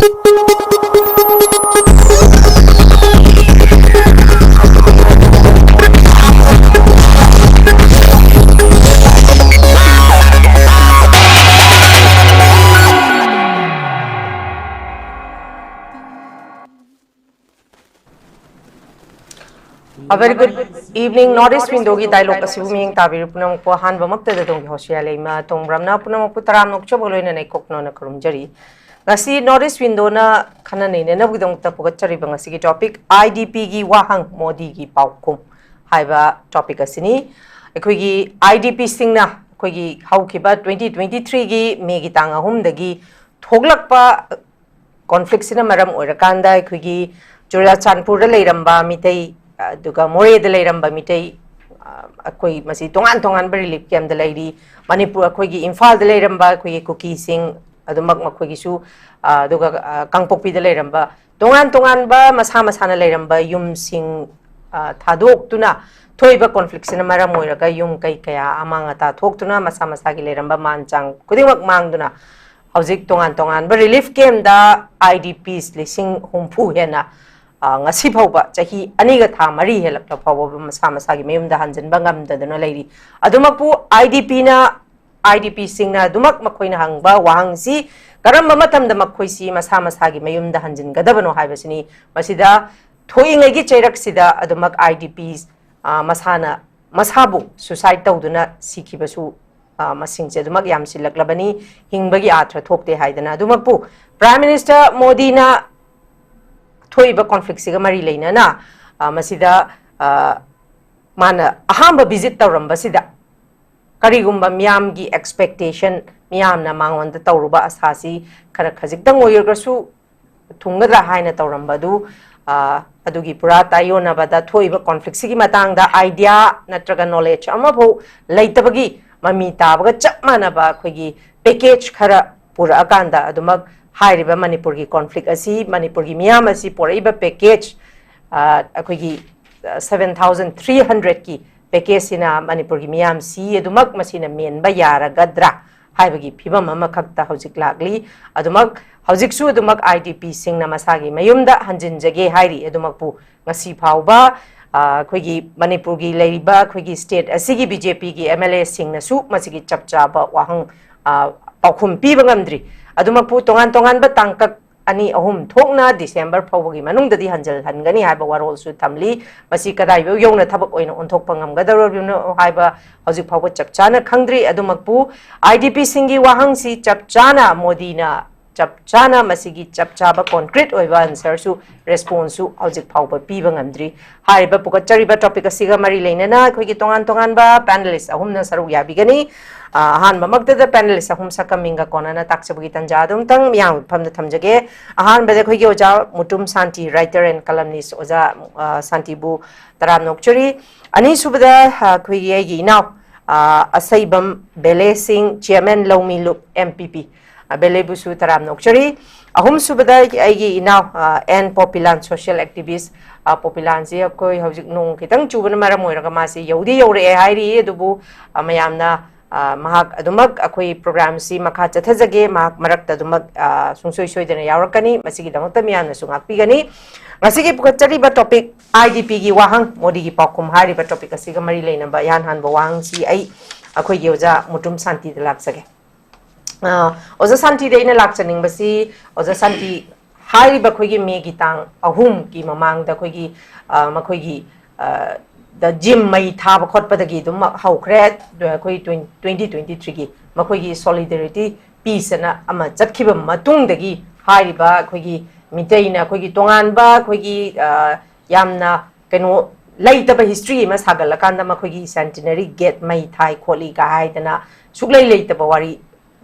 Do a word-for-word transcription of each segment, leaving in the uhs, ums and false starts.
A very good evening, North East Window ꯒꯤ dialogue ꯑꯁꯤꯕꯨ ꯃꯤꯠꯌꯦꯡ ꯇꯥꯕꯤꯔꯤꯕ ꯄꯨꯝꯅꯃꯛꯄꯨ ꯑꯍꯥꯟꯕꯃꯛꯇꯗ ꯑꯗꯣꯝꯒꯤ ꯍꯣꯁꯤꯌꯥ ꯂꯩꯃ ꯇꯣꯡꯕ꯭ꯔꯝꯅ ꯄꯨꯝꯅꯃꯛꯄꯨ ꯇꯔꯥꯝꯅ ꯑꯣꯛꯆꯕ ꯂꯣꯏꯅꯅ ꯏꯀꯣꯛꯅꯣꯅ ꯈꯨꯔꯨꯝꯖꯔꯤ꯫ ꯉꯁꯤ North East Window ꯅ ꯈꯟꯅ ꯅꯩꯅꯅꯕꯒꯤꯗꯃꯛꯇ ꯄꯨꯒꯠꯆꯔꯤꯕ ꯉꯁꯤꯒꯤ topic, I D P ꯒꯤ ꯋꯥꯍꯪ, ꯃꯣꯗꯤꯒꯤ ꯄꯥꯎꯈꯨꯝ ꯍꯥꯏꯕ topic ꯑꯁꯤꯅꯤ꯫ ꯑꯩꯈꯣꯏꯒꯤ I D P ꯁꯤꯡꯅ ꯑꯩꯈꯣꯏꯒꯤ ꯍꯧꯈꯤꯕ twenty twenty three ꯒꯤ ꯃꯦꯒꯤ ꯇꯥꯡ ꯑꯍꯨꯝꯗꯒꯤ ꯊꯣꯛꯂꯛꯄ conflict ꯁꯤꯅ ꯃꯔꯝ ꯑꯣꯏꯔꯀꯥꯟꯗ ꯑꯩꯈꯣꯏꯒꯤ ꯆꯨꯔꯥꯆꯥꯟꯄꯨꯔꯗ ꯂꯩꯔꯝꯕ ꯃꯤꯇꯩ, ꯑꯗꯨꯒ ꯃꯣꯔꯦꯗ ꯂꯩꯔꯝꯕ ꯃꯤꯇꯩ, ꯑ, ꯑꯩꯈꯣꯏ ꯃꯁꯤ ꯇꯣꯉꯥꯟ ꯇꯣꯉꯥꯟꯕ relief camp ꯇ ꯂꯩꯔꯤ꯫ ꯃꯅꯤꯄꯨꯔ, ꯑꯩꯈꯣꯏꯒꯤ ꯏꯝꯐꯥꯜꯗ ꯂꯩꯔꯝꯕ ꯑꯩꯈꯣꯏꯒꯤ ꯀꯨꯀꯤꯁꯤꯡ ꯑꯗꯨꯃꯛ ꯃꯈꯣꯏꯒꯤꯁꯨ, ꯑ, ꯑꯗꯨꯒ, ꯑ, ꯀꯥꯡꯄꯣꯛꯄꯤꯗ ꯂꯩꯔꯝꯕ ꯇꯣꯉꯥꯟ ꯇꯣꯉꯥꯟꯕ ꯃꯁꯥ ꯃꯁꯥꯅ ꯂꯩꯔꯝꯕ ꯌꯨꯝꯁꯤꯡ, ꯑ, ꯊꯥꯗꯣꯛꯇꯨꯅ ꯊꯣꯛꯏꯕ conflict ꯁꯤꯅ ꯃꯔꯝ ꯑꯣꯏꯔꯒ ꯌꯨꯝ ꯀꯩ ꯀꯌꯥ ꯑꯃꯥꯡ ꯑꯇꯥ ꯊꯣꯛꯇꯨꯅ ꯃꯁꯥ ꯃꯁꯥꯒꯤ ꯂꯩꯔꯝꯕ ꯃꯥꯟ ꯆꯥꯡ ꯈꯨꯗꯤꯡꯃꯛ ꯃꯥꯡꯗꯨꯅ ꯍꯧꯖꯤꯛ ꯇꯣꯉꯥꯟ ꯇꯣꯉꯥꯟꯕ relief camp ꯇ I D Ps ꯂꯤꯁꯤꯡ ꯍꯨꯝꯐꯨ ꯍꯦꯟꯅ, ꯑ, ꯉꯁꯤ ꯐꯥꯎꯕ ꯆꯍꯤ ꯑꯅꯤꯒ ꯊꯥ ꯃꯔꯤ ꯍꯦꯜꯂꯛꯂ ꯐꯥꯎꯕ ꯃꯁꯥ ꯃꯁꯥꯒꯤ ꯃꯌꯨꯝꯗ ꯍꯟꯖꯤꯟꯕ ꯉꯝꯗꯗꯨꯅ ꯂꯩꯔꯤ꯫ ꯑꯗꯨꯃꯛꯄꯨ I D P ꯅ, I D P ꯁꯤꯡꯅ ꯑꯗꯨꯃꯛ ꯃꯈꯣꯏꯅ ꯍꯪꯕ ꯋꯥꯍꯪꯁꯤ ꯀꯔꯝꯕ ꯃꯇꯝꯗ ꯃꯈꯣꯏꯁꯤ ꯃꯁꯥ ꯃꯁꯥꯒꯤ ꯃꯌꯨꯝꯗ ꯍꯟꯖꯤꯟꯒꯗꯕꯅꯣ ꯍꯥꯏꯕꯁꯤꯅꯤ꯫ ꯃꯁꯤꯗ ꯊꯣꯛꯏꯉꯩꯒꯤ ꯆꯩꯔꯛꯁꯤꯗ ꯑꯗꯨꯃꯛ I D Ps, ꯑ, ꯃꯁꯥꯅ ꯃꯁꯥꯕꯨ suicide ꯇꯧꯗꯨꯅ ꯁꯤꯈꯤꯕꯁꯨ, ꯑ, ꯃꯁꯤꯡꯁꯦ ꯑꯗꯨꯃꯛ ꯌꯥꯝꯁꯤꯜꯂꯛꯂꯕꯅꯤ꯫ ꯍꯤꯡꯕꯒꯤ ꯑꯥꯔꯊ ꯊꯣꯛꯇꯦ ꯍꯥꯏꯗꯅ꯫ ꯑꯗꯨꯃꯛꯄꯨ Prime Minister ꯃꯣꯗꯤꯅ ꯊꯣꯛꯏꯕ conflict ꯁꯤꯒ ꯃꯔꯤ ꯂꯩꯅꯅ, ꯑ, ꯃꯁꯤꯗ, ꯑ, ꯃꯥꯅ ꯑꯍꯥꯟꯕ visit ꯇꯧꯔꯝꯕꯁꯤꯗ ꯀꯔꯤꯒꯨꯝꯕ ꯃꯤꯌꯥꯝꯒꯤ expectation, ꯃꯤꯌꯥꯝꯅ ꯃꯉꯣꯟꯗ ꯇꯧꯔꯨꯕ ꯑꯁꯥꯁꯤ ꯈꯔ ꯈꯖꯤꯛꯇꯪ ꯑꯣꯏꯔꯒꯁꯨ ꯊꯨꯡꯒꯗ꯭ꯔꯥ ꯍꯥꯏꯅ ꯇꯧꯔꯝꯕ ꯑꯗꯨ, ꯑ, ꯑꯗꯨꯒꯤ ꯄꯨꯔꯥ ꯇꯥꯏꯌꯣꯟꯅꯕꯗ ꯊꯣꯛꯏꯕ conflict ꯁꯤꯒꯤ ꯃꯇꯥꯡꯗ idea ꯅꯠꯇ꯭ꯔꯒ knowledge ꯑꯃꯐꯥꯎ ꯂꯩꯇꯕꯒꯤ ꯃꯃꯤ ꯇꯥꯕꯒ ꯆꯞ ꯃꯥꯟꯅꯕ ꯑꯩꯈꯣꯏꯒꯤ package ꯈꯔ ꯄꯨꯔꯛꯑꯀꯥꯟꯗ ꯑꯗꯨꯃꯛ ꯍꯥꯏꯔꯤꯕ ꯃꯅꯤꯄꯨꯔꯒꯤ conflict ꯑꯁꯤ, ꯃꯅꯤꯄꯨꯔꯒꯤ ꯃꯤꯌꯥꯝ ꯑꯁꯤ ꯄꯨꯔꯛꯏꯕ package, ꯑ, ꯑꯩꯈꯣꯏꯒꯤ, ꯑ, seven thousand three hundred ꯀꯤ package ꯁꯤꯅ ꯃꯅꯤꯄꯨꯔꯒꯤ ꯃꯤꯌꯥꯝꯁꯤ ꯑꯗꯨꯃꯛ ꯃꯁꯤꯅ ꯃꯦꯟꯕ ꯌꯥꯔꯒꯗ꯭ꯔꯥ ꯍꯥꯏꯕꯒꯤ ꯐꯤꯕꯝ ꯑꯃꯈꯛꯇ ꯍꯧꯖꯤꯛ ꯂꯥꯛꯂꯤ꯫ ꯑꯗꯨꯃꯛ ꯍꯧꯖꯤꯛꯁꯨ ꯑꯗꯨꯃꯛ IDPꯁꯤꯡꯅ ꯃꯁꯥꯒꯤ ꯃꯌꯨꯝꯗ ꯍꯟꯖꯤꯟꯖꯒꯦ ꯍꯥꯏꯔꯤ꯫ ꯑꯗꯨꯃꯛꯄꯨ ꯉꯁꯤ ꯐꯥꯎꯕ, ꯑ, ꯑꯩꯈꯣꯏꯒꯤ ꯃꯅꯤꯄꯨꯔꯒꯤ ꯂꯩꯔꯤꯕ ꯑꯩꯈꯣꯏꯒꯤ state ꯑꯁꯤꯒꯤ BJPꯒꯤ MLAꯁꯤꯡꯅꯁꯨ ꯃꯁꯤꯒꯤ ꯆꯞ ꯆꯥꯕ ꯋꯥꯍꯪ, ꯑ, ꯄꯥꯎꯈꯨꯝ ꯄꯤꯕ ꯉꯝꯗ꯭ꯔꯤ꯫ ꯑꯗꯨꯃꯛꯄꯨ ꯇꯣꯉꯥꯟ ꯇꯣꯉꯥꯟꯕ ꯇꯥꯡꯀꯛ ꯑꯅꯤ ꯑꯍꯨꯝ ꯊꯣꯛꯅ December ꯐꯥꯎꯕꯒꯤ ꯃꯅꯨꯡꯗꯗꯤ ꯍꯟꯖꯤꯜꯍꯟꯒꯅꯤ ꯍꯥꯏꯕ ꯋꯥꯔꯣꯜꯁꯨ ꯊꯝꯂꯤ꯫ ꯃꯁꯤ ꯀꯗꯥꯏꯐꯥꯎ ꯌꯧꯅ ꯊꯕꯛ ꯑꯣꯏꯅ ꯑꯣꯟꯊꯣꯛꯄ ꯉꯝꯒꯗꯧꯔꯤꯕꯅꯣ ꯍꯥꯏꯕ ꯍꯧꯖꯤꯛ ꯐꯥꯎꯕ ꯆꯞ ꯆꯥꯅ ꯈꯪꯗ꯭ꯔꯤ꯫ ꯑꯗꯨꯃꯛꯄꯨ IDPꯁꯤꯡꯒꯤ ꯋꯥꯍꯪꯁꯤ ꯆꯞ ꯆꯥꯅ ꯃꯣꯗꯤꯅ ꯆꯞ ꯆꯥꯅ ꯃꯁꯤꯒꯤ ꯆꯞ ꯆꯥꯕ concrete ꯑꯣꯏꯕ answerꯁꯨ, responseꯁꯨ ꯍꯧꯖꯤꯛ ꯐꯥꯎꯕ ꯄꯤꯕ ꯉꯝꯗ꯭ꯔꯤ꯫ ꯍꯥꯏꯔꯤꯕ ꯄꯨꯈꯠꯆꯔꯤꯕ topic ꯑꯁꯤꯒ ꯃꯔꯤ ꯂꯩꯅꯅ ꯑꯩꯈꯣꯏꯒꯤ ꯇꯣꯉꯥꯟ ꯇꯣꯉꯥꯟꯕ panelist ꯑꯍꯨꯝꯅ ꯁꯔꯨꯛ ꯌꯥꯕꯤꯒꯅꯤ꯫ ꯑ, ꯑꯍꯥꯟꯕꯃꯛꯇꯗ panelist ꯑꯍꯨꯝ ꯁꯛꯀ ꯃꯤꯡꯒ ꯀꯣꯟꯅꯅ ꯇꯥꯛꯆꯕꯒꯤ ꯇꯟꯖꯥ ꯑꯗꯨꯝꯇꯪ ꯃꯤꯌꯥꯝꯒꯤ ꯃꯐꯝꯗ ꯊꯝꯖꯒꯦ꯫ ꯑꯍꯥꯟꯕꯗ ꯑꯩꯈꯣꯏꯒꯤ ꯑꯣꯖꯥ ꯃꯨꯇꯨꯝ ꯁꯥꯟꯇꯤ, writer and columnist ꯑꯣꯖꯥ, ꯑ, ꯁꯥꯟꯇꯤꯕꯨ ꯇꯔꯥꯝꯅ ꯑꯣꯛꯆꯔꯤ꯫ ꯑꯅꯤꯁꯨꯕꯗ, ꯑ, ꯑꯩꯈꯣꯏꯒꯤ ꯑꯩꯒꯤ ꯏꯅꯥꯎ, ꯑ, ꯑꯁꯩꯕꯝ ꯕꯦꯂꯦꯁꯤꯡ, chairman ꯂꯧꯃꯤ ꯂꯨꯞ, MPP, ꯑ, ꯕꯦꯂꯦꯕꯨꯁꯨ ꯇꯔꯥꯝꯅ ꯑꯣꯛꯆꯔꯤ꯫ ꯑꯍꯨꯝꯁꯨꯕꯗ ꯑꯩꯒꯤ ꯏꯅꯥꯎ, ꯑ, ꯑꯦꯟ ꯄꯣꯄꯤꯂꯥꯟ, social activist꯫ ꯑ, ꯄꯣꯄꯤꯂꯥꯟꯁꯤ ꯑꯩꯈꯣꯏ ꯍꯧꯖꯤꯛ ꯅꯣꯡ ꯈꯤꯇꯪ ꯆꯨꯕꯅ ꯃꯔꯝ ꯑꯣꯏꯔꯒ ꯃꯥꯁꯤ ꯌꯧꯗꯤ ꯌꯧꯔꯛꯑꯦ ꯍꯥꯏꯔꯤ, ꯑꯗꯨꯕꯨ, ꯑ, ꯃꯌꯥꯝꯅ, ꯑ, ꯃꯍꯥꯛ ꯑꯗꯨꯃꯛ ꯑꯩꯈꯣꯏ programꯁꯤ ꯃꯈꯥ ꯆꯠꯊꯖꯒꯦ, ꯃꯍꯥꯛ ꯃꯔꯛꯇ ꯑꯗꯨꯃꯛ, ꯑ, ꯁꯨꯡꯁꯣꯏ ꯁꯣꯏꯗꯅ ꯌꯥꯎꯔꯛꯀꯅꯤ꯫ ꯃꯁꯤꯒꯤꯗꯃꯛꯇ ꯃꯤꯌꯥꯝꯅꯁꯨ ꯉꯥꯛꯄꯤꯒꯅꯤ꯫ ꯉꯁꯤꯒꯤ ꯄꯨꯈꯠꯆꯔꯤꯕ topic, IDPꯒꯤ ꯋꯥꯍꯪ, ꯃꯣꯗꯤꯒꯤ ꯄꯥꯎꯈꯨꯝ ꯍꯥꯏꯔꯤꯕ topic ꯑꯁꯤꯒ ꯃꯔꯤ ꯂꯩꯅꯕ ꯏꯍꯥꯟ ꯍꯥꯟꯕ ꯋꯥꯍꯪꯁꯤ ꯑꯩ ꯑꯩꯈꯣꯏꯒꯤ ꯑꯣꯖꯥ ꯃꯨꯇꯨꯝ ꯁꯥꯟꯇꯤꯗ ꯂꯥꯛꯆꯒꯦ꯫ ꯑ, ꯑꯣꯖꯥ ꯁꯥꯟꯇꯤꯗ ꯑꯩꯅ ꯂꯥꯛꯆꯅꯤꯡꯕꯁꯤ, ꯑꯣꯖꯥ ꯁꯥꯟꯇꯤ, ꯍꯥꯏꯔꯤꯕ ꯑꯩꯈꯣꯏꯒꯤ Mayꯒꯤ ꯇꯥꯡ ꯑꯍꯨꯝꯒꯤ ꯃꯃꯥꯡꯗ ꯑꯩꯈꯣꯏꯒꯤ, ꯑ, ꯃꯈꯣꯏꯒꯤ, ꯑ, ꯗ gym ꯃꯩ ꯊꯥꯕ ꯈꯣꯠꯄꯗꯒꯤ ꯑꯗꯨꯝ ꯍꯧꯈ꯭ꯔꯦ꯫ ꯑꯩꯈꯣꯏ twenty twenty-threeꯒꯤ ꯃꯈꯣꯏꯒꯤ solidarity piece ꯑꯅ ꯑꯃ ꯆꯠꯈꯤꯕ ꯃꯇꯨꯡꯗꯒꯤ ꯍꯥꯏꯔꯤꯕ ꯑꯩꯈꯣꯏꯒꯤ ꯃꯤꯇꯩꯅ ꯑꯩꯈꯣꯏꯒꯤ ꯇꯣꯉꯥꯟꯕ ꯑꯩꯈꯣꯏꯒꯤ, ꯑ, ꯌꯥꯝꯅ ꯀꯩꯅꯣ ꯂꯩꯇꯕ history ꯑꯃ ꯁꯥꯒꯠꯂꯀꯥꯟꯗ ꯃꯈꯣꯏꯒꯤ centenary gate ꯃꯩ ꯊꯥꯏ ꯈꯣꯠꯂꯤ ꯀ ꯍꯥꯏꯗꯅ ꯁꯨꯛꯂꯩ ꯂꯩꯇꯕ ꯋꯥꯔꯤ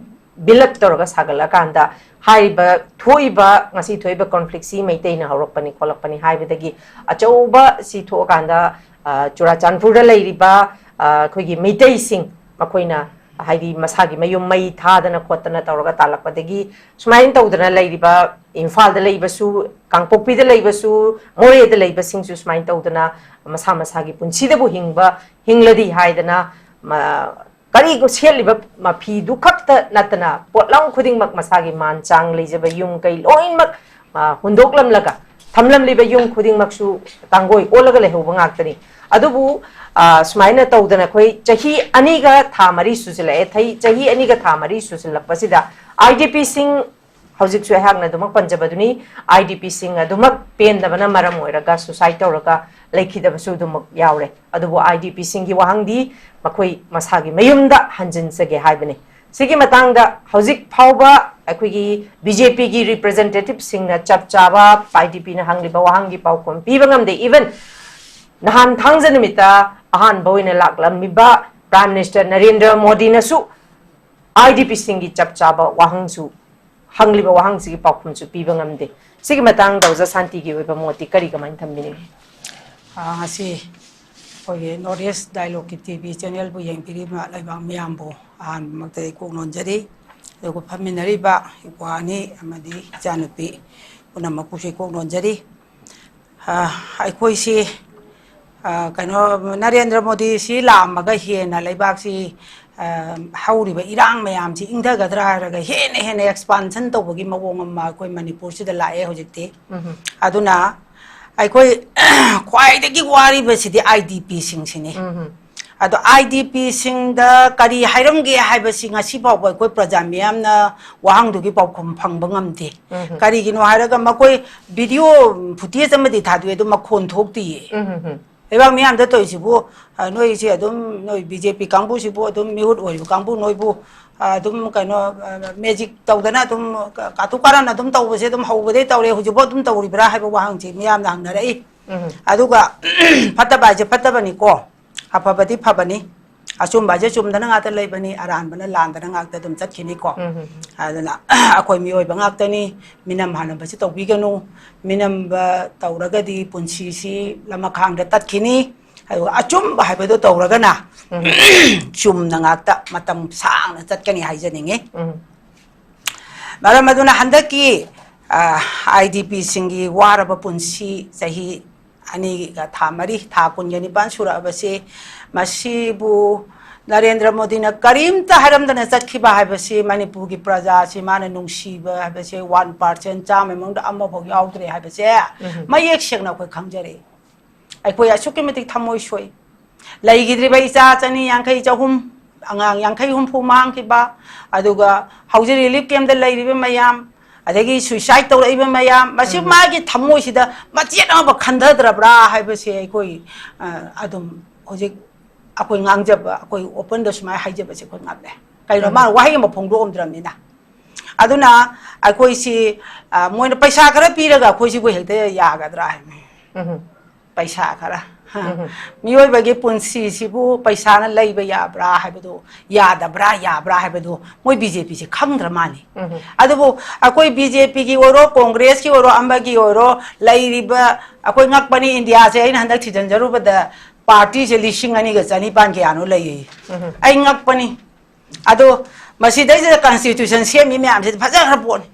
build up ꯇꯧꯔꯒ ꯁꯥꯒꯠꯂꯀꯥꯟꯗ ꯍꯥꯏꯔꯤꯕ ꯊꯣꯛꯏꯕ, ꯉꯁꯤ ꯊꯣꯛꯏꯕ conflictꯁꯤ ꯃꯩꯇꯩꯅ ꯍꯧꯔꯛꯄꯅꯤ ꯈꯣꯠꯂꯛꯄꯅꯤ ꯍꯥꯏꯕꯗꯒꯤ ꯑꯆꯧꯕ ꯁꯤ ꯊꯣꯛꯑꯀꯥꯟꯗ, ꯑ, ꯆꯨꯔꯥꯆꯥꯟꯄꯨꯔꯗ ꯂꯩꯔꯤꯕ, ꯑ, ꯑꯩꯈꯣꯏꯒꯤ ꯃꯩꯇꯩꯁꯤꯡ ꯃꯈꯣꯏꯅ ꯍꯥꯏꯗꯤ ꯃꯁꯥꯒꯤ ꯃꯌꯨꯝ ꯃꯩ ꯊꯥꯗꯅ ꯈꯣꯠꯇꯅ ꯇꯧꯔꯒ ꯇꯥꯜꯂꯛꯄꯗꯒꯤ ꯁꯨꯃꯥꯏꯅ ꯇꯧꯗꯅ ꯂꯩꯔꯤꯕ ꯏꯝꯐꯥꯜꯗ ꯂꯩꯕꯁꯨ, ꯀꯥꯡꯄꯣꯛꯄꯤꯗ ꯂꯩꯕꯁꯨ, ꯃꯣꯔꯦꯗ ꯂꯩꯕꯁꯤꯡꯁꯨ ꯁꯨꯃꯥꯏꯅ ꯇꯧꯗꯅ ꯃꯁꯥ ꯃꯁꯥꯒꯤ ꯄꯨꯟꯁꯤꯗꯕꯨ ꯍꯤꯡꯕ, ꯍꯤꯡꯂꯗꯤ ꯍꯥꯏꯗꯅ ꯃ-, ꯀꯔꯤ ꯁꯦꯠꯂꯤꯕ ꯃꯐꯤꯗꯨ ꯈꯛꯇ ꯅꯠꯇꯅ ꯄꯣꯠꯂꯝ ꯈꯨꯗꯤꯡꯃꯛ ꯃꯁꯥꯒꯤ ꯃꯥꯟ ꯆꯥꯡ ꯂꯩꯖꯕ ꯌꯨꯝ ꯀꯩ ꯂꯣꯏꯅꯃꯛ, ꯑ, ꯍꯨꯟꯗꯣꯛꯂꯝꯂꯒ ꯊꯝꯂꯝꯂꯤꯕ ꯌꯨꯝ ꯈꯨꯗꯤꯡꯃꯛꯁꯨ ꯇꯥꯡꯒꯣꯏ ꯑꯣꯜꯂꯒ ꯂꯩꯍꯧꯕ ꯉꯥꯛꯇꯅꯤ꯫ ꯑꯗꯨꯕꯨ, ꯑ, ꯁꯨꯃꯥꯏꯅ ꯇꯧꯗꯅ ꯑꯩꯈꯣꯏ ꯆꯍꯤ ꯑꯅꯤꯒ ꯊꯥ ꯃꯔꯤ ꯁꯨꯖꯤꯜꯂꯛꯑꯦ꯫ ꯊꯩ-, ꯆꯍꯤ ꯑꯅꯤꯒ ꯊꯥ ꯃꯔꯤ ꯁꯨꯖꯤꯜꯂꯛꯄꯁꯤꯗ IDPꯁꯤꯡ ꯍꯧꯖꯤꯛꯁꯨ ꯑꯩꯍꯥꯛꯅ ꯑꯗꯨꯃꯛ ꯄꯟꯖꯕꯗꯨꯅꯤ, IDPꯁꯤꯡ ꯑꯗꯨꯃꯛ ꯄꯦꯟꯗꯕꯅ ꯃꯔꯝ ꯑꯣꯏꯔꯒ suicide ꯇꯧꯔꯒ ꯂꯩꯈꯤꯗꯕꯁꯨ ꯑꯗꯨꯃꯛ ꯌꯥꯎꯔꯦ꯫ ꯑꯗꯨꯕꯨ IDPꯁꯤꯡꯒꯤ ꯋꯥꯍꯪꯗꯤ ꯃꯈꯣꯏ ꯃꯁꯥꯒꯤ ꯃꯌꯨꯝꯗ ꯍꯟꯖꯤꯟꯖꯒꯦ ꯍꯥꯏꯕꯅꯤ꯫ ꯁꯤꯒꯤ ꯃꯇꯥꯡꯗ ꯍꯧꯖꯤꯛ ꯐꯥꯎꯕ ꯑꯩꯈꯣꯏꯒꯤ BJPꯒꯤ representativeꯁꯤꯡꯅ ꯆꯞ ꯆꯥꯕ IDPꯅ ꯍꯪꯂꯤꯕ ꯋꯥꯍꯪꯒꯤ ꯄꯥꯎꯈꯨꯝ ꯄꯤꯕ ꯉꯝꯗꯦ꯫ Even ꯅꯍꯥꯟ ꯊꯥꯡꯖ ꯅꯨꯃꯤꯠꯇ ꯑꯍꯥꯟꯕ ꯑꯣꯏꯅ ꯂꯥꯛꯂꯝꯃꯤꯕ Prime Minister ꯅꯔꯦꯟꯗ꯭ꯔ ꯃꯣꯗꯤꯅꯁꯨ IDPꯁꯤꯡꯒꯤ ꯆꯞ ꯆꯥꯕ ꯋꯥꯍꯪꯁꯨ, ꯍꯪꯂꯤꯕ ꯋꯥꯍꯪꯁꯤꯒꯤ ꯄꯥꯎꯈꯨꯝꯁꯨ ꯄꯤꯕ ꯉꯝꯗꯦ꯫ ꯁꯤꯒꯤ ꯃꯇꯥꯡꯗ ꯑꯣꯖꯥ ꯁꯥꯟꯇꯤꯒꯤ ꯑꯣꯏꯕ ꯃꯣꯠꯇꯤ ꯀꯔꯤ, ꯀꯃꯥꯏꯅ ꯊꯝꯕꯤꯅꯤꯡꯏ? ꯑꯥ, ꯉꯁꯤ ꯑꯩꯈꯣꯏꯒꯤ North East Dialogueꯀꯤ TV channelꯕꯨ ꯌꯦꯡꯕꯤꯔꯤꯕ ꯂꯩꯕꯥꯛ ꯃꯤꯌꯥꯝꯕꯨ ꯑꯍꯥꯟꯕꯃꯛꯇꯗꯤ ꯀꯣꯛ ꯅꯣꯟꯖꯔꯤ꯫ ꯑꯗꯨꯒ ꯐꯝꯃꯤꯟꯅꯔꯤꯕ ꯏꯄ꯭ꯋꯥ ꯑꯅꯤ ꯑꯃꯗꯤ ꯏꯆꯥꯅꯨꯄꯤ ꯄꯨꯝꯅꯃꯛꯄꯨꯁꯨ ꯀꯣꯛ ꯅꯣꯟꯖꯔꯤ꯫ ꯑ, ꯑꯩꯈꯣꯏꯁꯤ, ꯑ, ꯀꯩꯅꯣ, ꯅꯔꯦꯟꯗ꯭ꯔ ꯃꯣꯗꯤꯁꯤ ꯂꯥꯛꯑꯝꯃꯒ ꯍꯦꯟꯅ ꯂꯩꯕꯥꯛꯁꯤ, ꯑ, ꯍꯧꯔꯤꯕ ꯏꯔꯥꯡ ꯃꯌꯥꯝꯁꯤ ꯏꯪꯊꯒꯗ꯭ꯔꯥ ꯍꯥꯏꯔꯒ ꯍꯦꯟꯅ ꯍꯦꯟꯅ expansion ꯇꯧꯕꯒꯤ ꯃꯑꯣꯡ ꯑꯃ ꯑꯩꯈꯣꯏ ꯃꯅꯤꯄꯨꯔꯁꯤꯗ ꯂꯥꯛꯑꯦ ꯍꯧꯖꯤꯛꯇꯤ꯫ ꯎꯝ꯫ ꯑꯗꯨꯅ ꯑꯩꯈꯣꯏ ꯈ꯭ꯋꯥꯏꯗꯒꯤ ꯋꯥꯔꯤꯕꯁꯤꯗꯤ IDPꯁꯤꯡꯁꯤꯅꯤ꯫ ꯎꯝ꯫ ꯑꯗꯣ IDPꯁꯤꯡꯗ ꯀꯔꯤ ꯍꯥꯏꯔꯝꯒꯦ ꯍꯥꯏꯕꯁꯤ ꯉꯁꯤ ꯐꯥꯎꯕ ꯑꯩꯈꯣꯏ ꯄ꯭ꯔꯖꯥ ꯃꯤꯌꯥꯝꯅ ꯋꯥꯍꯪꯗꯨꯒꯤ ꯄꯥꯎꯈꯨꯝ ꯐꯪꯕ ꯉꯝꯗꯦ꯫ ꯎꯝ꯫ ꯀꯔꯤꯒꯤꯅꯣ ꯍꯥꯏꯔꯒ ꯃꯈꯣꯏ video footage ꯑꯃꯗꯤ ꯊꯥꯗꯣꯛꯑꯦ, ꯑꯗꯨ ꯃꯈꯣꯟ ꯊꯣꯛꯇꯤꯌꯦ꯫ ꯎꯝ, ꯎꯝ, ꯎꯝ꯫ ꯂꯩꯕꯥꯛ ꯃꯤꯌꯥꯝꯗ ꯇꯧꯔꯤꯁꯤꯕꯨ, ꯑ, ꯅꯣꯏꯁꯦ ꯑꯗꯨꯝ, ꯅꯣꯏ BJP ꯀꯥꯡꯕꯨꯁꯤꯕꯨ ꯑꯗꯨꯝ ꯃꯤꯍꯨꯠ ꯑꯣꯏꯔꯤꯕ ꯀꯥꯡꯕꯨ ꯅꯣꯏꯕꯨ, ꯑ, ꯑꯗꯨꯝ ꯀꯩꯅꯣ, ꯑ, magic ꯇꯧꯗꯅ ꯑꯗꯨꯝ ꯀ-, ꯀꯥꯇꯨ ꯀꯥꯔꯟ ꯑꯗꯨꯝ ꯇꯧꯕꯁꯦ ꯑꯗꯨꯝ ꯍꯧꯕꯗꯩ ꯇꯧꯔꯦ, ꯍꯧꯖꯤꯛꯐꯥꯎ ꯑꯗꯨꯝ ꯇꯧꯔꯤꯕ꯭ꯔꯥ ꯍꯥꯏꯕ ꯋꯥꯍꯪꯁꯤ ꯃꯤꯌꯥꯝꯅ ꯍꯪꯅꯔꯛꯏ꯫ ꯎꯝ꯫ ꯑꯗꯨꯒ ꯐꯠꯇꯕ ꯍꯥꯏꯁꯦ ꯐꯠꯇꯕꯅꯤꯀꯣ, ꯑꯐꯕꯗꯤ ꯐꯕꯅꯤ, ꯑꯆꯨꯝꯕ ꯍꯥꯏꯁꯦ ꯆꯨꯝꯗꯅ ꯉꯥꯛꯇ ꯂꯩꯕꯅꯤ, ꯑꯔꯥꯟꯕꯅ ꯂꯥꯟꯗꯅ ꯉꯥꯛꯇ ꯑꯗꯨꯝ ꯆꯠꯈꯤꯅꯤꯀꯣ꯫ ꯎꯝ, ꯎꯝ, ꯎꯝ꯫ ꯑꯗꯨꯅ ꯑꯩꯈꯣꯏ ꯃꯤꯑꯣꯏꯕ ꯉꯥꯛꯇꯅꯤ, ꯃꯤꯅꯝ ꯍꯥꯟꯅꯕꯁꯤ ꯇꯧꯕꯤꯒꯅꯨ, ꯃꯤꯅꯝꯕ ꯇꯧꯔꯒꯗꯤ ꯄꯨꯟꯁꯤꯁꯤ ꯂꯃꯈꯥꯡꯗ ꯇꯠꯈꯤꯅꯤ꯫ ꯑꯗꯨꯒ ꯑꯆꯨꯝꯕ ꯍꯥꯏꯕꯗꯣ ꯇꯧꯔꯒꯅ ꯎꯝ꯫ ꯆꯨꯝꯅ ꯉꯥꯛꯇ ꯃꯇꯝ ꯁꯥꯡꯅ ꯆꯠꯀꯅꯤ ꯍꯥꯏꯖꯅꯤꯡꯉꯤ꯫ ꯎꯝ꯫ ꯃꯔꯝ ꯑꯗꯨꯅ ꯍꯟꯗꯛꯀꯤ, ꯑ, IDPꯁꯤꯡꯒꯤ ꯋꯥꯔꯕ ꯄꯨꯟꯁꯤ ꯆꯍꯤ ꯑꯅꯤꯒ ꯊꯥ ꯃꯔꯤ, ꯊꯥ ꯀꯨꯟꯒ ꯅꯤꯄꯥꯟ ꯁꯨꯔꯛꯑꯕꯁꯤ, ꯃꯁꯤꯕꯨ ꯅꯔꯦꯟꯗ꯭ꯔ ꯃꯣꯗꯤꯅ ꯀꯔꯤꯝꯇ ꯍꯥꯏꯔꯝꯗꯅ ꯆꯠꯈꯤꯕ ꯍꯥꯏꯕꯁꯤ, ꯃꯅꯤꯄꯨꯔꯒꯤ ꯄ꯭ꯔꯖꯥꯁꯤ ꯃꯥꯅ ꯅꯨꯡꯁꯤꯕ ꯍꯥꯏꯕꯁꯦ ꯋꯥꯟ ꯄꯥꯔꯁꯦꯟ, ꯆꯥꯝꯃꯒꯤ ꯃꯅꯨꯡꯗ ꯑꯃꯐꯥꯎ ꯌꯥꯎꯗ꯭ꯔꯦ ꯍꯥꯏꯕꯁꯦ ꯃꯌꯦꯛ ꯁꯦꯡꯅ ꯑꯩꯈꯣꯏ ꯈꯪꯖꯔꯛꯏ꯫ ꯑꯩꯈꯣꯏ ꯑꯁꯨꯛꯀꯤ ꯃꯇꯤꯛ ꯊꯃꯣꯏ ꯁꯣꯛꯏ꯫ ꯂꯩꯈꯤꯗ꯭ꯔꯤꯕ ꯏꯆꯥ ꯆꯅꯤ ꯌꯥꯡꯈꯩ, ꯆꯍꯨꯝ, ꯑꯉꯥꯡ ꯌꯥꯡꯈꯩ ꯍꯨꯝꯐꯨ ꯃꯥꯡꯈꯤꯕ, ꯑꯗꯨꯒ ꯍꯧꯖꯤꯛ ꯔꯤꯂꯤꯐ ꯀꯦꯝꯞꯇ ꯂꯩꯔꯤꯕ ꯃꯌꯥꯝ, ꯑꯗꯒꯤ ꯁꯨꯏꯁꯥꯏꯠ ꯇꯧꯔꯛꯏꯕ ꯃꯌꯥꯝ, ꯃꯁꯤ ꯃꯥꯒꯤ ꯊꯃꯣꯏꯁꯤꯗ ꯃꯆꯦꯠ ꯑꯃ ꯈꯟꯊꯗ꯭ꯔꯕ꯭ꯔꯥ ꯍꯥꯏꯕꯁꯦ ꯑꯩꯈꯣꯏ, ꯑ, ꯑꯗꯨꯝ ꯍꯧꯖꯤꯛ ꯑꯩꯈꯣꯏ ꯉꯥꯡꯖꯕ, ꯑꯩꯈꯣꯏ ꯑꯣꯄꯟꯗ ꯁꯨꯃꯥꯏꯅ ꯍꯥꯏꯖꯕꯁꯦ ꯑꯩꯈꯣꯏ ꯉꯝꯃꯦ꯫ ꯀꯩꯅꯣ, ꯃꯥꯅ ꯋꯥꯍꯩ ꯑꯃ ꯐꯣꯡꯗꯣꯛꯑꯝꯗ꯭ꯔꯕꯅꯤꯅ꯫ ꯑꯗꯨꯅ ꯑꯩꯈꯣꯏꯁꯤ, ꯑ, ꯃꯣꯏꯅ ꯄꯩꯁꯥ ꯈꯔ ꯄꯤꯔꯒ ꯑꯩꯈꯣꯏꯁꯤꯕꯨ ꯍꯦꯛꯇ ꯌꯥꯒꯗ꯭ꯔꯥ ꯍꯥꯏꯕꯅꯤ꯫ ꯄꯩꯁꯥ ꯈꯔ꯫ ꯃꯤꯑꯣꯏꯕꯒꯤ ꯄꯨꯟꯁꯤꯁꯤꯕꯨ ꯄꯩꯁꯥꯅ ꯂꯩꯕ ꯌꯥꯕ꯭ꯔꯥ ꯍꯥꯏꯕꯗꯨ, ꯌꯥꯗꯕ꯭ꯔꯥ, ꯌꯥꯕ꯭ꯔꯥ ꯍꯥꯏꯕꯗꯨ ꯃꯣꯏ ꯕꯤ ꯖꯦ ꯄꯤꯁꯦ ꯈꯪꯗ꯭ꯔ ꯃꯥꯜꯂꯤ꯫ ꯑꯗꯨꯕꯨ ꯑꯩꯈꯣꯏ ꯕꯤ ꯖꯦ ꯄꯤꯒꯤ ꯑꯣꯏꯔꯣ, ꯀꯣꯡꯒ꯭ꯔꯦꯁꯀꯤ ꯑꯣꯏꯔꯣ, ꯑꯃꯒꯤ ꯑꯣꯏꯔꯣ, ꯂꯩꯔꯤꯕ, ꯑꯩꯈꯣꯏ ꯉꯛꯄꯅꯤ, ꯏꯟꯗꯤꯌꯥꯁꯦ ꯑꯩꯅ ꯍꯟꯗꯛ ꯊꯤꯖꯤꯟꯖꯔꯨꯕꯗ ꯄꯥꯔꯇꯤꯁꯦ ꯂꯤꯁꯤꯡ ꯑꯅꯤꯒ ꯆꯅꯤꯄꯥꯟ ꯀꯌꯥꯅꯣ ꯂꯩꯌꯦ꯫ ꯑꯩ ꯉꯛꯄꯅꯤ꯫ ꯑꯗꯣ ꯃꯁꯤꯗꯩꯁꯤꯗ ꯀꯟꯁꯇꯤꯇ꯭ꯌꯨꯁꯟ ꯁꯦꯝꯃꯤ ꯃꯌꯥꯝꯁꯤꯗꯤ ꯐꯖꯈ꯭ꯔ ꯄꯣꯠꯅꯤ꯫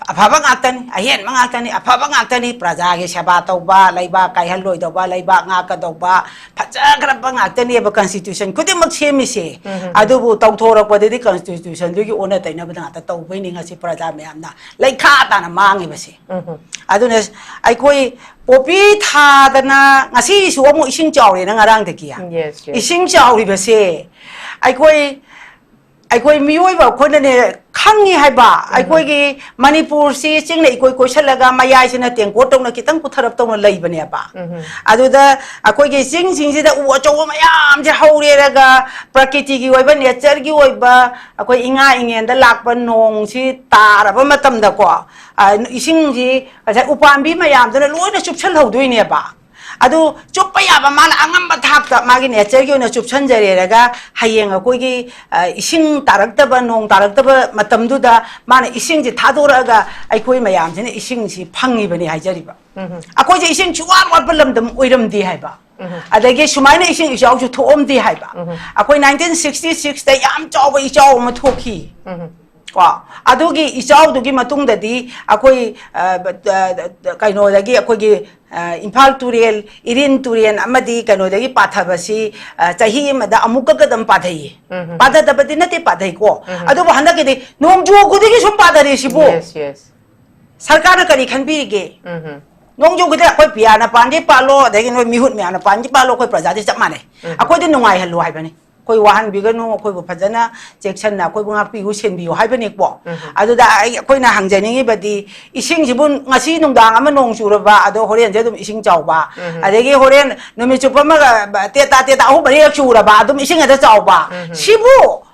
ꯑꯐꯕ ꯉꯥꯛꯇꯅꯤ, ꯑꯍꯦꯟꯕ ꯉꯥꯛꯇꯅꯤ, ꯑꯐꯕ ꯉꯥꯛꯇꯅꯤ꯫ ꯄ꯭ꯔꯖꯥꯒꯤ ꯁꯦꯕꯥ ꯇꯧꯕ, ꯂꯩꯕꯥꯛ ꯀꯥꯏꯍꯜꯂꯣꯏꯗꯧꯕ, ꯂꯩꯕꯥꯛ ꯉꯥꯛꯀꯗꯧꯕ, ꯐꯖꯈ꯭ꯔꯕ ꯉꯥꯛꯇꯅꯦꯕ ꯀꯟꯁꯇꯤꯇ꯭ꯌꯨꯁꯟ ꯈꯨꯗꯤꯡꯃꯛ ꯁꯦꯝꯃꯤꯁꯦ꯫ ꯑꯗꯨꯕꯨ ꯇꯧꯊꯣꯔꯛꯄꯗꯗꯤ ꯀꯟꯁꯇꯤꯇ꯭ꯌꯨꯁꯟꯗꯨꯒꯤ ꯑꯣꯟꯅ ꯇꯩꯅꯕꯗ ꯉꯥꯛꯇ ꯇꯧꯕꯩꯅꯤ ꯉꯁꯤ ꯄ꯭ꯔꯖꯥ ꯃꯌꯥꯝꯅ ꯂꯩꯈꯥ ꯇꯥꯅ ꯃꯥꯡꯉꯤꯕꯁꯦ꯫ ꯑꯗꯨꯅ ꯑꯩꯈꯣꯏ ꯄꯣꯄꯤ ꯊꯥꯗꯅ ꯉꯁꯤꯁꯨ ꯑꯃꯨꯛ ꯏꯁꯤꯡ ꯆꯥꯎꯔꯦꯅ ꯉꯔꯥꯡꯗꯒꯤ꯫ Yes, yes. ꯏꯁꯤꯡ ꯆꯥꯎꯔꯤꯕꯁꯦ ꯑꯩꯈꯣꯏ ꯑꯩꯈꯣꯏ ꯃꯤꯑꯣꯏꯕ ꯑꯩꯈꯣꯏꯅꯅꯦ ꯈꯪꯉꯤ ꯍꯥꯏꯕ꯫ ꯑꯩꯈꯣꯏꯒꯤ ꯃꯅꯤꯄꯨꯔꯁꯤ ꯆꯤꯡꯅ ꯏꯀꯣꯏ ꯀꯣꯏꯁꯜꯂꯒ ꯃꯌꯥꯏꯁꯤꯅ ꯇꯦꯡꯀꯣꯠ ꯇꯧꯅ ꯈꯤꯇꯪ ꯄꯨꯊꯔꯞ ꯇꯧꯅ ꯂꯩꯕꯅꯦꯕ꯫ ꯑꯗꯨꯗ ꯑꯩꯈꯣꯏꯒꯤ ꯆꯤꯡꯁꯤꯡꯁꯤꯗ ꯎ ꯑꯆꯧꯕ ꯃꯌꯥꯝꯁꯦ ꯍꯧꯔꯦꯔꯒ ꯄ꯭ꯔꯀꯤꯇꯤꯒꯤ ꯑꯣꯏꯕ, ꯅꯦꯆꯔꯒꯤ ꯑꯣꯏꯕ, ꯑꯩꯈꯣꯏ ꯏꯉꯥ ꯏꯉꯦꯟꯗ ꯂꯥꯛꯄ ꯅꯣꯡꯁꯤ ꯇꯥꯔꯕ ꯃꯇꯝꯗꯀꯣ, ꯑ, ꯏꯁꯤꯡꯁꯤ ꯉꯁꯥꯏ ꯎꯄꯥꯝꯕꯤ ꯃꯌꯥꯝꯗꯨꯅ ꯂꯣꯏꯅ ꯆꯨꯞꯁꯜꯍꯧꯗꯣꯏꯅꯦꯕ꯫ ꯑꯗꯨ ꯆꯨꯞꯄ ꯌꯥꯕ ꯃꯥꯅ ꯑꯉꯝꯕ ꯊꯥꯛꯇ ꯃꯥꯒꯤ ꯅꯦꯆꯔꯒꯤ ꯑꯣꯏꯅ ꯆꯨꯞꯁꯟꯖꯔꯦꯔꯒ ꯍꯌꯦꯡ ꯑꯩꯈꯣꯏꯒꯤ, ꯑ, ꯏꯁꯤꯡ ꯇꯥꯔꯛꯇꯕ, ꯅꯣꯡ ꯇꯥꯔꯛꯇꯕ ꯃꯇꯝꯗꯨꯗ ꯃꯥꯅ ꯏꯁꯤꯡꯁꯤ ꯊꯥꯗꯣꯔꯛꯑꯒ ꯑꯩꯈꯣꯏ ꯃꯌꯥꯝꯁꯤꯅ ꯏꯁꯤꯡꯁꯤ ꯐꯪꯉꯤꯕꯅꯤ ꯍꯥꯏꯖꯔꯤꯕ꯫ ꯑꯩꯈꯣꯏꯁꯦ ꯏꯁꯤꯡ ꯁꯨꯡꯋꯥꯠ ꯋꯥꯠꯄ ꯂꯝꯗꯝ ꯑꯣꯏꯔꯝꯗꯦ ꯍꯥꯏꯕ꯫ ꯑꯗꯒꯤ ꯁꯨꯃꯥꯏꯅ ꯏꯁꯤꯡ ꯏꯆꯥꯎꯁꯨ ꯊꯣꯛꯑꯝꯗꯦ ꯍꯥꯏꯕ꯫ ꯑꯩꯈꯣꯏ ꯅꯥꯏꯟꯇꯤꯟ ꯁꯤꯛꯁꯇꯤ ꯁꯤꯛꯁꯇ ꯌꯥꯝ ꯆꯥꯎꯕ ꯏꯆꯥꯎ ꯑꯃ ꯊꯣꯛꯈꯤ꯫ ꯀꯣ, ꯑꯗꯨꯒꯤ ꯏꯆꯥꯎꯗꯨꯒꯤ ꯃꯇꯨꯡꯗꯗꯤ ꯑꯩꯈꯣꯏ, ꯑ, ꯕ-, ꯑ, ꯀꯩꯅꯣꯗꯒꯤ ꯑꯩꯈꯣꯏꯒꯤ, ꯑ, ꯏꯝꯐꯥꯜ ꯇꯨꯔꯦꯜ, ꯏꯔꯤꯟ ꯇꯨꯔꯦꯜ ꯑꯃꯗꯤ ꯀꯩꯅꯣꯗꯒꯤ ꯄꯥꯊꯕꯁꯤ, ꯑ, ꯆꯍꯤ ꯑꯃꯗ ꯑꯃꯨꯛꯀ ꯈꯛꯇꯪ ꯄꯥꯊꯩꯌꯦ꯫ ꯎꯝ, ꯎꯝ꯫ ꯄꯥꯊꯗꯕꯗꯤ ꯅꯠꯇꯦ, ꯄꯥꯊꯩꯀꯣ꯫ ꯎꯝ, ꯎꯝ꯫ ꯑꯗꯨꯕꯨ ꯍꯟꯗꯛꯀꯤꯗꯤ ꯅꯣꯡꯖꯨ ꯈꯨꯗꯤꯡꯒꯤ ꯁꯨꯝ ꯄꯥꯊꯔꯦ ꯁꯤꯕꯨ꯫ Yes, yes. ꯁꯔꯀꯥꯔꯅ ꯀꯔꯤ ꯈꯟꯕꯤꯔꯤꯒꯦ? ꯎꯝ, ꯎꯝ꯫ ꯅꯣꯡꯖꯨ ꯈꯨꯗꯤꯡ ꯑꯩꯈꯣꯏ ꯄꯤꯌꯥꯅ ꯄꯥꯟꯒꯦ ꯄꯥꯜꯂꯣ, ꯑꯗꯒꯤ ꯅꯣꯏ ꯃꯤꯍꯨꯠ ꯃꯌꯥꯝꯅ ꯄꯥꯟꯒꯦ ꯄꯥꯜꯂꯣ, ꯑꯩꯈꯣꯏ ꯄ꯭ꯔꯖꯥꯗꯤ ꯆꯞ ꯃꯥꯟꯅꯩ꯫ ꯎꯝ, ꯎꯝ꯫ ꯑꯩꯈꯣꯏꯗꯤ ꯅꯨꯡꯉꯥꯏꯍꯜꯂꯨ ꯍꯥꯏꯕꯅꯤ꯫ ꯑꯩꯈꯣꯏ ꯋꯥꯍꯟꯕꯤꯒꯅꯨ, ꯑꯩꯈꯣꯏꯕꯨ ꯐꯖꯅ ꯆꯦꯛꯁꯤꯟꯅ ꯑꯩꯈꯣꯏꯕꯨ ꯉꯥꯛꯄꯤꯌꯨ, ꯁꯦꯟꯕꯤꯌꯨ ꯍꯥꯏꯕꯅꯤꯀꯣ꯫ ꯎꯝ, ꯎꯝ꯫ ꯑꯗꯨꯗ ꯑꯩ, ꯑꯩꯈꯣꯏꯅ ꯍꯪꯖꯅꯤꯡꯉꯤꯕꯗꯤ, ꯏꯁꯤꯡꯁꯤꯕꯨ ꯉꯁꯤ ꯅꯨꯡꯗꯥꯡ ꯑꯃ ꯅꯣꯡ ꯆꯨꯔꯕ, ꯑꯗꯣ ꯍꯣꯔꯦꯟꯁꯦ ꯑꯗꯨꯝ ꯏꯁꯤꯡ ꯆꯥꯎꯕ, ꯎꯝ, ꯎꯝ꯫ ꯑꯗꯒꯤ ꯍꯣꯔꯦꯟ ꯅꯨꯃꯤꯠ ꯆꯨꯞꯄ ꯑꯃꯒ ꯇꯦꯇꯥ ꯇꯦꯇꯥ ꯑꯍꯨꯝ ꯃꯔꯤꯔꯛ ꯆꯨꯔꯕ, ꯑꯗꯨꯝ ꯏꯁꯤꯡ ꯍꯦꯛꯇ ꯆꯥꯎꯕ꯫ ꯎꯝ, ꯎꯝ꯫ ꯁꯤꯕꯨ,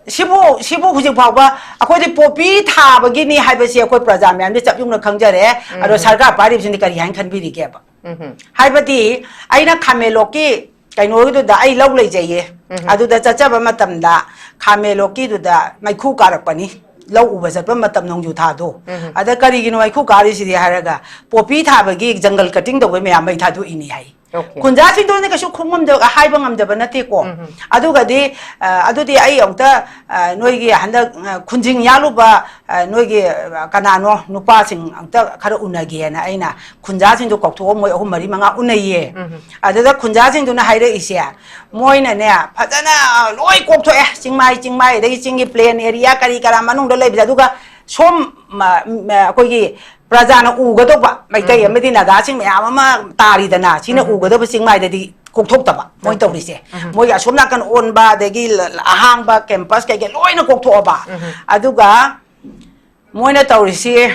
ꯁꯤꯕꯨ, ꯁꯤꯕꯨ ꯍꯧꯖꯤꯛ ꯐꯥꯎꯕ ꯑꯩꯈꯣꯏꯗꯤ ꯄꯣꯄꯤ ꯊꯥꯕꯒꯤꯅꯤ ꯍꯥꯏꯕꯁꯤ ꯑꯩꯈꯣꯏ ꯄ꯭ꯔꯖꯥ ꯃꯌꯥꯝꯗꯤ ꯆꯞ ꯌꯨꯡꯅ ꯈꯪꯖꯔꯦ꯫ ꯎꯝ, ꯑꯗꯣ ꯎꯝ꯫ ꯁꯔꯀꯥꯔ ꯄꯥꯏꯔꯤꯕꯁꯤꯡꯗꯤ ꯀꯔꯤ ꯍꯥꯏꯅ ꯈꯟꯕꯤꯔꯤꯒꯦꯕ? ꯎꯝ, ꯎꯝ꯫ ꯍꯥꯏꯕꯗꯤ ꯑꯩꯅ ꯈꯥꯃꯦꯟꯂꯣꯛꯀꯤ ꯀꯩꯅꯣꯒꯤꯗꯨꯗ ꯑꯩ ꯂꯧ ꯂꯩꯖꯩꯌꯦ꯫ ꯎꯝ, ꯎꯝ꯫ ꯑꯗꯨꯗ ꯆꯠꯆꯕ ꯃꯇꯝꯗ ꯈꯥꯃꯦꯟꯂꯣꯛꯀꯤꯗꯨꯗ ꯃꯩꯈꯨ ꯀꯥꯔꯛꯄꯅꯤ꯫ ꯂꯧ ꯎꯕ ꯆꯠꯄ ꯃꯇꯝ ꯅꯣꯡꯖꯨ ꯊꯥꯗꯣ꯫ ꯎꯝ, ꯎꯝ꯫ ꯑꯗ ꯀꯔꯤꯒꯤꯅꯣ ꯃꯩꯈꯨ ꯀꯥꯔꯤꯁꯤꯗꯤ ꯍꯥꯏꯔꯒ, ꯄꯣꯄꯤ ꯊꯥꯕꯒꯤ ꯖꯪꯒꯜ ꯀꯇꯤꯡ ꯇꯧꯕꯩ ꯃꯌꯥꯝ ꯃꯩ ꯊꯥꯗꯣꯛꯏꯅꯤ ꯍꯥꯏ꯫ Okay꯫ ꯈꯨꯟꯖꯥꯁꯤꯡꯗꯨꯅ ꯀꯩꯁꯨ ꯈꯨꯝ ꯉꯝꯗꯕ, ꯍꯥꯏꯕ ꯉꯝꯗꯕ ꯅꯠꯇꯦꯀꯣ꯫ ꯎꯝ, ꯎꯝ꯫ ꯑꯗꯨꯒꯗꯤ, ꯑ, ꯑꯗꯨꯗꯤ ꯑꯩ ꯑꯃꯨꯛꯇ, ꯑ, ꯅꯣꯏꯒꯤ ꯍꯟꯗꯛ, ꯑ, ꯈꯨꯟꯖꯤꯡ ꯌꯥꯜꯂꯨꯕ, ꯑ, ꯅꯣꯏꯒꯤ, ꯑ, ꯀꯅꯥꯅꯣ ꯅꯨꯄꯥꯁꯤꯡ ꯑꯃꯨꯛꯇ ꯈꯔ ꯎꯅꯒꯦꯅ ꯑꯩꯅ ꯈꯨꯟꯖꯥꯁꯤꯡꯗꯣ ꯀꯧꯊꯣꯛꯑ ꯃꯣꯏ ꯑꯍꯨꯝ ꯃꯔꯤ ꯃꯉꯥ ꯎꯅꯩꯌꯦ꯫ ꯎꯝ, ꯎꯝ꯫ ꯑꯗꯨꯗ ꯈꯨꯟꯖꯥꯁꯤꯡꯗꯨꯅ ꯍꯥꯏꯔꯛꯏꯁꯦ, ꯃꯣꯏꯅꯅꯦ ꯐꯖꯅ ꯂꯣꯏ ꯀꯣꯛꯊꯣꯛꯑꯦ, ꯆꯤꯡꯃꯥꯏ, ꯆꯤꯡꯃꯥꯏ, ꯑꯗꯒꯤ ꯆꯤꯡꯒꯤ plain area ꯀꯔꯤ ꯀꯔꯥ ꯃꯅꯨꯡꯗ ꯂꯩꯕꯁꯦ꯫ ꯑꯗꯨꯒ ꯁꯣꯝ, ꯃ-, ꯃ-, ꯑꯩꯈꯣꯏꯒꯤ ꯄ꯭ꯔꯖꯥꯅ ꯎꯒꯗꯧꯕ ꯃꯩꯇꯩ ꯎꯝ꯫ ꯑꯃꯗꯤ ꯅꯥꯒꯥꯁꯤꯡ ꯃꯌꯥꯝ ꯑꯃ ꯇꯥꯔꯤꯗꯅ, ꯁꯤꯅ ꯎꯝ꯫ ꯎꯒꯗꯕ ꯆꯤꯡꯃꯥꯏꯗꯗꯤ ꯀꯣꯛꯊꯣꯛꯇꯕ ꯃꯣꯏ ꯀꯣꯛꯊꯣꯛ-, ꯇꯧꯔꯤꯁꯦ꯫ ꯎꯝ꯫ ꯃꯣꯏꯒꯤ ꯑꯁꯣꯝ ꯅꯥꯀꯟ ꯑꯣꯟꯕ, ꯑꯗꯒꯤ ꯂ-, ꯂ-, ꯑꯍꯥꯡꯕ campus ꯀꯩꯀꯩ ꯂꯣꯏꯅ ꯀꯣꯛꯊꯣꯛꯑꯕ꯫ ꯎꯝ꯫ ꯑꯗꯨꯒ ꯃꯣꯏꯅ ꯇꯧꯔꯤꯁꯤ,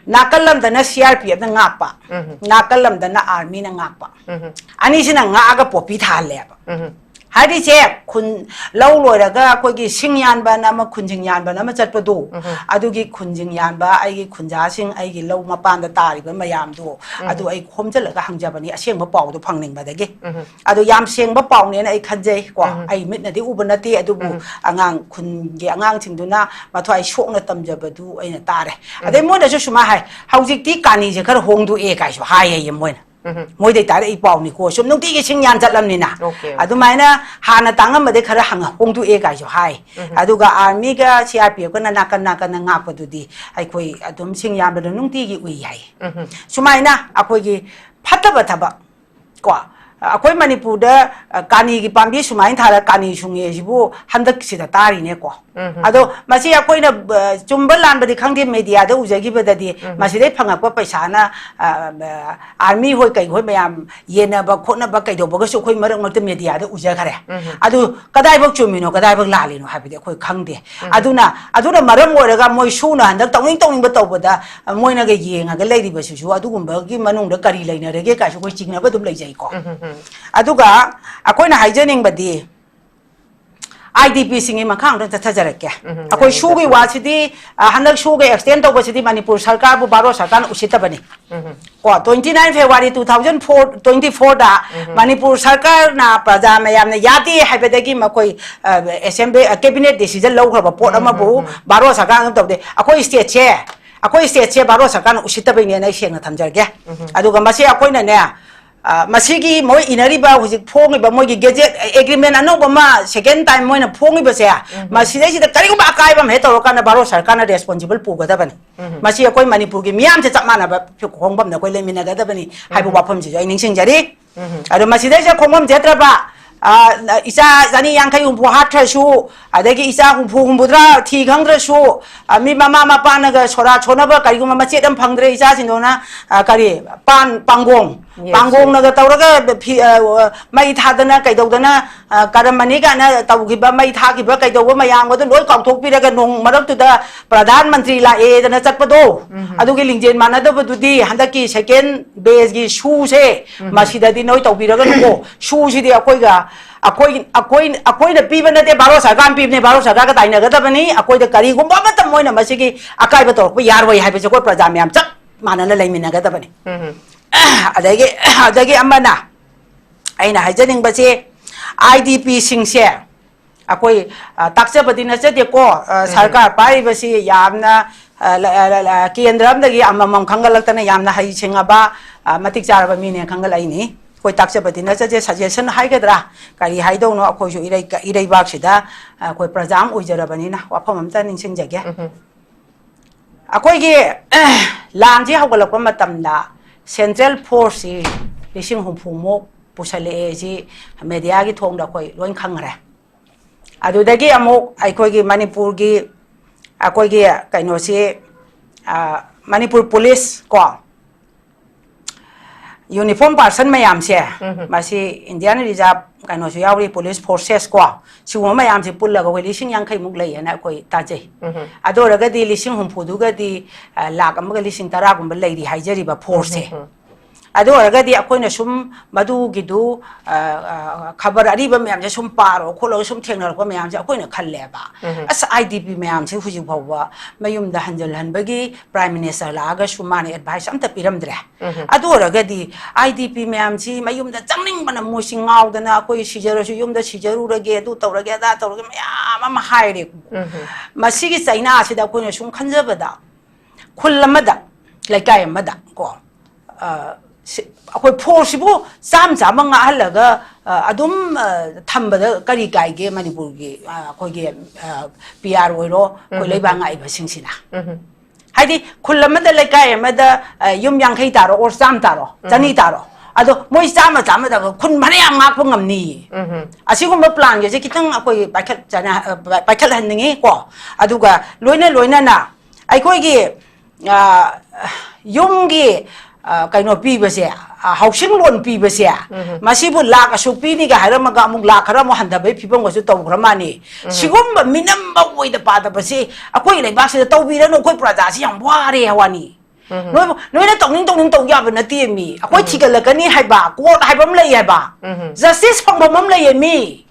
ꯅꯥꯀꯜ ꯑꯃꯗꯅ C R P F ꯅ ꯉꯥꯛꯄ, ꯎꯝ꯫ ꯅꯥꯀꯜ ꯑꯃꯗꯅ army ꯅ ꯉꯥꯛꯄ꯫ ꯎꯝ꯫ ꯑꯅꯤꯁꯤꯅ ꯉꯥꯛꯑꯒ ꯄꯣꯄꯤ ꯊꯥꯍꯜꯂꯦꯕ꯫ ꯎꯝ꯫ ꯍꯥꯏꯔꯤꯁꯦ, ꯈꯨꯟ, ꯂꯧ ꯂꯣꯏꯔꯒ ꯑꯩꯈꯣꯏꯒꯤ ꯁꯤꯡ ꯌꯥꯟꯕꯅ ꯑꯃ, ꯈꯨꯟꯖꯤꯡ ꯌꯥꯟꯕꯅ ꯑꯃ ꯆꯠꯄꯗꯣ, ꯎꯝ꯫ ꯑꯗꯨꯒꯤ ꯈꯨꯟꯖꯤꯡ ꯌꯥꯟꯕ, ꯑꯩꯒꯤ ꯈꯨꯟꯖꯥꯁꯤꯡ, ꯑꯩꯒꯤ ꯂꯧ ꯃꯄꯥꯟꯗ ꯇꯥꯔꯤꯕ ꯃꯌꯥꯝꯗꯣ, ꯎꯝ꯫ ꯑꯗꯨ ꯑꯩ ꯈꯣꯝꯖꯤꯜꯂꯒ ꯍꯪꯖꯕꯅꯤ, ꯑꯁꯦꯡꯕ ꯄꯥꯎꯗꯣ ꯐꯪꯅꯤꯡꯕꯗꯒꯤ꯫ ꯎꯝ꯫ ꯑꯗꯣ ꯌꯥꯝ ꯁꯦꯡꯕ ꯄꯥꯎꯅꯦꯅ ꯑꯩ ꯈꯟꯖꯩ ꯀꯣ꯫ ꯎꯝ꯫ ꯑꯩ ꯃꯤꯠꯅꯗꯤ ꯎꯕ ꯅꯠꯇꯦ, ꯑꯗꯨꯕꯨ ꯎꯝ꯫ ꯑꯉꯥꯡ, ꯈꯨꯟꯒꯤ ꯑꯉꯥꯡꯁꯤꯡꯗꯨꯅ ꯃꯊ꯭ꯋꯥꯏ ꯁꯣꯛꯅ ꯇꯝꯖꯕꯗꯨ ꯑꯩꯅ ꯇꯥꯔꯦ꯫ ꯎꯝ꯫ ꯑꯗꯩ ꯃꯣꯏꯅꯁꯨ ꯁꯨꯃꯥꯏ ꯍꯥꯏ, "ꯍꯧꯖꯤꯛꯇꯤ ꯀꯥꯅꯤꯁꯦ ꯈꯔ ꯍꯣꯡꯗꯣꯛꯑꯦ" ꯀꯥꯏꯁꯨ ꯍꯥꯏꯌꯦ ꯃꯣꯏꯅ꯫ ꯎꯝ꯫ ꯃꯣꯏꯗꯩ ꯇꯥꯔꯛꯏ ꯄꯥꯎꯅꯤꯀꯣ, ꯁꯨꯝ ꯅꯨꯡꯇꯤꯒꯤ ꯁꯤꯡ ꯌꯥꯟ ꯆꯠꯂꯝꯅꯤꯅ꯫ Okay, okay. ꯑꯗꯨꯃꯥꯏꯅ ꯍꯥꯟꯅ ꯇꯥꯡꯉꯝꯕꯗꯩ ꯈꯔ ꯍꯪꯉ-, ꯍꯣꯡꯗꯣꯛꯑꯦ ꯀꯥꯏꯁꯨ ꯍꯥꯏ꯫ ꯎꯝ꯫ ꯑꯗꯨꯒ army ꯒ C R P F ꯀꯅ ꯅꯥꯀꯟ ꯅꯥꯀꯟꯗ ꯉꯥꯛꯄꯗꯨꯗꯤ ꯑꯩꯈꯣꯏ ꯑꯗꯨꯝ ꯁꯤꯡ ꯌꯥꯟꯕꯗ ꯅꯨꯡꯇꯤꯒꯤ ꯎꯏ ꯍꯥꯏ꯫ ꯎꯝ꯫ ꯁꯨꯃꯥꯏꯅ ꯑꯩꯈꯣꯏꯒꯤ ꯐꯠꯇꯕ ꯊꯕꯛ ꯀꯣ, ꯑꯩꯈꯣꯏ ꯃꯅꯤꯄꯨꯔꯗ, ꯑ, ꯀꯥꯅꯤꯒꯤ ꯄꯥꯝꯕꯤ ꯁꯨꯃꯥꯏꯅ ꯊꯥꯔ ꯀꯥꯅꯤ ꯁꯨꯡꯉꯦ ꯁꯤꯕꯨ ꯍꯟꯗꯛꯁꯤꯗ ꯇꯥꯔꯤꯅꯦꯀꯣ꯫ ꯎꯝ, ꯎꯝ, ꯑꯗꯣ ꯎꯝ꯫ ꯃꯁꯤ ꯑꯩꯈꯣꯏꯅ, ꯑ, ꯆꯨꯝꯕ ꯂꯥꯟꯕꯗꯤ ꯈꯪꯗꯦ, media ꯗ ꯎꯖꯈꯤꯕꯗꯗꯤ ꯎꯝ, ꯎꯝ꯫ ꯃꯁꯤꯗꯩ ꯐꯪꯉꯛꯄ ꯄꯩꯁꯥꯅ, ꯑ, ꯑ, army ꯍꯣꯏ ꯀꯩ ꯍꯣꯏ ꯃꯌꯥꯝ ꯌꯦꯟꯅꯕ ꯈꯣꯠꯅꯕ ꯀꯩꯗꯧꯕꯒꯁꯨ ꯑꯩꯈꯣꯏ ꯃꯔꯛ ꯃꯔꯛꯇ media ꯗ ꯎꯖꯈꯔꯦ꯫ ꯎꯝ, ꯎꯝ꯫ ꯑꯗꯨ ꯀꯗꯥꯏꯐꯥꯎ ꯆꯨꯝꯃꯤꯅꯣ, ꯀꯗꯥꯏꯐꯥꯎ ꯂꯥꯜꯂꯤꯅꯣ ꯍꯥꯏꯕꯗꯤ ꯑꯩꯈꯣꯏ ꯈꯪꯗꯦ꯫ ꯎꯝ꯫ ꯑꯗꯨꯅ, ꯑꯗꯨꯅ ꯃꯔꯝ ꯑꯣꯏꯔꯒ ꯃꯣꯏ ꯁꯨꯅ ꯍꯟꯗꯛ ꯇꯧꯅꯤꯡ ꯇꯧꯅꯤꯡꯕ ꯇꯧꯕꯗ, ꯑ, ꯃꯣꯏꯅꯒ ꯌꯦꯡꯉꯒ ꯂꯩꯔꯤꯕꯁꯤꯁꯨ ꯑꯗꯨꯒꯨꯝꯕꯒꯤ ꯃꯅꯨꯡꯗ ꯀꯔꯤ ꯂꯩꯅꯔꯒꯦ ꯀꯥꯏꯁꯨ ꯑꯩꯈꯣꯏ ꯆꯤꯡꯅꯕ ꯑꯗꯨꯝ ꯂꯩꯖꯩꯀꯣ꯫ ꯎꯝ, ꯎꯝ, ꯎꯝ꯫ ꯑꯗꯨꯒ ꯑꯩꯈꯣꯏꯅ ꯍꯥꯏꯖꯅꯤꯡꯕꯗꯤ, I D P ꯁꯤꯡꯒꯤ ꯃꯈꯥ ꯑꯝꯇ ꯆꯠꯊꯖꯔꯛꯀꯦ꯫ ꯎꯝ, ꯎꯝ, ꯑꯩꯈꯣꯏ ꯌꯥꯏꯌꯦ, ꯁꯨꯒꯤ ꯆꯠꯊꯕꯤꯌꯨ꯫ ꯋꯥꯁꯤꯗꯤ, ꯑ, ꯍꯟꯗꯛ ꯁꯨꯒ extend ꯇꯧꯕꯁꯤꯗꯤ ꯃꯅꯤꯄꯨꯔ ꯁꯔꯀꯥꯔꯕꯨ ꯚꯥꯔꯠ ꯁꯔꯀꯥꯔꯅ ꯎꯁꯤꯠꯇꯕꯅꯤ꯫ ꯎꯝ, ꯎꯝ꯫ ꯀꯣ, twenty nine February two thousand four, twenty four ꯗ ꯎꯝ, ꯎꯝ꯫ ꯃꯅꯤꯄꯨꯔ ꯁꯔꯀꯥꯔꯅ ꯄ꯭ꯔꯖꯥ ꯃꯌꯥꯝꯅ ꯌꯥꯗꯦ ꯍꯥꯏꯕꯗꯒꯤ ꯃꯈꯣꯏ, ꯑ, assembly, ꯑ, cabinet decision ꯂꯧꯈ꯭ꯔꯕ ꯄꯣꯠ ꯎꯝ, ꯎꯝ, ꯑꯃꯕꯨ ꯎꯝ꯫ ꯚꯥꯔꯠ ꯁꯔꯀꯥꯔꯅ ꯇꯧꯗꯦ꯫ ꯑꯩꯈꯣꯏ state ꯁꯦ, ꯑꯩꯈꯣꯏ state ꯁꯦ ꯚꯥꯔꯠ ꯁꯔꯀꯥꯔꯅ ꯎꯁꯤꯠꯇꯕꯩꯅꯦꯅ ꯑꯩ ꯁꯦꯡꯅ ꯊꯝꯖꯔꯒꯦ꯫ ꯎꯝ, ꯎꯝ꯫ ꯑꯗꯨꯒ ꯃꯁꯤ ꯑꯩꯈꯣꯏꯅꯅꯦ, ꯑ, ꯃꯁꯤꯒꯤ ꯃꯣꯏ ꯏꯅꯔꯤꯕ ꯍꯧꯖꯤꯛ ꯐꯣꯡꯉꯤꯕ ꯃꯣꯏꯒꯤ gazette agreement ꯑꯅꯧꯕ ꯑꯃ second time ꯃꯣꯏꯅ ꯐꯣꯡꯉꯤꯕꯁꯦ, ꯎꯝ꯫ ꯃꯁꯤꯗꯩꯁꯤꯗ ꯀꯔꯤꯒꯨꯝꯕ ꯑꯀꯥꯏꯕ ꯑꯃ ꯍꯦꯛ ꯇꯧꯔꯀꯥꯟꯗ ꯚꯥꯔꯠ ꯁꯔꯀꯥꯔꯅ responsible ꯄꯨꯒꯗꯕꯅꯤ꯫ ꯎꯝ꯫ ꯃꯁꯤ ꯑꯩꯈꯣꯏ ꯃꯅꯤꯄꯨꯔꯒꯤ ꯃꯤꯌꯥꯝꯁꯦ ꯆꯞ ꯃꯥꯟꯅꯕ ꯈꯣꯡꯐꯝꯗ ꯑꯩꯈꯣꯏ ꯂꯩꯃꯤꯟꯅꯒꯗꯕꯅꯤ ꯍꯥꯏꯕ ꯎꯝ꯫ ꯋꯥꯐꯝꯁꯤꯁꯨ ꯑꯩ ꯅꯤꯡꯁꯤꯡꯖꯔꯤ꯫ ꯎꯝ꯫ ꯑꯗꯣ ꯃꯁꯤꯗꯩꯁꯤꯗ ꯈꯣꯡꯐꯝ ꯆꯠꯇ꯭ꯔꯕ, ꯑ, ꯏꯆꯥ ꯆꯅꯤ ꯌꯥꯡꯈꯩ ꯍꯨꯝꯐꯨ ꯍꯥꯠꯈ꯭ꯔꯁꯨ, ꯑꯗꯒꯤ ꯏꯆꯥ ꯍꯨꯝꯐꯨ ꯍꯨꯝꯐꯨꯇꯔꯥ ꯊꯤ ꯈꯪꯗ꯭ꯔꯁꯨ, ꯑ, ꯃꯤ ꯃꯃꯥ ꯃꯄꯥꯅꯒ ꯁꯣꯔꯥ ꯁꯣꯟꯅꯕ ꯀꯔꯤꯒꯨꯝꯕ ꯃꯆꯦꯠ ꯑꯃ ꯐꯪꯗ꯭ꯔꯦ ꯏꯆꯥꯁꯤꯡꯗꯣꯅ, ꯑ, ꯀꯔꯤ, ꯄꯥꯟ, ꯄꯥꯡꯒꯣꯡ, yes, ꯄꯥꯡꯒꯣꯡꯅꯒ yes꯫ ꯇꯧꯔꯒ ꯐꯤ, ꯑ, ꯃꯩ ꯊꯥꯗꯅ ꯀꯩꯗꯧꯗꯅ, ꯑ, ꯀꯔꯝꯕꯅꯤ ꯀꯥꯏꯅ ꯇꯧꯈꯤꯕ, ꯃꯩ ꯊꯥꯈꯤꯕ ꯀꯩꯗꯧꯕ ꯃꯌꯥꯝꯒꯗꯣ ꯂꯣꯏ ꯀꯥꯎꯊꯣꯛꯄꯤꯔꯒ ꯅꯣꯡ ꯃꯔꯛꯇꯨꯗ ꯄ꯭ꯔꯙꯥꯟ ꯃꯟꯇ꯭ꯔꯤ ꯂꯥꯛꯑꯦꯗꯅ ꯆꯠꯄꯗꯣ, ꯎꯝ꯫ ꯑꯗꯨꯒꯤ ꯂꯤꯡꯖꯦꯜ ꯃꯥꯟꯅꯗꯕꯗꯨꯗꯤ ꯍꯟꯗꯛꯀꯤ second batch ꯀꯤ ꯁꯨꯁꯦ, ꯎꯝ꯫ ꯃꯁꯤꯗꯗꯤ ꯅꯣꯏ ꯇꯧꯕꯤꯔꯒꯅꯨꯀꯣ꯫ ꯁꯨꯁꯤꯗꯤ ꯑꯩꯈꯣꯏꯒ, ꯑꯩꯈꯣꯏ, ꯑꯩꯈꯣꯏ, ꯑꯩꯈꯣꯏꯅ ꯄꯤꯕ ꯅꯠꯇꯦ, ꯚꯥꯔꯠ ꯁꯔꯀꯥꯔꯅ ꯄꯤꯕꯅꯦ, ꯚꯥꯔꯠ ꯁꯔꯀꯥꯔꯒ ꯇꯥꯏꯅꯒꯗꯕꯅꯤ꯫ ꯑꯩꯈꯣꯏꯗ ꯀꯔꯤꯒꯨꯝꯕ ꯑꯃꯠꯇ ꯃꯣꯏꯅ ꯃꯁꯤꯒꯤ ꯑꯀꯥꯏꯕ ꯇꯧꯔꯛꯄ ꯌꯥꯔꯣꯏ ꯍꯥꯏꯕꯁꯦ ꯑꯩꯈꯣꯏ ꯄ꯭ꯔꯖꯥ ꯃꯌꯥꯝ ꯆꯞ ꯃꯥꯟꯅꯅ ꯂꯩꯃꯤꯟꯅꯒꯗꯕꯅꯤ꯫ ꯎꯝ꯫ ꯑꯗꯒꯤ, ꯑꯗꯒꯤ ꯑꯃꯅ, ꯑꯩꯅ ꯍꯥꯏꯖꯅꯤꯡꯕꯁꯦ, I D P ꯁꯤꯡꯁꯦ ꯑꯩꯈꯣꯏ, ꯑ, ꯇꯥꯛꯆꯕꯗꯤ ꯅꯠꯆꯗꯦꯀꯣ, ꯑ, ꯎꯝ꯫ ꯁꯔꯀꯥꯔ ꯄꯥꯏꯔꯤꯕꯁꯤ ꯌꯥꯝꯅ, ꯑ, ꯂ-, ꯑ, ꯂ-, ꯂ-, ꯀꯦꯟꯗ꯭ꯔ ꯑꯃꯗꯒꯤ ꯑꯃꯃꯝ ꯈꯟꯒꯠꯂꯛꯇꯅ ꯌꯥꯝꯅ ꯍꯩ ꯁꯤꯡꯉꯕ, ꯑ, ꯃꯇꯤꯛ ꯆꯥꯔꯕ ꯃꯤꯅꯦ ꯈꯟꯒꯠꯂꯛꯏꯅꯤ꯫ ꯑꯩꯈꯣꯏ ꯇꯥꯛꯆꯕꯗꯤ ꯅꯠꯆꯗꯦ, suggestion ꯍꯥꯏꯒꯗ꯭ꯔꯥ, ꯀꯔꯤ ꯍꯥꯏꯗꯧꯅꯣ, ꯑꯩꯈꯣꯏꯁꯨ ꯏꯔꯩ-, ꯏꯔꯩꯕꯥꯛꯁꯤꯗ, ꯑ, ꯑꯩꯈꯣꯏ ꯄ꯭ꯔꯖꯥ ꯑꯃ ꯑꯣꯏꯖꯔꯕꯅꯤꯅ ꯋꯥꯐꯝ ꯑꯝꯇ ꯅꯤꯡꯁꯤꯡꯖꯒꯦ꯫ ꯎꯝꯍꯨꯝ꯫ ꯑꯩꯈꯣꯏꯒꯤ, ꯑ, ꯂꯥꯟꯁꯤ ꯍꯧꯒꯠꯂꯛꯄ ꯃꯇꯝꯗ central forceꯁꯤ ꯂꯤꯁꯤꯡ ꯍꯨꯝꯐꯨꯃꯨꯛ ꯄꯨꯁꯜꯂꯛꯑꯦ, ꯁꯤ mediaꯒꯤ ꯊꯣꯡꯗ ꯑꯩꯈꯣꯏ ꯂꯣꯏ ꯈꯪꯈ꯭ꯔꯦ꯫ ꯑꯗꯨꯗꯒꯤ ꯑꯃꯨꯛ ꯑꯩꯈꯣꯏꯒꯤ ꯃꯅꯤꯄꯨꯔꯒꯤ, ꯑꯩꯈꯣꯏꯒꯤ ꯀꯩꯅꯣꯁꯤ, ꯑ, ꯃꯅꯤꯄꯨꯔ police ꯀꯣ, uniform person ꯃꯌꯥꯝꯁꯦ, ꯎꯝꯍꯨꯝ꯫ ꯃꯁꯤ Indian Reserve ꯀꯩꯅꯣꯁꯨ ꯌꯥꯎꯔꯤ, police forces ꯀꯣ, ꯁꯤꯒꯨꯝꯕ ꯃꯌꯥꯝꯁꯦ ꯄꯨꯜꯂꯒ ꯑꯩꯈꯣꯏ ꯂꯤꯁꯤꯡ ꯌꯥꯡꯈꯩꯃꯨꯛ ꯂꯩꯌꯦꯅ ꯑꯩꯈꯣꯏ ꯇꯥꯖꯩ꯫ ꯎꯝꯍꯨꯝ꯫ ꯑꯗꯨ ꯑꯣꯏꯔꯒꯗꯤ ꯂꯤꯁꯤꯡ ꯍꯨꯝꯐꯨꯗꯨꯒꯗꯤ, ꯑ, ꯂꯥꯈ ꯑꯃꯒ ꯂꯤꯁꯤꯡ ꯇꯔꯥꯒꯨꯝꯕ ꯂꯩꯔꯤ ꯍꯥꯏꯖꯔꯤꯕ forceꯁꯦ꯫ ꯎꯝꯍꯨꯝ꯫ ꯑꯗꯨ ꯑꯣꯏꯔꯒꯗꯤ ꯑꯩꯈꯣꯏꯅ ꯁꯨꯝ ꯃꯗꯨꯒꯤꯗꯨ, ꯑ, ꯑ, ꯈꯕꯔ ꯑꯔꯤꯕ ꯃꯌꯥꯝꯁꯦ ꯁꯨꯝ ꯄꯥꯔꯣ ꯈꯣꯠꯂꯒ ꯁꯨꯝ ꯊꯦꯡꯅꯔꯛꯄ ꯃꯌꯥꯝꯁꯦ ꯑꯩꯈꯣꯏꯅ ꯈꯜꯂꯦꯕ, ꯎꯝꯍꯨꯝ꯫ ꯑꯁ, IDP ꯃꯌꯥꯝꯁꯦ ꯍꯧꯖꯤꯛ ꯐꯥꯎꯕ ꯃꯌꯨꯝꯗ ꯍꯟꯖꯤꯜꯍꯟꯕꯒꯤ Prime Minister ꯂꯥꯛꯑꯒꯁꯨ ꯃꯥꯅ advice ꯑꯝꯇ ꯄꯤꯔꯝꯗ꯭ꯔꯦ꯫ ꯎꯝꯍꯨꯝ꯫ ꯑꯗꯨ ꯑꯣꯏꯔꯒꯗꯤ IDP ꯃꯌꯥꯝꯁꯤ ꯃꯌꯨꯝꯗ ꯆꯪꯅꯤꯡꯕꯅ ꯃꯣꯏꯁꯤ ꯉꯥꯎꯗꯅ, "ꯑꯩꯈꯣꯏ ꯁꯤꯖꯔꯁꯨ ꯌꯨꯝꯗ ꯁꯤꯖꯔꯨꯔꯒꯦ, ꯑꯗꯨ ꯇꯧꯔꯒꯦ, ꯑꯗꯥ ꯇꯧꯔꯒꯦ" ꯃꯌꯥꯝ ꯑꯃ ꯍꯥꯏꯔꯦ꯫ ꯎꯝꯍꯨꯝ꯫ ꯃꯁꯤꯒꯤ ꯆꯩꯅꯥꯁꯤꯗ ꯑꯩꯈꯣꯏꯅ ꯁꯨꯝ ꯈꯟꯖꯕꯗ, ꯈꯨꯜ ꯑꯃꯗ, ꯂꯩꯀꯥꯏ ꯑꯃꯗ ꯀꯣ, ꯑ, ꯁꯤ-, ꯑꯩꯈꯣꯏ forceꯁꯤꯕꯨ ꯆꯥꯝ ꯆꯥꯝꯃ ꯉꯥꯛꯍꯜꯂꯒ, ꯑ, ꯑꯗꯨꯝ, ꯑ, ꯊꯝꯕꯗ ꯀꯔꯤ ꯀꯥꯏꯒꯦ ꯃꯅꯤꯄꯨꯔꯒꯤ, ꯑ, ꯑꯩꯈꯣꯏꯒꯤ, ꯑ, PR ꯑꯣꯏꯔꯣ, ꯑꯩꯈꯣꯏ ꯎꯝ, ꯂꯩꯕꯥꯛ ꯎꯝ꯫ ꯉꯥꯛꯏꯕꯁꯤꯡꯁꯤꯅ? ꯎꯝ, ꯎꯝ꯫ ꯍꯥꯏꯗꯤ ꯈꯨꯜ ꯑꯃꯗ, ꯂꯩꯀꯥꯏ ꯑꯃꯗ, ꯑ, ꯌꯨꯝ ꯌꯥꯡꯈꯩ ꯇꯥꯔꯣ or ꯆꯥꯝ ꯇꯥꯔꯣ, ꯎꯝ꯫ ꯆꯅꯤ ꯇꯥꯔꯣ, ꯑꯗꯣ ꯃꯣꯏ ꯆꯥꯝꯃ, ꯆꯥꯝꯃꯗ ꯈꯨꯟ ꯐꯅꯌꯥꯝ ꯉꯥꯛꯄ ꯉꯝꯅꯤꯌꯦ꯫ ꯎꯝ, ꯎꯝ꯫ ꯑꯁꯤꯒꯨꯝꯕ planꯁꯦ ꯈꯤꯇꯪ ꯑꯩꯈꯣꯏ ꯄꯥꯏꯈꯠ ꯆꯅ-, ꯑ, ꯄꯥꯏꯈꯠꯍꯟꯅꯤꯡꯉꯤ ꯀꯣ꯫ ꯑꯗꯨꯒ ꯂꯣꯏꯅ ꯂꯣꯏꯅꯅ ꯑꯩꯈꯣꯏꯒꯤ, ꯑ, ꯌꯨꯝꯒꯤ, ꯑ, ꯀꯩꯅꯣ ꯄꯤꯕꯁꯦ, ꯑ, housing loan ꯄꯤꯕꯁꯦ, ꯎꯝ꯫ ꯃꯁꯤꯕꯨ ꯂꯥꯛ ꯑꯁꯨꯛ ꯄꯤꯅꯤꯒ ꯍꯥꯏꯔꯝꯃꯒ ꯑꯃꯨꯛ ꯂꯥꯛ ꯈꯔ ꯑꯃꯨꯛ ꯍꯟꯊꯕꯒꯤ ꯐꯤꯕꯝꯒꯁꯨ ꯇꯧꯈ꯭ꯔ ꯃꯥꯜꯅꯤ꯫ ꯎꯝ꯫ ꯁꯤꯒꯨꯝꯕ ꯃꯤꯅꯝꯕ ꯑꯣꯏꯗ ꯄꯥꯗꯕꯁꯤ ꯑꯩꯈꯣꯏ ꯂꯩꯕꯥꯛꯁꯤꯗ ꯇꯧꯕꯤꯔꯅꯨ, ꯑꯩꯈꯣꯏ ꯄ꯭ꯔꯖꯥꯁꯤ ꯌꯥꯝ ꯋꯥꯔꯦ ꯍꯥꯏ ꯋꯥꯅꯤ꯫ ꯎꯝ꯫ ꯅꯣꯏꯕꯨ, ꯅꯣꯏꯅ ꯇꯧꯅꯤꯡ ꯇꯧꯅꯤꯡ ꯇꯧ ꯌꯥꯕ ꯅꯠꯇꯦ ꯃꯤ꯫ ꯑꯩꯈꯣꯏ ꯎꯝ꯫ ꯊꯤꯒꯠꯂꯛꯀꯅꯤ ꯍꯥꯏꯕ, court ꯍꯥꯏꯕ ꯑꯃ ꯂꯩ ꯍꯥꯏꯕ꯫ ꯎꯝ꯫ Justice ꯐꯪꯐꯝ ꯑꯃ ꯂꯩꯌꯦ ꯃꯤ꯫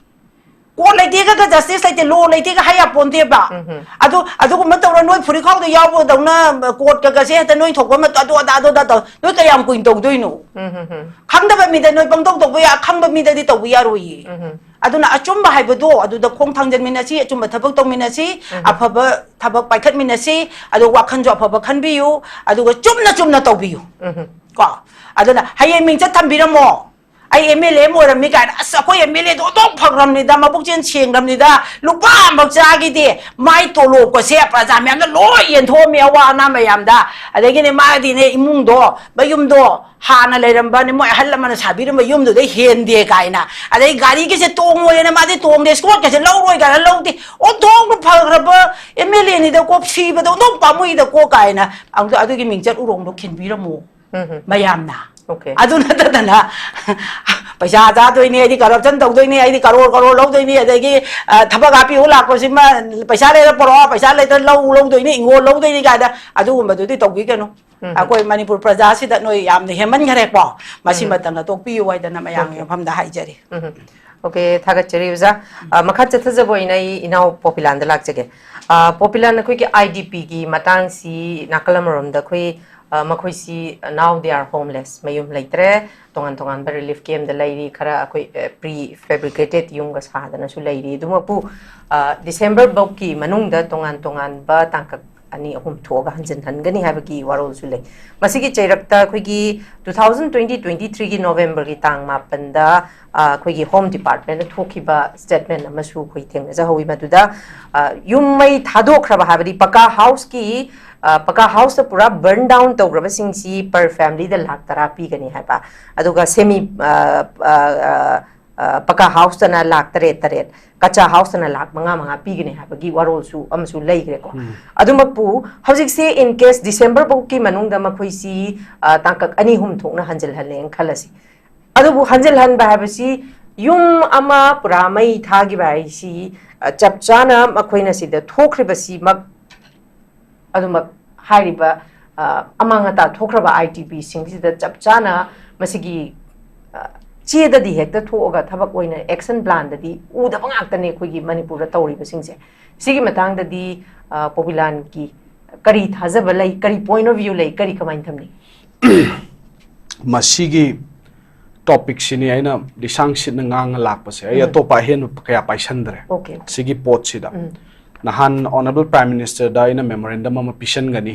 Court ꯂꯩꯇꯦꯒ justice ꯂꯩꯇꯦ, law ꯂꯩꯇꯦꯒ ꯍꯥꯏ ꯌꯥꯄꯣꯟꯇꯦꯕ꯫ ꯎꯝ꯫ ꯑꯗꯨ, ꯑꯗꯨꯒꯨꯝꯕ ꯇꯧꯔ ꯅꯣꯏ ꯐꯨꯔꯤꯠꯈꯥꯎꯗ ꯌꯥꯎꯕꯗꯧꯅ courtꯀꯒꯁꯦ ꯍꯦꯛꯇ ꯅꯣꯏ ꯊꯣꯛꯄ ꯑꯃ ꯑꯗꯨ ꯑꯗꯥ ꯑꯗꯨ ꯑꯗꯥ ꯇꯧ-, ꯅꯣꯏ ꯀꯌꯥꯝ ꯀꯨꯏꯅ ꯇꯧꯗꯣꯏꯅꯣ? ꯎꯝ, ꯎꯝ, ꯎꯝ꯫ ꯈꯪꯗꯕ ꯃꯤꯗ ꯅꯣꯏ ꯄꯪꯇꯧ ꯇꯧꯕ ꯌꯥ-, ꯈꯪꯕ ꯃꯤꯗꯗꯤ ꯇꯧꯕ ꯌꯥꯔꯣꯏꯌꯦ꯫ ꯎꯝ, ꯎꯝ꯫ ꯑꯗꯨꯅ ꯑꯆꯨꯝꯕ ꯍꯥꯏꯕꯗꯣ ꯑꯗꯨꯗ ꯈꯣꯡ ꯊꯥꯡꯖꯟꯃꯤꯟꯅꯁꯤ, ꯑꯆꯨꯝꯕ ꯊꯕꯛ ꯇꯧꯃꯤꯟꯅꯁꯤ, ꯎꯝ꯫ ꯑꯐꯕ ꯊꯕꯛ ꯄꯥꯏꯈꯠꯃꯤꯟꯅꯁꯤ, ꯑꯗꯨꯒ ꯋꯥꯈꯜꯁꯨ ꯑꯐꯕ ꯈꯟꯕꯤꯌꯨ, ꯑꯗꯨꯒ ꯆꯨꯝꯅ ꯆꯨꯝꯅ ꯇꯧꯕꯤꯌꯨ꯫ ꯎꯝ꯫ ꯀꯣ? ꯑꯗꯨꯅ ꯍꯌꯦꯡ ꯃꯤꯡꯆꯠ ꯊꯝꯕꯤꯔꯝꯃꯣ, "ꯑꯩ M L A ꯑꯃ ꯑꯣꯏꯔꯝꯃꯤ" ꯀꯥꯏꯅ꯫ ꯑꯁ, ꯑꯩꯈꯣꯏ M L A ꯗꯣ ꯑꯣꯟꯊꯣꯛ ꯐꯈ꯭ꯔꯕꯅꯤꯗ, ꯃꯕꯨꯛꯆꯦꯜ ꯁꯦꯡꯈ꯭ꯔꯕꯅꯤꯗ, ꯂꯨꯄꯥ ꯑꯃꯐꯥꯎ ꯆꯥꯈꯤꯗꯦ, ꯃꯥꯏ ꯇꯣꯂꯣꯞꯀꯁꯦ ꯄ꯭ꯔꯖꯥ ꯃꯌꯥꯝꯅ ꯂꯣꯏ ꯌꯦꯟꯊꯣꯛꯑꯝꯃꯤ, ꯑꯋꯥ ꯑꯅꯥ ꯃꯌꯥꯝꯗ꯫ ꯑꯗꯒꯤꯅꯦ, ꯃꯥꯒꯤꯅꯦ, ꯏꯃꯨꯡꯗꯣ, ꯃꯌꯨꯝꯗꯣ ꯍꯥꯟꯅ ꯂꯩꯔꯝꯕꯅꯦ, ꯃꯣꯏ ꯑꯍꯜ ꯂꯃꯟꯅ ꯁꯥꯕꯤꯔꯝꯕ ꯌꯨꯝꯗꯨꯗꯩ ꯍꯦꯟꯗꯦ ꯀꯥꯏꯅ꯫ ꯑꯗꯩ ꯒꯥꯔꯤꯒꯁꯦ ꯇꯣꯡꯉꯣꯏꯅ ꯃꯥꯗꯤ ꯇꯣꯡꯗꯦ, ꯁ꯭ꯀꯣꯠꯀꯁꯦ ꯂꯧꯔꯣꯏ ꯀꯥꯏꯅ ꯂꯧꯗꯦ, ꯑꯣꯟꯊꯣꯛꯅ ꯐꯈ꯭ꯔꯕ M L A ꯅꯤꯗꯀꯣ, ꯁꯤꯕꯗꯣ ꯑꯣꯟꯊꯣꯛ ꯄꯥꯝꯃꯨꯏꯗꯀꯣ ꯀꯥꯏꯅ꯫ ꯑꯗꯨ-, ꯑꯗꯨꯒꯤ ꯃꯤꯡꯆꯠ ꯎꯔꯣꯡꯗꯣ ꯈꯤꯟꯕꯤꯔꯝꯃꯣ꯫ ꯎꯝ ꯍꯝ꯫ ꯃꯌꯥꯝꯅ꯫ Okay꯫ ꯑꯗꯨ ꯅꯠꯇꯗꯅ ꯄꯩꯁꯥ ꯆꯥꯗꯣꯏꯅꯤ, ꯑꯩꯗꯤ corruption ꯇꯧꯗꯣꯏꯅꯤ, ꯑꯩꯗꯤ ꯀꯔꯣꯔ ꯀꯔꯣꯔ ꯂꯧꯗꯣꯏꯅꯤ, ꯑꯗꯒꯤ, ꯑ, ꯊꯕꯛ ꯍꯥꯞꯄꯤꯌꯨ ꯂꯥꯛꯄꯁꯤꯃ ꯄꯩꯁꯥ ꯂꯩꯔ ꯄꯨꯔꯛꯑꯣ, ꯄꯩꯁꯥ ꯂꯩꯇ꯭ꯔ ꯂꯧ ꯂꯧꯗꯣꯏꯅꯤ, ꯏꯪꯒꯣꯜ ꯂꯧꯗꯣꯏꯅꯤ ꯀꯥꯏꯗ ꯑꯗꯨꯒꯨꯝꯕꯗꯨꯗꯤ ꯇꯧꯕꯤꯒꯅꯨ꯫ ꯎꯝ꯫ ꯑꯩꯈꯣꯏ ꯃꯅꯤꯄꯨꯔ ꯄ꯭ꯔꯖꯥꯁꯤꯗ ꯅꯣꯏ ꯌꯥꯝꯅ ꯍꯦꯟꯃꯟꯈꯔꯦꯀꯣ꯫ ꯃꯁꯤꯃꯇꯪꯅ ꯇꯣꯛꯄꯤꯌꯨ ꯍꯥꯏꯗꯅ ꯃꯌꯥꯝꯒꯤ Okay꯫ ꯃꯐꯝꯗ ꯍꯥꯏꯖꯔꯤ꯫ ꯎꯝ꯫ Okay, ꯊꯥꯒꯠꯆꯔꯤ ꯑꯣꯖꯥ꯫ ꯑ, ꯃꯈꯥ ꯆꯠꯊꯖꯕ ꯑꯣꯏꯅ ꯑꯩ ꯏꯅꯥꯎ ꯄꯣꯄꯤꯂꯥꯟꯗ ꯂꯥꯛꯆꯒꯦ꯫ ꯑ, ꯄꯣꯄꯤꯂꯥꯟ, ꯑꯩꯈꯣꯏꯒꯤ I D P ꯒꯤ ꯃꯇꯥꯡꯁꯤ ꯅꯥꯀꯜ ꯑꯃꯔꯣꯝꯗ ꯑꯩꯈꯣꯏ, ꯑ, ꯃꯈꯣꯏꯁꯤ now they are homeless, ꯃꯌꯨꯝ ꯂꯩꯇ꯭ꯔꯦ, ꯇꯣꯉꯥꯟ ꯇꯣꯉꯥꯟꯕ relief camp ꯗ ꯂꯩꯔꯤ, ꯈꯔ ꯑꯩꯈꯣꯏ, ꯑ, pre fabricated ꯌꯨꯝꯒ ꯁꯥꯗꯅꯁꯨ ꯂꯩꯔꯤ꯫ ꯑꯗꯨꯃꯛꯄꯨ, ꯑ, December ꯐꯥꯎꯒꯤ ꯃꯅꯨꯡꯗ ꯇꯣꯉꯥꯟ ꯇꯣꯉꯥꯟꯕ ꯇꯥꯡꯀꯛ ꯑꯅꯤ ꯑꯍꯨꯝ ꯊꯣꯛꯑꯒ ꯍꯟꯖꯤꯟꯍꯟꯒꯅꯤ ꯍꯥꯏꯕꯒꯤ ꯋꯥꯔꯣꯜꯁꯨ ꯂꯩ꯫ ꯃꯁꯤꯒꯤ ꯆꯩꯔꯛꯇ ꯑꯩꯈꯣꯏꯒꯤ two thousand twenty twenty three ꯒꯤ November ꯒꯤ ꯇꯥꯡ ꯃꯥꯄꯟꯗ, ꯑ, ꯑꯩꯈꯣꯏꯒꯤ Home Department ꯅ ꯊꯣꯛꯈꯤꯕ statement ꯑꯃꯁꯨ ꯑꯩꯈꯣꯏ ꯊꯦꯡꯅꯖꯍꯧꯋꯤ꯫ ꯃꯗꯨꯗ, ꯑ, ꯌꯨꯝ ꯃꯩ ꯊꯥꯗꯣꯛꯈ꯭ꯔꯕ, ꯍꯥꯏꯕꯗꯤ ꯄꯀꯥ house ꯀꯤ, ꯑ, ꯄꯀꯥ house ꯇ ꯄꯨꯔꯥ burn down ꯇꯧꯈ꯭ꯔꯕꯁꯤꯡꯁꯤ per family ꯗ ꯂꯥꯈ ꯇꯔꯥ ꯄꯤꯒꯅꯤ ꯍꯥꯏꯕ, ꯑꯗꯨꯒ semi, ꯑ, ꯑ, ꯑ, ꯑ, ꯄꯀꯥ house ꯇꯅ ꯂꯥꯈ ꯇꯔꯦꯠ ꯇꯔꯦꯠ, ꯀꯆꯥ house ꯇꯅ ꯂꯥꯈ ꯃꯉꯥ ꯃꯉꯥ ꯄꯤꯒꯅꯤ ꯍꯥꯏꯕꯒꯤ ꯋꯥꯔꯣꯜꯁꯨ ꯑꯃꯁꯨ ꯂꯩꯈ꯭ꯔꯦꯀꯣ꯫ ꯎꯝ꯫ ꯑꯗꯨꯃꯛꯄꯨ ꯍꯧꯖꯤꯛꯁꯦ in case December ꯐꯥꯎꯒꯤ ꯃꯅꯨꯡꯗ ꯃꯈꯣꯏꯁꯤ, ꯑ, ꯇꯥꯡꯀꯛ ꯑꯅꯤ ꯑꯍꯨꯝ ꯊꯣꯛꯅ ꯍꯟꯖꯤꯜꯍꯜꯂꯦꯅ ꯈꯜꯂꯁꯤ꯫ ꯑꯗꯨꯕꯨ ꯍꯟꯖꯤꯜꯍꯟꯕ ꯍꯥꯏꯕꯁꯤ ꯌꯨꯝ ꯑꯃ ꯄꯨꯔꯥ ꯃꯩ ꯊꯥꯈꯤꯕ ꯍꯥꯏꯁꯤ, ꯑ, ꯆꯞ ꯆꯥꯅ ꯃꯈꯣꯏꯅ ꯁꯤꯗ ꯊꯣꯛꯈ꯭ꯔꯤꯕꯁꯤꯃꯛ ꯑꯗꯨꯃꯛ ꯍꯥꯏꯔꯤꯕ, ꯑ, ꯑꯃꯥꯡ ꯑꯇꯥ ꯊꯣꯛꯈ꯭ꯔꯕ I D P ꯁꯤꯡꯁꯤꯗ ꯆꯞ ꯆꯥꯅ ꯃꯁꯤꯒꯤ, ꯑ, ꯆꯦꯗꯗꯤ ꯍꯦꯛꯇ ꯊꯣꯛꯑꯒ ꯊꯕꯛ ꯑꯣꯏꯅ action plan ꯗꯗꯤ ꯎꯗꯕ ꯉꯥꯛꯇꯅꯦ ꯑꯩꯈꯣꯏꯒꯤ ꯃꯅꯤꯄꯨꯔꯗ ꯇꯧꯔꯤꯕꯁꯤꯡꯁꯦ꯫ ꯁꯤꯒꯤ ꯃꯇꯥꯡꯗꯗꯤ, ꯑ, ꯄꯣꯕꯤꯂꯥꯟꯒꯤ ꯀꯔꯤ ꯊꯥꯖꯕ ꯂꯩ, ꯀꯔꯤ point of view ꯂꯩ, ꯀꯔꯤ ꯀꯃꯥꯏꯅ ꯊꯝꯅꯤ? ꯃꯁꯤꯒꯤ ꯇꯣꯄꯤꯛꯁꯤꯅꯤ ꯑꯩꯅ ꯂꯤꯁꯥꯡ ꯁꯤꯠꯅ ꯉꯥꯡꯉ ꯂꯥꯛꯄꯁꯦ꯫ ꯑꯩ ꯑꯇꯣꯞꯄ ꯑꯍꯦꯟꯕ ꯀꯌꯥ ꯄꯥꯏꯁꯟꯗ꯭ꯔꯦ꯫ Okay. ꯁꯤꯒꯤ ꯄꯣꯠꯁꯤꯗ ꯅꯍꯥꯟ ꯑꯣꯅꯔꯦꯕꯜ ꯄ꯭ꯔꯥꯏꯝ ꯃꯤꯅꯤꯁꯇꯔꯗ ꯑꯩꯅ ꯃꯦꯃꯣꯔꯦꯟꯗꯝ ꯑꯃ ꯄꯤꯁꯟꯒꯅꯤ,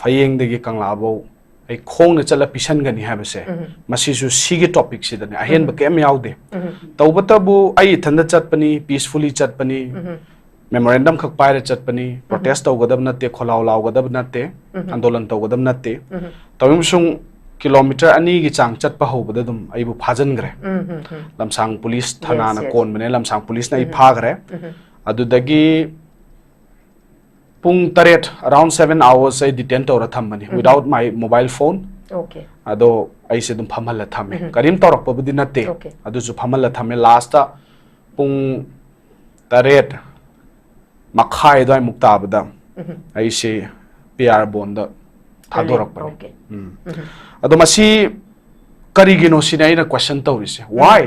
ꯐꯌꯦꯡꯗꯒꯤ ꯀꯪꯂꯥꯐꯧ ꯑꯩ ꯈꯣꯡꯅ ꯆꯠꯂ ꯄꯤꯁꯟꯒꯅꯤ ꯍꯥꯏꯕꯁꯦ, ꯃꯁꯤꯁꯨ ꯁꯤꯒꯤ ꯇꯣꯄꯤꯛꯁꯤꯗꯅꯦ, ꯑꯍꯦꯟꯕ ꯀꯩꯝ ꯌꯥꯎꯗꯦ꯫ ꯇꯧꯕꯇꯕꯨ ꯑꯩ ꯏꯊꯟꯗ ꯆꯠꯄꯅꯤ, ꯄꯤꯁꯐꯨꯂꯤ ꯆꯠꯄꯅꯤ, ꯃꯦꯃꯣꯔꯦꯟꯗꯝ ꯈꯛ ꯄꯥꯏꯔ ꯆꯠꯄꯅꯤ, ꯄ꯭ꯔꯣꯇꯦꯁ ꯇꯧꯒꯗꯕ ꯅꯠꯇꯦ, ꯈꯣꯜꯂꯥꯎ ꯂꯥꯎꯒꯗꯕ ꯅꯠꯇꯦ, ꯑꯟꯗꯣꯂꯟ ꯇꯧꯒꯗꯕ ꯅꯠꯇꯦ꯫ ꯇꯧꯔꯤꯕꯁꯨꯡ ꯀꯤꯂꯣꯃꯤꯇꯔ ꯑꯅꯤꯒꯤ ꯆꯥꯡ ꯆꯠꯄ ꯍꯧꯕꯗ ꯑꯗꯨꯝ ꯑꯩꯕꯨ ꯐꯥꯖꯤꯟꯈ꯭ꯔꯦ꯫ ꯂꯝꯁꯥꯡ ꯄꯨꯂꯤꯁ ꯊꯅꯥꯅ Yes. ꯀꯣꯟꯕꯅꯦ, ꯂꯝꯁꯥꯡ ꯄꯨꯂꯤꯁꯅ ꯑꯩ ꯐꯥꯈ꯭ꯔꯦ꯫ ꯑꯗꯨꯗꯒꯤ ꯄꯨꯡ ꯇꯔꯦꯠ, around seven hours ꯑꯩ ꯗꯤꯇꯦꯟ ꯇꯧꯔ ꯊꯝꯕꯅꯤ, without my mobile phone꯫ Okay. ꯑꯗꯣ ꯑꯩꯁꯦ ꯑꯗꯨꯝ ꯐꯝꯍꯜꯂ ꯊꯝꯃꯦ꯫ ꯀꯔꯤꯝ ꯇꯧꯔꯛꯄꯕꯨꯗꯤ ꯅꯠꯇꯦ꯫ Okay. ꯑꯗꯨꯁꯨ ꯐꯝꯍꯜꯂ ꯊꯝꯃꯦ꯫ ꯂꯥꯁꯇ ꯄꯨꯡ ꯇꯔꯦꯠ ꯃꯈꯥꯏ ꯑꯗꯨꯋꯥꯏꯃꯨꯛ ꯇꯥꯕꯗ ꯑꯩꯁꯦ ꯄꯤ ꯑꯥꯔ ꯕꯣꯟꯗ ꯊꯥꯗꯣꯔꯛꯄꯅꯦ꯫ Okay. ꯎꯝ꯫ ꯑꯗꯣ ꯃꯁꯤ ꯀꯔꯤꯒꯤꯅꯣ ꯁꯤꯅꯦ ꯑꯩꯅ ꯀꯣꯏꯁꯟ ꯇꯧꯔꯤꯁꯦ꯫ Why?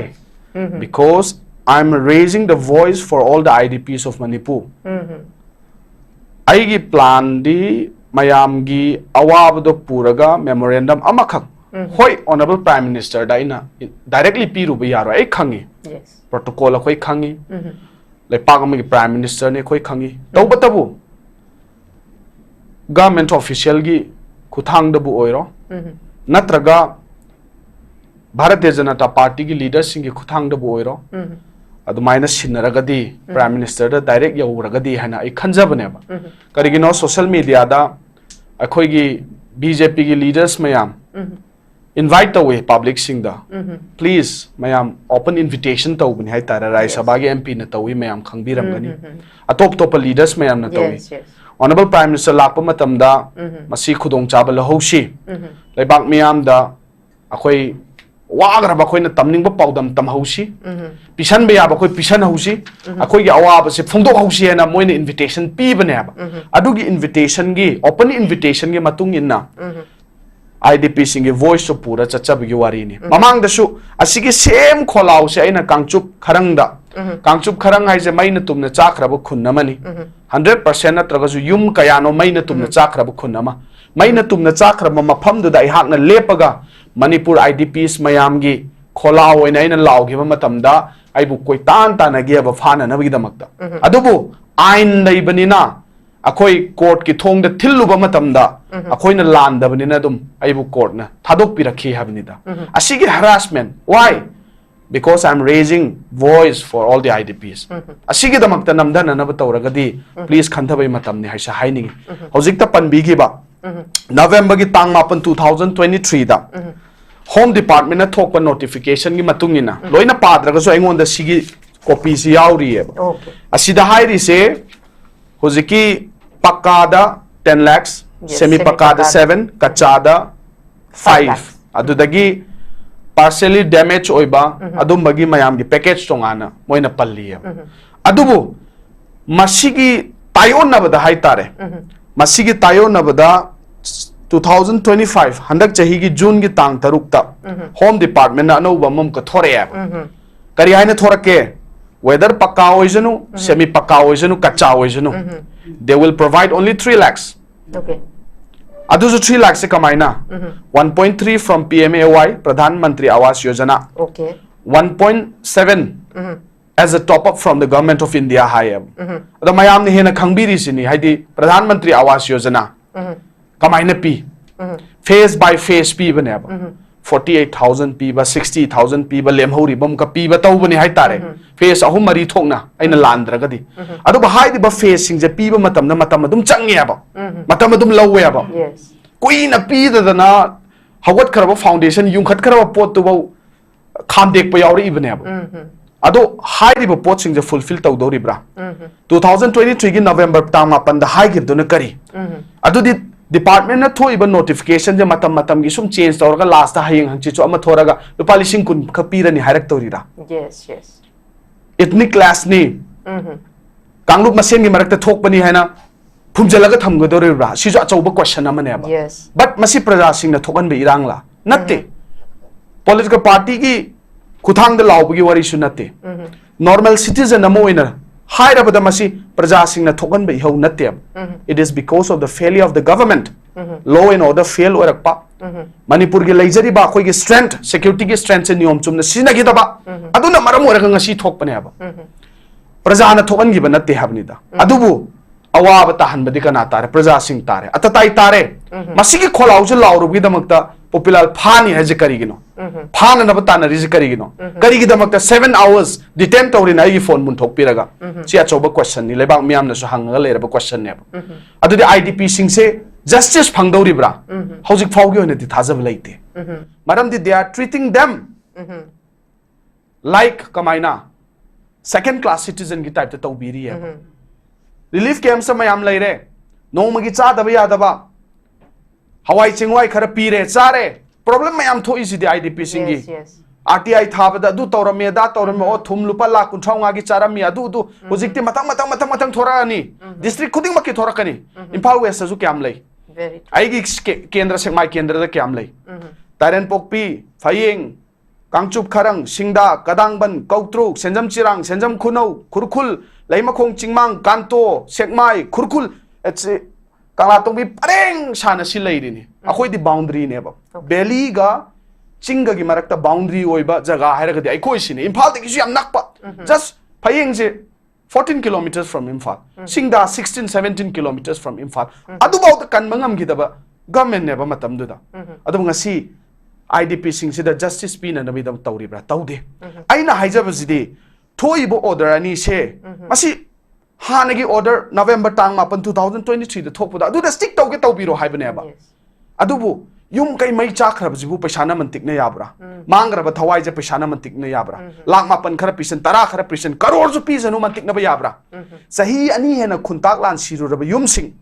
Because I am raising the voice for all the I D Ps of Manipur. ꯑꯩꯒꯤ ꯄ꯭ꯂꯥꯟꯗꯤ ꯃꯌꯥꯝꯒꯤ ꯑꯋꯥꯕꯗꯣ ꯄꯨꯔꯒ ꯃꯦꯃꯣꯔꯦꯟꯗꯝ ꯑꯃꯈꯛ, ꯍꯣꯏ, ꯑꯣꯅꯔꯦꯕꯜ ꯄ꯭ꯔꯥꯏꯝ ꯃꯤꯅꯤꯁꯇꯔꯗ ꯑꯩꯅ ꯗꯥꯏꯔꯦꯛꯂꯤ ꯄꯤꯔꯨꯕ ꯌꯥꯔꯣꯏ, ꯑꯩ ꯈꯪꯉꯤ꯫ Yes. ꯄ꯭ꯔꯣꯇꯣꯀꯣꯜ ꯑꯩꯈꯣꯏ ꯈꯪꯉꯤ, ꯂꯩꯄꯥꯛ ꯑꯃꯒꯤ ꯄ꯭ꯔꯥꯏꯝ ꯃꯤꯅꯤꯁꯇꯔꯅꯤ ꯑꯩꯈꯣꯏ ꯈꯪꯉꯤ꯫ ꯇꯧꯕꯇꯕꯨ ꯒꯚꯔꯟꯃꯦꯟꯠ ꯑꯣꯐꯤꯁꯤꯌꯦꯜꯒꯤ ꯈꯨꯠꯊꯥꯡꯗꯕꯨ ꯑꯣꯏꯔꯣ, ꯅꯠꯇ꯭ꯔꯒ ꯚꯥꯔꯇꯤꯌ ꯖꯅꯇꯥ ꯄꯥꯔꯇꯤꯒꯤ ꯂꯤꯗꯔꯁꯤꯡꯒꯤ ꯈꯨꯠꯊꯥꯡꯗꯕꯨ ꯑꯣꯏꯔꯣ, ꯑꯗꯨꯃꯥꯏꯅ ꯁꯤꯟꯅꯔꯒꯗꯤ, ꯄ꯭ꯔꯥꯏꯝ ꯃꯤꯅꯤꯁꯇꯔꯗ ꯗꯥꯏꯔꯦꯛ ꯌꯧꯔꯒꯗꯤ ꯍꯥꯏꯅ ꯑꯩ ꯈꯟꯖꯕꯅꯦꯕ꯫ ꯀꯔꯤꯒꯤꯅꯣ, ꯁꯣꯁꯤꯌꯦꯜ ꯃꯦꯗꯤꯌꯥꯗ ꯑꯩꯈꯣꯏꯒꯤ ꯕꯤ ꯖꯦ ꯄꯤꯒꯤ ꯂꯤꯗꯔꯁ ꯃꯌꯥꯝ ꯏꯟꯚꯥꯏꯠ ꯇꯧꯋꯦ ꯄꯕ꯭ꯂꯤꯛꯁꯤꯡꯗ꯫ ꯄ꯭ꯂꯤꯖ ꯃꯌꯥꯝ, ꯑꯣꯄꯟ ꯏꯟꯚꯤꯇꯦꯁꯟ ꯇꯧꯕꯅꯤ ꯍꯥꯏꯇꯥꯔꯦ, ꯔꯥꯖ꯭ꯌ ꯁꯚꯥꯒꯤ ꯑꯦꯝ ꯄꯤꯅ ꯇꯧꯏ, ꯃꯌꯥꯝ ꯈꯪꯕꯤꯔꯝꯒꯅꯤ꯫ ꯑꯇꯣꯞ ꯑꯇꯣꯞꯄ ꯂꯤꯗꯔꯁ ꯃꯌꯥꯝꯅ ꯇꯧꯏ꯫ Yes, yes. Honourable prime minister ꯂꯥꯛꯄ ꯃꯇꯝꯗ ꯃꯁꯤ ꯈꯨꯗꯣꯡꯆꯥꯕ ꯂꯧꯍꯧꯁꯤ꯫ ꯂꯩꯕꯥꯛ ꯃꯤꯌꯥꯝꯗ ꯑꯩꯈꯣꯏ ꯋꯥꯈ꯭ꯔꯕ ꯑꯩꯈꯣꯏꯅ ꯇꯝꯅꯤꯡꯕ ꯄꯥꯎꯗꯝ ꯇꯝꯍꯧꯁꯤ, ꯄꯤꯁꯟꯕ ꯌꯥꯕ ꯑꯩꯈꯣꯏ ꯄꯤꯁꯟꯍꯧꯁꯤ, ꯑꯩꯈꯣꯏꯒꯤ ꯑꯋꯥꯕꯁꯦ ꯐꯣꯡꯗꯣꯛꯍꯧꯁꯤ ꯍꯥꯏꯅ ꯃꯣꯏꯅ ꯏꯟꯚꯤꯇꯦꯁꯟ ꯄꯤꯕꯅꯦꯕ꯫ ꯑꯗꯨꯒꯤ ꯏꯟꯚꯤꯇꯦꯁꯟꯒꯤ, ꯑꯣꯄꯟ ꯏꯟꯚꯤꯇꯦꯁꯟꯒꯤ ꯃꯇꯨꯡ ꯏꯟꯅ IDPꯁꯤꯡꯒꯤ voiceꯇꯨ ꯄꯨꯔ ꯆꯠꯆꯕꯒꯤ ꯋꯥꯔꯤꯅꯤ꯫ ꯃꯃꯥꯡꯗꯁꯨ ꯑꯁꯤꯒꯤ same ꯈꯣꯜꯂꯥꯎꯁꯦ ꯑꯩꯅ ꯀꯥꯡꯆꯨꯞ ꯈꯔꯪꯗ, ꯀꯥꯡꯆꯨꯞ ꯈꯔꯪ ꯍꯥꯏꯁꯦ ꯃꯩꯅ ꯇꯨꯝꯅ ꯆꯥꯛꯈ꯭ꯔꯕ ꯈꯨꯟ ꯑꯃꯅꯤ꯫ Hundred percent ꯅꯠꯇ꯭ꯔꯒꯁꯨ ꯌꯨꯝ ꯀꯌꯥꯅꯣ ꯃꯩꯅ ꯇꯨꯝꯅ ꯆꯥꯛꯈ꯭ꯔꯕ ꯈꯨꯟ ꯑꯃ꯫ ꯃꯩꯅ ꯇꯨꯝꯅ ꯆꯥꯛꯈ꯭ꯔꯕ ꯃꯐꯝꯗꯨꯗ ꯑꯩꯍꯥꯛꯅ ꯂꯦꯞꯄꯒ ꯃꯅꯤꯄꯨꯔ IDPs ꯃꯌꯥꯝꯒꯤ ꯈꯣꯜꯂꯥꯎ ꯑꯣꯏꯅ ꯑꯩꯅ ꯂꯥꯎꯈꯤꯕ ꯃꯇꯝꯗ ꯑꯩꯕꯨ ꯀꯣꯏꯇꯥꯟ ꯇꯥꯟꯅꯈꯤꯑꯕ ꯐꯥꯅꯅꯕꯒꯤꯗꯃꯛꯇ꯫ ꯑꯗꯨꯕꯨ ꯑꯥꯏꯟ ꯂꯩꯕꯅꯤꯅ ꯑꯩꯈꯣꯏ courtꯀꯤ ꯊꯣꯡꯗ ꯊꯤꯜꯂꯨꯕ ꯃꯇꯝꯗ ꯑꯩꯈꯣꯏꯅ ꯂꯥꯟꯗꯕꯅꯤꯅ ꯑꯗꯨꯝ ꯑꯩꯕꯨ courtꯅ ꯊꯥꯗꯣꯛꯄꯤꯔꯛꯈꯤ ꯍꯥꯏꯕꯅꯤꯗ꯫ ꯑꯁꯤꯒꯤ harassment, why? Because I am raising voice for all the IDPs. ꯑꯁꯤꯒꯤꯗꯃꯛꯇ ꯅꯝꯊꯅꯅꯕ ꯇꯧꯔꯒꯗꯤ please ꯈꯟꯊꯕꯒꯤ ꯃꯇꯝꯅꯤ ꯍꯥꯏꯁꯦ ꯍꯥꯏꯅꯤꯡꯉꯤ꯫ ꯍꯧꯖꯤꯛꯇ ꯄꯟꯕꯤꯈꯤꯕ Novemberꯒꯤ ꯇꯥꯡ ꯃꯥꯄꯟ, two thousand twenty threeꯗ Home Departmentꯅ ꯊꯣꯛꯄ notificationꯒꯤ ꯃꯇꯨꯡ ꯏꯟꯅ, ꯂꯣꯏꯅ ꯄꯥꯗ꯭ꯔꯒꯁꯨ ꯑꯩꯉꯣꯟꯗ ꯁꯤꯒꯤ copyꯁꯤ ꯌꯥꯎꯔꯤꯑꯕ꯫ Okay. ꯑꯁꯤꯗ ꯍꯥꯏꯔꯤꯁꯦ ꯍꯧꯖꯤꯛꯀꯤ ꯄꯛꯀꯥꯗ ten lakhs, Yes, semi ꯄꯛꯀꯥꯗ semi-ꯄꯛꯀꯥꯗ. seven, ꯀꯆꯥꯗ five, Five lakhs. ꯑꯗꯨꯗꯒꯤ partially damage ꯑꯣꯏꯕ ꯑꯗꯨꯝꯕꯒꯤ ꯃꯌꯥꯝꯒꯤ package ꯇꯣꯉꯥꯟꯅ ꯃꯣꯏꯅ ꯄꯜꯂꯤꯑꯕ꯫ ꯑꯗꯨꯕꯨ ꯃꯁꯤꯒꯤ ꯇꯥꯏꯑꯣꯟꯅꯕꯗ ꯍꯥꯏꯇꯥꯔꯦ, ꯃꯁꯤꯒꯤ ꯇꯥꯏꯑꯣꯟꯅꯕꯗ two thousand twenty five ꯍꯟꯗꯛ ꯆꯍꯤꯒꯤ Juneꯒꯤ ꯇꯥꯡ ꯇꯔꯨꯛꯇ Home Departmentꯅ ꯑꯅꯧꯕ ꯑꯃꯃꯨꯛꯀ ꯊꯣꯔꯛꯑꯦꯕ꯫ ꯀꯔꯤ ꯍꯥꯏꯅ ꯊꯣꯔꯛꯀꯦ? Whether ꯄꯛꯀꯥ ꯑꯣꯏꯁꯅꯨ, semi ꯄꯛꯀꯥ ꯑꯣꯏꯁꯅꯨ, ꯀꯆꯥ ꯑꯣꯏꯁꯅꯨ, they will provide only three lakhs. Okay. ꯑꯗꯨꯁꯨ three lakhsꯁꯦ ꯀꯃꯥꯏꯅ? One point three from PMAY, Pradhan Mantri Awas Yojana, Okay. one point seven as a top up from the Government of India ꯍꯥꯏꯌꯦꯕ꯫ ꯑꯗꯣ ꯃꯌꯥꯝꯅ ꯍꯦꯟꯅ ꯈꯪꯕꯤꯔꯤꯁꯤꯅꯤ, ꯍꯥꯏꯗꯤ ꯄ꯭ꯔꯙꯥꯟ ꯃꯟꯇ꯭ꯔꯤ ꯑꯋꯥꯁ ꯌꯣꯖꯅꯥ ꯀꯃꯥꯏꯅ ꯄꯤ? Phase by phase ꯄꯤꯕꯅꯦꯕ꯫ Forty eight thousand ꯄꯤꯕ, sixty thousand ꯄꯤꯕ, ꯂꯦꯝꯍꯧꯔꯤꯕ ꯑꯃꯨꯛꯀ ꯄꯤꯕ ꯇꯧꯕꯅꯦ ꯍꯥꯏꯇꯥꯔꯦ꯫ Phase ꯑꯍꯨꯝ ꯃꯔꯤ ꯊꯣꯛꯅ ꯑꯩꯅ ꯂꯥꯟꯗ꯭ꯔꯒꯗꯤ꯫ ꯑꯗꯨꯕꯨ ꯍꯥꯏꯔꯤꯕ phaseꯁꯤꯡꯁꯦ ꯄꯤꯕ ꯃꯇꯝꯗ ꯃꯇꯝ ꯑꯗꯨꯝ ꯆꯪꯉꯦꯕ, ꯃꯇꯝ ꯑꯗꯨꯝ ꯂꯧꯋꯦꯕ꯫ Yes. ꯀꯨꯏꯅ ꯄꯤꯗꯗꯅ ꯍꯧꯒꯠꯈ꯭ꯔꯕ foundation, ꯌꯨꯡꯈꯠꯈ꯭ꯔꯕ ꯄꯣꯠꯇꯨꯐꯧ ꯈꯥꯝꯗꯦꯛꯄ ꯌꯥꯎꯔꯛꯏꯕꯅꯦꯕ꯫ ꯑꯗꯣ ꯍꯥꯏꯔꯤꯕ ꯄꯣꯠꯁꯤꯡꯁꯦ fulfill ꯇꯧꯗꯧꯔꯤꯕ꯭ꯔꯥ? Two thousand twenty threeꯒꯤ November ꯇꯥꯡ ꯃꯥꯄꯟꯗ ꯍꯥꯏꯈꯤꯕꯗꯨꯅ ꯀꯔꯤ? ꯑꯗꯨꯗꯤ departmentꯅ ꯊꯣꯛꯏꯕ notificationꯁꯦ ꯃꯇꯝ ꯃꯇꯝꯒꯤ ꯁꯨꯝ change ꯇꯧꯔꯒ lastꯇ ꯍꯌꯦꯡ ꯍꯪꯆꯤꯠꯁꯨ ꯑꯃ ꯊꯣꯔꯒ ꯂꯨꯄꯥ ꯂꯤꯁꯤꯡ ꯀꯨꯟ ꯈꯛ ꯄꯤꯔꯅꯤ ꯍꯥꯏꯔꯛꯇꯧꯔꯤꯔꯥ? Yes, yes. Ethnic clashꯅꯤ, ꯀꯥꯡꯂꯨꯞ ꯃꯁꯦꯟꯒꯤ ꯃꯔꯛꯇ ꯊꯣꯛꯄꯅꯤ ꯍꯥꯏꯅ ꯈꯨꯝꯖꯤꯜꯂꯒ ꯊꯝꯒꯗꯧꯔꯤꯕ꯭ꯔꯥ? ꯁꯤꯁꯨ ꯑꯆꯧꯕ question ꯑꯃꯅꯦꯕ꯫ Yes. But ꯃꯁꯤ ꯄ꯭ꯔꯖꯥꯁꯤꯡꯅ ꯊꯣꯛꯍꯟꯕ ꯏꯔꯥꯡꯂꯥ? ꯅꯠꯇꯦ꯫ Political partyꯒꯤ ꯈꯨꯊꯥꯡꯗ ꯂꯥꯎꯕꯒꯤ ꯋꯥꯔꯤꯁꯨ ꯅꯠꯇꯦ꯫ Normal citizen ꯑꯃ ꯑꯣꯏꯅ ꯍꯥꯏꯔꯕꯗ ꯃꯁꯤ ꯄ꯭ꯔꯖꯥꯁꯤꯡꯅ ꯊꯣꯛꯍꯟꯕ ꯏꯍꯧ ꯅꯠꯇꯦꯕ꯫ It is because of the failure of the government. Law and order fail ꯑꯣꯏꯔꯛꯄ, ꯃꯅꯤꯄꯨꯔꯒꯤ ꯂꯩꯖꯔꯤꯕ ꯑꯩꯈꯣꯏꯒꯤ strength, securityꯒꯤ strengthꯁꯦ ꯅꯤꯌꯣꯝ ꯆꯨꯝꯅ ꯁꯤꯖꯤꯟꯅꯈꯤꯗꯕ, ꯑꯗꯨꯅ ꯃꯔꯝ ꯑꯣꯏꯔꯒ ꯉꯁꯤ ꯊꯣꯛꯄꯅꯦꯕ꯫ ꯄ꯭ꯔꯖꯥꯅ ꯊꯣꯛꯍꯟꯈꯤꯕ ꯅꯠꯇꯦ ꯍꯥꯏꯕꯅꯤꯗ꯫ ꯑꯗꯨꯕꯨ ꯑꯋꯥꯕ ꯇꯥꯍꯟꯕꯗꯤ ꯀꯅꯥ ꯇꯥꯔꯦ? ꯄ꯭ꯔꯖꯥꯁꯤꯡ ꯇꯥꯔꯦ, ꯑꯇꯇꯥꯏ ꯇꯥꯔꯦ꯫ ꯃꯁꯤꯒꯤ ꯈꯣꯜꯂꯥꯎꯁꯦ ꯂꯥꯎꯔꯨꯕꯒꯤꯗꯃꯛꯇ ꯄꯣꯄꯨꯂꯥꯔ ꯐꯥꯅꯤ ꯍꯥꯏꯁꯦ ꯀꯔꯤꯒꯤꯅꯣ? ꯐꯥꯅꯅꯕ ꯇꯥꯟꯅꯔꯤꯁꯦ ꯀꯔꯤꯒꯤꯅꯣ? ꯀꯔꯤꯒꯤꯗꯃꯛꯇ seven hours detain ꯇꯧꯔꯤꯅ ꯑꯩꯒꯤ ꯐꯣꯟ ꯃꯨꯟꯊꯣꯛꯄꯤꯔꯒ? ꯁꯤ ꯑꯆꯧꯕ questionꯅꯤ, ꯂꯩꯕꯥꯛ ꯃꯤꯌꯥꯝꯅꯁꯨ ꯍꯪꯉꯒ ꯂꯩꯔꯕ questionꯅꯦꯕ꯫ ꯑꯗꯨꯗꯤ IDPꯁꯤꯡꯁꯦ justice ꯐꯪꯗꯧꯔꯤꯕ꯭ꯔꯥ? ꯍꯧꯖꯤꯛ ꯐꯥꯎꯒꯤ ꯑꯣꯏꯅꯗꯤ ꯊꯥꯖꯕ ꯂꯩꯇꯦ꯫ ꯃꯔꯝꯗꯤ they are treating them like ꯀꯃꯥꯏꯅ second class citizenꯒꯤ typeꯇ ꯇꯧꯕꯤꯔꯤꯌꯦꯕ꯫ Relief camps ꯃꯌꯥꯝ ꯂꯩꯔꯦ, ꯅꯣꯡꯃꯒꯤ ꯆꯥꯗꯕ ꯌꯥꯗꯕ ꯍꯋꯥꯏ ꯆꯦꯡꯋꯥꯏ ꯈꯔ ꯄꯤꯔꯦ, ꯆꯥꯔꯦ꯫ Problem ꯃꯌꯥꯝ ꯊꯣꯛꯏꯁꯤꯗꯤ IDPꯁꯤꯡꯒꯤ꯫ Yes, yes. RTI ꯊꯥꯕꯗ ꯑꯗꯨ ꯇꯧꯔꯝꯃꯦ, ꯑꯗꯥ ꯇꯧꯔꯝꯃꯦ, ꯑꯣ, ꯊꯨꯝ ꯂꯨꯄꯥ ꯂꯥꯈ ꯀꯨꯟꯊ꯭ꯔꯥ ꯃꯉꯥꯒꯤ ꯆꯥꯔꯝꯃꯤ, ꯑꯗꯨ ꯑꯗꯨ ꯍꯧꯖꯤꯛꯇꯤ ꯃꯊꯪ ꯃꯊꯪ ꯃꯊꯪ ꯃꯊꯪ ꯊꯣꯔꯛꯑꯅꯤ꯫ District ꯈꯨꯗꯤꯡꯃꯛꯀꯤ ꯊꯣꯔꯛꯀꯅꯤ꯫ ꯏꯝꯐꯥꯜ Westꯇꯁꯨ ꯀꯌꯥꯝ ꯂꯩ? Very true. ꯑꯩꯒꯤ ꯁ꯭ꯀꯦ-, ꯀꯦꯟꯗ꯭ꯔ, ꯁꯦꯛꯃꯥꯏ ꯀꯦꯟꯗ꯭ꯔꯗ ꯀꯌꯥꯝ ꯂꯩ? ꯇꯥꯏꯔꯦꯟꯄꯣꯛꯄꯤ, ꯐꯌꯦꯡ, ꯀꯥꯡꯆꯨꯞ ꯈꯔꯪ, ꯁꯤꯡꯗꯥ, ꯀꯗꯥꯡꯕꯟ, ꯀꯧꯇ꯭ꯔꯨꯛ, ꯁꯦꯟꯖꯝ ꯆꯤꯔꯥꯡ, ꯁꯦꯟꯖꯝ ꯈꯨꯅꯧ, ꯈꯨꯔꯈꯨꯜ, ꯂꯩꯃꯈꯣꯡ ꯆꯤꯡꯃꯥꯡ, ꯀꯥꯟꯇꯣ, ꯁꯦꯛꯃꯥꯏ, ꯈꯨꯔꯈꯨꯜ, ꯑꯦꯠꯁꯦ-, ꯀꯪꯂꯥꯇꯣꯡꯕꯤ ꯄꯔꯦꯡ ꯁꯥꯅ ꯁꯤ ꯂꯩꯔꯤꯅꯤ꯫ ꯑꯩꯈꯣꯏꯗꯤ boundaryꯅꯦꯕ꯫ Valleyꯒ ꯆꯤꯡꯒꯒꯤ ꯃꯔꯛꯇ boundary ꯑꯣꯏꯕ ꯖꯒꯥ ꯍꯥꯏꯔꯒꯗꯤ ꯑꯩꯈꯣꯏ ꯁꯤꯅꯤ꯫ ꯏꯝꯐꯥꯜꯗꯒꯤꯁꯨ ꯌꯥꯝ ꯅꯛꯄ꯫ Just ꯐꯌꯦꯡꯁꯦ fourteen kilometers from Imphal, ꯁꯤꯡꯗꯥ sixteen, seventeen kilometers from Imphal. ꯑꯗꯨꯐꯥꯎꯗ ꯀꯟꯕ ꯉꯝꯈꯤꯗꯕ governmentꯅꯦꯕ ꯃꯇꯝꯗꯨꯗ꯫ ꯑꯗꯨꯕꯨ ꯉꯁꯤ IDPꯁꯤꯡꯁꯤꯗ justice ꯄꯤꯅꯅꯕꯒꯤꯗꯃꯛ ꯇꯧꯔꯤꯕ꯭ꯔꯥ? ꯇꯧꯗꯦ꯫ ꯑꯩꯅ ꯍꯥꯏꯖꯕꯁꯤꯗꯤ ꯊꯣꯛꯏꯕ order ꯑꯅꯤꯁꯦ, ꯃꯁꯤ ꯍꯥꯟꯅꯒꯤ order November ꯇꯥꯡ ꯃꯥꯄꯟ, two thousand twenty threeꯗ ꯊꯣꯛꯄꯗ ꯑꯗꯨꯗ stick ꯇꯧꯒꯦ ꯇꯧꯕꯤꯔꯣ ꯍꯥꯏꯕꯅꯦꯕ꯫ Yes. ꯑꯗꯨꯕꯨ ꯌꯨꯝ ꯀꯩ ꯃꯩ ꯆꯥꯛꯈ꯭ꯔꯕꯁꯤꯕꯨ ꯄꯩꯁꯥꯅ ꯃꯟꯇꯤꯛꯅ ꯌꯥꯕ꯭ꯔꯥ? ꯃꯥꯡꯈ꯭ꯔꯕ ꯊꯋꯥꯏꯁꯦ ꯄꯩꯁꯥꯅ ꯃꯟꯇꯤꯛꯅ ꯌꯥꯕ꯭ꯔꯥ? ꯂꯥꯛ ꯃꯥꯄꯟ ꯈꯔ ꯄꯤꯁꯟ, ꯇꯔꯥ ꯈꯔ ꯄꯤꯁꯟ, ꯀꯔꯣꯔꯁꯨ ꯄꯤꯁꯅꯨ, ꯃꯟꯇꯤꯛꯅꯕ ꯌꯥꯕ꯭ꯔꯥ? ꯆꯍꯤ ꯑꯅꯤ ꯍꯦꯟꯅ ꯈꯨꯟꯇꯥꯛ ꯂꯥꯟ ꯁꯤꯔꯨꯔꯕ ꯌꯨꯝꯁꯤꯡ,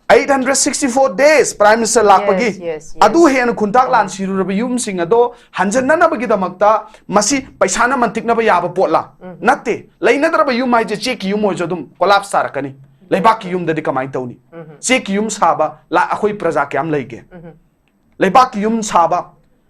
eight hundred sixty four days Prime Minister ꯂꯥꯛꯄꯒꯤ, Yes, yes, yes. ꯑꯗꯨ ꯍꯦꯟꯅ ꯈꯨꯟꯇꯥꯛ ꯂꯥꯟ ꯁꯤꯔꯨꯔꯕ ꯌꯨꯝꯁꯤꯡ ꯑꯗꯣ ꯍꯟꯖꯟꯅꯅꯕꯒꯤꯗꯃꯛꯇ ꯃꯁꯤ ꯄꯩꯁꯥꯅ ꯃꯟꯇꯤꯛꯅꯕ ꯌꯥꯕ ꯄꯣꯠꯂꯥ? ꯅꯠꯇꯦ꯫ ꯂꯩꯅꯗ꯭ꯔꯕ ꯌꯨꯝ ꯍꯥꯏꯁꯦ ꯆꯦꯛꯀꯤ ꯌꯨꯝ ꯑꯣꯏꯔꯁꯨ ꯑꯗꯨꯝ collapse ꯇꯥꯔꯛꯀꯅꯤ꯫ ꯂꯩꯕꯥꯛꯀꯤ ꯌꯨꯝꯗꯗꯤ ꯀꯃꯥꯏꯅ ꯇꯧꯅꯤ? ꯎꯝ꯫ ꯆꯦꯛꯀꯤ ꯌꯨꯝ ꯁꯥꯕ ꯂꯥ-, ꯑꯩꯈꯣꯏ ꯄ꯭ꯔꯖꯥ ꯀꯌꯥꯝ ꯂꯩꯒꯦ? ꯎꯝ꯫ ꯂꯩꯕꯥꯛꯀꯤ ꯌꯨꯝ ꯁꯥꯕ,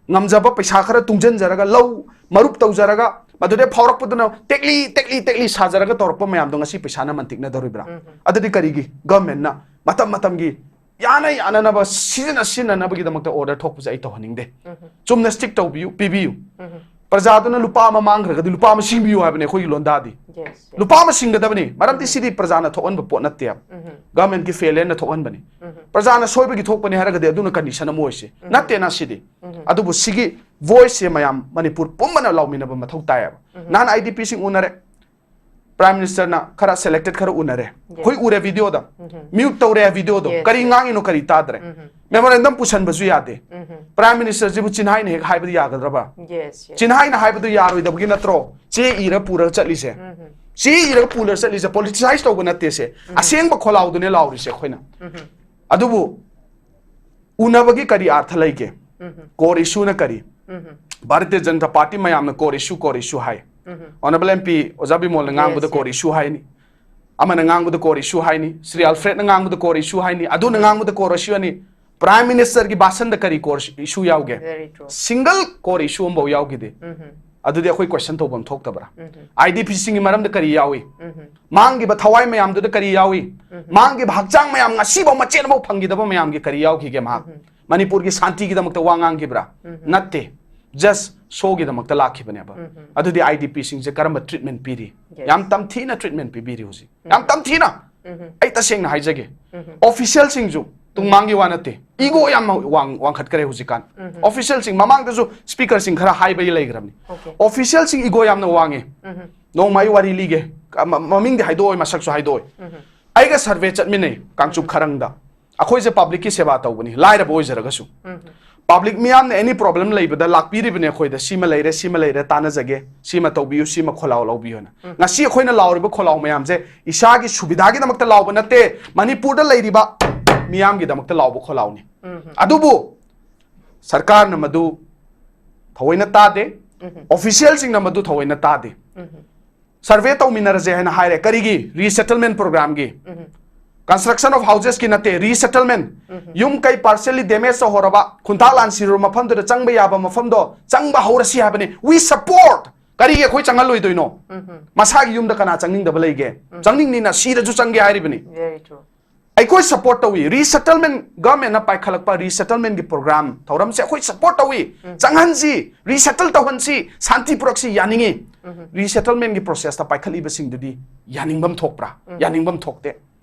ꯉꯝꯖꯕ ꯄꯩꯁꯥ ꯈꯔ ꯇꯨꯡꯁꯤꯟꯖꯔꯒ, ꯂꯧ ꯃꯔꯨꯞ ꯇꯧꯖꯔꯒ, ꯃꯗꯨꯗꯩ ꯐꯥꯎꯔꯛꯄꯗꯨꯅ ꯇꯦꯛꯂꯤ, ꯇꯦꯛꯂꯤ, ꯇꯦꯛꯂꯤ ꯁꯥꯖꯔꯒ ꯇꯧꯔꯛꯄ ꯃꯌꯥꯝꯗꯣ ꯉꯁꯤ ꯄꯩꯁꯥꯅ ꯃꯟꯇꯤꯛꯅꯗꯧꯔꯤꯕ꯭ꯔꯥ? ꯎꯝ꯫ ꯑꯗꯨꯗꯤ ꯀꯔꯤꯒꯤ? ꯒꯚꯔꯟꯃꯦꯟꯠꯅ ꯃꯇꯝ ꯃꯇꯝꯒꯤ ꯌꯥꯅ ꯌꯥꯅꯅꯕ, ꯁꯤꯖꯤꯟꯅ ꯁꯤꯖꯤꯟꯅꯅꯕꯒꯤꯗꯃꯛꯇ order ꯊꯣꯛꯄꯁꯦ ꯑꯩ ꯇꯧꯍꯟꯅꯤꯡꯗꯦ꯫ ꯎꯝ꯫ ꯆꯨꯝꯅ stick ꯇꯧꯕꯤꯌꯨ, ꯄꯤꯕꯤꯌꯨ꯫ ꯎꯝ꯫ ꯄ꯭ꯔꯖꯥꯗꯨꯅ ꯂꯨꯄꯥ ꯑꯃ ꯃꯥꯡꯈ꯭ꯔꯒꯗꯤ ꯂꯨꯄꯥ ꯑꯃ ꯁꯤꯡꯕꯤꯌꯨ ꯍꯥꯏꯕꯅꯦ ꯑꯩꯈꯣꯏꯒꯤ ꯂꯣꯟꯗꯥꯗꯤ꯫ Yes, yes. ꯂꯨꯄꯥ ꯑꯃ ꯁꯤꯡꯒꯗꯕꯅꯤ, ꯃꯔꯝꯗꯤ ꯁꯤꯗꯤ ꯄ꯭ꯔꯖꯥꯅ ꯊꯣꯛꯍꯟꯕ ꯄꯣꯠ ꯅꯠꯇꯦꯕ꯫ ꯎꯝ꯫ ꯒꯚꯔꯟꯃꯦꯟꯠꯀꯤ failure ꯅ ꯊꯣꯛꯍꯟꯕꯅꯤ꯫ ꯎꯝ꯫ ꯄ꯭ꯔꯖꯥꯅ ꯁꯣꯏꯕꯒꯤ ꯊꯣꯛꯄꯅꯤ ꯍꯥꯏꯔꯒꯗꯤ ꯑꯗꯨꯅ condition ꯑꯃ ꯑꯣꯏꯁꯤ꯫ ꯎꯝ꯫ ꯅꯠꯇꯦꯅ ꯁꯤꯗꯤ꯫ ꯎꯝ꯫ ꯑꯗꯨꯕꯨ ꯁꯤꯒꯤ voice ꯁꯦ ꯃꯌꯥꯝ ꯃꯅꯤꯄꯨꯔ ꯄꯨꯝꯕꯅ ꯂꯥꯎꯃꯤꯟꯅꯕ ꯃꯊꯧ ꯇꯥꯏꯌꯦꯕ꯫ ꯎꯝ꯫ ꯅꯍꯥꯟ I D P ꯁꯤꯡ ꯎꯅꯔꯦ, Prime Minister ꯅ ꯈꯔ selected ꯈꯔ ꯎꯅꯔꯦ꯫ Yes. ꯑꯩꯈꯣꯏ ꯎꯔꯦ video ꯗ꯫ ꯎꯝ꯫ Mute ꯇꯧꯔꯦ video ꯗꯣ꯫ Yes, ꯀꯔꯤ yes. ꯉꯥꯡꯉꯤꯅꯣ, ꯀꯔꯤ ꯇꯥꯗ꯭ꯔꯦ? ꯎꯝ꯫ Memorandum ꯄꯨꯁꯟꯕꯁꯨ ꯌꯥꯗꯦ꯫ ꯎꯝ꯫ Prime Minister ꯁꯤꯕꯨ ꯆꯤꯟꯍꯥꯏꯅ ꯍꯦꯛ ꯍꯥꯏꯕꯗꯤ ꯌꯥꯒꯗ꯭ꯔꯕ? Yes, yes. ꯆꯤꯟꯍꯥꯏꯅ ꯍꯥꯏꯕꯗꯨ ꯌꯥꯔꯣꯏꯗꯕꯒꯤ ꯅꯠꯇ꯭ꯔꯣ ꯆꯦ ꯏꯔ ꯄꯨꯔꯒ ꯆꯠꯂꯤꯁꯦ? ꯎꯝ꯫ ꯆꯦ ꯏꯔꯒ ꯄꯨꯔꯒ ꯆꯠꯂꯤꯁꯦ politicize ꯇꯧꯕ ꯅꯠꯇꯦ ꯁꯦ꯫ ꯎꯝ꯫ ꯑꯁꯦꯡꯕ ꯈꯣꯜꯂꯥꯎꯗꯨꯅꯦ ꯂꯥꯎꯔꯤꯁꯦ ꯑꯩꯈꯣꯏꯅ꯫ ꯎꯝ꯫ ꯑꯗꯨꯕꯨ ꯎꯅꯕꯒꯤ ꯀꯔꯤ ꯑꯔꯊ ꯂꯩꯒꯦ? ꯎꯝ꯫ Core issue ꯅ ꯀꯔꯤ? ꯎꯝ꯫ Bharatiya Janata Party ꯃꯌꯥꯝꯅ core issue, core issue ꯍꯥꯏ꯫ ꯎꯝ꯫ Honourable M P ꯑꯣꯖꯥ ꯕꯤꯃꯣꯜꯅ ꯉꯥꯡꯕꯗ Yes, core yes. issue ꯍꯥꯏꯅꯤ, ꯑꯃꯅ ꯉꯥꯡꯕꯗ core issue ꯍꯥꯏꯅꯤ, ꯁ꯭ꯔꯤ Alfred ꯅ ꯉꯥꯡꯕꯗ core issue ꯍꯥꯏꯅꯤ, ꯑꯗꯨꯅ ꯉꯥꯡꯕꯗ core issue ꯍꯥꯏꯅꯤ꯫ Prime Minister ꯒꯤ ꯚꯥꯁꯟꯗ ꯀꯔꯤ core issue ꯌꯥꯎꯒꯦ? Very true. Single core issue ꯑꯃꯐꯥꯎ ꯌꯥꯎꯈꯤꯗꯦ꯫ ꯎꯝ꯫ ꯑꯗꯨꯗꯤ ꯑꯩꯈꯣꯏ question ꯇꯧꯐꯝ ꯊꯣꯛꯇꯕ꯭ꯔꯥ? ꯎꯝ꯫ I D P ꯁꯤꯡꯒꯤ ꯃꯔꯝꯗ ꯀꯔꯤ ꯌꯥꯎꯏ? ꯎꯝ꯫ ꯃꯥꯡꯈꯤꯕ ꯊꯋꯥꯏ ꯃꯌꯥꯝꯗꯨꯗ ꯀꯔꯤ ꯌꯥꯎꯏ? ꯎꯝ꯫ ꯃꯥꯡꯈꯤꯕ ꯍꯛꯆꯥꯡ ꯃꯌꯥꯝ, ꯉꯁꯤꯐꯥꯎ ꯃꯆꯦꯠ ꯑꯃꯐꯥꯎ ꯐꯪꯈꯤꯗꯕ ꯃꯌꯥꯝꯒꯤ ꯀꯔꯤ ꯌꯥꯎꯈꯤꯒꯦ ꯃꯍꯥꯛ? ꯎꯝ꯫ ꯃꯅꯤꯄꯨꯔꯒꯤ ꯁꯥꯟꯇꯤꯒꯤꯗꯃꯛꯇ ꯋꯥ ꯉꯥꯡꯈꯤꯕ꯭ꯔꯥ? ꯎꯝ꯫ ꯅꯠꯇꯦ, just show ꯒꯤꯗꯃꯛꯇ ꯂꯥꯛꯈꯤꯕꯅꯦꯕ꯫ ꯎꯝ꯫ ꯑꯗꯨꯗꯤ I D P ꯁꯤꯡꯁꯦ ꯀꯔꯝꯕ treatment ꯄꯤꯔꯤ? Yes. ꯌꯥꯝ ꯇꯝꯊꯤꯅ treatment ꯄꯤꯕꯤꯔꯤ ꯍꯧꯖꯤꯛ꯫ ꯎꯝ꯫ ꯌꯥꯝ ꯇꯝꯊꯤꯅ꯫ ꯎꯝ꯫ ꯑꯩ ꯇꯁꯦꯡꯅ ꯍꯥꯏꯖꯒꯦ, ꯎꯝ꯫ Official ꯁꯤꯡꯁꯨ ꯇꯨꯡꯃꯥꯡꯒꯤ ꯋꯥ ꯅꯠꯇꯦ, ego ꯌꯥꯝꯅ ꯋꯥꯡ-, ꯋꯥꯡꯈꯠꯈ꯭ꯔꯦ ꯍꯧꯖꯤꯛꯀꯥꯟ꯫ ꯎꯝ꯫ Official ꯁꯤꯡ, ꯃꯃꯥꯡꯗꯁꯨ speaker ꯁꯤꯡ ꯈꯔ ꯍꯥꯏꯕꯒꯤ ꯂꯩꯈ꯭ꯔꯕꯅꯤ꯫ Okay. Official ꯁꯤꯡ ego ꯌꯥꯝꯅ ꯋꯥꯡꯉꯦ꯫ ꯎꯝ꯫ ꯅꯣꯡꯃ ꯑꯩ ꯋꯥꯔꯤ ꯂꯤꯒꯦ, ꯃ-, ꯃꯃꯤꯡꯗꯤ ꯍꯥꯏꯗꯣꯛꯑꯣꯏ, ꯃꯁꯛꯁꯨ ꯍꯥꯏꯗꯣꯛꯑꯣꯏ꯫ ꯎꯝ꯫ ꯑꯩꯒ survey ꯆꯠꯃꯤꯟꯅꯩ ꯀꯥꯡꯆꯨꯞ ꯎꯝ꯫ ꯈꯔꯪꯗ꯫ ꯑꯩꯈꯣꯏꯁꯦ public ꯀꯤ ꯁꯦꯕꯥ ꯇꯧꯕꯅꯤ, ꯂꯥꯏꯔꯕ ꯑꯣꯏꯖꯔꯒꯁꯨ꯫ ꯎꯝ꯫ Public ꯃꯤꯌꯥꯝꯅ any problem ꯂꯩꯕꯗ ꯂꯥꯛꯄꯤꯔꯤꯕꯅꯦ ꯑꯩꯈꯣꯏꯗ, ꯁꯤꯃ ꯂꯩꯔꯦ, ꯁꯤꯃ ꯂꯩꯔꯦ, ꯇꯥꯟꯅꯖꯒꯦ, ꯁꯤꯃ ꯇꯧꯕꯤꯌꯨ, ꯁꯤꯃ ꯈꯣꯜꯂꯥꯎ ꯂꯧꯕꯤꯌꯨꯅ꯫ ꯎꯝ꯫ ꯉꯁꯤ ꯑꯩꯈꯣꯏꯅ ꯂꯥꯎꯔꯤꯕ ꯈꯣꯜꯂꯥꯎ ꯃꯌꯥꯝꯁꯦ ꯏꯁꯥꯒꯤ ꯁꯨꯕꯤꯙꯥꯒꯤꯗꯃꯛꯇ ꯂꯥꯎꯕ ꯅꯠꯇꯦ, ꯃꯅꯤꯄꯨꯔꯗ ꯂꯩꯔꯤꯕ ꯃꯤꯌꯥꯝꯒꯤꯗꯃꯛꯇ ꯂꯥꯎꯕ ꯈꯣꯜꯂꯥꯎꯅꯤ꯫ ꯎꯝ꯫ ꯑꯗꯨꯕꯨ ꯁꯔꯀꯥꯔꯅ ꯃꯗꯨ ꯊꯑꯣꯏꯅ ꯇꯥꯗꯦ, ꯎꯝ꯫ Official ꯁꯤꯡꯅ ꯃꯗꯨ ꯊꯑꯣꯏꯅ ꯇꯥꯗꯦ꯫ ꯎꯝ꯫ ꯁꯔꯚꯦ ꯇꯧꯃꯤꯟꯅꯔꯁꯦ ꯍꯥꯏꯅ ꯍꯥꯏꯔꯦ꯫ ꯀꯔꯤꯒꯤ? ꯔꯤꯁꯦꯇꯜꯃꯦꯟ ꯄ꯭ꯔꯣꯒ꯭ꯔꯥꯝꯒꯤ꯫ ꯀꯟꯁꯇ꯭ꯔꯛꯁꯟ ꯑꯣꯐ ꯍꯥꯎꯁꯦꯁꯀꯤ ꯅꯠꯇꯦ, ꯔꯤꯁꯦꯇꯜꯃꯦꯟ꯫ ꯌꯨꯝ ꯀꯩ ꯄꯥꯔꯁꯦꯜꯂꯤ ꯗꯦꯃꯦꯖ ꯇꯧꯍꯧꯔꯕ, ꯈꯨꯟꯇꯥꯛ ꯂꯥꯟ ꯁꯤꯔꯨꯔꯕ ꯃꯐꯝꯗꯨꯗ ꯆꯪꯕ ꯌꯥꯕ ꯃꯐꯝꯗꯣ ꯆꯪꯕ ꯍꯧꯔꯁꯤ ꯍꯥꯏꯕꯅꯤ꯫ We support꯫ ꯀꯔꯤꯒꯤ ꯑꯩꯈꯣꯏ ꯆꯪꯍꯜꯂꯣꯏꯗꯣꯏꯅꯣ? ꯃꯁꯥꯒꯤ ꯌꯨꯝꯗ ꯀꯅꯥ ꯆꯪꯅꯤꯡꯗꯕ ꯂꯩꯒꯦ? ꯆꯪꯅꯤꯡꯅꯤꯅ ꯁꯤꯔꯁꯨ ꯆꯪꯒꯦ ꯍꯥꯏꯔꯤꯕꯅꯤ꯫ Very true. ꯑꯩꯈꯣꯏ ꯁꯄꯣꯔꯠ ꯇꯧꯏ꯫ ꯔꯤꯁꯦꯇꯜꯃꯦꯟ, ꯒꯚꯔꯟꯃꯦꯟꯠꯅ ꯄꯥꯏꯈꯠꯂꯛꯄ ꯔꯤꯁꯦꯇꯜꯃꯦꯟꯒꯤ ꯄ꯭ꯔꯣꯒ꯭ꯔꯥꯝ ꯊꯧꯔꯝꯁꯦ ꯑꯩꯈꯣꯏ ꯁꯄꯣꯔꯠ ꯇꯧꯏ꯫ ꯆꯪꯍꯟꯁꯤ, ꯔꯤꯁꯦꯇꯜ ꯇꯧꯍꯟꯁꯤ, ꯁꯥꯟꯇꯤ ꯄꯨꯔꯛꯁꯤ, ꯌꯥꯅꯤꯡꯉꯤ꯫ ꯔꯤꯁꯦꯇꯜꯃꯦꯟꯒꯤ ꯄ꯭ꯔꯣꯁꯦꯁꯇ ꯄꯥꯏꯈꯠꯂꯤꯕꯁꯤꯡꯗꯨꯗꯤ ꯌꯥꯅꯤꯡꯐꯝ ꯊꯣꯛꯄ꯭ꯔꯥ? ꯌꯥꯅꯤꯡꯐꯝ ꯊꯣꯛꯇꯦ꯫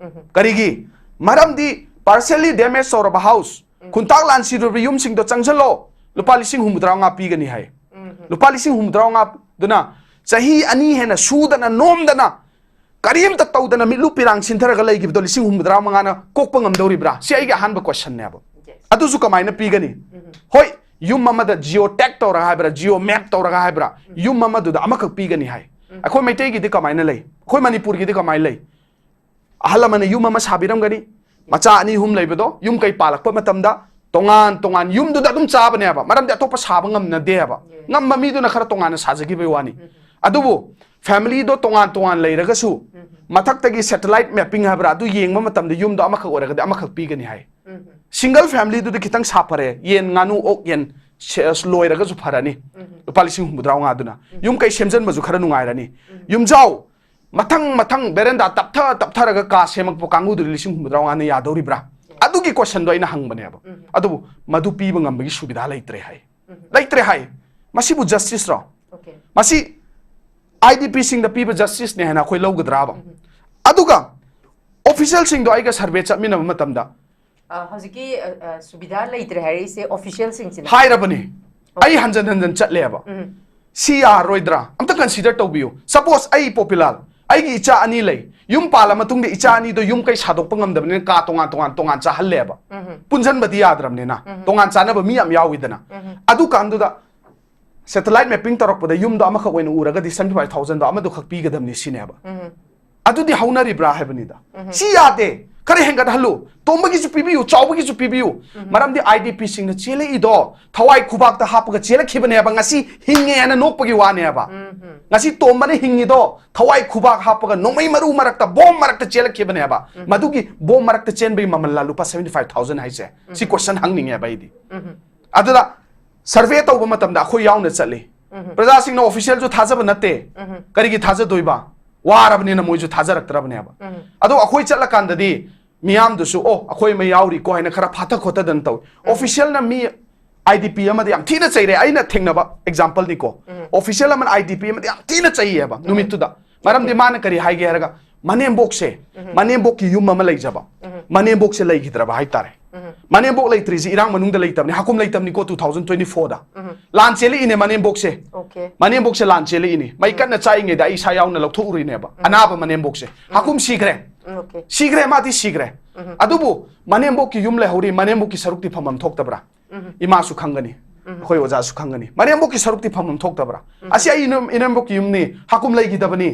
ꯀꯔꯤꯒꯤ? ꯃꯔꯝꯗꯤ ꯄꯥꯔꯁꯦꯜꯂꯤ ꯗꯦꯃꯦꯖ ꯇꯧꯔꯕ ꯍꯥꯎꯁ, ꯈꯨꯟꯇꯥꯛ ꯂꯥꯟ ꯁꯤꯔꯨꯔꯕ ꯌꯨꯝꯁꯤꯡꯗꯣ ꯆꯪꯁꯤꯜꯂꯣ, ꯂꯨꯄꯥ ꯂꯤꯁꯤꯡ ꯍꯨꯝꯐꯨꯇꯔꯥ ꯃꯉꯥ ꯄꯤꯒꯅꯤ ꯍꯥꯏ꯫ ꯂꯨꯄꯥ ꯂꯤꯁꯤꯡ ꯍꯨꯝꯐꯨꯇꯔꯥ ꯃꯉꯥ ꯗꯨꯅ ꯆꯍꯤ ꯑꯅꯤ ꯍꯦꯟꯅ ꯁꯨꯗꯅ ꯅꯣꯝꯗꯅ ꯀꯔꯤꯝꯇ ꯇꯧꯗꯅ ꯃꯤꯠꯂꯨ ꯄꯤꯔꯥꯡ ꯁꯤꯟꯊꯔꯒ ꯂꯩꯈꯤꯕꯗꯣ ꯂꯤꯁꯤꯡ ꯍꯨꯝꯐꯨꯇꯔꯥ ꯃꯉꯥꯅ ꯀꯣꯛꯄ ꯉꯝꯗꯧꯔꯤꯕ꯭ꯔꯥ? ꯁꯤ ꯑꯩꯒꯤ ꯑꯍꯥꯟꯕ ꯀꯣꯏꯁꯟꯅꯦꯕ꯫ Yes. ꯑꯗꯨꯁꯨ ꯀꯃꯥꯏꯅ ꯄꯤꯒꯅꯤ? ꯍꯣꯏ, ꯌꯨꯝ ꯑꯃꯗ ꯖꯤꯑꯣ ꯇꯦꯛ ꯇꯧꯔꯒ ꯍꯥꯏꯕ꯭ꯔꯥ, ꯖꯤꯑꯣ ꯃꯦꯞ ꯇꯧꯔꯒ ꯍꯥꯏꯕ꯭ꯔꯥ, ꯌꯨꯝ ꯑꯃꯗꯨꯗ ꯑꯃꯈꯛ ꯄꯤꯒꯅꯤ ꯍꯥꯏ꯫ ꯑꯩꯈꯣꯏ ꯃꯩꯇꯩꯒꯤꯗꯤ ꯀꯃꯥꯏꯅ ꯂꯩ? ꯑꯩꯈꯣꯏ ꯃꯅꯤꯄꯨꯔꯒꯤꯗꯤ ꯀꯃꯥꯏꯅ ꯂꯩ? ꯑꯍꯜ ꯑꯃꯅ ꯌꯨꯝ ꯑꯃ ꯁꯥꯕꯤꯔꯝꯒꯅꯤ, ꯃꯆꯥ ꯑꯅꯤ ꯑꯍꯨꯝ ꯂꯩꯕꯗꯣ ꯌꯨꯝ ꯀꯩ ꯄꯥꯜꯂꯛꯄ ꯃꯇꯝꯗ ꯇꯣꯉꯥꯟ ꯇꯣꯉꯥꯟ ꯌꯨꯝꯗꯨꯗ ꯑꯗꯨꯝ ꯆꯥꯕꯅꯦꯕ, ꯃꯔꯝꯗꯤ ꯑꯇꯣꯞꯄ ꯁꯥꯕ ꯉꯝꯅꯗꯦꯕ꯫ Yes. ꯉꯝꯕ ꯃꯤꯗꯨꯅ ꯈꯔ ꯇꯣꯉꯥꯟꯅ ꯁꯥꯖꯈꯤꯕꯩ ꯋꯥꯅꯤ꯫ ꯑꯗꯨꯕꯨ ꯐꯦꯃꯤꯂꯤꯗꯣ ꯇꯣꯉꯥꯟ ꯇꯣꯉꯥꯟ ꯂꯩꯔꯒꯁꯨ ꯃꯊꯛꯇꯒꯤ ꯁꯦꯇꯦꯂꯥꯏꯠ ꯃꯦꯞꯄꯤꯡ ꯍꯥꯏꯕ꯭ꯔꯥ, ꯑꯗꯨ ꯌꯦꯡꯕ ꯃꯇꯝꯗ ꯌꯨꯝꯗꯣ ꯑꯃꯈꯛ ꯑꯣꯏꯔꯒꯗꯤ ꯑꯃꯈꯛ ꯄꯤꯒꯅꯤ ꯍꯥꯏ꯫ ꯁꯤꯡꯒꯜ ꯐꯦꯃꯤꯂꯤꯗꯨꯗꯤ ꯈꯤꯇꯪ ꯁꯥꯐꯔꯦ, ꯌꯦꯟ ꯉꯥꯅꯨ ꯑꯣꯛ ꯌꯦꯟ ꯁꯦ-, ꯂꯣꯏꯔꯒꯁꯨ ꯐꯔꯅꯤ꯫ ꯂꯨꯄꯥ ꯂꯤꯁꯤꯡ ꯍꯨꯝꯐꯨꯇꯔꯥ ꯃꯉꯥꯗꯨꯅ ꯌꯨꯝ ꯀꯩ ꯁꯦꯝꯖꯟꯕꯁꯨ ꯈꯔ ꯅꯨꯡꯉꯥꯏꯔꯅꯤ꯫ ꯌꯨꯝꯖꯥꯎ ꯃꯊꯪ ꯃꯊꯪ ꯕꯦꯔꯦꯟꯗꯥ ꯇꯞꯊ ꯇꯞꯊꯔꯒ ꯀꯥ ꯁꯦꯝꯃꯛꯄ ꯀꯥꯡꯕꯨꯗꯨꯗꯤ ꯂꯤꯁꯤꯡ ꯍꯨꯝꯐꯨꯇꯔꯥ ꯃꯉꯥꯅ ꯌꯥꯗꯧꯔꯤꯕ꯭ꯔꯥ? ꯑꯗꯨꯒꯤ ꯀꯣꯏꯁꯟꯗꯣ ꯑꯩꯅ ꯍꯪꯕꯅꯦꯕ꯫ ꯑꯗꯨꯕꯨ ꯃꯗꯨ ꯄꯤꯕ ꯉꯝꯕꯒꯤ ꯁꯨꯕꯤꯗꯥ ꯂꯩꯇ꯭ꯔꯦ ꯍꯥꯏ꯫ ꯂꯩꯇ꯭ꯔꯦ ꯍꯥꯏ꯫ ꯃꯁꯤꯕꯨ ꯖꯁꯇꯤꯁꯔꯣ? Okay. ꯃꯁꯤ ꯑꯥꯏ ꯗꯤ ꯄꯤꯁꯤꯡꯗ ꯄꯤꯕ ꯖꯁꯇꯤꯁꯅꯦ ꯍꯥꯏꯅ ꯑꯩꯈꯣꯏ ꯂꯧꯒꯗ꯭ꯔꯥꯕ? ꯑꯗꯨꯒ ꯑꯣꯐꯤꯁꯤꯌꯦꯜꯁꯤꯡꯗꯣ ꯑꯩꯒ ꯁꯔꯚꯦ ꯆꯠꯃꯤꯟꯅꯕ ꯃꯇꯝꯗ ꯑ, ꯍꯧꯖꯤꯛꯀꯤ ꯑ, ꯑ, ꯁꯨꯕꯤꯗꯥ ꯂꯩꯇ꯭ꯔꯦ ꯍꯥꯏꯔꯛꯏꯁꯦ ꯑꯣꯐꯤꯁꯤꯌꯦꯜꯁꯤꯡꯁꯤꯅ? ꯍꯥꯏꯔꯕꯅꯤ꯫ ꯑꯩ ꯍꯟꯖꯟ ꯍꯟꯖꯟ ꯆꯠꯂꯦꯕ꯫ ꯁꯤ ꯌꯥꯔꯔꯣꯏꯗ꯭ꯔꯥ? ꯑꯝꯇ ꯀꯟꯁꯤꯗꯔ ꯇꯧꯕꯤꯌꯨ꯫ ꯁꯄꯣꯁ ꯑꯩ ꯄꯣꯄꯤꯂꯥꯜ, ꯑꯩꯒꯤ ꯏꯆꯥ ꯑꯅꯤ ꯂꯩ꯫ ꯌꯨꯝ ꯄꯥꯜꯂ ꯃꯇꯨꯡꯗ ꯏꯆꯥ ꯑꯅꯤꯗꯣ ꯌꯨꯝ ꯀꯩ ꯁꯥꯗꯣꯛꯄ ꯉꯝꯗꯕꯅꯤꯅ ꯀꯥ ꯇꯣꯉꯥꯟ ꯇꯣꯉꯥꯟ ꯇꯣꯉꯥꯟ ꯆꯥꯍꯜꯂꯦꯕ꯫ ꯄꯨꯟꯁꯤꯟꯕꯗꯤ ꯌꯥꯗ꯭ꯔꯕꯅꯤꯅ ꯇꯣꯉꯥꯟ ꯆꯥꯅꯕ ꯃꯤ ꯌꯥꯝ ꯌꯥꯎꯋꯤꯗꯅ꯫ ꯑꯗꯨꯀꯥꯟꯗꯨꯗ ꯁꯦꯇꯦꯂꯥꯏꯠ ꯃꯦꯞꯄꯤꯡ ꯇꯧꯔꯛꯄꯗ ꯌꯨꯝꯗꯣ ꯑꯃꯈꯛ ꯑꯣꯏꯅ ꯎꯔꯒꯗꯤ ꯁꯕꯦꯟꯇꯤ ꯐꯥꯏꯚ ꯊꯥꯎꯖꯟꯗꯣ ꯑꯃꯗꯨꯈꯛ ꯄꯤꯒꯗꯕꯅꯤ ꯁꯤꯅꯦꯕ꯫ ꯑꯗꯨꯗꯤ ꯍꯧꯅꯔꯤꯕ꯭ꯔꯥ ꯍꯥꯏꯕꯅꯤꯗ꯫ ꯁꯤ ꯌꯥꯗꯦ꯫ ꯈꯔ ꯍꯦꯟꯒꯠꯍꯜꯂꯨ, ꯇꯣꯝꯕꯒꯤꯁꯨ ꯄꯤꯕꯤꯌꯨ, ꯆꯥꯎꯕꯒꯤꯁꯨ ꯄꯤꯕꯤꯌꯨ꯫ ꯃꯔꯝꯗꯤ IDP ꯁꯤꯡꯅ ꯆꯦꯜꯂꯛꯏꯗꯣ ꯊꯋꯥꯏ ꯈꯨꯕꯥꯛꯇ ꯍꯥꯞꯄꯒ ꯆꯦꯜꯂꯛꯈꯤꯕꯅꯦꯕ, ꯉꯁꯤ ꯍꯤꯡꯉꯦ ꯍꯥꯏꯅ ꯅꯣꯛꯄꯒꯤ ꯋꯥꯅꯦꯕ꯫ ꯉꯁꯤ ꯇꯣꯝꯕꯅ ꯍꯤꯡꯉꯤꯗꯣ ꯊꯋꯥꯏ ꯈꯨꯕꯥꯛ ꯍꯥꯞꯄꯒ ꯅꯣꯡꯃꯩ ꯃꯔꯨ ꯃꯔꯛꯇ, ꯕꯣꯝ ꯃꯔꯛꯇ ꯆꯦꯜꯂꯛꯈꯤꯕꯅꯦꯕ꯫ ꯃꯗꯨꯒꯤ ꯕꯣꯝ ꯃꯔꯛꯇ ꯆꯦꯟꯕꯒꯤ ꯃꯃꯜꯂ ꯂꯨꯄꯥ seventy five thousand ꯍꯥꯏꯁꯦ? ꯁꯤ ꯀꯣꯏꯁꯟ ꯍꯪꯅꯤꯡꯉꯦꯕ ꯑꯩꯗꯤ꯫ ꯑꯗꯨꯗ ꯁꯔꯚꯦ ꯇꯧꯕ ꯃꯇꯝꯗ ꯑꯩꯈꯣꯏ ꯌꯥꯎꯅ ꯆꯠꯂꯤ꯫ ꯄ꯭ꯔꯖꯥꯁꯤꯡꯅ ꯑꯣꯐꯤꯁꯤꯌꯦꯜꯁꯨ ꯊꯥꯖꯕ ꯅꯠꯇꯦ꯫ ꯀꯔꯤꯒꯤ ꯊꯥꯖꯗꯣꯏꯕ? ꯋꯥꯔꯕꯅꯤꯅ ꯃꯣꯏꯁꯨ ꯊꯥꯖꯔꯛꯇ꯭ꯔꯕꯅꯦꯕ꯫ ꯑꯗꯣ ꯑꯩꯈꯣꯏ ꯆꯠꯂꯀꯥꯟꯗꯗꯤ ꯃꯤꯌꯥꯝꯗꯨꯁꯨ, "ꯑꯣ, ꯑꯩꯈꯣꯏ ꯑꯃ ꯌꯥꯎꯔꯤꯀꯣ" ꯍꯥꯏꯅ ꯈꯔ ꯐꯥꯊ ꯈꯣꯠꯊꯗꯅ ꯇꯧꯏ꯫ ꯑꯣꯐꯤꯁꯤꯌꯦꯜꯅ ꯃꯤ IDP ꯑꯃꯗ ꯌꯥꯝ ꯊꯤꯅ ꯆꯩꯔꯦ꯫ ꯑꯩꯅ ꯊꯦꯡꯅꯕ ꯑꯦꯛꯖꯥꯝꯄꯜꯅꯤꯀꯣ꯫ ꯑꯣꯐꯤꯁꯤꯌꯦꯜ ꯑꯃꯅ IDP ꯑꯃꯗ ꯌꯥꯝ ꯊꯤꯅ ꯆꯩꯌꯦꯕ ꯅꯨꯃꯤꯠꯇꯨꯗ꯫ ꯃꯔꯝꯗꯤ ꯃꯥꯅ ꯀꯔꯤ ꯍꯥꯏꯒꯦ ꯍꯥꯏꯔꯒ, ꯃꯅꯦꯝꯕꯣꯛꯁꯦ, ꯃꯅꯦꯝꯕꯣꯛꯀꯤ ꯌꯨꯝ ꯑꯃ ꯂꯩꯖꯕ, ꯃꯅꯦꯝꯕꯣꯛꯁꯦ ꯂꯩꯈꯤꯗ꯭ꯔꯕ ꯍꯥꯏꯇꯥꯔꯦ꯫ ꯃꯅꯦꯝꯕꯣꯛ ꯂꯩꯇ꯭ꯔꯤꯁꯤ ꯏꯔꯥꯡ ꯃꯅꯨꯡꯗ ꯂꯩꯇꯕꯅꯤ, ꯍꯥꯀꯨꯝ ꯂꯩꯇꯕꯅꯤꯀꯣ, two thousand twenty fourꯗ꯫ ꯂꯥꯟ ꯆꯦꯜꯂꯛꯏꯅꯦ ꯃꯅꯦꯝꯕꯣꯛꯁꯦ꯫ Okay. ꯃꯅꯦꯝꯕꯣꯛꯁꯦ ꯂꯥꯟ ꯆꯦꯜꯂꯛꯏꯅꯦ꯫ ꯃꯩ ꯀꯟꯅ ꯆꯥꯛꯏꯉꯩꯗ ꯑꯩ ꯏꯁꯥ ꯌꯥꯎꯅ ꯂꯧꯊꯣꯛꯎꯔꯤꯅꯦꯕ꯫ ꯑꯅꯥꯕ ꯃꯅꯦꯝꯕꯣꯛꯁꯦ꯫ ꯍꯥꯀꯨꯝ ꯁꯤꯈ꯭ꯔꯦ꯫ Okay. ꯁꯤꯈ꯭ꯔꯦ, ꯃꯥꯗꯤ ꯁꯤꯈ꯭ꯔꯦ꯫ ꯑꯗꯨꯕꯨ ꯃꯅꯦꯝꯕꯣꯛꯀꯤ ꯌꯨꯝ ꯂꯩꯍꯧꯔꯤ, ꯃꯅꯦꯝꯕꯣꯛꯀꯤ ꯁꯔꯨꯛꯇꯤ ꯐꯝꯐꯝ ꯊꯣꯛꯇꯕ꯭ꯔꯥ? ꯏꯃꯥꯁꯨ ꯈꯪꯒꯅꯤ, ꯑꯩꯈꯣꯏ ꯑꯣꯖꯥꯁꯨ ꯈꯪꯒꯅꯤ꯫ ꯃꯅꯦꯝꯕꯣꯛꯀꯤ ꯁꯔꯨꯛꯇꯤ ꯐꯝꯐꯝ ꯊꯣꯛꯇꯕ꯭ꯔꯥ? ꯑꯁꯤ ꯑꯩ ꯏꯅꯦꯝ-, ꯏꯅꯦꯝꯕꯣꯛꯀꯤ ꯌꯨꯝꯅꯤ, ꯍꯥꯀꯨꯝ ꯂꯩꯈꯤꯗꯕꯅꯤ꯫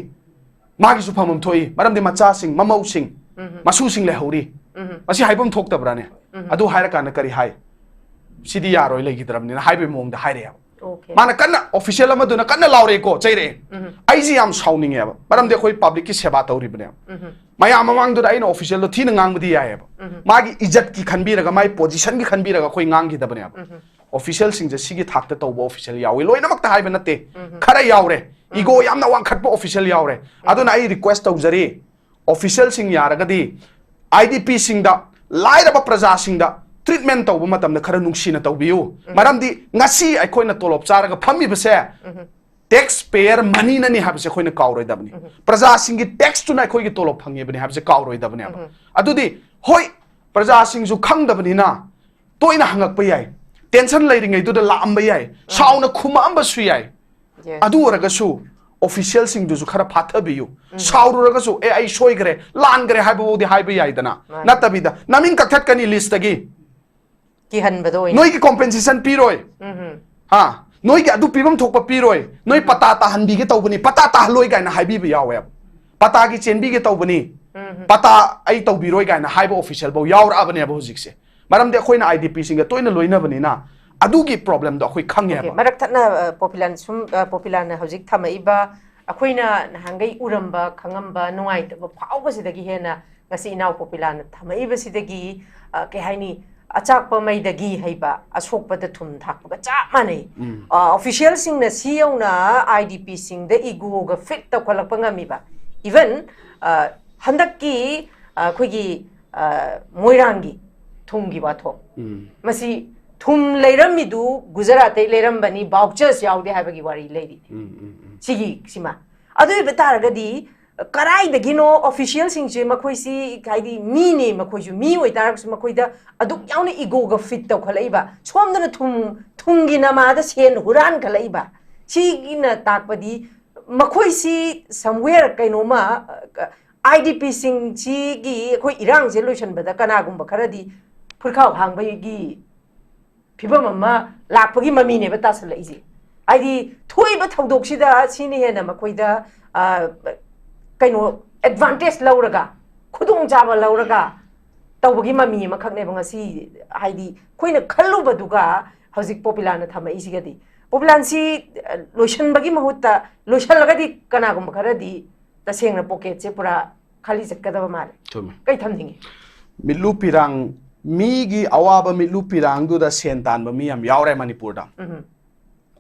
ꯃꯥꯒꯤꯁꯨ ꯐꯝꯐꯝ ꯊꯣꯛꯏ, ꯃꯔꯝꯗꯤ ꯃꯆꯥꯁꯤꯡ, ꯃꯃꯧꯁꯤꯡ, ꯃꯁꯨꯁꯤꯡ ꯂꯩꯍꯧꯔꯤ꯫ ꯃꯁꯤ ꯍꯥꯏꯐꯝ ꯊꯣꯛꯇꯕ꯭ꯔꯥꯅꯦ? ꯑꯗꯨ ꯍꯥꯏꯔꯀꯥꯟꯗ ꯀꯔꯤ ꯍꯥꯏ? "ꯁꯤꯗꯤ ꯌꯥꯔꯣꯏ, ꯂꯩꯈꯤꯗ꯭ꯔꯕꯅꯤꯅ" ꯍꯥꯏꯕꯒꯤ ꯃꯑꯣꯡꯗ ꯍꯥꯏꯔꯛꯑꯦꯕ꯫ Okay. ꯃꯥꯅ ꯀꯟꯅ, ꯑꯣꯐꯤꯁꯤꯌꯦꯜ ꯑꯃꯗꯨꯅ ꯀꯟꯅ ꯂꯥꯎꯔꯛꯑꯦꯀꯣ, ꯆꯩꯔꯛꯑꯦ꯫ ꯑꯩꯁꯦ ꯌꯥꯝ ꯁꯥꯎꯅꯤꯡꯉꯦꯕ, ꯃꯔꯝꯗꯤ ꯑꯩꯈꯣꯏ ꯄꯕ꯭ꯂꯤꯛꯀꯤ ꯁꯦꯕꯥ ꯇꯧꯔꯤꯕꯅꯦꯕ꯫ ꯃꯌꯥꯝ ꯃꯃꯥꯡꯗꯨꯗ ꯑꯩꯅ ꯑꯣꯐꯤꯁꯤꯌꯦꯜꯗꯣ ꯊꯤꯅ ꯉꯥꯡꯕꯗꯤ ꯌꯥꯏꯑꯕ, ꯃꯥꯒꯤ ꯏꯖꯠꯀꯤ ꯈꯟꯕꯤꯔꯒ, ꯃꯥꯒꯤ ꯄꯣꯖꯤꯁꯟꯒꯤ ꯈꯟꯕꯤꯔꯒ ꯑꯩꯈꯣꯏ ꯉꯥꯡꯈꯤꯗꯕꯅꯦꯕ꯫ ꯑꯣꯐꯤꯁꯤꯌꯦꯜꯁꯤꯡꯁꯦ ꯁꯤꯒꯤ ꯊꯥꯛꯇ ꯇꯧꯕ ꯑꯣꯐꯤꯁꯤꯌꯦꯜ ꯌꯥꯎꯏ, ꯂꯣꯏꯅꯃꯛꯇ ꯍꯥꯏꯕ ꯅꯠꯇꯦ, ꯈꯔ ꯌꯥꯎꯔꯦ꯫ ꯏꯒꯣ ꯌꯥꯝꯅ ꯋꯥꯡꯈꯠꯄ ꯑꯣꯐꯤꯁꯤꯌꯦꯜ ꯌꯥꯎꯔꯦ꯫ ꯑꯗꯨꯅ ꯑꯩ ꯔꯤꯀ꯭ꯋꯦꯁ ꯇꯧꯖꯔꯤ, ꯑꯣꯐꯤꯁꯤꯌꯦꯜꯁꯤꯡ ꯌꯥꯔꯒꯗꯤ IDPꯁꯤꯡꯗ, ꯂꯥꯏꯔꯕ ꯄ꯭ꯔꯖꯥꯁꯤꯡꯗ ꯇ꯭ꯔꯤꯠꯃꯦꯟ ꯇꯧꯕ ꯃꯇꯝꯗ ꯈꯔ ꯅꯨꯡꯁꯤꯅ ꯇꯧꯕꯤꯌꯨ꯫ ꯃꯔꯝꯗꯤ ꯉꯁꯤ ꯑꯩꯈꯣꯏꯅ ꯇꯣꯂꯣꯞ ꯆꯥꯔꯒ ꯐꯝꯃꯤꯕꯁꯦ ꯇꯦꯛꯁ ꯄꯦꯌꯔ ꯃꯅꯤꯅꯅꯤ ꯍꯥꯏꯕꯁꯦ ꯑꯩꯈꯣꯏꯅ ꯀꯥꯎꯔꯣꯏꯗꯕꯅꯤ꯫ ꯄ꯭ꯔꯖꯥꯁꯤꯡꯒꯤ ꯇꯦꯛꯁꯇꯨꯅ ꯑꯩꯈꯣꯏꯒꯤ ꯇꯣꯂꯣꯞ ꯐꯪꯉꯤꯕꯅꯤ ꯍꯥꯏꯕꯁꯦ ꯀꯥꯎꯔꯣꯏꯗꯕꯅꯦꯕ꯫ ꯑꯗꯨꯗꯤ ꯍꯣꯏ, ꯄ꯭ꯔꯖꯥꯁꯤꯡꯁꯨ ꯈꯪꯗꯕꯅꯤꯅ ꯇꯣꯏꯅ ꯍꯪꯉꯛꯄ ꯌꯥꯏ, ꯇꯦꯟꯁꯟ ꯂꯩꯔꯤꯉꯩꯗꯨꯗ ꯂꯥꯛꯑꯝꯕ ꯌꯥꯏ, ꯁꯥꯎꯅ ꯈꯨꯝꯃꯛꯑꯝꯕꯁꯨ ꯌꯥꯏ꯫ Yes. ꯑꯗꯨ ꯑꯣꯏꯔꯒꯁꯨ ꯑꯣꯐꯤꯁꯤꯌꯦꯜꯁꯤꯡꯗꯨꯁꯨ ꯈꯔ ꯐꯥꯊꯕꯤꯌꯨ꯫ ꯁꯥꯎꯔꯨꯔꯒꯁꯨ, "ꯑꯦ, ꯑꯩ ꯁꯣꯏꯈ꯭ꯔꯦ, ꯂꯥꯟꯈ꯭ꯔꯦ" ꯍꯥꯏꯕꯐꯥꯎꯗꯤ ꯍꯥꯏꯕ ꯌꯥꯏꯗꯅ꯫ ꯃꯥꯅꯤ. ꯅꯠꯇꯕꯤꯗ ꯅꯃꯤꯡ ꯀꯛꯊꯠꯀꯅꯤ ꯂꯤꯁꯇꯒꯤ, ꯀꯤꯍꯟꯕꯗꯣ ꯑꯣꯏꯅ꯫ ꯅꯣꯏꯒꯤ ꯀꯣꯝꯄꯦꯟꯁꯦꯁꯟ ꯄꯤꯔꯣꯏ, ꯎꯝ. ꯍꯥ, ꯅꯣꯏꯒꯤ ꯑꯗꯨ ꯄꯤꯐꯝ ꯊꯣꯛꯄ ꯄꯤꯔꯣꯏ, ꯅꯣꯏ ꯄꯇꯥ ꯇꯥꯍꯟꯕꯤꯒꯦ ꯇꯧꯕꯅꯤ, ꯄꯇꯥ ꯇꯥꯍꯜꯂꯣꯏ ꯀꯥꯏꯅ ꯍꯥꯏꯕꯤꯕ ꯌꯥꯎꯋꯦꯕ꯫ "ꯄꯇꯥꯒꯤ ꯆꯦꯟꯕꯤꯒꯦ ꯇꯧꯕꯅꯤ, ꯄꯇꯥ ꯑꯩ ꯇꯧꯕꯤꯔꯣꯏ ꯀꯥꯏꯅ ꯍꯥꯏꯕ official ꯐꯥꯎ ꯌꯥꯎꯔꯛꯑꯕꯅꯦꯕ ꯍꯧꯖꯤꯛꯁꯦ꯫ ꯃꯔꯝꯗꯤ ꯑꯩꯈꯣꯏꯅ IDP ꯁꯤꯡꯒ ꯇꯣꯏꯅ ꯂꯣꯏꯅꯕꯅꯤꯅ ꯑꯗꯨꯒꯤ problem ꯗꯣ ꯑꯩꯈꯣꯏ ꯈꯪꯉꯦꯕ꯫ ꯃꯔꯛ ꯊꯠꯅ ꯄꯣꯄꯤꯂꯥꯟ ꯁꯨꯝ ꯄꯣꯄꯤꯂꯥꯟꯅ ꯍꯧꯖꯤꯛ ꯊꯝꯃꯛꯏꯕ ꯑꯩꯈꯣꯏꯅ ꯅꯍꯥꯟꯈꯩ ꯎꯔꯝꯕ ꯈꯪꯉꯝꯕ ꯅꯨꯡꯉꯥꯏꯇꯕ ꯐꯥꯎꯕꯁꯤꯗꯒꯤ ꯍꯦꯟꯅ ꯉꯁꯤ ꯏꯅꯥꯎ ꯄꯣꯄꯤꯂꯥꯟꯅ ꯊꯝꯃꯛꯏꯕꯁꯤꯗꯒꯤ ꯀꯩ ꯍꯥꯏꯅꯤ, ꯑꯆꯥꯛꯄ ꯃꯩꯗꯒꯤ ꯍꯩꯕ ꯑꯁꯣꯛꯄꯗ ꯊꯨꯝ ꯊꯥꯛꯄꯒ ꯆꯞ ꯃꯥꯟꯅꯩ꯫ Official ꯁꯤꯡꯅ ꯁꯤ ꯌꯧꯅ IDP ꯁꯤꯡꯗ ego ꯒ fit ꯇꯧꯈꯠꯂꯛꯄ ꯉꯝꯃꯤꯕ, even ꯍꯟꯗꯛꯀꯤ ꯑꯩꯈꯣꯏꯒꯤ ꯃꯣꯏꯔꯥꯡꯒꯤ ꯊꯨꯝꯒꯤ ꯋꯥꯊꯣꯛ, ꯃꯁꯤ ꯊꯨꯝ ꯂꯩꯔꯝꯃꯤꯗꯨ ꯒꯨꯖꯔꯥꯠꯇꯩ ꯂꯩꯔꯝꯕꯅꯤ, vouchers ꯌꯥꯎꯗꯦ ꯍꯥꯏꯕꯒꯤ ꯋꯥꯔꯤ ꯂꯩꯔꯤ꯫ ꯁꯤꯒꯤ ꯁꯤꯃ ꯑꯗꯨ ꯑꯣꯏꯕ ꯇꯥꯔꯒꯗꯤ ꯀꯔꯥꯏꯗꯒꯤꯅꯣ official ꯁꯤꯡꯁꯦ, ꯃꯈꯣꯏꯁꯤ ꯍꯥꯏꯗꯤ ꯃꯤꯅꯦ, ꯃꯈꯣꯏꯁꯨ ꯃꯤ ꯑꯣꯏꯇꯥꯔꯒꯁꯨ ꯃꯈꯣꯏꯗ ꯑꯗꯨꯛ ꯌꯥꯎꯅ ego ꯒ fit ꯇꯧꯈꯠꯂꯛꯏꯕ, ꯁꯣꯝꯗꯅ ꯊꯨꯝ ꯊꯨꯝꯒꯤ ꯅꯃꯥꯗ ꯁꯦꯟ ꯍꯨꯔꯥꯟꯈꯠꯂꯛꯏꯕ, ꯁꯤꯒꯤꯅ ꯇꯥꯛꯄꯗꯤ ꯃꯈꯣꯏꯁꯤ somewhere ꯀꯩꯅꯣꯃ IDP ꯁꯤꯡꯁꯤꯒꯤ ꯑꯩꯈꯣꯏ ꯏꯔꯥꯡꯁꯦ ꯂꯣꯏꯁꯤꯟꯕꯗ ꯀꯅꯥꯒꯨꯝꯕ ꯈꯔꯗꯤ ꯐꯨꯔꯈꯥꯎ ꯍꯥꯡꯕꯒꯤ ꯐꯤꯕꯝ ꯑꯃ ꯂꯥꯛꯄꯒꯤ ꯃꯃꯤꯅꯦꯕ ꯇꯥꯁꯜꯂꯛꯏꯁꯦ꯫ ꯍꯥꯏꯗꯤ ꯊꯣꯛꯏꯕ ꯊꯧꯗꯣꯛꯁꯤꯗ ꯁꯤꯅ ꯍꯦꯟꯅ ꯃꯈꯣꯏꯗ ꯀꯩꯅꯣ advantage ꯂꯧꯔꯒ, ꯈꯨꯗꯣꯡꯆꯥꯕ ꯂꯧꯔꯒ ꯇꯧꯕꯒꯤ ꯃꯃꯤ ꯑꯃꯈꯛꯅꯦꯕ ꯉꯁꯤ, ꯍꯥꯏꯗꯤ ꯑꯩꯈꯣꯏꯅ ꯈꯜꯂꯨꯕꯗꯨꯒ ꯍꯧꯖꯤꯛ ꯄꯣꯄꯤꯂꯥꯟꯅ ꯊꯝꯃꯛꯏꯁꯤꯒꯗꯤ꯫ ꯄꯣꯄꯤꯂꯥꯟꯁꯤ ꯂꯣꯏꯁꯤꯟꯕꯒꯤ ꯃꯍꯨꯠꯇ, ꯂꯣꯏꯁꯤꯜꯂꯒꯗꯤ ꯀꯅꯥꯒꯨꯝꯕ ꯈꯔꯗꯤ ꯇꯁꯦꯡꯅ ꯄꯣꯀꯦꯠꯁꯦ ꯄꯨꯔꯥ ꯈꯥꯂꯤ ꯆꯠꯀꯗꯕ ꯃꯥꯜꯂꯦ꯫ ꯆꯨꯝꯃꯦ꯫ ꯀꯩ ꯊꯝꯅꯤꯡꯉꯤ? ꯃꯤꯠꯂꯨ ꯄꯤꯔꯥꯡ, ꯃꯤꯒꯤ ꯑꯋꯥꯕ ꯃꯤꯠꯂꯨ ꯄꯤꯔꯥꯡꯗꯨꯗ ꯁꯦꯟ ꯇꯥꯟꯕ ꯃꯤ ꯌꯥꯝ ꯌꯥꯎꯔꯦ ꯃꯅꯤꯄꯨꯔꯗ꯫ ꯎꯝ꯫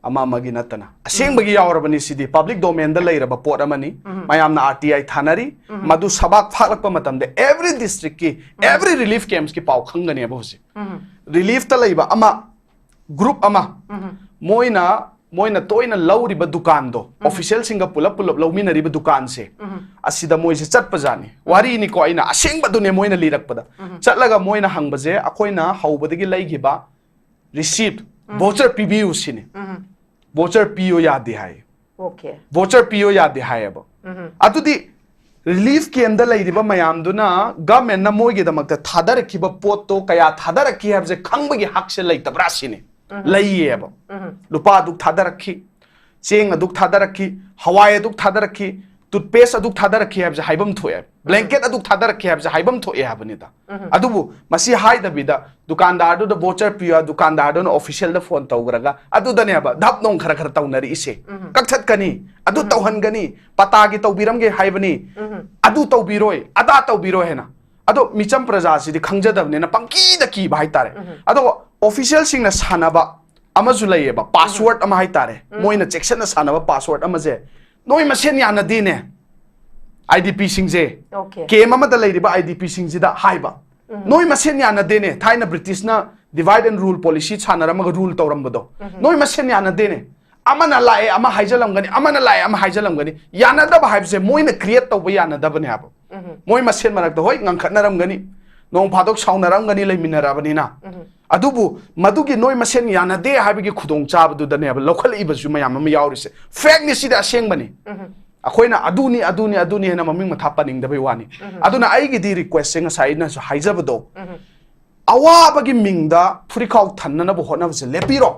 ꯑꯃ ꯑꯃꯒꯤ ꯅꯠꯇꯅ ꯑꯁꯦꯡꯕꯒꯤ ꯌꯥꯎꯔꯕꯅꯤ꯫ ꯁꯤꯗꯤ public domain ꯗ ꯂꯩꯔꯕ ꯄꯣꯠ ꯑꯃꯅꯤ꯫ ꯎꯝ꯫ ꯃꯌꯥꯝꯅ RTI ꯊꯥꯅꯔꯤ꯫ ꯎꯝ꯫ ꯃꯗꯨ ꯁꯕꯥꯛ ꯐꯥꯛꯂꯛꯄ ꯃꯇꯝꯗ every district ꯀꯤ, ꯎꯝ꯫ every relief camps ꯀꯤ ꯄꯥꯎ ꯈꯪꯒꯅꯦꯕ ꯍꯧꯖꯤꯛ꯫ ꯎꯝ꯫ Relief ꯇ ꯂꯩꯕ ꯑꯃ, group ꯑꯃ, ꯎꯝ꯫ ꯃꯣꯏꯅ ꯃꯣꯏꯅ ꯇꯣꯏꯅ ꯂꯧꯔꯤꯕ ꯗꯨꯀꯥꯟꯗꯣ, ꯎꯝ꯫ official ꯁꯤꯡꯒ ꯄꯨꯂꯞ ꯄꯨꯂꯞ ꯂꯧꯃꯤꯟꯅꯔꯤꯕ ꯗꯨꯀꯥꯟꯁꯦ, ꯎꯝ꯫ ꯑꯁꯤꯗ ꯃꯣꯏꯁꯦ ꯆꯠꯄꯖꯥꯠꯅꯤ꯫ ꯋꯥꯔꯤꯅꯤꯀꯣ, ꯑꯩꯅ ꯑꯁꯦꯡꯕꯗꯨꯅꯦ ꯃꯣꯏꯅ ꯂꯤꯔꯛꯄꯗ꯫ ꯎꯝ꯫ ꯆꯠꯂꯒ ꯃꯣꯏꯅ ꯍꯪꯕꯁꯦ, ꯑꯩꯈꯣꯏꯅ ꯍꯧꯕꯗꯒꯤ ꯂꯩꯈꯤꯕ receipt, ꯎꯝ꯫ voucher ꯄꯤꯕꯤꯌꯨ ꯁꯤꯅꯤ꯫ ꯎꯝ꯫ Voucher ꯄꯤꯌꯨ ꯌꯥꯗꯦ ꯍꯥꯏ꯫ Okay꯫ Voucher ꯄꯤꯌꯨ ꯌꯥꯗꯦ ꯍꯥꯏꯌꯦꯕ꯫ ꯎꯝ꯫ ꯑꯗꯨꯗꯤ relief camp ꯗ ꯂꯩꯔꯤꯕ ꯃꯌꯥꯝꯗꯨꯅ government ꯅ ꯃꯣꯏꯒꯤꯗꯃꯛꯇ ꯊꯥꯗꯔꯛꯈꯤꯕ ꯄꯣꯠꯇꯣ ꯀꯌꯥ ꯊꯥꯗꯔꯛꯈꯤ ꯍꯥꯏꯕꯁꯦ ꯈꯪꯕꯒꯤ ꯍꯛꯁꯦ ꯂꯩꯇꯕ꯭ꯔꯥ ꯁꯤꯅꯤ꯫ ꯎꯝ꯫ ꯂꯩꯌꯦꯕ꯫ ꯎꯝ꯫ ꯂꯨꯄꯥ ꯑꯗꯨꯛ ꯊꯥꯗꯔꯛꯈꯤ, ꯆꯦꯡ ꯑꯗꯨꯛ ꯊꯥꯗꯔꯛꯈꯤ, ꯍꯋꯥꯏ ꯑꯗꯨꯛ ꯊꯥꯗꯔꯛꯈꯤ, toothpaste ꯑꯗꯨꯛ ꯊꯥꯗꯔꯛꯈꯤ ꯍꯥꯏꯕꯁꯦ ꯍꯥꯏꯐꯝ ꯊꯣꯛꯑꯦ, blanket ꯑꯗꯨꯛ ꯊꯥꯗꯔꯛꯈꯤ ꯍꯥꯏꯕꯁꯦ ꯍꯥꯏꯐꯝ ꯊꯣꯛꯑꯦ ꯍꯥꯏꯕꯅꯤꯗ꯫ ꯑꯗꯨꯕꯨ ꯃꯁꯤ ꯍꯥꯏꯗꯕꯤꯗ ꯗꯨꯀꯥꯟꯗꯥꯔꯗꯨꯗ voucher ꯄꯤꯌꯨ, ꯗꯨꯀꯥꯟꯗꯥꯔꯗꯨꯅ officialꯗ phone ꯇꯧꯈ꯭ꯔꯒ ꯑꯗꯨꯗꯅꯦꯕ ꯙꯞ ꯅꯣꯡ ꯈꯔ ꯈꯔ ꯇꯧꯅꯔꯛꯏꯁꯦ꯫ ꯀꯛꯊꯠꯀꯅꯤ, ꯑꯗꯨ ꯇꯧꯍꯟꯒꯅꯤ, ꯄꯇꯥꯒꯤ ꯇꯧꯕꯤꯔꯝꯒꯦ ꯍꯥꯏꯕꯅꯤ, ꯑꯗꯨ ꯇꯧꯕꯤꯔꯣꯏ, ꯑꯗꯥ ꯇꯧꯕꯤꯔꯣꯏ ꯍꯥꯏꯅ꯫ ꯑꯗꯣ ꯃꯤꯆꯝ ꯄ꯭ꯔꯖꯥꯁꯤꯗꯤ ꯈꯪꯖꯗꯕꯅꯤꯅ ꯄꯪꯀꯤꯗ ꯀꯤꯕ ꯍꯥꯏꯇꯥꯔꯦ꯫ ꯑꯗꯣ officialꯁꯤꯡꯅ ꯁꯥꯟꯅꯕ ꯑꯃꯁꯨ ꯂꯩꯌꯦꯕ, password ꯑꯃ ꯍꯥꯏꯇꯥꯔꯦ, ꯃꯣꯏꯅ ꯆꯦꯛꯁꯤꯟꯅ ꯁꯥꯟꯅꯕ password ꯑꯃꯁꯦ, "ꯅꯣꯏ ꯃꯁꯦꯟ ꯌꯥꯅꯗꯦꯅꯦ", IDPꯁꯤꯡꯁꯦ, Okay. camp ꯑꯃꯗ ꯂꯩꯔꯤꯕ IDPꯁꯤꯡꯁꯤꯗ ꯍꯥꯏꯕ, "ꯅꯣꯏ ꯃꯁꯦꯟ ꯌꯥꯅꯗꯦꯅꯦ, ꯊꯥꯏꯅ Britishꯅ divide and rule policy ꯁꯥꯟꯅꯔꯝꯃꯒ rule ꯇꯧꯔꯝꯕꯗꯣ, ꯅꯣꯏ ꯃꯁꯦꯟ ꯌꯥꯅꯗꯦꯅꯦ, ꯑꯃꯅ ꯂꯥꯛꯑꯦ ꯑꯃ ꯍꯥꯏꯖꯜꯂꯝꯒꯅꯤ, ꯑꯃꯅ ꯂꯥꯛꯑꯦ ꯑꯃ ꯍꯥꯏꯖꯜꯂꯝꯒꯅꯤ", ꯌꯥꯅꯗꯕ ꯍꯥꯏꯕꯁꯦ ꯃꯣꯏꯅ create ꯇꯧꯕ ꯌꯥꯅꯗꯕꯅꯦ ꯍꯥꯏꯕ꯫ ꯃꯣꯏ ꯃꯁꯦꯟ ꯃꯔꯛꯇ ꯍꯣꯏ ꯉꯪꯈꯠꯅꯔꯝꯒꯅꯤ, ꯅꯣꯡ ꯐꯥꯗꯣꯛ ꯁꯥꯎꯅꯔꯝꯒꯅꯤ ꯂꯩꯃꯤꯟꯅꯔꯕꯅꯤꯅ, ꯑꯗꯨꯕꯨ ꯃꯗꯨꯒꯤ ꯅꯣꯏ ꯃꯁꯦꯟ ꯌꯥꯅꯗꯦ ꯍꯥꯏꯕꯒꯤ ꯈꯨꯗꯣꯡꯆꯥꯕꯗꯨꯗꯅꯦꯕ ꯂꯧꯈꯠꯂꯛꯏꯕꯁꯨ ꯃꯌꯥꯝ ꯑꯃ ꯌꯥꯎꯔꯤꯁꯦ꯫ Factꯅꯤ, ꯁꯤꯗꯤ ꯑꯁꯦꯡꯕꯅꯤ꯫ ꯑꯩꯈꯣꯏꯅ ꯑꯗꯨꯅꯤ ꯑꯗꯨꯅꯤ ꯑꯗꯨꯅꯤ ꯍꯥꯏꯅ ꯃꯃꯤꯡ ꯃꯊꯥ ꯄꯟꯅꯤꯡꯗꯕꯩ ꯋꯥꯅꯤ꯫ ꯑꯗꯨꯅ ꯑꯩꯒꯤꯗꯤ requestꯁꯦ ꯉꯁꯥꯏ ꯑꯩꯅꯁꯨ ꯍꯥꯏꯖꯕꯗꯣ, ꯑꯋꯥꯕꯒꯤ ꯃꯤꯡꯗ ꯐꯨꯔꯤꯈꯥꯎ ꯊꯟꯅꯅꯕ ꯍꯣꯠꯅꯕꯁꯦ ꯂꯦꯞꯄꯤꯔꯣ꯫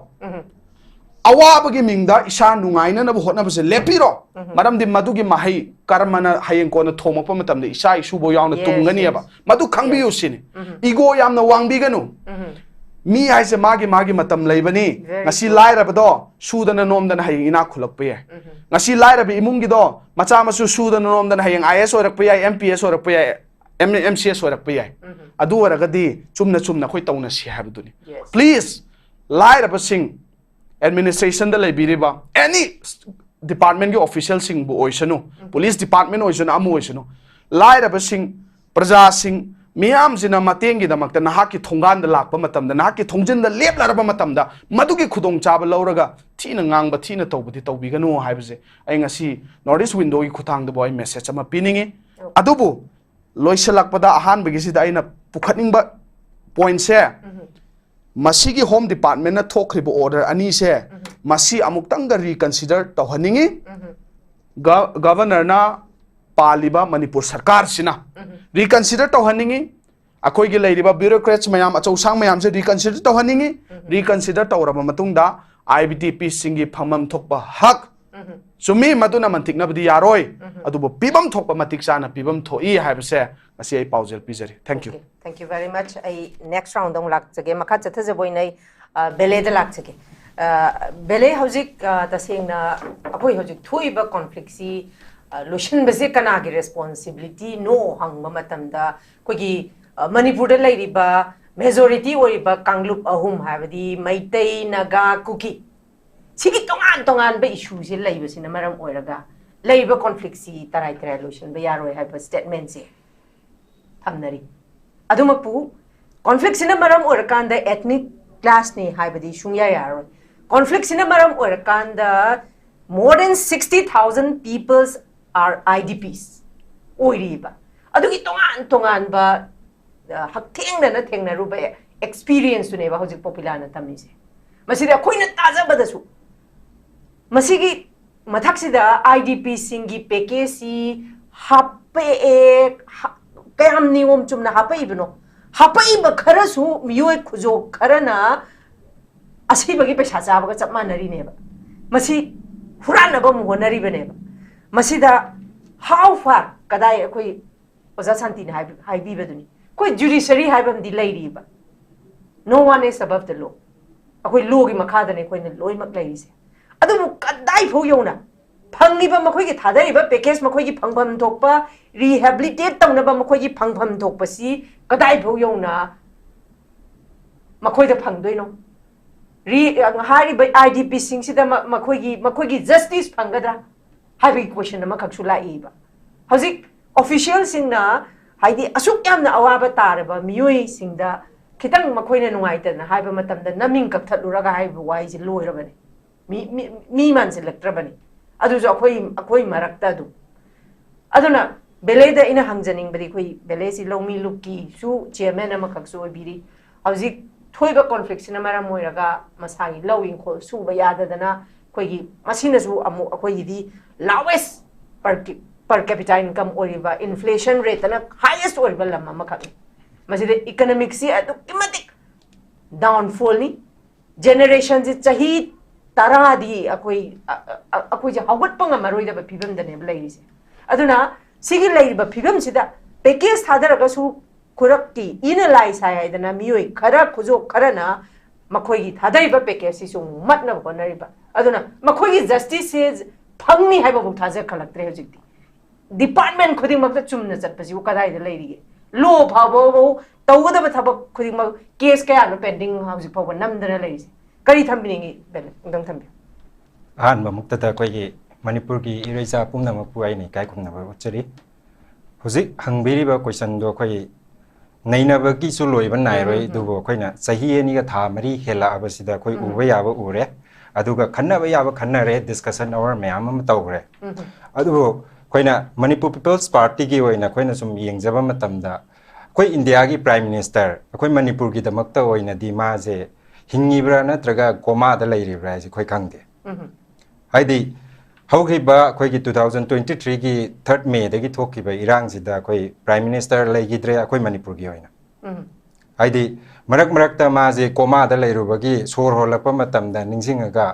ꯑꯋꯥꯕꯒꯤ ꯃꯤꯡꯗ ꯏꯁꯥ ꯅꯨꯡꯉꯥꯏꯅꯅꯕ ꯍꯣꯠꯅꯕꯁꯦ ꯂꯦꯞꯄꯤꯔꯣ꯫ ꯃꯔꯝꯗꯤ ꯃꯗꯨꯒꯤ ꯃꯍꯩ ꯀꯔꯃꯅ ꯍꯌꯦꯡ ꯀꯣꯟꯅ ꯊꯣꯡꯂꯛꯄ ꯃꯇꯝꯗ ꯏꯆꯥ ꯏꯁꯨꯕꯧ ꯌꯥꯎꯅ Yes, ꯇꯨꯝꯒꯅꯤꯑꯕ꯫ yes. ꯃꯗꯨ ꯈꯪꯕꯤꯌꯨ ꯁꯤꯅꯤ꯫ Ego ꯌꯥꯝꯅ ꯋꯥꯡꯕꯤꯒꯅꯨ꯫ ꯃꯤ ꯍꯥꯏꯁꯦ ꯃꯥꯒꯤ ꯃꯥꯒꯤ ꯃꯇꯝ ꯂꯩꯕꯅꯤ꯫ Very ꯉꯁꯤ true. ꯂꯥꯏꯔꯕꯗꯣ ꯁꯨꯗꯅ ꯅꯣꯝꯗꯅ ꯍꯌꯦꯡ ꯏꯅꯥꯛ ꯈꯨꯜꯂꯛꯄ ꯌꯥꯏ꯫ ꯉꯁꯤ ꯂꯥꯏꯔꯕ ꯏꯃꯨꯡꯒꯤꯗꯣ ꯃꯆꯥ ꯃꯁꯨ ꯁꯨꯗꯅ ꯅꯣꯝꯗꯅ ꯍꯌꯦꯡ IAS ꯑꯣꯏꯔꯛꯄ ꯌꯥꯏ, MPS ꯑꯣꯏꯔꯛꯄ ꯌꯥꯏ, M- MCS ꯑꯣꯏꯔꯛꯄ ꯌꯥꯏ꯫ ꯑꯗꯨ ꯑꯣꯏꯔꯒꯗꯤ ꯆꯨꯝꯅ ꯆꯨꯝꯅ ꯑꯩꯈꯣꯏ ꯇꯧꯅꯁꯤ ꯍꯥꯏꯕꯗꯨꯅꯤ꯫ Yes. Please, ꯂꯥꯏꯔꯕꯁꯤꯡ, administrationꯗ ꯂꯩꯕꯤꯔꯤꯕ any departmentꯀꯤ officialꯁꯤꯡꯕꯨ ꯑꯣꯏꯁꯅꯨ, police department ꯑꯣꯏꯁꯅꯨ, ꯑꯃ ꯑꯣꯏꯁꯅꯨ, ꯂꯥꯏꯔꯕꯁꯤꯡ, ꯄ꯭ꯔꯖꯥꯁꯤꯡ ꯃꯤꯌꯥꯝꯁꯤꯅ ꯃꯇꯦꯡꯒꯤꯗꯃꯛꯇ ꯅꯍꯥꯛꯀꯤ ꯊꯣꯡꯒꯥꯟꯗ ꯂꯥꯛꯄ ꯃꯇꯝꯗ, ꯅꯍꯥꯛꯀꯤ ꯊꯣꯡꯖꯤꯟꯗ ꯂꯦꯞꯂꯔꯕ ꯃꯇꯝꯗ, ꯃꯗꯨꯒꯤ ꯈꯨꯗꯣꯡꯆꯥꯕ ꯂꯧꯔꯒ ꯊꯤꯅ ꯉꯥꯡꯕ, ꯊꯤꯅ ꯇꯧꯕꯗꯤ ꯇꯧꯕꯤꯒꯅꯨ ꯍꯥꯏꯕꯁꯦ ꯑꯩ ꯉꯁꯤ North East Windowꯒꯤ ꯈꯨꯠꯊꯥꯡꯗꯕꯨ ꯑꯩ message ꯑꯃ ꯄꯤꯅꯤꯡꯉꯤ꯫ ꯑꯗꯨꯕꯨ ꯂꯣꯏꯁꯤꯜꯂꯛꯄꯗ ꯑꯍꯥꯟꯕꯒꯤꯁꯤꯗ ꯑꯩꯅ ꯄꯨꯈꯠꯅꯤꯡꯕ pointꯁꯦ, ꯃꯁꯤꯒꯤ Home Departmentꯅ ꯊꯣꯛꯈ꯭ꯔꯤꯕ order ꯑꯅꯤꯁꯦ, ꯃꯁꯤ ꯑꯃꯨꯛꯇꯪꯒ reconsider ꯇꯧꯍꯟꯅꯤꯡꯉꯤ꯫ Go- Governorꯅ ꯄꯥꯜꯂꯤꯕ ꯃꯅꯤꯄꯨꯔ ꯁꯔꯀꯥꯔꯁꯤꯅ reconsider ꯇꯧꯍꯟꯅꯤꯡꯉꯤ꯫ ꯑꯩꯈꯣꯏꯒꯤ ꯂꯩꯔꯤꯕ bureaucrats ꯃꯌꯥꯝ, ꯑꯆꯧ ꯑꯁꯥꯡ ꯃꯌꯥꯝꯁꯦ reconsider ꯇꯧꯍꯟꯅꯤꯡꯉꯤ꯫ Reconsider ꯇꯧꯔꯕ ꯃꯇꯨꯡꯗ IDPꯁꯤꯡꯒꯤ ꯐꯪꯐꯝ ꯊꯣꯛꯄ ꯍꯛ, ꯆꯨꯝꯃꯤ, ꯃꯗꯨꯅ ꯃꯟꯇꯤꯛꯅꯕꯗꯤ ꯌꯥꯔꯣꯏ꯫ ꯑꯗꯨꯕꯨ ꯄꯤꯐꯝ ꯊꯣꯛꯄ ꯃꯇꯤꯛ ꯆꯥꯅ ꯄꯤꯐꯝ ꯊꯣꯛꯏ ꯍꯥꯏꯕꯁꯦ ꯉꯁꯤ ꯑꯩ ꯄꯥꯎꯖꯦꯜ ꯄꯤꯖꯔꯤ꯫ Thank you. Thank you very much. ꯑꯩ next round ꯑꯃꯨꯛ ꯂꯥꯛꯆꯒꯦ꯫ ꯃꯈꯥ ꯆꯠꯊꯖꯕ ꯑꯣꯏꯅ ꯑꯩ ꯕꯦꯂꯦꯗ ꯂꯥꯛꯆꯒꯦ꯫ ꯕꯦꯂꯦ, ꯍꯧꯖꯤꯛ ꯇꯁꯦꯡꯅ ꯑꯩꯈꯣꯏ ꯍꯧꯖꯤꯛ ꯊꯣꯛꯏꯕ conflictꯁꯤ ꯂꯣꯏꯁꯤꯟꯕꯁꯦ ꯀꯅꯥꯒꯤ responsibilityꯅꯣ ꯍꯪꯕ ꯃꯇꯝꯗ ꯑꯩꯈꯣꯏꯒꯤ ꯃꯅꯤꯄꯨꯔꯗ ꯂꯩꯔꯤꯕ majority ꯑꯣꯏꯔꯤꯕ ꯀꯥꯡꯂꯨꯞ ꯑꯍꯨꯝ, ꯍꯥꯏꯕꯗꯤ ꯃꯩꯇꯩ, ꯅꯥꯒꯥ, ꯀꯨꯀꯤ, ꯁꯤꯒꯤ ꯇꯣꯉꯥꯟ ꯇꯣꯉꯥꯟꯕ issueꯁꯦ ꯂꯩꯕꯁꯤꯅ ꯃꯔꯝ ꯑꯣꯏꯔꯒ ꯂꯩꯔꯤꯕ conflictꯁꯤ ꯇꯔꯥꯏ ꯇꯔꯥꯏ ꯂꯣꯏꯁꯤꯟꯕ ꯌꯥꯔꯣꯏ ꯍꯥꯏꯕ statementꯁꯦ ꯊꯝꯅꯔꯤ꯫ ꯑꯗꯨꯃꯛꯄꯨ conflictꯁꯤꯅ ꯃꯔꯝ ꯑꯣꯏꯔꯀꯥꯟꯗ ethnic clashꯅꯤ ꯍꯥꯏꯕꯗꯤ ꯁꯨꯡꯌꯥ ꯌꯥꯔꯣꯏ꯫ Conflictꯁꯤꯅ ꯃꯔꯝ ꯑꯣꯏꯔꯀꯥꯟꯗ more than sixty thousand peoples are IDPs ꯑꯣꯏꯔꯤꯕ꯫ ꯑꯗꯨꯒꯤ ꯇꯣꯉꯥꯟ ꯇꯣꯉꯥꯟꯕ ꯍꯛꯊꯦꯡꯅꯅ ꯊꯦꯡꯅꯔꯨꯕ experienceꯇꯨꯅꯦꯕ ꯍꯧꯖꯤꯛ ꯄꯣꯄꯤꯂꯥꯅ ꯇꯝꯃꯤꯁꯦ꯫ ꯃꯁꯤꯗꯤ ꯑꯩꯈꯣꯏꯅ ꯇꯥꯖꯕꯗꯁꯨ ꯃꯁꯤꯒꯤ ꯃꯊꯛꯁꯤꯗ IDPꯁꯤꯡꯒꯤ packageꯁꯤ ꯍꯥꯞꯄꯛꯑꯦ꯫ ꯀꯌꯥꯝ ꯅꯤꯌꯣꯝ ꯆꯨꯝꯅ ꯍꯥꯞꯄꯛꯏꯕꯅꯣ? ꯍꯥꯞꯄꯛꯏꯕ ꯈꯔꯁꯨ ꯃꯤꯑꯣꯏ ꯈꯨꯖꯣꯛ ꯈꯔꯅ ꯑꯁꯤꯕꯒꯤ ꯄꯩꯁꯥ ꯆꯥꯕꯒ ꯆꯞ ꯃꯥꯟꯅꯔꯤꯅꯦꯕ꯫ ꯃꯁꯤ ꯍꯨꯔꯥꯟꯅꯕ ꯑꯃꯨꯛ ꯍꯣꯠꯅꯔꯤꯕꯅꯦꯕ꯫ ꯃꯁꯤꯗ how far, ꯀꯗꯥꯏ ꯑꯩꯈꯣꯏ ꯑꯣꯖꯥ ꯁꯥꯟꯇꯤꯅ ꯍꯥꯏꯕꯤꯕꯗꯨꯅꯤ꯫ ꯑꯩꯈꯣꯏ judiciary ꯍꯥꯏꯕ ꯑꯃꯗꯤ ꯂꯩꯔꯤꯕ꯫ No one is above the law꯫ ꯑꯩꯈꯣꯏ lawꯒꯤ ꯃꯈꯥꯗꯅꯦ ꯑꯩꯈꯣꯏꯅ ꯂꯣꯏꯅꯃꯛ ꯂꯩꯔꯤꯁꯦ꯫ ꯑꯗꯨꯕꯨ ꯀꯗꯥꯏ ꯐꯥꯎ ꯌꯧꯅ ꯐꯪꯉꯤꯕ ꯃꯈꯣꯏꯒꯤ ꯊꯥꯗꯔꯤꯕ package, ꯃꯈꯣꯏꯒꯤ ꯐꯪꯐꯝ ꯊꯣꯛꯄ rehabilitate ꯇꯧꯅꯕ ꯃꯈꯣꯏꯒꯤ ꯐꯪꯐꯝ ꯊꯣꯛꯄꯁꯤ ꯀꯗꯥꯏ ꯐꯥꯎ ꯌꯧꯅ ꯃꯈꯣꯏꯗ ꯐꯪꯗꯣꯏꯅꯣ? ꯔꯤ-, ꯍꯥꯏꯔꯤꯕ IDPꯁꯤꯡꯁꯤꯗ ꯃ-, ꯃꯈꯣꯏꯒꯤ, ꯃꯈꯣꯏꯒꯤ justice ꯐꯪꯒꯗ꯭ꯔꯥ ꯍꯥꯏꯕꯒꯤ question ꯑꯃꯈꯛꯁꯨ ꯂꯥꯛꯏꯕ꯫ ꯍꯧꯖꯤꯛ officialꯁꯤꯡꯅ, ꯍꯥꯏꯗꯤ, ꯑꯁꯨꯛ ꯌꯥꯝꯅ ꯑꯋꯥꯕ ꯇꯥꯔꯕ ꯃꯤꯑꯣꯏꯁꯤꯡꯗ ꯈꯤꯇꯪ ꯃꯈꯣꯏꯅ ꯅꯨꯡꯉꯥꯏꯇꯅ ꯍꯥꯏꯕ ꯃꯇꯝꯗ ꯅꯃꯤꯡ ꯀꯛꯊꯠꯂꯨꯔꯒ ꯍꯥꯏꯕ ꯋꯥꯍꯩꯁꯦ ꯂꯣꯏꯔꯕꯅꯤ꯫ ꯃꯤ, ꯃꯤ, ꯃꯤ ꯃꯥꯟꯁꯤꯜꯂꯛꯇ꯭ꯔꯕꯅꯤ꯫ ꯑꯗꯨꯁꯨ ꯑꯩꯈꯣꯏ, ꯑꯩꯈꯣꯏ ꯃꯔꯛꯇ ꯑꯗꯨꯝ꯫ ꯑꯗꯨꯅ ꯕꯦꯂꯦꯗ ꯑꯩꯅ ꯍꯪꯖꯅꯤꯡꯕꯗꯤ, ꯑꯩꯈꯣꯏ ꯕꯦꯂꯦꯁꯤ ꯂꯧꯃꯤ ꯂꯨꯞꯀꯤꯁꯨ chairman ꯑꯃꯈꯛꯁꯨ ꯑꯣꯏꯕꯤꯔꯤ꯫ ꯍꯧꯖꯤꯛ ꯊꯣꯛꯏꯕ conflictꯁꯤꯅ ꯃꯔꯝ ꯑꯣꯏꯔꯒ ꯃꯁꯥꯒꯤ ꯂꯧ ꯏꯪꯈꯣꯜ ꯁꯨꯕ ꯌꯥꯗꯗꯅ ꯑꯩꯈꯣꯏꯒꯤ, ꯃꯁꯤꯅꯁꯨ ꯑꯃꯨꯛ ꯑꯩꯈꯣꯏꯒꯤꯗꯤ lowest per ki-, per capita income ꯑꯣꯏꯔꯤꯕ inflation rateꯇꯅ highest ꯑꯣꯏꯔꯤꯕ ꯂꯝ ꯑꯃꯈꯛꯅꯤ꯫ ꯃꯁꯤꯗ economicꯁꯤ ꯑꯗꯨꯛꯀꯤ ꯃꯇꯤꯛ downfallꯅꯤ꯫ Generationꯁꯤ ꯆꯍꯤ ꯇꯔꯥꯗꯤ ꯑꯩꯈꯣꯏ ꯑ- ꯑ- ꯑꯩꯈꯣꯏꯁꯦ ꯍꯧꯒꯠꯄ ꯉꯝꯃꯔꯣꯏꯗꯕ ꯐꯤꯕꯝꯗꯅꯦꯕ ꯂꯩꯔꯤꯁꯦ꯫ ꯑꯗꯨꯅ ꯁꯤꯒꯤ ꯂꯩꯔꯤꯕ ꯐꯤꯕꯝꯁꯤꯗ ꯄꯦꯀꯦꯖ ꯊꯥꯗꯔꯒꯁꯨ ꯈꯨꯔꯛꯀꯤ ꯏꯅ ꯂꯥꯏ ꯁꯥꯏ ꯍꯥꯏꯗꯅ ꯃꯤꯑꯣꯏ ꯈꯔ ꯈꯨꯖꯣꯞ ꯈꯔꯅ ꯃꯈꯣꯏꯒꯤ ꯊꯥꯗꯔꯤꯕ ꯄꯦꯀꯦꯖꯁꯤꯁꯨ ꯃꯠꯅꯕ ꯍꯣꯠꯅꯔꯤꯕ꯫ ꯑꯗꯨꯅ ꯃꯈꯣꯏꯒꯤ ꯖꯁꯇꯤꯁꯁꯦ ꯐꯪꯅꯤ ꯍꯥꯏꯕꯐꯥꯎ ꯊꯥꯖꯈꯠꯂꯛꯇ꯭ꯔꯦ ꯍꯧꯖꯤꯛꯇꯤ꯫ ꯗꯤꯄꯥꯔꯠꯃꯦꯟ ꯈꯨꯗꯤꯡꯃꯛꯇ ꯆꯨꯝꯅ ꯆꯠꯄꯁꯤꯕꯨ ꯀꯗꯥꯏꯗ ꯂꯩꯔꯤꯒꯦ? ꯂꯣ ꯐꯥꯎꯕ ꯇꯧꯒꯗꯕ ꯊꯕꯛ ꯈꯨꯗꯤꯡꯃꯛ ꯀꯦꯁ ꯀꯌꯥꯅꯣ ꯄꯦꯟꯗꯤꯡ ꯍꯧꯖꯤꯛ ꯐꯥꯎꯕ ꯅꯝꯗꯅ ꯂꯩꯔꯤꯁꯦ? ꯀꯔꯤ ꯊꯝꯕꯤꯅꯤꯡꯉꯤ? ꯕꯦꯂꯦ, ꯑꯝꯇꯪ ꯊꯝꯕꯤꯌꯨ꯫ ꯑꯍꯥꯟꯕ ꯃꯛꯇꯗ ꯑꯩꯈꯣꯏꯒꯤ ꯃꯅꯤꯄꯨꯔꯒꯤ ꯏꯔꯩꯆꯥ ꯄꯨꯝꯅꯃꯛꯄꯨ ꯑꯩꯅ ꯏꯀꯥꯏ ꯈꯨꯝꯅꯕ ꯎꯠꯆꯔꯤ꯫ ꯍꯧꯖꯤꯛ ꯍꯪꯕꯤꯔꯤꯕ ꯀꯣꯏꯁꯟꯗꯣ ꯑꯩꯈꯣꯏ ꯅꯩꯅꯕꯒꯤꯁꯨ ꯂꯣꯏꯕ ꯅꯥꯏꯔꯣꯏ꯫ ꯑꯗꯨꯕꯨ ꯑꯩꯈꯣꯏꯅ ꯆꯍꯤ ꯑꯅꯤꯒ ꯊꯥ ꯃꯔꯤ ꯍꯦꯜꯂꯛꯑꯕꯁꯤꯗ ꯑꯩꯈꯣꯏ ꯎꯕ ꯌꯥꯕ ꯎꯔꯦ, ꯑꯗꯨꯒ ꯈꯟꯅꯕ ꯌꯥꯕ ꯈꯟꯅꯔꯦ, ꯗꯤꯁꯀꯁꯟ ꯑꯋꯥꯔ ꯃꯌꯥꯝ ꯑꯃ ꯇꯧꯈ꯭ꯔꯦ꯫ ꯑꯗꯨꯕꯨ ꯑꯩꯈꯣꯏꯅ ꯃꯅꯤꯄꯨꯔ ꯄꯤꯄꯜꯁ ꯄꯥꯔꯇꯤꯒꯤ ꯑꯣꯏꯅ ꯑꯩꯈꯣꯏꯅ ꯁꯨꯝ ꯌꯦꯡꯖꯕ ꯃꯇꯝꯗ ꯑꯩꯈꯣꯏ ꯏꯟꯗꯤꯌꯥꯒꯤ ꯄ꯭ꯔꯥꯏꯝ ꯃꯤꯅꯤꯁꯇꯔ ꯑꯩꯈꯣꯏ ꯃꯅꯤꯄꯨꯔꯒꯤꯗꯃꯛꯇ ꯑꯣꯏꯅꯗꯤ ꯃꯥꯁꯦ ꯍꯤꯡꯉꯤꯕ꯭ꯔꯥ ꯅꯠꯇ꯭ꯔꯒ ꯀꯣꯃꯥꯗ ꯂꯩꯔꯤꯕ꯭ꯔꯥ ꯍꯥꯏꯁꯦ ꯑꯩꯈꯣꯏ ꯈꯪꯗꯦ꯫ ꯍꯥꯏꯗꯤ ꯍꯧꯈꯤꯕ ꯑꯩꯈꯣꯏꯒꯤ two thousand twenty threeꯒꯤ third Mayꯗꯒꯤ ꯊꯣꯛꯈꯤꯕ ꯏꯔꯥꯡꯁꯤꯗ ꯑꯩꯈꯣꯏ ꯄ꯭ꯔꯥꯏꯝ ꯃꯤꯅꯤꯁꯇꯔ ꯂꯩꯈꯤꯗ꯭ꯔꯦ ꯑꯩꯈꯣꯏ ꯃꯅꯤꯄꯨꯔꯒꯤ ꯑꯣꯏꯅ꯫ ꯍꯥꯏꯗꯤ ꯃꯔꯛ ꯃꯔꯛꯇ ꯃꯥꯁꯦ ꯀꯣꯃꯥꯗ ꯂꯩꯔꯨꯕꯒꯤ ꯁꯣꯔ ꯍꯣꯜꯂꯛꯄ ꯃꯇꯝꯗ ꯅꯤꯡꯁꯤꯡꯉꯒ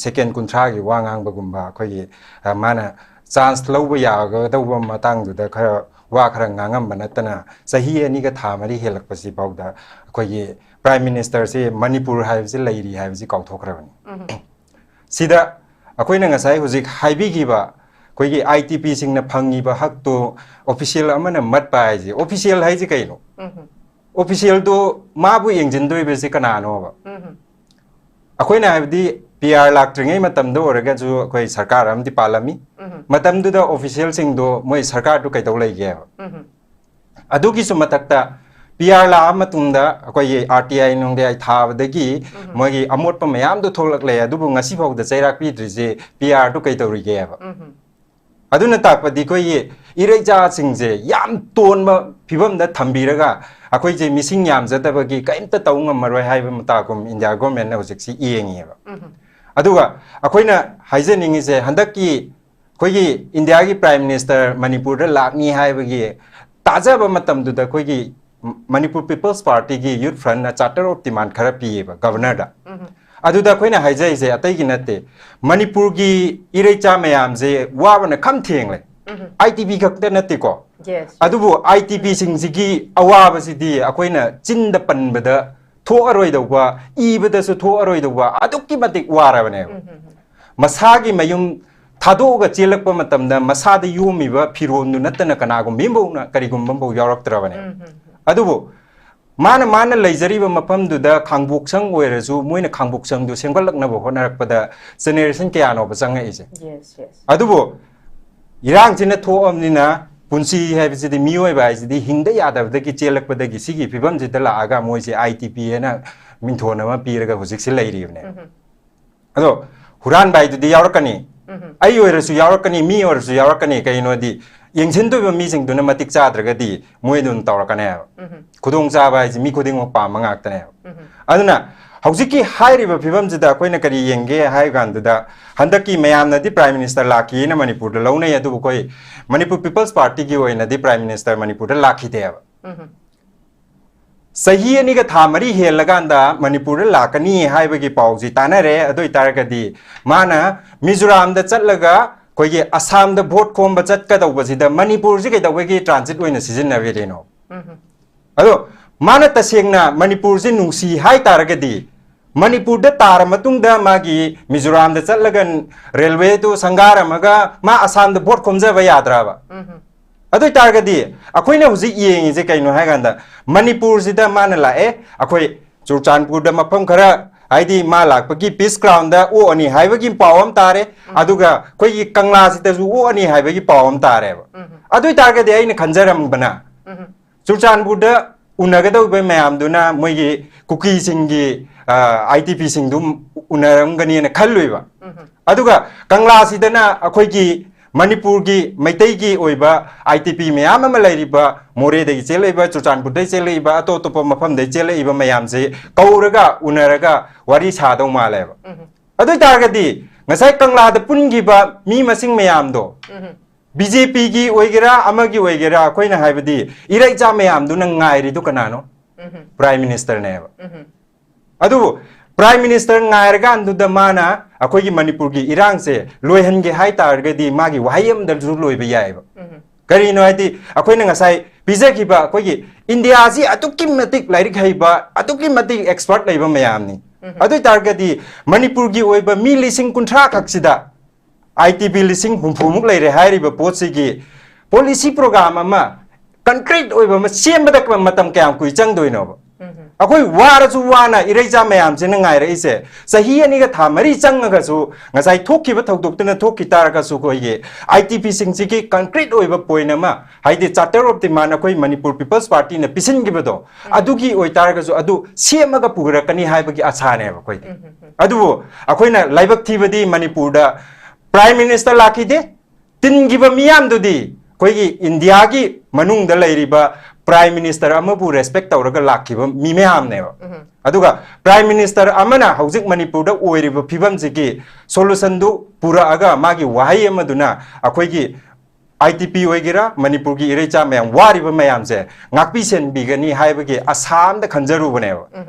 ꯁꯦꯀꯦꯟ ꯀꯨꯟꯊ꯭ꯔꯥꯒꯤ ꯋꯥ ꯉꯥꯡꯕꯒꯨꯝꯕ, ꯑꯩꯈꯣꯏꯒꯤ ꯑ, ꯃꯥꯅ ꯆꯥꯟꯁ ꯂꯧꯕ ꯌꯥꯒꯗꯧꯕ ꯃꯇꯥꯡꯗꯨꯗ ꯈꯔ ꯋꯥ ꯈꯔ ꯉꯥꯡꯉꯝꯕ ꯅꯠꯇꯅ ꯆꯍꯤ ꯑꯅꯤꯒ ꯊꯥ ꯃꯔꯤ ꯍꯦꯜꯂꯛꯄꯁꯤ ꯐꯥꯎꯗ ꯑꯩꯈꯣꯏꯒꯤ ꯄ꯭ꯔꯥꯏꯝ ꯃꯤꯅꯤꯁꯇꯔꯁꯤ ꯃꯅꯤꯄꯨꯔ ꯍꯥꯏꯕꯁꯤ ꯂꯩꯔꯤ ꯍꯥꯏꯕꯁꯤ ꯀꯥꯎꯊꯣꯛꯈ꯭ꯔꯕꯅꯤ꯫ ꯁꯤꯗ ꯑꯩꯈꯣꯏꯅ ꯉꯁꯥꯏ ꯍꯧꯖꯤꯛ ꯍꯥꯏꯕꯤꯈꯤꯕ ꯑꯩꯈꯣꯏꯒꯤ ITPꯁꯤꯡꯅ ꯐꯪꯉꯤꯕ ꯍꯛꯇꯣ ꯑꯣꯐꯤꯁꯤꯌꯦꯜ ꯑꯃꯅ ꯃꯠꯄ ꯍꯥꯏꯁꯦ, ꯑꯣꯐꯤꯁꯤꯌꯦꯜ ꯍꯥꯏꯁꯦ ꯀꯩꯅꯣ? ꯑꯣꯐꯤꯁꯤꯌꯦꯜꯗꯣ ꯃꯥꯕꯨ ꯌꯦꯡꯁꯤꯟꯗꯣꯏꯕꯁꯤ ꯀꯅꯥꯅꯣꯕ? ꯑꯩꯈꯣꯏꯅ ꯍꯥꯏꯕꯗꯤ PR ꯂꯥꯛꯇ꯭ꯔꯤꯉꯩ ꯃꯇꯝꯗ ꯑꯣꯏꯔꯒꯁꯨ ꯑꯩꯈꯣꯏ ꯁꯔꯀꯥꯔ ꯑꯃꯗꯤ ꯄꯥꯜꯂꯝꯃꯤ꯫ ꯃꯇꯝꯗꯨꯗ ꯑꯣꯐꯤꯁꯤꯌꯦꯜꯁꯤꯡꯗꯣ ꯃꯣꯏ ꯁꯔꯀꯥꯔꯗꯨ ꯀꯩꯗꯧ ꯂꯩꯒꯦꯕ? ꯑꯗꯨꯒꯤꯁꯨ ꯃꯊꯛꯇ PR ꯂꯥꯛꯑ ꯃꯇꯨꯡꯗ ꯑꯩꯈꯣꯏꯒꯤ RTI ꯅꯨꯡꯗꯤ ꯊꯥꯕꯗꯒꯤ ꯃꯣꯏꯒꯤ ꯑꯃꯣꯠꯄ ꯃꯌꯥꯝꯗꯣ ꯊꯣꯛꯂꯛꯂꯦ, ꯑꯗꯨꯕꯨ ꯉꯁꯤ ꯐꯥꯎꯗ ꯆꯩꯔꯥꯛ ꯄꯤꯗ꯭ꯔꯤꯁꯦ PRꯗꯨ ꯀꯩꯗꯧꯔꯤꯒꯦꯕ? ꯑꯗꯨꯅ ꯇꯥꯛꯄꯗꯤ ꯑꯩꯈꯣꯏꯒꯤ ꯏꯔꯩꯆꯥꯁꯤꯡꯁꯦ ꯌꯥꯝ ꯇꯣꯟꯕ ꯐꯤꯕꯝꯗ ꯊꯝꯕꯤꯔꯒ ꯑꯩꯈꯣꯏꯁꯦ ꯃꯤꯁꯤꯡ ꯌꯥꯝꯖꯗꯕꯒꯤ ꯀꯔꯤꯝꯇ ꯇꯧ ꯉꯝꯃꯔꯣꯏ ꯍꯥꯏꯕ ꯃꯇꯥꯒꯨꯝ ꯏꯟꯗꯤꯌꯥ ꯒꯣꯔꯃꯦꯟꯅ ꯍꯧꯖꯤꯛꯁꯤ ꯌꯦꯡꯉꯤꯑꯕ꯫ ꯑꯗꯨꯒ ꯑꯩꯈꯣꯏꯅ ꯍꯥꯏꯖꯅꯤꯡꯉꯤꯁꯦ, ꯍꯟꯗꯛꯀꯤ ꯑꯩꯈꯣꯏꯒꯤ ꯏꯟꯗꯤꯌꯥꯒꯤ ꯄ꯭ꯔꯥꯏꯝ ꯃꯤꯅꯤꯁꯇꯔ ꯃꯅꯤꯄꯨꯔꯗ ꯂꯥꯛꯅꯤ ꯍꯥꯏꯕꯒꯤ ꯇꯥꯖꯕ ꯃꯇꯝꯗꯨꯗ ꯑꯩꯈꯣꯏꯒꯤ ꯃꯅꯤꯄꯨꯔ ꯄꯤꯄꯜꯁ ꯄꯥꯔꯇꯤꯒꯤ ꯌꯨꯠ ꯐ꯭ꯔꯟꯠꯅ ꯆꯥꯔꯇꯔ ꯑꯣꯐ ꯗꯤꯃꯥꯟ ꯈꯔ ꯄꯤꯌꯦꯕ ꯒꯕꯔꯅꯔꯗ꯫ ꯑꯗꯨꯗ ꯑꯩꯈꯣꯏꯅ ꯍꯥꯏꯖꯔꯤꯁꯦ ꯑꯇꯩꯒꯤ ꯅꯠꯇꯦ, ꯃꯅꯤꯄꯨꯔꯒꯤ ꯏꯔꯩꯆꯥ ꯃꯌꯥꯝꯁꯦ ꯋꯥꯕꯅ ꯈꯝ ꯊꯦꯡꯂꯦ꯫ ꯎꯝ. ꯑꯥꯏ ꯇꯤ ꯕꯤ ꯈꯛꯇ ꯅꯠꯇꯦꯀꯣ, Yes. ꯑꯗꯨꯕꯨ ꯑꯥꯏ ꯇꯤ ꯕꯤꯁꯤꯡꯁꯤꯒꯤ ꯑꯋꯥꯕꯁꯤꯗꯤ ꯑꯩꯈꯣꯏꯅ ꯆꯤꯟꯗ ꯄꯟꯕꯗ ꯊꯣꯛꯑꯔꯣꯏꯗꯧꯕ, ꯏꯕꯗꯁꯨ ꯊꯣꯛꯑꯔꯣꯏꯗꯧꯕ ꯑꯗꯨꯛꯀꯤ ꯃꯇꯤꯛ ꯋꯥꯔꯕꯅꯦꯕ꯫ ꯎꯝ, ꯎꯝ, ꯎꯝ. ꯃꯁꯥꯒꯤ ꯃꯌꯨꯝ ꯊꯥꯗꯣꯛꯑꯒ ꯆꯦꯜꯂꯛꯄ ꯃꯇꯝꯗ ꯃꯁꯥꯗ ꯌꯣꯝꯃꯤꯕ ꯐꯤꯔꯣꯟꯗꯨ ꯅꯠꯇꯅ ꯀꯅꯥꯒꯨꯝꯕ ꯑꯃꯐꯥꯎꯅ, ꯀꯔꯤꯒꯨꯝꯕ ꯑꯃꯐꯥꯎ ꯌꯥꯎꯔꯛꯇ꯭ꯔꯕꯅꯦꯕ꯫ ꯎꯝ, ꯎꯝ, ꯎꯝ. ꯑꯗꯨꯕꯨ ꯃꯥꯅ, ꯃꯥꯅ ꯂꯩꯖꯔꯤꯕ ꯃꯐꯝꯗꯨꯗ ꯈꯥꯡꯕꯣꯛꯁꯪ ꯑꯣꯏꯔꯁꯨ, ꯃꯣꯏꯅ ꯈꯥꯡꯕꯣꯛꯁꯪꯗꯨ ꯁꯦꯝꯒꯠꯂꯛꯅꯕ ꯍꯣꯠꯅꯔꯛꯄꯗ generation ꯀꯌꯥꯅꯣꯕ ꯆꯪꯉꯛꯏꯁꯦ꯫ Yes, yes. ꯑꯗꯨꯕꯨ ꯏꯔꯥꯡꯁꯤꯅ ꯊꯣꯛꯑꯕꯅꯤꯅ ꯄꯨꯟꯁꯤ ꯍꯥꯏꯕꯁꯤꯗꯤ, ꯃꯤꯑꯣꯏꯕ ꯍꯥꯏꯁꯤꯗꯤ ꯍꯤꯡꯗ ꯌꯥꯗꯕꯗꯒꯤ ꯆꯦꯜꯂꯛꯄꯗꯒꯤ ꯁꯤꯒꯤ ꯐꯤꯕꯝꯁꯤꯗ ꯂꯥꯛꯑꯒ ꯃꯣꯏꯁꯦ ꯑꯥꯏ ꯇꯤ ꯄꯤ ꯍꯥꯏꯅ ꯃꯤꯡꯊꯣꯟ ꯑꯃ ꯄꯤꯔꯒ ꯍꯧꯖꯤꯛꯁꯤ ꯂꯩꯔꯤꯕꯅꯦ꯫ ꯎꯝ, ꯎꯝ. ꯑꯗꯣ ꯍꯨꯔꯥꯟꯕ ꯍꯥꯏꯗꯨꯗꯤ ꯌꯥꯎꯔꯛꯀꯅꯤ, ꯎꯝ, ꯎꯝ. ꯑꯩ ꯑꯣꯏꯔꯁꯨ ꯌꯥꯎꯔꯛꯀꯅꯤ, ꯃꯤ ꯑꯣꯏꯔꯁꯨ ꯌꯥꯎꯔꯛꯀꯅꯤ꯫ ꯀꯩꯒꯤꯅꯣꯗꯤ ꯌꯦꯡꯁꯤꯟꯗꯣꯏꯕ ꯃꯤꯁꯤꯡꯗꯨꯅ ꯃꯇꯤꯛ ꯆꯥꯗ꯭ꯔꯒꯗꯤ ꯃꯣꯏ ꯑꯗꯨꯝ ꯇꯧꯔꯛꯀꯅꯦꯕ꯫ ꯎꯝ, ꯎꯝ. ꯈꯨꯗꯣꯡꯆꯥꯕ ꯍꯥꯏꯁꯦ ꯃꯤ ꯈꯨꯗꯤꯡꯃꯛ ꯄꯥꯝꯕ ꯉꯥꯛꯇꯅꯦꯕ꯫ ꯎꯝ, ꯎꯝ. ꯑꯗꯨꯅ ꯍꯧꯖꯤꯛꯀꯤ ꯍꯥꯏꯔꯤꯕ ꯐꯤꯕꯝꯁꯤꯗ ꯑꯩꯈꯣꯏꯅ ꯀꯔꯤ ꯌꯦꯡꯒꯦ ꯍꯥꯏ ꯀꯥꯟꯗꯨꯗ, ꯍꯟꯗꯛꯀꯤ ꯃꯌꯥꯝꯅꯗꯤ Prime Minister ꯂꯥꯛꯈꯤꯅ ꯃꯅꯤꯄꯨꯔꯗ ꯂꯧꯅꯩ, ꯑꯗꯨꯕꯨ ꯑꯩꯈꯣꯏ ꯃꯅꯤꯄꯨꯔ People's Partyꯒꯤ ꯑꯣꯏꯅꯗꯤ Prime Minister ꯃꯅꯤꯄꯨꯔꯗ ꯂꯥꯛꯈꯤꯗꯦꯕ꯫ ꯎꯝ, ꯎꯝ. ꯆꯍꯤ ꯑꯅꯤꯒ ꯊꯥ ꯃꯔꯤ ꯍꯦꯜꯂꯀꯥꯟꯗ ꯃꯅꯤꯄꯨꯔꯗ ꯂꯥꯛꯀꯅꯤ ꯍꯥꯏꯕꯒꯤ ꯄꯥꯎꯁꯤ ꯇꯥꯅꯔꯦ꯫ ꯑꯗꯨ ꯑꯣꯏꯇꯥꯔꯒꯗꯤ ꯃꯥꯅ ꯃꯤꯖꯣꯔꯥꯝꯗ ꯆꯠꯂꯒ ꯑꯩꯈꯣꯏꯒꯤ ꯑꯁꯥꯝꯗ ꯚꯣꯠ ꯈꯣꯝꯕ ꯆꯠꯀꯗꯧꯕꯁꯤꯗ ꯃꯅꯤꯄꯨꯔꯁꯤ ꯀꯩꯗꯧꯕꯒꯤ transit ꯑꯣꯏꯅ ꯁꯤꯖꯤꯟꯅꯕꯤꯔꯤꯅꯣ? ꯎꯝ, ꯎꯝ. ꯑꯗꯣ ꯃꯥꯅ ꯇꯁꯦꯡꯅ ꯃꯅꯤꯄꯨꯔꯁꯤ ꯅꯨꯡꯁꯤ ꯍꯥꯏ ꯇꯥꯔꯒꯗꯤ, ꯃꯅꯤꯄꯨꯔꯗ ꯇꯥꯔ ꯃꯇꯨꯡꯗ ꯃꯥꯒꯤ ꯃꯤꯖꯣꯔꯥꯝꯗ ꯆꯠꯂꯒ railwayꯗꯨ ꯁꯪꯒꯥꯔꯝꯃꯒ ꯃꯥ ꯑꯁꯥꯝꯗ ꯚꯣꯠ ꯈꯣꯝꯖꯕ ꯌꯥꯗ꯭ꯔꯕ? ꯎꯝ, ꯎꯝ. ꯑꯗꯨ ꯑꯣꯏꯇꯥꯔꯒꯗꯤ ꯑꯩꯈꯣꯏꯅ ꯍꯧꯖꯤꯛ ꯌꯦꯡꯉꯤꯁꯦ ꯀꯩꯅꯣ ꯍꯥꯏ ꯀꯥꯟꯗ, ꯃꯅꯤꯄꯨꯔꯁꯤꯗ ꯃꯥꯅ ꯂꯥꯛꯑꯦ, ꯑꯩꯈꯣꯏ ꯆꯨꯔꯆꯥꯟꯄꯨꯔꯗ ꯃꯐꯝ ꯈꯔ, ꯍꯥꯏꯗꯤ ꯃꯥ ꯂꯥꯛꯄꯒꯤ peace groundꯗ ꯑꯣꯛꯑꯅꯤ ꯍꯥꯏꯕꯒꯤ ꯄꯥꯎ ꯑꯃ ꯇꯥꯔꯦ, ꯎꯝ. ꯑꯗꯨꯒ ꯑꯩꯈꯣꯏꯒꯤ ꯀꯪꯂꯥꯁꯤꯗꯁꯨ ꯑꯣꯛꯑꯅꯤ ꯍꯥꯏꯕꯒꯤ ꯄꯥꯎ ꯑꯃ ꯇꯥꯔꯦꯕ꯫ ꯎꯝ, ꯎꯝ. ꯑꯗꯨ ꯑꯣꯏꯇꯥꯔꯒꯗꯤ ꯑꯩꯅ ꯈꯟꯖꯔꯝꯕꯅ, ꯎꯝ, ꯎꯝ. ꯆꯨꯔꯆꯥꯟꯄꯨꯔꯗ ꯎꯅꯒꯗꯧꯔꯤꯕ ꯃꯌꯥꯝꯗꯨꯅ ꯃꯣꯏꯒꯤ ꯀꯨꯀꯤꯁꯤꯡꯒꯤ, ꯑꯥꯏ ꯇꯤ ꯄꯤꯁꯤꯡꯗꯨ ꯎꯅꯔꯝꯒꯅꯤꯅ ꯈꯜꯂꯨꯏꯕ꯫ ꯎꯝ, ꯎꯝ. ꯑꯗꯨꯒ ꯀꯪꯂꯥꯁꯤꯗꯅ ꯑꯩꯈꯣꯏꯒꯤ ꯃꯅꯤꯄꯨꯔꯒꯤ ꯃꯩꯇꯩꯒꯤ ꯑꯣꯏꯕ ꯑꯥꯏ ꯇꯤ ꯄꯤ ꯃꯌꯥꯝ ꯑꯃ ꯂꯩꯔꯤꯕ, ꯃꯣꯔꯦꯗꯒꯤ ꯆꯦꯜꯂꯛꯏꯕ, ꯆꯨꯔꯆꯥꯟꯄꯨꯔꯗꯒꯤ ꯆꯦꯜꯂꯛꯏꯕ, ꯑꯇꯣꯞ ꯑꯇꯣꯞꯄ ꯃꯐꯝꯗꯒꯤ ꯆꯦꯜꯂꯛꯏꯕ ꯃꯌꯥꯝꯁꯦ ꯀꯧꯔꯒ ꯎꯅꯔꯒ ꯋꯥꯔꯤ ꯁꯥꯗꯧ ꯃꯥꯜꯂꯦꯕ꯫ ꯎꯝ, ꯎꯝ. ꯑꯗꯨ ꯑꯣꯏꯇꯥꯔꯒꯗꯤ ꯉꯁꯥꯏ ꯀꯪꯂꯥꯗ ꯄꯨꯟꯈꯤꯕ ꯃꯤ ꯃꯁꯤꯡ ꯃꯌꯥꯝꯗꯣ, ꯎꯝ, ꯎꯝ. ꯕꯤ ꯖꯦ ꯄꯤꯒꯤ ꯑꯣꯏꯒꯦꯔꯥ, ꯑꯃꯒꯤ ꯑꯣꯏꯒꯦꯔꯥ, ꯑꯩꯈꯣꯏꯅ ꯍꯥꯏꯕꯗꯤ ꯏꯔꯩꯆꯥ ꯃꯌꯥꯝꯗꯨꯅ ꯉꯥꯏꯔꯤꯗꯨ ꯀꯅꯥꯅꯣ? ꯎꯝ, ꯎꯝ. Prime Ministerꯅꯦꯕ꯫ ꯎꯝ, ꯎꯝ. ꯑꯗꯨꯕꯨ Prime Minister ꯉꯥꯏꯔꯀꯥꯟꯗꯨꯗ ꯃꯥꯅ ꯑꯩꯈꯣꯏꯒꯤ ꯃꯅꯤꯄꯨꯔꯒꯤ ꯏꯔꯥꯡꯁꯦ ꯂꯣꯏꯍꯟꯒꯦ ꯍꯥꯏ ꯇꯥꯔꯒꯗꯤ ꯃꯥꯒꯤ ꯋꯥꯍꯩ ꯑꯃꯗꯁꯨ ꯂꯣꯏꯕ ꯌꯥꯏꯑꯕ꯫ ꯀꯔꯤꯅꯣ ꯍꯥꯏꯗꯤ, ꯑꯩꯈꯣꯏꯅ ꯉꯁꯥꯏ ꯄꯤꯖꯈꯤꯕ ꯑꯩꯈꯣꯏꯒꯤ ꯏꯟꯗꯤꯌꯥꯁꯤ ꯑꯗꯨꯛꯀꯤ ꯃꯇꯤꯛ ꯂꯥꯏꯔꯤꯛ ꯍꯩꯕ, ꯑꯗꯨꯛꯀꯤ ꯃꯇꯤꯛ expert ꯂꯩꯕ ꯃꯌꯥꯝꯅꯤ꯫ ꯑꯗꯨ ꯑꯣꯏ ꯇꯥꯔꯒꯗꯤ ꯃꯅꯤꯄꯨꯔꯒꯤ ꯑꯣꯏꯕ ꯃꯤ ꯂꯤꯁꯤꯡ ꯀꯨꯟꯊ꯭ꯔꯥ ꯈꯛꯁꯤꯗ ITP ꯂꯤꯁꯤꯡ ꯍꯨꯝꯐꯨꯃꯨꯛ ꯂꯩꯔꯦ ꯍꯥꯏꯔꯤꯕ ꯄꯣꯠꯁꯤꯒꯤ policy program ꯑꯃ concrete ꯑꯣꯏꯕ ꯑꯃ ꯁꯦꯝꯕꯗ ꯃꯇꯝ ꯀꯌꯥꯝ ꯀꯨꯏ ꯆꯪꯗꯣꯏꯅꯣꯕ? ꯑꯩꯈꯣꯏ ꯋꯥꯔꯁꯨ ꯋꯥꯅ ꯏꯔꯩꯆꯥ ꯃꯌꯥꯝꯁꯤꯅ ꯉꯥꯏꯔꯛꯏꯁꯦ, ꯆꯍꯤ ꯑꯅꯤꯒ ꯊꯥ ꯃꯔꯤ ꯆꯪꯉꯒꯁꯨ, ꯉꯁꯥꯏ ꯊꯣꯛꯈꯤꯕ ꯊꯧꯗꯣꯛꯇꯨꯅ ꯊꯣꯛꯈꯤ ꯇꯥꯔꯒꯁꯨ, ꯑꯩꯈꯣꯏꯒꯤ ITP ꯁꯤꯡꯁꯤꯒꯤ concrete ꯑꯣꯏꯕ point ꯑꯃ, ꯍꯥꯏꯗꯤ Charter of Demand ꯑꯩꯈꯣꯏ Manipur People's Party ꯅ ꯄꯤꯁꯤꯟꯈꯤꯕꯗꯣ, ꯑꯗꯨꯒꯤ ꯑꯣꯏꯇꯥꯔꯒꯁꯨ ꯑꯗꯨ ꯁꯦꯝꯃꯒ ꯄꯨꯔꯛꯀꯅꯤ ꯍꯥꯏꯕꯒꯤ ꯑꯁꯥꯅꯦꯕ ꯑꯩꯈꯣꯏꯗꯤ꯫ ꯑꯗꯨꯕꯨ ꯑꯩꯈꯣꯏꯅ ꯂꯥꯏꯕꯛ ꯊꯤꯕꯗꯤ ꯃꯅꯤꯄꯨꯔꯗ Prime Minister ꯂꯥꯛꯈꯤꯗꯦ꯫ ꯇꯤꯟꯈꯤꯕ ꯃꯤꯌꯥꯝꯗꯨꯗꯤ ꯑꯩꯈꯣꯏꯒꯤ ꯏꯟꯗꯤꯌꯥꯒꯤ ꯃꯅꯨꯡꯗ ꯂꯩꯔꯤꯕ Prime Minister ꯑꯃꯕꯨ respect ꯇꯧꯔꯒ ꯂꯥꯛꯈꯤꯕ ꯃꯤ ꯃꯌꯥꯝꯅꯦꯕ꯫ ꯑꯗꯨꯒ Prime Minister ꯑꯃꯅ ꯍꯧꯖꯤꯛ ꯃꯅꯤꯄꯨꯔꯗ ꯑꯣꯏꯔꯤꯕ ꯐꯤꯕꯝꯁꯤꯒꯤ solution ꯗꯨ ꯄꯨꯔꯛꯑꯒ ꯃꯥꯒꯤ ꯋꯥꯍꯩ ꯑꯃꯗꯨꯅ ꯑꯩꯈꯣꯏꯒꯤ ITP ꯑꯣꯏꯒꯦꯔꯥ, ꯃꯅꯤꯄꯨꯔꯒꯤ ꯏꯔꯩꯆꯥ ꯃꯌꯥꯝ ꯋꯥꯔꯤꯕ ꯃꯌꯥꯝꯁꯦ ꯉꯥꯛꯄꯤ ꯁꯦꯟꯕꯤꯒꯅꯤ ꯍꯥꯏꯕꯒꯤ ꯑꯁꯥ ꯑꯝꯗ ꯈꯟꯖꯔꯨꯕꯅꯦꯕ꯫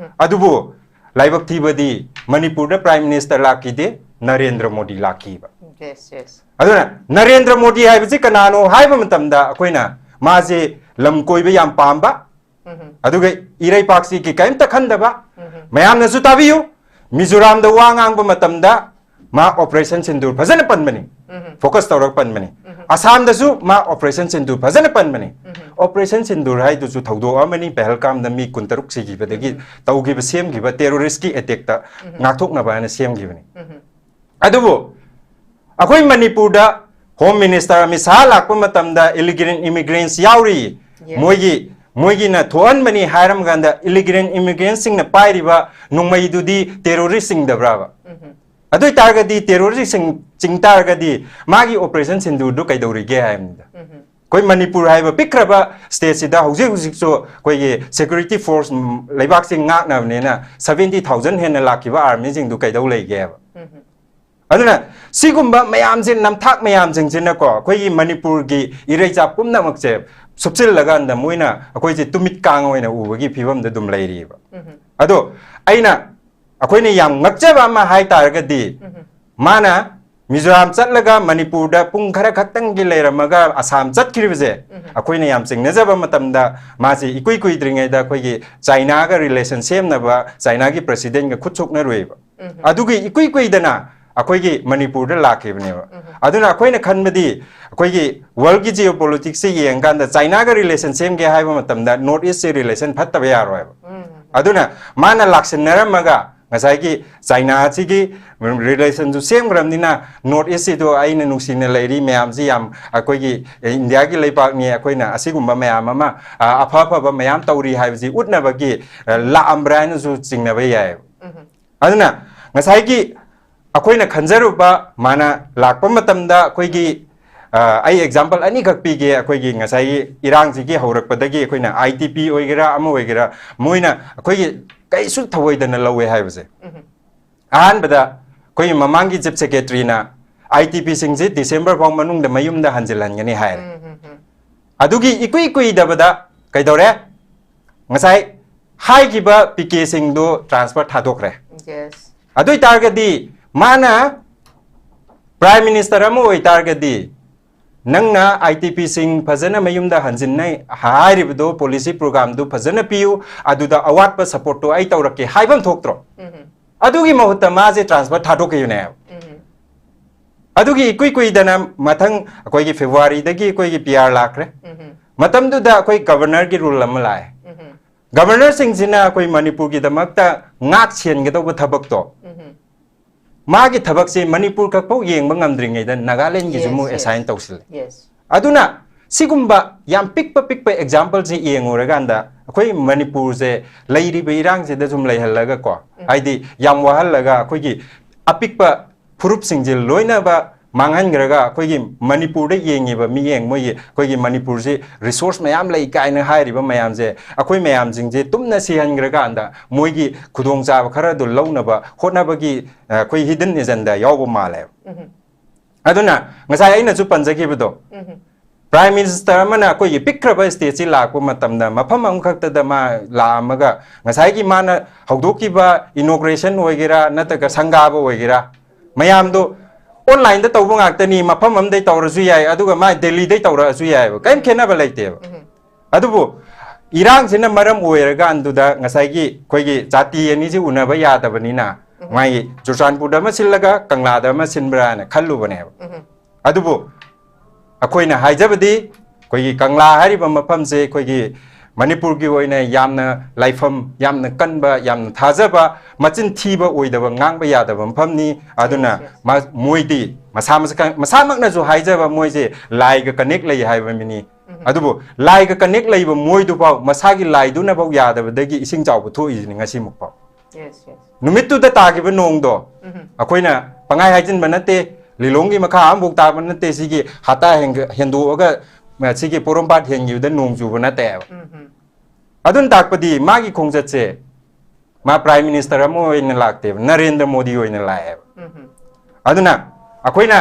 ꯑꯗꯨꯕꯨ ꯂꯥꯏꯕꯛ ꯊꯤꯕꯗꯤ ꯃꯅꯤꯄꯨꯔꯗ Prime Minister ꯂꯥꯛꯈꯤꯗꯦ, ꯅꯔꯦꯟꯗ꯭ꯔ ꯃꯣꯗꯤ ꯂꯥꯛꯈꯤꯕ꯫ Yes, yes. ꯑꯗꯨꯅ ꯅꯔꯦꯟꯗ꯭ꯔ ꯃꯣꯗꯤ ꯍꯥꯏꯕꯁꯤ ꯀꯅꯥꯅꯣ ꯍꯥꯏꯕ ꯃꯇꯝꯗ ꯑꯩꯈꯣꯏꯅ ꯃꯥꯁꯦ ꯂꯝ ꯀꯣꯏꯕ ꯌꯥꯝ ꯄꯥꯝꯕ, ꯑꯗꯨꯒ ꯏꯔꯩꯄꯥꯛꯁꯤꯒꯤ ꯀꯔꯤꯝꯇ ꯈꯟꯗꯕ, ꯃꯌꯥꯝꯅꯁꯨ ꯇꯥꯕꯤꯌꯨ, ꯃꯤꯖꯣꯔꯥꯝꯗ ꯋꯥ ꯉꯥꯡꯕ ꯃꯇꯝꯗ ꯃꯥ Operation Sindoor ꯐꯖꯅ ꯄꯟꯕꯅꯤ, focus ꯇꯧꯔꯒ ꯄꯟꯕꯅꯤ꯫ ꯑꯁꯥꯝꯗꯁꯨ ꯃꯥ Operation Sindoor ꯐꯖꯅ ꯄꯟꯕꯅꯤ꯫ Operation Sindoor ꯍꯥꯏꯗꯨꯁꯨ ꯊꯧꯗꯣꯛ ꯑꯃꯅꯤ, ꯄꯦꯍꯜꯒꯥꯝꯗ ꯃꯤ ꯀꯨꯟꯇꯔꯨꯛ ꯁꯤꯈꯤꯕꯗꯒꯤ ꯇꯧꯈꯤꯕ, ꯁꯦꯝꯈꯤꯕ terrorist ꯀꯤ attack ꯇ ꯉꯥꯛꯊꯣꯛꯅꯕ ꯍꯥꯏꯅ ꯁꯦꯝꯈꯤꯕꯅꯤ꯫ ꯑꯗꯨꯕꯨ ꯑꯩꯈꯣꯏ ꯃꯅꯤꯄꯨꯔꯗ Home Minister ꯑꯃꯤꯠ ꯁꯥꯍ ꯂꯥꯛꯄ ꯃꯇꯝꯗ illegal immigrants ꯌꯥꯎꯔꯤ, Yes. ꯃꯣꯏꯒꯤ, ꯃꯣꯏꯒꯤꯅ ꯊꯣꯛꯍꯟꯕꯅꯤ ꯍꯥꯏꯔꯝ ꯀꯥꯟꯗ illegal immigrants ꯁꯤꯡꯅ ꯄꯥꯏꯔꯤꯕ ꯅꯣꯡꯃꯩꯗꯨꯗꯤ terrorist ꯆꯤꯡꯗꯕ꯭ꯔꯕ? ꯑꯗꯨ ꯑꯣꯏꯇꯥꯔꯒꯗꯤ terrorist ꯁꯤꯡ ꯆꯤꯡ ꯇꯥꯔꯒꯗꯤ ꯃꯥꯒꯤ Operation Sindoor ꯗꯨ ꯀꯩꯗꯧꯔꯤꯒꯦ ꯍꯥꯏꯕꯅꯤꯗ꯫ ꯑꯩꯈꯣꯏ ꯃꯅꯤꯄꯨꯔ ꯍꯥꯏꯕ ꯄꯤꯛꯈ꯭ꯔꯕ state ꯁꯤꯗ ꯍꯧꯖꯤꯛ ꯍꯧꯖꯤꯛꯁꯨ ꯑꯩꯈꯣꯏꯒꯤ security force, ꯎꯝ, ꯂꯩꯕꯥꯛꯁꯤ ꯉꯥꯛꯅꯕꯅꯤꯅ seventy thousand ꯍꯦꯟꯅ ꯂꯥꯛꯈꯤꯕ army ꯁꯤꯡꯗꯨ ꯀꯩꯗꯧ ꯂꯩꯒꯦꯕ? ꯑꯗꯨꯅ ꯁꯤꯒꯨꯝꯕ ꯃꯌꯥꯝꯁꯦ, ꯅꯝꯊꯥꯛ ꯃꯌꯥꯝꯁꯤꯡꯁꯤꯅꯀꯣ, ꯑꯩꯈꯣꯏꯒꯤ ꯃꯅꯤꯄꯨꯔꯒꯤ ꯏꯔꯩꯆꯥ ꯄꯨꯝꯅꯃꯛꯁꯦ ꯁꯨꯞꯆꯤꯜꯂꯀꯥꯟꯗ ꯃꯣꯏꯅ ꯑꯩꯈꯣꯏꯁꯦ ꯇꯨꯃꯤꯠ ꯀꯥꯡ ꯑꯣꯏꯅ ꯎꯕꯒꯤ ꯐꯤꯕꯝꯗ ꯑꯗꯨꯝ ꯂꯩꯔꯤꯑꯕ꯫ ꯑꯗꯣ ꯑꯩꯅ, ꯑꯩꯈꯣꯏꯅ ꯌꯥꯝ ꯉꯛꯆꯕ ꯑꯃ ꯍꯥꯏ ꯇꯥꯔꯒꯗꯤ, ꯃꯥꯅ ꯃꯤꯖꯣꯔꯥꯝ ꯆꯠꯂꯒ ꯃꯅꯤꯄꯨꯔꯗ ꯄꯨꯡ ꯈꯔ ꯈꯛꯇꯪꯒꯤ ꯂꯩꯔꯝꯃꯒ ꯑꯁꯥꯝ ꯆꯠꯈꯤꯕꯁꯦ, ꯑꯩꯈꯣꯏꯅ ꯌꯥꯝ ꯆꯤꯡꯅꯖꯕ ꯃꯇꯝꯗ, ꯃꯥꯁꯤ ꯏꯀꯨꯏ ꯀꯨꯏꯗ꯭ꯔꯤꯉꯩꯗ ꯑꯩꯈꯣꯏꯒꯤ ꯆꯥꯏꯅꯥꯒ ꯔꯤꯂꯦꯁꯟ ꯁꯦꯝꯅꯕ ꯆꯥꯏꯅꯥꯒꯤ ꯄ꯭ꯔꯁꯤꯗꯦꯟꯒ ꯈꯨꯠ ꯁꯣꯛꯅꯔꯨꯏꯕ꯫ ꯑꯗꯨꯒꯤ ꯏꯀꯨꯏ ꯀꯨꯏꯗꯅ ꯑꯩꯈꯣꯏꯒꯤ ꯃꯅꯤꯄꯨꯔꯗ ꯂꯥꯛꯈꯤꯕꯅꯦꯕ꯫ ꯑꯗꯨꯅ ꯑꯩꯈꯣꯏꯅ ꯈꯟꯕꯗꯤ, ꯑꯩꯈꯣꯏꯒꯤ ꯋꯥꯔꯜꯒꯤ ꯖꯤꯑꯣ ꯄꯣꯂꯤꯇꯤꯛꯁꯁꯦ ꯌꯦꯡꯉꯀꯥꯟꯗ ꯆꯥꯏꯅꯥꯒ ꯔꯤꯂꯦꯁꯟ ꯁꯦꯝꯒꯦ ꯍꯥꯏꯕ ꯃꯇꯝꯗ ꯅꯣꯔꯠ ꯏꯁꯁꯦ ꯔꯤꯂꯦꯁꯟ ꯐꯠꯇꯕ ꯌꯥꯔꯣꯏꯕ꯫ ꯑꯗꯨꯅ ꯃꯥꯅ ꯂꯥꯛꯁꯤꯟꯅꯔꯝꯃꯒ ꯉꯁꯥꯏꯒꯤ ꯆꯥꯏꯅꯥꯁꯤꯒꯤ ꯔꯤꯂꯦꯁꯟꯁꯨ ꯁꯦꯝꯈ꯭ꯔꯕꯅꯤꯅ, ꯅꯣꯔꯠ ꯏꯁꯁꯤꯗꯣ ꯑꯩꯅ ꯅꯨꯡꯁꯤꯅ ꯂꯩꯔꯤ, ꯃꯌꯥꯝꯁꯤ ꯌꯥꯝ, ꯑꯩꯈꯣꯏꯒꯤ ꯏꯟꯗꯤꯌꯥꯒꯤ ꯂꯩꯄꯥꯛꯅꯤ, ꯑꯩꯈꯣꯏꯅ ꯑꯁꯤꯒꯨꯝꯕ ꯃꯌꯥꯝ ꯑꯃ, ꯑ, ꯑꯐ ꯑꯐꯕ ꯃꯌꯥꯝ ꯇꯧꯔꯤ ꯍꯥꯏꯕꯁꯤ ꯎꯠꯅꯕꯒꯤ, ꯑ, ꯂꯥꯛꯑꯝꯕ꯭ꯔꯥ ꯍꯥꯏꯅꯁꯨ ꯆꯤꯡꯅꯕ ꯌꯥꯏꯌꯦꯕ꯫ ꯑꯗꯨꯅ ꯉꯁꯥꯏꯒꯤ ꯑꯩꯈꯣꯏꯅ ꯈꯟꯖꯔꯨꯕ, ꯃꯥꯅ ꯂꯥꯛꯄ ꯃꯇꯝꯗ ꯑꯩꯈꯣꯏꯒꯤ, ꯑ, ꯑꯩ ꯑꯦꯛꯖꯥꯝꯄꯜ ꯑꯅꯤꯈꯛ ꯄꯤꯒꯦ꯫ ꯑꯩꯈꯣꯏꯒꯤ ꯉꯁꯥꯏꯒꯤ ꯏꯔꯥꯡꯁꯤꯒꯤ ꯍꯧꯔꯛꯄꯗꯒꯤ ꯑꯩꯈꯣꯏꯅ ꯑꯥꯏ ꯇꯤ ꯄꯤ ꯑꯣꯏꯒꯦꯔꯥ, ꯑꯃ ꯑꯣꯏꯒꯦꯔꯥ, ꯃꯣꯏꯅ ꯑꯩꯈꯣꯏꯒꯤ ꯀꯩꯁꯨ ꯊꯧꯑꯣꯏꯗꯅ ꯂꯧꯋꯦ ꯍꯥꯏꯕꯁꯦ꯫ ꯑꯍꯥꯟꯕꯗ ꯑꯩꯈꯣꯏꯒꯤ ꯃꯃꯥꯡꯒꯤ ꯆꯤꯐ ꯁꯦꯀ꯭ꯔꯦꯇꯔꯤꯅ ꯑꯥꯏ ꯇꯤ ꯄꯤꯁꯤꯡꯁꯤ ꯗꯤꯁꯦꯝꯕꯔ ꯐꯥꯎ ꯃꯅꯨꯡꯗ ꯃꯌꯨꯝꯗ ꯍꯟꯖꯤꯜꯍꯟꯒꯅꯤ ꯍꯥꯏꯔꯦ꯫ ꯑꯗꯨꯒꯤ ꯏꯀꯨꯏ ꯀꯨꯏꯗꯕꯗ ꯀꯩꯗꯧꯔꯦ? ꯉꯁꯥꯏ ꯍꯥꯏꯈꯤꯕ ꯄꯤ ꯀꯦꯁꯤꯡꯗꯨ ꯇ꯭ꯔꯥꯟꯁꯐꯔ ꯊꯥꯗꯣꯛꯈ꯭ꯔꯦ꯫ ꯌꯦꯁ꯫ ꯑꯗꯨ ꯑꯣꯏꯇꯥꯔꯒꯗꯤ, ꯃꯥꯅ ꯄ꯭ꯔꯥꯏꯝ ꯃꯤꯅꯤꯁꯇꯔ ꯑꯃ ꯑꯣꯏꯇꯥꯔꯒꯗꯤ, ꯅꯪꯅ ꯑꯥꯏ ꯇꯤ ꯄꯤꯁꯤꯡ ꯐꯖꯅ ꯃꯌꯨꯝꯗ ꯍꯟꯖꯤꯟꯅꯩ ꯍꯥꯏꯔꯤꯕꯗꯣ, ꯄꯣꯂꯤꯁꯤ ꯄ꯭ꯔꯣꯒ꯭ꯔꯥꯝꯗꯨ ꯐꯖꯅ ꯄꯤꯌꯨ, ꯑꯗꯨꯗ ꯑꯋꯥꯠꯄ ꯁꯞꯄꯣꯔꯠꯇꯨ ꯑꯩ ꯇꯧꯔꯛꯀꯦ ꯍꯥꯏꯕ ꯑꯃ ꯊꯣꯛꯇ꯭ꯔꯣ? ꯑꯗꯨꯒꯤ ꯃꯍꯨꯠꯇ ꯃꯥꯁꯦ ꯇ꯭ꯔꯥꯟꯁꯐꯔ ꯊꯥꯗꯣꯛꯈꯤꯕꯅꯦꯕ꯫ ꯑꯗꯨꯒꯤ ꯏꯀꯨꯏ ꯀꯨꯏꯗꯅ ꯃꯊꯪ ꯑꯩꯈꯣꯏꯒꯤ ꯐꯦꯕ꯭ꯔꯨꯋꯥꯔꯤꯗꯒꯤ ꯑꯩꯈꯣꯏꯒꯤ ꯄꯤ ꯑꯥꯔ ꯂꯥꯛꯈ꯭ꯔꯦ꯫ ꯃꯇꯝꯗꯨꯗ ꯑꯩꯈꯣꯏ ꯒꯕꯔꯅꯔꯒꯤ ꯔꯨꯜ ꯑꯃ ꯂꯥꯛꯑꯦ꯫ ꯒꯕꯔꯅꯔꯁꯤꯡꯁꯤꯅ ꯑꯩꯈꯣꯏ ꯃꯅꯤꯄꯨꯔꯒꯤꯗꯃꯛꯇ ꯉꯥꯛ ꯁꯦꯟꯒꯗꯧꯕ ꯊꯕꯛꯇꯣ, ꯃꯥꯒꯤ ꯊꯕꯛꯁꯦ ꯃꯅꯤꯄꯨꯔ ꯈꯛꯐꯥꯎ ꯌꯦꯡꯕ ꯉꯝꯗ꯭ꯔꯤꯉꯩꯗ ꯅꯥꯒꯥꯂꯦꯟꯒꯤꯁꯨ Yes, ꯑꯃꯨꯛ yes. ꯑꯦꯁꯥꯏꯟ ꯇꯧꯁꯤꯜꯂꯦ꯫ ꯌꯦꯁ꯫ ꯑꯗꯨꯅ ꯁꯤꯒꯨꯝꯕ ꯌꯥꯝ ꯄꯤꯛꯄ ꯄꯤꯛꯄ ꯑꯦꯛꯖꯥꯝꯄꯜꯁꯦ ꯌꯦꯡꯉꯨꯔꯀꯥꯟꯗ, ꯑꯩꯈꯣꯏ ꯃꯅꯤꯄꯨꯔꯁꯦ ꯂꯩꯔꯤꯕ ꯏꯔꯥꯡꯁꯤꯗ ꯁꯨꯝ ꯂꯩꯍꯜꯂꯒꯀꯣ, ꯍꯥꯏꯗꯤ ꯌꯥꯝ ꯋꯥꯍꯜꯂꯒ, ꯑꯩꯈꯣꯏꯒꯤ ꯑꯄꯤꯛꯄ ꯐꯨꯔꯨꯞꯁꯤꯡꯁꯦ ꯂꯣꯏꯅꯕ ꯃꯥꯡꯍꯟꯈ꯭ꯔꯒ, ꯑꯩꯈꯣꯏꯒꯤ ꯃꯅꯤꯄꯨꯔꯗ ꯌꯦꯡꯉꯤꯕ ꯃꯤꯠꯌꯦꯡ, ꯃꯣꯏꯒꯤ, ꯑꯩꯈꯣꯏꯒꯤ ꯃꯅꯤꯄꯨꯔꯁꯤ ꯔꯤꯁꯣꯔꯁ ꯃꯌꯥꯝ ꯂꯩ ꯀꯥꯏꯅ ꯍꯥꯏꯔꯤꯕ ꯃꯌꯥꯝꯁꯦ, ꯑꯩꯈꯣꯏ ꯃꯌꯥꯝꯁꯤꯡꯁꯦ ꯇꯨꯝꯅ ꯁꯤꯍꯟꯈ꯭ꯔꯀꯥꯟꯗ, ꯃꯣꯏꯒꯤ ꯈꯨꯗꯣꯡꯆꯥꯕ ꯈꯔ ꯑꯗꯨ ꯂꯧꯅꯕ ꯍꯣꯠꯅꯕꯒꯤ, ꯑ, ꯑꯩꯈꯣꯏ ꯍꯤꯗꯟ ꯑꯦꯖꯦꯟꯗꯥ ꯌꯥꯎꯕ ꯃꯥꯜꯂꯦꯕ꯫ ꯑꯗꯨꯅ ꯉꯁꯥꯏ ꯑꯩꯅꯁꯨ ꯄꯟꯖꯈꯤꯕꯗꯣ, ꯄ꯭ꯔꯥꯏꯝ ꯃꯤꯅꯤꯁꯇꯔ ꯑꯃꯅ ꯑꯩꯈꯣꯏꯒꯤ ꯄꯤꯛꯈ꯭ꯔꯕ ꯁ꯭ꯇꯦꯠꯁꯤ ꯂꯥꯛꯄ ꯃꯇꯝꯗ ꯃꯐꯝ ꯑꯃꯈꯛꯇꯗ ꯃꯥ ꯂꯥꯛꯑꯝꯃꯒ ꯉꯁꯥꯏꯒꯤ ꯃꯥꯅ ꯍꯧꯗꯣꯛꯈꯤꯕ ꯏꯅꯣꯒ꯭ꯔꯦꯁꯟ ꯑꯣꯏꯒꯦꯔꯥ ꯅꯠꯇ꯭ꯔꯒ ꯁꯪꯒꯥꯕ ꯑꯣꯏꯒꯦꯔꯥ ꯃꯌꯥꯝꯗꯣ ꯑꯣꯟꯂꯥꯏꯟꯗ ꯇꯧꯕ ꯉꯥꯛꯇꯅꯤ, ꯃꯐꯝ ꯑꯃꯗꯩ ꯇꯧꯔꯁꯨ ꯌꯥꯏ, ꯑꯗꯨꯒ ꯃꯥ ꯗꯦꯜꯂꯤꯗꯩ ꯇꯧꯔꯛꯑꯁꯨ ꯌꯥꯏꯑꯕ, ꯀꯔꯤꯝ ꯈꯦꯠꯅꯕ ꯂꯩꯇꯦꯕ꯫ ꯑꯗꯨꯕꯨ ꯏꯔꯥꯡꯁꯤꯅ ꯃꯔꯝ ꯑꯣꯏꯔꯀꯥꯟꯗꯨꯗ ꯉꯁꯥꯏꯒꯤ ꯑꯩꯈꯣꯏꯒꯤ ꯖꯥꯇꯤ ꯑꯅꯤꯁꯤ ꯎꯅꯕ ꯌꯥꯗꯕꯅꯤꯅ ꯃꯥꯒꯤ ꯆꯨꯔꯆꯥꯟꯄꯨꯔꯗ ꯑꯃ ꯁꯤꯜꯂꯒ ꯀꯪꯂꯥꯗ ꯑꯃ ꯁꯤꯟꯕ꯭ꯔꯥꯅ ꯈꯜꯂꯨꯕꯅꯦꯕ꯫ ꯑꯗꯨꯕꯨ ꯑꯩꯈꯣꯏꯅ ꯍꯥꯏꯖꯕꯗꯤ ꯑꯩꯈꯣꯏꯒꯤ ꯀꯪꯂꯥ ꯍꯥꯏꯔꯤꯕ ꯃꯐꯝꯁꯦ ꯑꯩꯈꯣꯏꯒꯤ ꯃꯅꯤꯄꯨꯔꯒꯤ ꯑꯣꯏꯅ ꯌꯥꯝꯅ ꯂꯥꯏꯐꯝ, ꯌꯥꯝꯅ ꯀꯟꯕ, ꯌꯥꯝꯅ ꯊꯥꯖꯕ, ꯃꯆꯤꯟ ꯊꯤꯕ ꯑꯣꯏꯗꯕ, ꯉꯥꯡꯕ ꯌꯥꯗꯕ ꯃꯐꯝꯅꯤ꯫ ꯑꯗꯨꯅ Yes, yes. ꯃ-, ꯃꯣꯏꯗꯤ ꯃꯁꯥ ꯃꯁꯥ-, ꯃꯁꯥꯃꯛꯅꯁꯨ ꯍꯥꯏꯖꯕ ꯃꯣꯏꯁꯦ ꯂꯥꯏꯒ ꯀꯅꯦꯛ ꯂꯩ ꯍꯥꯏꯕ ꯃꯤꯅꯤ꯫ ꯎꯝ꯫ ꯑꯗꯨꯕꯨ ꯂꯥꯏꯒ ꯀꯅꯦꯛ ꯂꯩꯕ ꯃꯣꯏꯗꯨꯐꯥꯎ ꯃꯁꯥꯒꯤ ꯂꯥꯏꯗꯨꯅꯐꯥꯎ ꯌꯥꯗꯕꯗꯒꯤ ꯏꯁꯤꯡ ꯆꯥꯎꯕ ꯊꯣꯛꯏꯁꯤꯅꯤ ꯉꯁꯤꯃꯨꯛꯐꯥꯎ꯫ Yes, yes. ꯅꯨꯃꯤꯠꯇꯨꯗ ꯇꯥꯈꯤꯕ ꯅꯣꯡꯗꯣ ꯎꯝ꯫ ꯑꯩꯈꯣꯏꯅ ꯄꯪꯍꯥꯏ ꯍꯥꯏꯖꯤꯟꯕ ꯅꯠꯇꯦ, ꯂꯤꯂꯣꯡꯒꯤ ꯃꯈꯥ ꯑꯃꯐꯥꯎ ꯇꯥꯕ ꯅꯠꯇꯦ, ꯁꯤꯒꯤ ꯍꯇꯥ ꯍꯦꯟꯒ-, ꯍꯦꯟꯗꯣꯛꯑꯒ, ꯁꯤꯒꯤ ꯄꯣꯔꯣꯝꯄꯥꯠ ꯍꯦꯟꯈꯤꯕꯗ ꯅꯣꯡ ꯆꯨꯕ ꯅꯠꯇꯦꯕ꯫ ꯎꯝ꯫ ꯑꯗꯨꯅ ꯇꯥꯛꯄꯗꯤ ꯃꯥꯒꯤ ꯈꯣꯡꯆꯠꯁꯦ ꯃꯥ ꯄ꯭ꯔꯥꯏꯝ ꯃꯤꯅꯤꯁꯇꯔ ꯑꯃ ꯑꯣꯏꯅ ꯂꯥꯛꯇꯦꯕ, ꯅꯔꯦꯟꯗ꯭ꯔ ꯃꯣꯗꯤ ꯑꯣꯏꯅ ꯂꯥꯛꯑꯦꯕ꯫ ꯎꯝ꯫ ꯑꯗꯨꯅ ꯑꯩꯈꯣꯏꯅ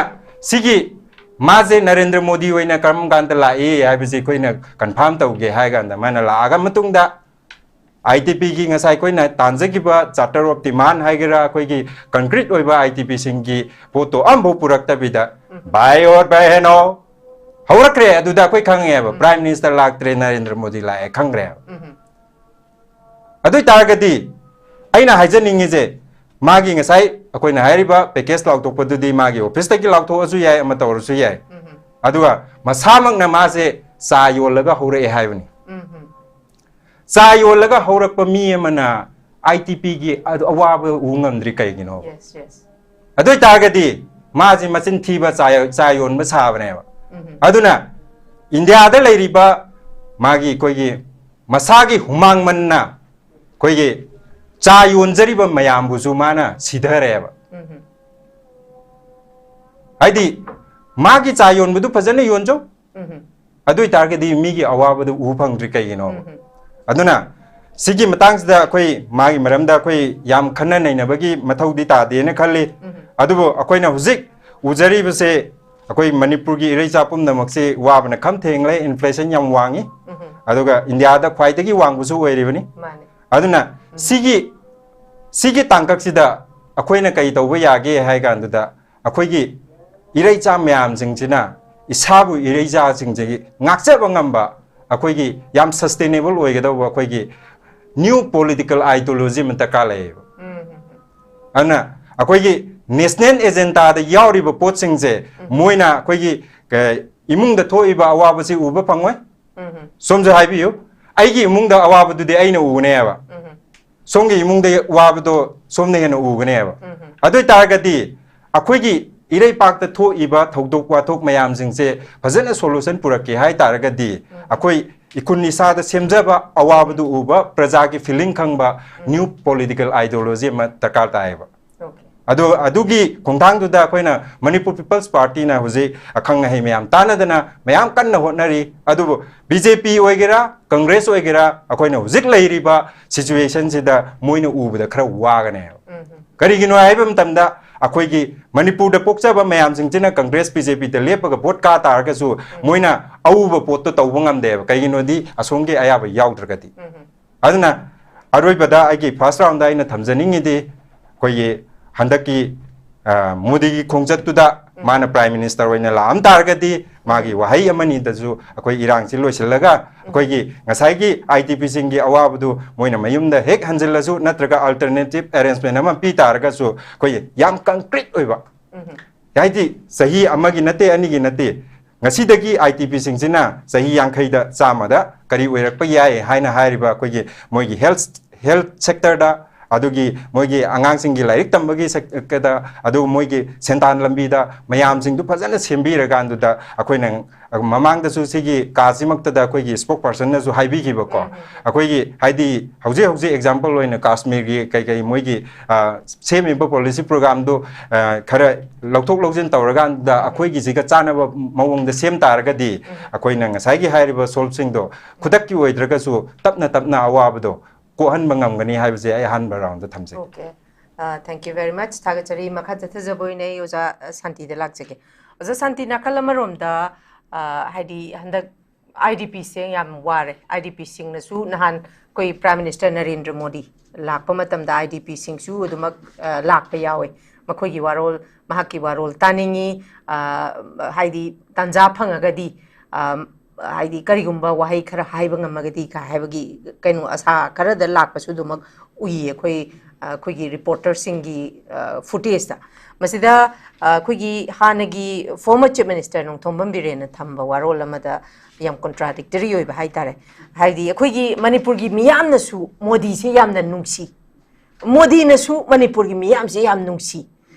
ꯁꯤꯒꯤ ꯃꯥꯁꯦ ꯅꯔꯦꯟꯗ꯭ꯔ ꯃꯣꯗꯤ ꯑꯣꯏꯅ ꯀꯔꯝ ꯀꯥꯟꯗ ꯂꯥꯛꯏ ꯍꯥꯏꯕꯁꯤ ꯑꯩꯈꯣꯏꯅ ꯀꯟꯐꯥꯔꯝ ꯇꯧꯒꯦ ꯍꯥꯏ ꯀꯥꯟꯗ ꯃꯥꯅ ꯂꯥꯛꯑꯒ ꯃꯇꯨꯡꯗ ꯑꯥꯏ ꯇꯤ ꯄꯤꯒꯤ ꯉꯁꯥꯏ ꯑꯩꯈꯣꯏꯅ ꯇꯥꯟꯖꯈꯤꯕ ꯆꯥꯔꯇꯔ ꯑꯣꯐ ꯗꯤꯃꯥꯟ ꯍꯥꯏꯒꯦꯔꯥ, ꯑꯩꯈꯣꯏꯒꯤ ꯀꯟꯀ꯭ꯔꯤꯠ ꯑꯣꯏꯕ ꯑꯥꯏ ꯇꯤ ꯄꯤꯁꯤꯡꯒꯤ ꯄꯣꯠꯇꯣ ꯑꯃꯐꯥꯎ ꯄꯨꯔꯛꯇꯕꯤꯗ ꯎꯝ꯫ ꯚꯥꯏ ꯑꯣꯔ ꯕꯍꯦꯅꯣ ꯍꯧꯔꯛꯈ꯭ꯔꯦ꯫ ꯑꯗꯨꯗ ꯑꯩꯈꯣꯏ ꯈꯪꯉꯦꯕ ꯎꯝ꯫ ꯄ꯭ꯔꯥꯏꯝ ꯃꯤꯅꯤꯁꯇꯔ ꯂꯥꯛꯇ꯭ꯔꯦ, ꯅꯔꯦꯟꯗ꯭ꯔ ꯃꯣꯗꯤ ꯂꯥꯛꯑꯦ ꯈꯪꯈ꯭ꯔꯦꯕ꯫ ꯎꯝ꯫ ꯑꯗꯨ ꯑꯣꯏ ꯇꯥꯔꯒꯗꯤ ꯑꯩꯅ ꯍꯥꯏꯖꯅꯤꯡꯉꯤꯁꯦ ꯃꯥꯒꯤ ꯉꯁꯥꯏ ꯑꯩꯈꯣꯏꯅ ꯍꯥꯏꯔꯤꯕ ꯄꯦꯀꯦꯖ ꯂꯥꯎꯊꯣꯛꯄꯗꯨꯗꯤ ꯃꯥꯒꯤ ꯑꯣꯐꯤꯁꯇꯒꯤ ꯂꯥꯎꯊꯣꯛꯑꯁꯨ ꯌꯥꯏ, ꯑꯃ ꯇꯧꯔꯁꯨ ꯌꯥꯏ꯫ ꯎꯝ꯫ ꯑꯗꯨꯒ ꯃꯁꯥꯃꯛꯅ ꯃꯥꯁꯦ ꯆꯥ ꯌꯣꯜꯂꯒ ꯍꯧꯔꯛꯑꯦ ꯍꯥꯏꯕꯅꯤ꯫ ꯎꯝ꯫ ꯆꯥ ꯌꯣꯜꯂꯒ ꯍꯧꯔꯛꯄ ꯃꯤ ꯑꯃꯅ ꯑꯥꯏ ꯇꯤ ꯄꯤꯒꯤ ꯑꯗꯨ ꯑꯋꯥꯕ ꯎ ꯉꯝꯗ꯭ꯔꯤ ꯀꯩꯒꯤꯅꯣ? Yes, yes. ꯑꯗꯨ ꯑꯣꯏ ꯇꯥꯔꯒꯗꯤ ꯃꯥꯁꯤ ꯃꯆꯤꯟ ꯊꯤꯕ ꯆꯥ, ꯆꯥ ꯌꯣꯟꯕ ꯁꯥꯕꯅꯦꯕ꯫ ꯎꯝ꯫ ꯑꯗꯨꯅ ꯏꯟꯗꯤꯌꯥꯗ ꯂꯩꯔꯤꯕ ꯃꯥꯒꯤ ꯑꯩꯈꯣꯏꯒꯤ ꯃꯁꯥꯒꯤ ꯍꯨꯃꯥꯡ ꯃꯟꯅ ꯑꯩꯈꯣꯏꯒꯤ ꯆꯥ ꯌꯣꯟꯖꯔꯤꯕ ꯃꯌꯥꯝꯕꯨꯁꯨ ꯃꯥꯅ ꯁꯤꯊꯔꯦꯕ꯫ ꯎꯝ꯫ ꯍꯥꯏꯗꯤ ꯃꯥꯒꯤ ꯆꯥ ꯌꯣꯟꯕꯗꯨ ꯐꯖꯅ ꯌꯣꯟꯖꯧ꯫ ꯎꯝ꯫ ꯑꯗꯨ ꯑꯣꯏ ꯇꯥꯔꯒꯗꯤ ꯃꯤꯒꯤ ꯑꯋꯥꯕꯗꯨ ꯎ ꯐꯪꯗ꯭ꯔꯤ ꯀꯩꯒꯤꯅꯣꯕ? ꯎꯝ꯫ ꯑꯗꯨꯅ ꯁꯤꯒꯤ ꯃꯇꯥꯡꯁꯤꯗ ꯑꯩꯈꯣꯏ ꯃꯥꯒꯤ ꯃꯔꯝꯗ ꯑꯩꯈꯣꯏ ꯌꯥꯝ ꯈꯟꯅ ꯅꯩꯅꯕꯒꯤ ꯃꯊꯧꯗꯤ ꯇꯥꯗꯦꯅ ꯈꯜꯂꯤ꯫ ꯎꯝ꯫ ꯑꯗꯨꯕꯨ ꯑꯩꯈꯣꯏꯅ ꯍꯧꯖꯤꯛ ꯎꯖꯔꯤꯕꯁꯦ ꯑꯩꯈꯣꯏ ꯃꯅꯤꯄꯨꯔꯒꯤ ꯏꯔꯩꯆꯥ ꯄꯨꯝꯅꯃꯛꯁꯤ ꯋꯥꯕꯅ ꯈꯝ ꯊꯦꯡꯂꯦ, ꯏꯟꯐ꯭ꯂꯦꯁꯟ ꯌꯥꯝ ꯋꯥꯡꯉꯤ, ꯎꯝ꯫ ꯑꯗꯨꯒ ꯏꯟꯗꯤꯌꯥꯗ ꯈ꯭ꯋꯥꯏꯗꯒꯤ ꯋꯥꯡꯕꯁꯨ ꯑꯣꯏꯔꯤꯕꯅꯤ꯫ ꯃꯥꯅꯦ꯫ ꯑꯗꯨꯅ ꯁꯤꯒꯤ ꯁꯤꯒꯤ ꯇꯥꯡꯀꯛꯁꯤꯗ ꯑꯩꯈꯣꯏꯅ ꯀꯩ ꯇꯧꯕ ꯌꯥꯒꯦ ꯍꯥꯏ ꯀꯥꯟꯗꯨꯗ, ꯑꯩꯈꯣꯏꯒꯤ ꯏꯔꯩꯆꯥ ꯃꯌꯥꯝꯁꯤꯡꯁꯤꯅ ꯏꯁꯥꯕꯨ ꯏꯔꯩꯆꯥꯁꯤꯡꯁꯤꯒꯤ ꯉꯥꯛꯆꯕ ꯉꯝꯕ ꯑꯩꯈꯣꯏꯒꯤ ꯌꯥꯝ ꯁꯁꯇꯦꯅꯦꯕꯜ ꯑꯣꯏꯒꯗꯧꯕ ꯑꯩꯈꯣꯏꯒꯤ ꯅ꯭ꯌꯨ ꯄꯣꯂꯤꯇꯤꯀꯦꯜ ꯑꯥꯏꯗꯤꯌꯣꯂꯣꯖꯤ ꯑꯃ ꯗꯔꯀꯥꯔ ꯂꯩꯌꯦꯕ꯫ ꯎꯝ꯫ ꯑꯗꯨꯅ ꯑꯩꯈꯣꯏꯒꯤ ꯅꯦꯁꯅꯦꯜ ꯑꯦꯖꯦꯟꯗꯥꯗ ꯌꯥꯎꯔꯤꯕ ꯄꯣꯠꯁꯤꯡꯁꯦ ꯎꯝ꯫ ꯃꯣꯏꯅ ꯑꯩꯈꯣꯏꯒꯤ ꯀ- ꯏꯃꯨꯡꯗ ꯊꯣꯛꯏꯕ ꯑꯋꯥꯕꯁꯤ ꯎꯕ ꯐꯪꯉꯣꯏ꯫ ꯎꯝ꯫ ꯁꯣꯝꯁꯨ ꯍꯥꯏꯕꯤꯌꯨ, ꯑꯩꯒꯤ ꯏꯃꯨꯡꯗ ꯑꯋꯥꯕꯗꯨꯗꯤ ꯑꯩꯅ ꯎꯒꯅꯦꯕ, ꯎꯝ꯫ ꯁꯣꯝꯒꯤ ꯏꯃꯨꯡꯗ ꯋꯥꯕꯗꯣ ꯁꯣꯝꯅ ꯍꯦꯟꯅ ꯎꯒꯅꯦꯕ꯫ ꯎꯝ꯫ ꯑꯗꯨ ꯑꯣꯏ ꯇꯥꯔꯒꯗꯤ ꯑꯩꯈꯣꯏꯒꯤ ꯏꯔꯩꯄꯥꯛꯇ ꯊꯣꯛꯏꯕ ꯊꯧꯗꯣꯛ ꯋꯥꯊꯣꯛ ꯃꯌꯥꯝꯁꯤꯡꯁꯦ ꯐꯖꯅ ꯁꯣꯂꯨꯁꯟ ꯄꯨꯔꯛꯀꯦ ꯍꯥꯏ ꯇꯥꯔꯒꯗꯤ, ꯑꯩꯈꯣꯏ ꯏꯈꯨꯟ ꯏꯁꯥꯗ ꯁꯦꯝꯖꯕ, ꯑꯋꯥꯕꯗꯨ ꯎꯕ, ꯄ꯭ꯔꯖꯥꯒꯤ ꯐꯤꯂꯤꯡ ꯈꯪꯕ ꯅ꯭ꯌꯨ ꯄꯣꯂꯤꯇꯤꯀꯦꯜ ꯑꯥꯏꯗꯤꯌꯣꯂꯣꯖꯤ ꯑꯃ ꯗꯔꯀꯥꯔ ꯇꯥꯏꯌꯦꯕ꯫ Okay꯫ ꯑꯗꯣ ꯑꯗꯨꯒꯤ ꯈꯣꯡꯊꯥꯡꯗꯨꯗ ꯑꯩꯈꯣꯏꯅ ꯃꯅꯤꯄꯨꯔ ꯄꯤꯄꯜꯁ ꯄꯥꯔꯇꯤꯅ ꯍꯧꯖꯤꯛ ꯑꯈꯪ ꯑꯍꯩ ꯃꯌꯥꯝ ꯇꯥꯟꯅꯗꯅ ꯃꯌꯥꯝ ꯀꯟꯅ ꯍꯣꯠꯅꯔꯤ꯫ ꯑꯗꯨꯕꯨ ꯕꯤ ꯖꯦ ꯄꯤ ꯑꯣꯏꯒꯦꯔꯥ, ꯀꯪꯒ꯭ꯔꯦꯁ ꯑꯣꯏꯒꯦꯔꯥ, ꯑꯩꯈꯣꯏꯅ ꯍꯧꯖꯤꯛ ꯂꯩꯔꯤꯕ ꯁꯤꯆꯨꯋꯦꯁꯟꯁꯤꯗ ꯃꯣꯏꯅ ꯎꯕꯗ ꯈꯔ ꯋꯥꯒꯅꯦꯕ꯫ ꯎꯝ꯫ ꯀꯔꯤꯒꯤꯅꯣ ꯍꯥꯏꯕ ꯃꯇꯝꯗ, ꯑꯩꯈꯣꯏꯒꯤ ꯃꯅꯤꯄꯨꯔꯗ ꯄꯣꯛꯆꯕ ꯃꯌꯥꯝꯁꯤꯡꯁꯤꯅ ꯀꯪꯒ꯭ꯔꯦꯁ, ꯕꯤ ꯖꯦ ꯄꯤꯗ ꯂꯦꯞꯄꯒ ꯚꯣꯠ ꯀꯥ ꯇꯥꯔꯒꯁꯨ ꯃꯣꯏꯅ ꯑꯎꯕ ꯄꯣꯠꯇꯣ ꯇꯧꯕ ꯉꯝꯗꯦꯕ꯫ ꯀꯩꯒꯤꯅꯣꯗꯤ ꯑꯁꯣꯝꯒꯤ ꯑꯌꯥꯕ ꯌꯥꯎꯗ꯭ꯔꯒꯗꯤ꯫ ꯎꯝ꯫ ꯑꯗꯨꯅ ꯑꯔꯣꯏꯕꯗ ꯑꯩꯒꯤ ꯐꯥꯔꯁ ꯔꯥꯎꯟꯗ ꯑꯩꯅ ꯊꯝꯖꯅꯤꯡꯉꯤꯗꯤ, ꯑꯩꯈꯣꯏꯒꯤ ꯍꯟꯗꯛꯀꯤ, ꯑ, ꯃꯣꯗꯤꯒꯤ ꯈꯣꯡꯆꯠꯇꯨꯗ ꯃꯥꯅ ꯄ꯭ꯔꯥꯏꯝ ꯃꯤꯅꯤꯁꯇꯔ ꯑꯣꯏꯅ ꯂꯥꯛꯑꯝ ꯇꯥꯔꯒꯗꯤ, ꯃꯥꯒꯤ ꯋꯥꯍꯩ ꯑꯃꯅꯤꯗꯁꯨ ꯑꯩꯈꯣꯏ ꯏꯔꯥꯡꯁꯤ ꯂꯣꯏꯁꯤꯜꯂꯒ, ꯑꯩꯈꯣꯏꯒꯤ ꯉꯁꯥꯏꯒꯤ ꯑꯥꯏ ꯗꯤ ꯄꯤꯁꯤꯡꯒꯤ ꯑꯋꯥꯕꯗꯨ ꯃꯣꯏꯅ ꯃꯌꯨꯝꯗ ꯍꯦꯛ ꯍꯟꯖꯤꯜꯂꯁꯨ, ꯅꯠꯇ꯭ꯔꯒ ꯑꯜꯇꯔꯅꯦꯇꯤꯞ ꯑꯦꯔꯦꯟꯖꯃꯦꯟ ꯑꯃ ꯄꯤ ꯇꯥꯔꯒꯁꯨ, ꯑꯩꯈꯣꯏꯒꯤ ꯌꯥꯝ ꯀꯪꯀ꯭ꯔꯤꯠ ꯑꯣꯏꯕ, ꯍꯥꯏꯗꯤ ꯆꯍꯤ ꯑꯃꯒꯤ ꯅꯠꯇꯦ, ꯑꯅꯤꯒꯤ ꯅꯠꯇꯦ, ꯉꯁꯤꯗꯒꯤ ꯑꯥꯏ ꯗꯤ ꯄꯤꯁꯤꯡꯁꯤꯅ ꯆꯍꯤ ꯌꯥꯡꯈꯩꯗ, ꯆꯥꯝꯃꯗ ꯀꯔꯤ ꯑꯣꯏꯔꯛꯄ ꯌꯥꯏ ꯍꯥꯏꯅ ꯍꯥꯏꯔꯤꯕ ꯑꯩꯈꯣꯏꯒꯤ ꯃꯣꯏꯒꯤ ꯍꯦꯜꯊ, ꯍꯦꯜꯊ ꯁꯦꯛꯇꯔꯗ, ꯑꯗꯨꯒꯤ ꯃꯣꯏꯒꯤ ꯑꯉꯥꯡꯁꯤꯡꯒꯤ ꯂꯥꯏꯔꯤꯛ ꯇꯝꯕꯒꯤ ꯁꯦꯛꯇꯔꯗ, ꯑꯗꯨ ꯃꯣꯏꯒꯤ ꯁꯦꯟꯗꯥꯟ ꯂꯝꯕꯤꯗ ꯃꯌꯥꯝꯁꯤꯡꯗꯨ ꯐꯖꯅ ꯁꯦꯝꯕꯤꯔꯀꯥꯟꯗꯨꯗ, ꯑꯩꯈꯣꯏꯅ ꯃꯃꯥꯡꯗꯁꯨ ꯁꯤꯒꯤ ꯀꯥꯁꯤꯃꯛꯇꯗ ꯑꯩꯈꯣꯏꯒꯤ ꯁ꯭ꯄꯣꯛ ꯄꯔꯁꯟꯅꯁꯨ ꯍꯥꯏꯕꯤꯈꯤꯕꯀꯣ, ꯑꯩꯈꯣꯏꯒꯤ ꯍꯥꯏꯗꯤ ꯍꯧꯖꯤꯛ ꯍꯧꯖꯤꯛ ꯑꯦꯛꯖꯥꯝꯄꯜ ꯑꯣꯏꯅ ꯀꯥꯁꯃꯤꯔꯒꯤ ꯀꯩꯀꯩ ꯃꯣꯏꯒꯤ, ꯑ, ꯁꯦꯝꯃꯤꯕ ꯄꯣꯂꯤꯁꯤ ꯄ꯭ꯔꯣꯒꯥꯝꯗꯨ, ꯑ, ꯈꯔ ꯂꯧꯊꯣꯛ ꯂꯧꯁꯤꯟ ꯇꯧꯔꯀꯥꯟꯗ ꯑꯩꯈꯣꯏꯒꯤꯁꯤꯒ ꯆꯥꯟꯅꯕ ꯃꯑꯣꯡꯗ ꯁꯦꯝ ꯇꯥꯔꯒꯗꯤ, ꯑꯩꯈꯣꯏꯅ ꯉꯁꯥꯏꯒꯤ ꯍꯥꯏꯔꯤꯕ ꯁꯣꯜꯚꯁꯤꯡꯗꯣ ꯈꯨꯗꯛꯀꯤ ꯑꯣꯏꯗ꯭ꯔꯒꯁꯨ ꯇꯞꯅ ꯇꯞꯅ ꯑꯋꯥꯕꯗꯣ ꯀꯣꯛꯍꯟꯕ ꯉꯝꯒꯅꯤ ꯍꯥꯏꯕꯁꯦ ꯑꯩ ꯑꯍꯥꯟꯕ ꯔꯥꯎꯟꯗ ꯊꯝꯖꯒꯦ꯫ Okay꯫ ꯑ, thank you very much꯫ ꯊꯥꯒꯠꯆꯔꯤ꯫ ꯃꯈꯥ ꯆꯠꯊꯖꯕ ꯑꯣꯏꯅ ꯑꯩ ꯑꯣꯖꯥ, ꯑ, ꯁꯥꯟꯇꯤꯗ ꯂꯥꯛꯆꯒꯦ꯫ ꯑꯣꯖꯥ ꯁꯥꯟꯇꯤ, ꯅꯥꯀꯜ ꯑꯃꯔꯣꯝꯗ, ꯑ, ꯍꯥꯏꯗꯤ ꯍꯟꯗꯛ ꯑꯥꯏ ꯗꯤ ꯄꯤꯁꯦ ꯌꯥꯝ ꯋꯥꯔꯦ꯫ ꯑꯥꯏ ꯗꯤ ꯄꯤꯁꯤꯡꯅꯁꯨ ꯅꯍꯥꯟ ꯑꯩꯈꯣꯏ Prime Minister ꯅꯔꯦꯟꯗ꯭ꯔ ꯃꯣꯗꯤ ꯂꯥꯛꯄ ꯃꯇꯝꯗ ꯑꯥꯏ ꯗꯤ ꯄꯤꯁꯤꯡꯁꯨ ꯑꯗꯨꯃꯛ, ꯑ, ꯂꯥꯛꯄ ꯌꯥꯎꯋꯦ꯫ ꯃꯈꯣꯏꯒꯤ ꯋꯥꯔꯣꯜ, ꯃꯍꯥꯛꯀꯤ ꯋꯥꯔꯣꯜ ꯇꯥꯅꯤꯡꯉꯤ, ꯑ, ꯍꯥꯏꯗꯤ ꯇꯥꯟꯖꯥ ꯐꯪꯉꯒꯗꯤ, ꯑ, ꯍꯥꯏꯗꯤ ꯀꯔꯤꯒꯨꯝꯕ ꯋꯥꯍꯩ ꯈꯔ ꯍꯥꯏꯕ ꯉꯝꯃꯒꯗꯤ ꯀꯥꯏ ꯍꯥꯏꯕꯒꯤ ꯀꯩꯅꯣ ꯑꯁꯥ ꯈꯔꯗ ꯂꯥꯛꯄꯁꯨ ꯑꯗꯨꯃꯛ ꯎꯏꯌꯦ ꯑꯩꯈꯣꯏ, ꯑ, ꯑꯩꯈꯣꯏꯒꯤ ꯔꯤꯄꯣꯔꯇꯔꯁꯤꯡꯒꯤ, ꯑ, ꯐꯨꯇꯦꯖꯇ꯫ ꯃꯁꯤꯗ, ꯑ, ꯑꯩꯈꯣꯏꯒꯤ ꯍꯥꯟꯅꯒꯤ former Chief Minister ꯅꯣꯡꯊꯣꯝꯕꯝ ꯕꯤꯔꯦꯟꯅ ꯊꯝꯕ ꯋꯥꯔꯣꯜ ꯑꯃꯗ ꯌꯥꯝ contradictory ꯑꯣꯏꯕ ꯍꯥꯏꯇꯥꯔꯦ꯫ ꯍꯥꯏꯗꯤ ꯑꯩꯈꯣꯏꯒꯤ ꯃꯅꯤꯄꯨꯔꯒꯤ ꯃꯤꯌꯥꯝꯅꯁꯨ ꯃꯣꯗꯤꯁꯦ ꯌꯥꯝꯅ ꯅꯨꯡꯁꯤ, ꯃꯣꯗꯤꯅꯁꯨ ꯃꯅꯤꯄꯨꯔꯒꯤ ꯃꯤꯌꯥꯝꯁꯦ ꯌꯥꯝ ꯅꯨꯡꯁꯤ꯫